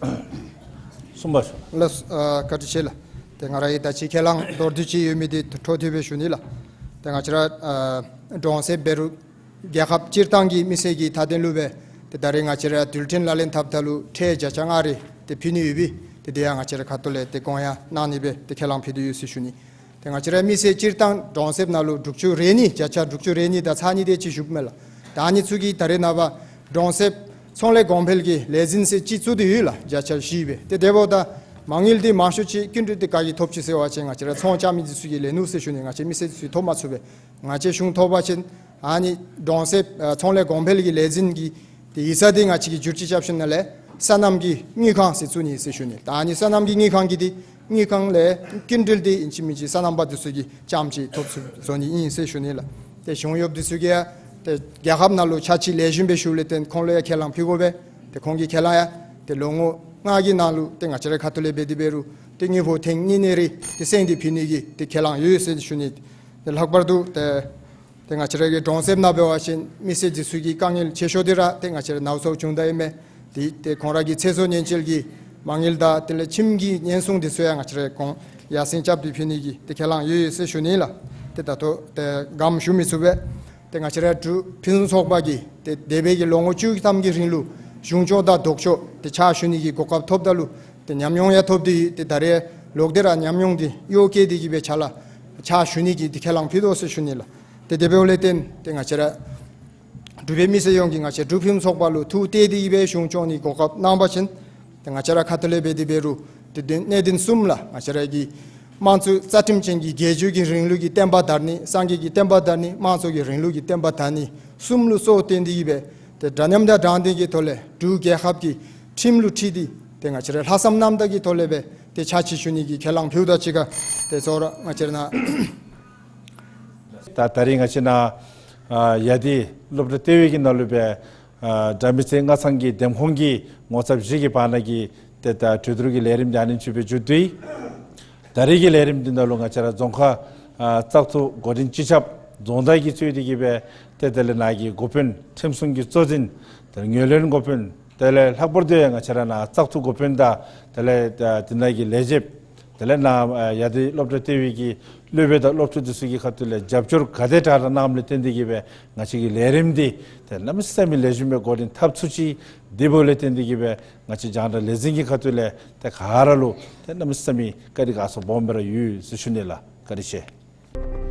གསུམ་པ་ཞུ། ལགས། ཨ་བཀའ་དྲིན་ཆེ་ལགས། ཏེ་ང་ར་གི་ད་ཅི་ཁས་བླངས་མདོར་བསྡུས་ཅིག་ཡོད་མི་འདི་འཕྲོ་མཐུད་སྦེ་ཞུ་ནི་ལགས། ཏེ་ང་བཅས་ར་ཨ་གྲོང་གསེབ་འབད་རུང་རྒྱལ་ཁབ་སྤྱིར་བཏང་གི་མི་སེར་གྱི་མཐའ་དོན་ལུ་སྦེ་ཏེ་ད་རེས་ང་བཅས་ར་རྡུལ་ཕྲན་ལག་ལེན་འཐབ་ད་ལུ་ཁྲལ་བརྒྱ་ཆ་ལྔ་རེ་ཏེ་ཕུལ་ནི་ཡོད་པས། ཏེ་དེ་ཡང་ང་བཅས་ར་ཁ་ཐུག་ལས་ཏེ་དགོངས་ཡངས་གནང་ནི་སྦེ་ཏེ་ཁས་བླངས་ཕུལ་ཏེ་ཡོད་ཟེར་ཞུ་ནི། ཏེ་ང་བཅས་ར་མི་སེར་སྤྱིར་བཏང་གྲོང་གསེབ་ནང་ལུ་དྲུག་ཅུ་རེ་གཉིས་བརྒྱ་ཆ་དྲུག་ཅུ་རེ་གཉིས་དང་ཚག་གཉིས་དེ་ཅིག་བཞུགསཔ་མས་ལགས། ད་ཨ་ནི་ཚུ་གིས་ད་རེས་ནངས་པ་གྲོང་གསེབ་ཚོང་ལས་གོང་འཕེལ་གྱི་ལས་འཛིན་ཟེར་ཅིག་བཙུགས་ཏེ་ཡོད་ལགས། བརྒྱ་ཆ་བཞི་སྦེ། ཏེ་དེ་འབདཝ་ད་མ་དངུལ་འདི་མང་ཤོས་ཅིག་སྐྱིན་འགྲུལ་འདི་ག་གིས་ཐོབ་ཅི་ཟེར་བ་ཅིན་ང་བཅས་ར་ཚོང་རྐྱབ་མི་འདི་ཚུ་གིས་ལེན་ནུག་ཟེར་ཞུ་ནི། ང་བཅས་མི་སེར་འདི་ཚུ་ཐོབ་མ་ཚུགས་པས། ང་བཅས་གཞུང་ཐོབ་པ་ཅིན་ཨ་ནི་གྲོང་གསེབ་ཨ་ཚོང་ལས་གོང་འཕེལ་གྱི་ལས་འཛིན་གྱི་ཏེ་ཡིག་ཚང་འདི་ང་བཅས་ཀྱིས་བསྒྱུར་བཅོས་རྐྱབ་ཞིནམ་ལས་སོ་ནམ་གྱི་དངུལ་ཁང་ཟེར་བཙུགས་ནི་ཟེར་ཞུ་ནི། ད་ཨ་ནི་སོ་ནམ་གྱི་དངུལ་ཁང་གི་འདི་དངུལ་ཁང་ལས་སྐྱིན་འགྲུལ་འདི་ཨིན་ཅི་མིན་ཅི་སོ་ནམ་པ་འདི་ཚུ་གིས་རྐྱངམ་ཅིག་ཐོབ་ཚུགསཔ་བཟོ་ནི་ཨིན་ཟེར་ཞུ་ནི་ལགས། ཏེ་གཞུང་གཡོགཔ་འདི་ཚུ་གིས་ཡང་ཏེ་རྒྱལ་ཁབ་ནང་ལུ་ཕྱག་ཕྱིད་ལེགས་ཤོམ་སྦེ་ཞུཝ་ལས་བརྟེན་ཁོང་ལུ་ཡང་ཁས་བླངས་ཕུལ་དགོ་པས། ཏེ་ཁོང་གི་ཁས་བླངས་ཡང་ཏེ་ལོ་ངོ་ལྔ་གི་ནང་ལུ་ཏེ་ང་བཅས་རའི་ཁ་ཐུག་ལས་འབད་དེ་འབད་རུང་ཏེ་དངུལ་ཕོགས་ཐེངས་གཉིས་གཉིས་རེ་ཏེ་སེང་སྟེ་ཕུལ་ནི་གི་ཏེ་ཁས་བླངས་ཡོད་ཟེར་ཞུ་ནི། ཏེ་ལྷག་པར་དུ་ཏེ་ཏེ་ང་བཅས་ར་གི་གྲོང་གསེབ་ནང་འབད་བ་ཅིན་མི་སེར་འདི་ཚུ་གི་དཀའ་ངལ་ཆེ་ཤོས་འདི་ར་ཏེ་ང་བཅས་ར་ནཝ་ཚཝ་བྱུང་ད་ཨིན་མས། ཏེ་ཏེ་ཁོང་ར་གི་ཚེ་སྲོག་ཉེན་བཅོལ་གྱི་མ་དངུལ་དང་དེ་ལས་ཁྱིམ་གྱི་ཉེན་སྲུང་འདི་ཚུ་ཡང་ང་བཅས་ར་གོང་ཡར་སེང་རྐྱབ་སྟེ་ཕུལ་ནི་གི་ཏེ་ཁས་བླངས་ཡོད་ཡོད་ཟེར་ཞུ་ནི་ལགས། ཏེ་ད་ལྟོ་ཏེ་ག་ནི་ཞུ་མི་ཚུགས་པས། ཏེ་ང་བཅས་ར་འབྲུག་ཕུན་སུམ་ཚོགས་པ་གིས་ཏེ་འདས་པའི་གི་ལོ་ངོ་བཅུ་ཐམ་གྱི་རིང་ལུ་གཞུང་ཕྱོགས་དང་ལྡོག་ཕྱོགས་ཏེ་ཕྱག་ཞུ་ནི་གི་གོ་སྐབས་ཐོབ་ད་ལུ་ཏེ་ཉམས་མྱོང་ཡང་ཐོབ་སྟེ་ཏེ་ད་རེས་ལོག་སྟེ་ར་ཉམས་མྱོང་འདི་གཡོག་བཀལ་ཏེ་གིས་སྦེ་ཕྱག་ལཱ་ཕྱག་ཞུ་ནི་གི་ཏེ་ཁས་བླངས་ཕུལ་དོ་ཟེར་ཞུ་ནི་ལགས། ཏེ་དེ་འབདཝ་ལས་བརྟེན་ཏེ་ང་བཅས་ར་འབྲུག་པའི་མི་སེར་ཡོངས་ཀྱིས་ང་བཅས་འབྲུག་ཕུན་སུམ་ཚོགས་པ་ལུ་ཐུགས་གཏད་དེ་གིས་སྦེ་གཞུང་སྐྱོང་ནི་གོ་སྐབས་གནང་པ་ཅིན་ཏེ་ང་བཅས་ར་ཁ་ཐུག་ལས་འབད་དེ་འབད་རུང་ཏེ་དོན་གནད་དོན་གསུམ་ལགས། ང་བཅས་ར་གི་དམངས་གཙོའི་རྩ་ཁྲིམས་ཅན་གྱི་རྒྱལ་བརྒྱུད་ཀྱི་རིང་ལུགས་ཀྱི་བསྟན་པ་དར་ནི། སངས་རྒྱས་ཀྱི་བསྟན་པ་དར་ནི། དམངས་གཙོ་གི་རིང་ལུགས་ཀྱི་བསྟན་པ་དར་ནི་གསུམ་ལུ་གཙོ་བོ་བཏོན་ཏེ་གིས་སྦེ་ཏེ་འདྲ་མཉམ་དང་དྲང་བདེན་གྱི་ཐོག་ལས་འབྲུག་རྒྱལ་ཁབ་ཀྱི་ཁྲིམས་ལུ་འཁྲིལ་ཏེ་ཏེ་ང་བཅས་ར་ལྷག་བསམ་རྣམ་དག་གི་ཐོག་ལས་སྦེ་ཏེ་ཕྱག་ཕྱིད་ཞུ་ནི་གི་ཁས་བླངས་ཕུལཝ་ད་གཅིག་ཁར་ཏེ་གཙོ་བོ་ར་ང་བཅས་ར་ནཱ་ ད་ད་རིས་ང་བཅས་ནཱ་ཨ་ཡ་དི་སློབ་གྲྭ་ལྟེ་བའི་གི་ནང་ལུ་སྦེ་ཨ་དགྲ་མེད་རྩེ་མངའ་ཚང་གི་འདེམས་ཁོངས་ཀྱི་ངོ་ཚབ་བཞི་གི་བར་ན་གི་ཏེ་ད་གྲོས་བསྡུར་གྱི་ལས་རིམ་འདི་ཨ་ནེམ་ཅིག་སྦེ་མཇུག་བསྡུ་ཡི། ད་རིས་ཀྱི་ལས་རིམ་འདི་ནང་ལུ་ང་བཅས་ར་རྫོང་ཁ་ཨ་བཙག་འཐུ་འགོ་འདྲེན་སྤྱི་ཁྱབ་རྫོང་བདག་གིས་གཙོས་ཏེ་གི་སྦེ་ཏེ་དེ་ལས་ནཱ་གི་འགོ་དཔོན་ཁྲིམས་སྲུང་གི་གཙོ་འཛིན་དེ་ལས་ངོས་ལེན་འགོ་དཔོན་དེ་ལས་ལྷག་པར་དུ་ཡང་ང་བཅས་ར་ནཱ་བཙག་འཐུ་འགོ་དཔོན་དང་དེ་ལས་ཨ་དེ་ནང་གི་ལས་བྱེདཔ་དེ་ལས་ནཱ་ཨ་ཡ་དི་སློབ་གྲྭ་ལྟེ་བའི་གི་སློབ་དཔོན་དང་སློབ་ཕྲུག་འདི་ཚུ་གི་ཁ་ཐུག་ལས་རྒྱབ་སྐྱོར་ག་དེ་དྲག་དྲག་གནངམ་ལས་བརྟེན་ཏེ་གི་སྦེ་ང་བཅས་ཀྱི་ལས་རིམ་འདི་ཏེ་གནམ་མེད་ས་མེད་ལེགས་ཤོམ་སྦེ་འགོ་འདྲེན་འཐབ་ཚུགས་ཅི། དེ་འབདཝ་ལས་བརྟེན་ཏེ་གི་སྦེ་ང་བཅས་རྒྱང་བསྒྲགས་ལས་འཛིན་གྱི་ཁ་ཐུག་ལས་ཏེ་ག་ར་ལུ་ཏེ་གནམ་མེད་ས་མེད་བཀའ་དྲིན་དགའ་ཚོར་སྦོམ་སྦེ་ར་ཡོད་ཟེར་ཞུ་ནི་ལགས། བཀའ་དྲིན་ཆེ།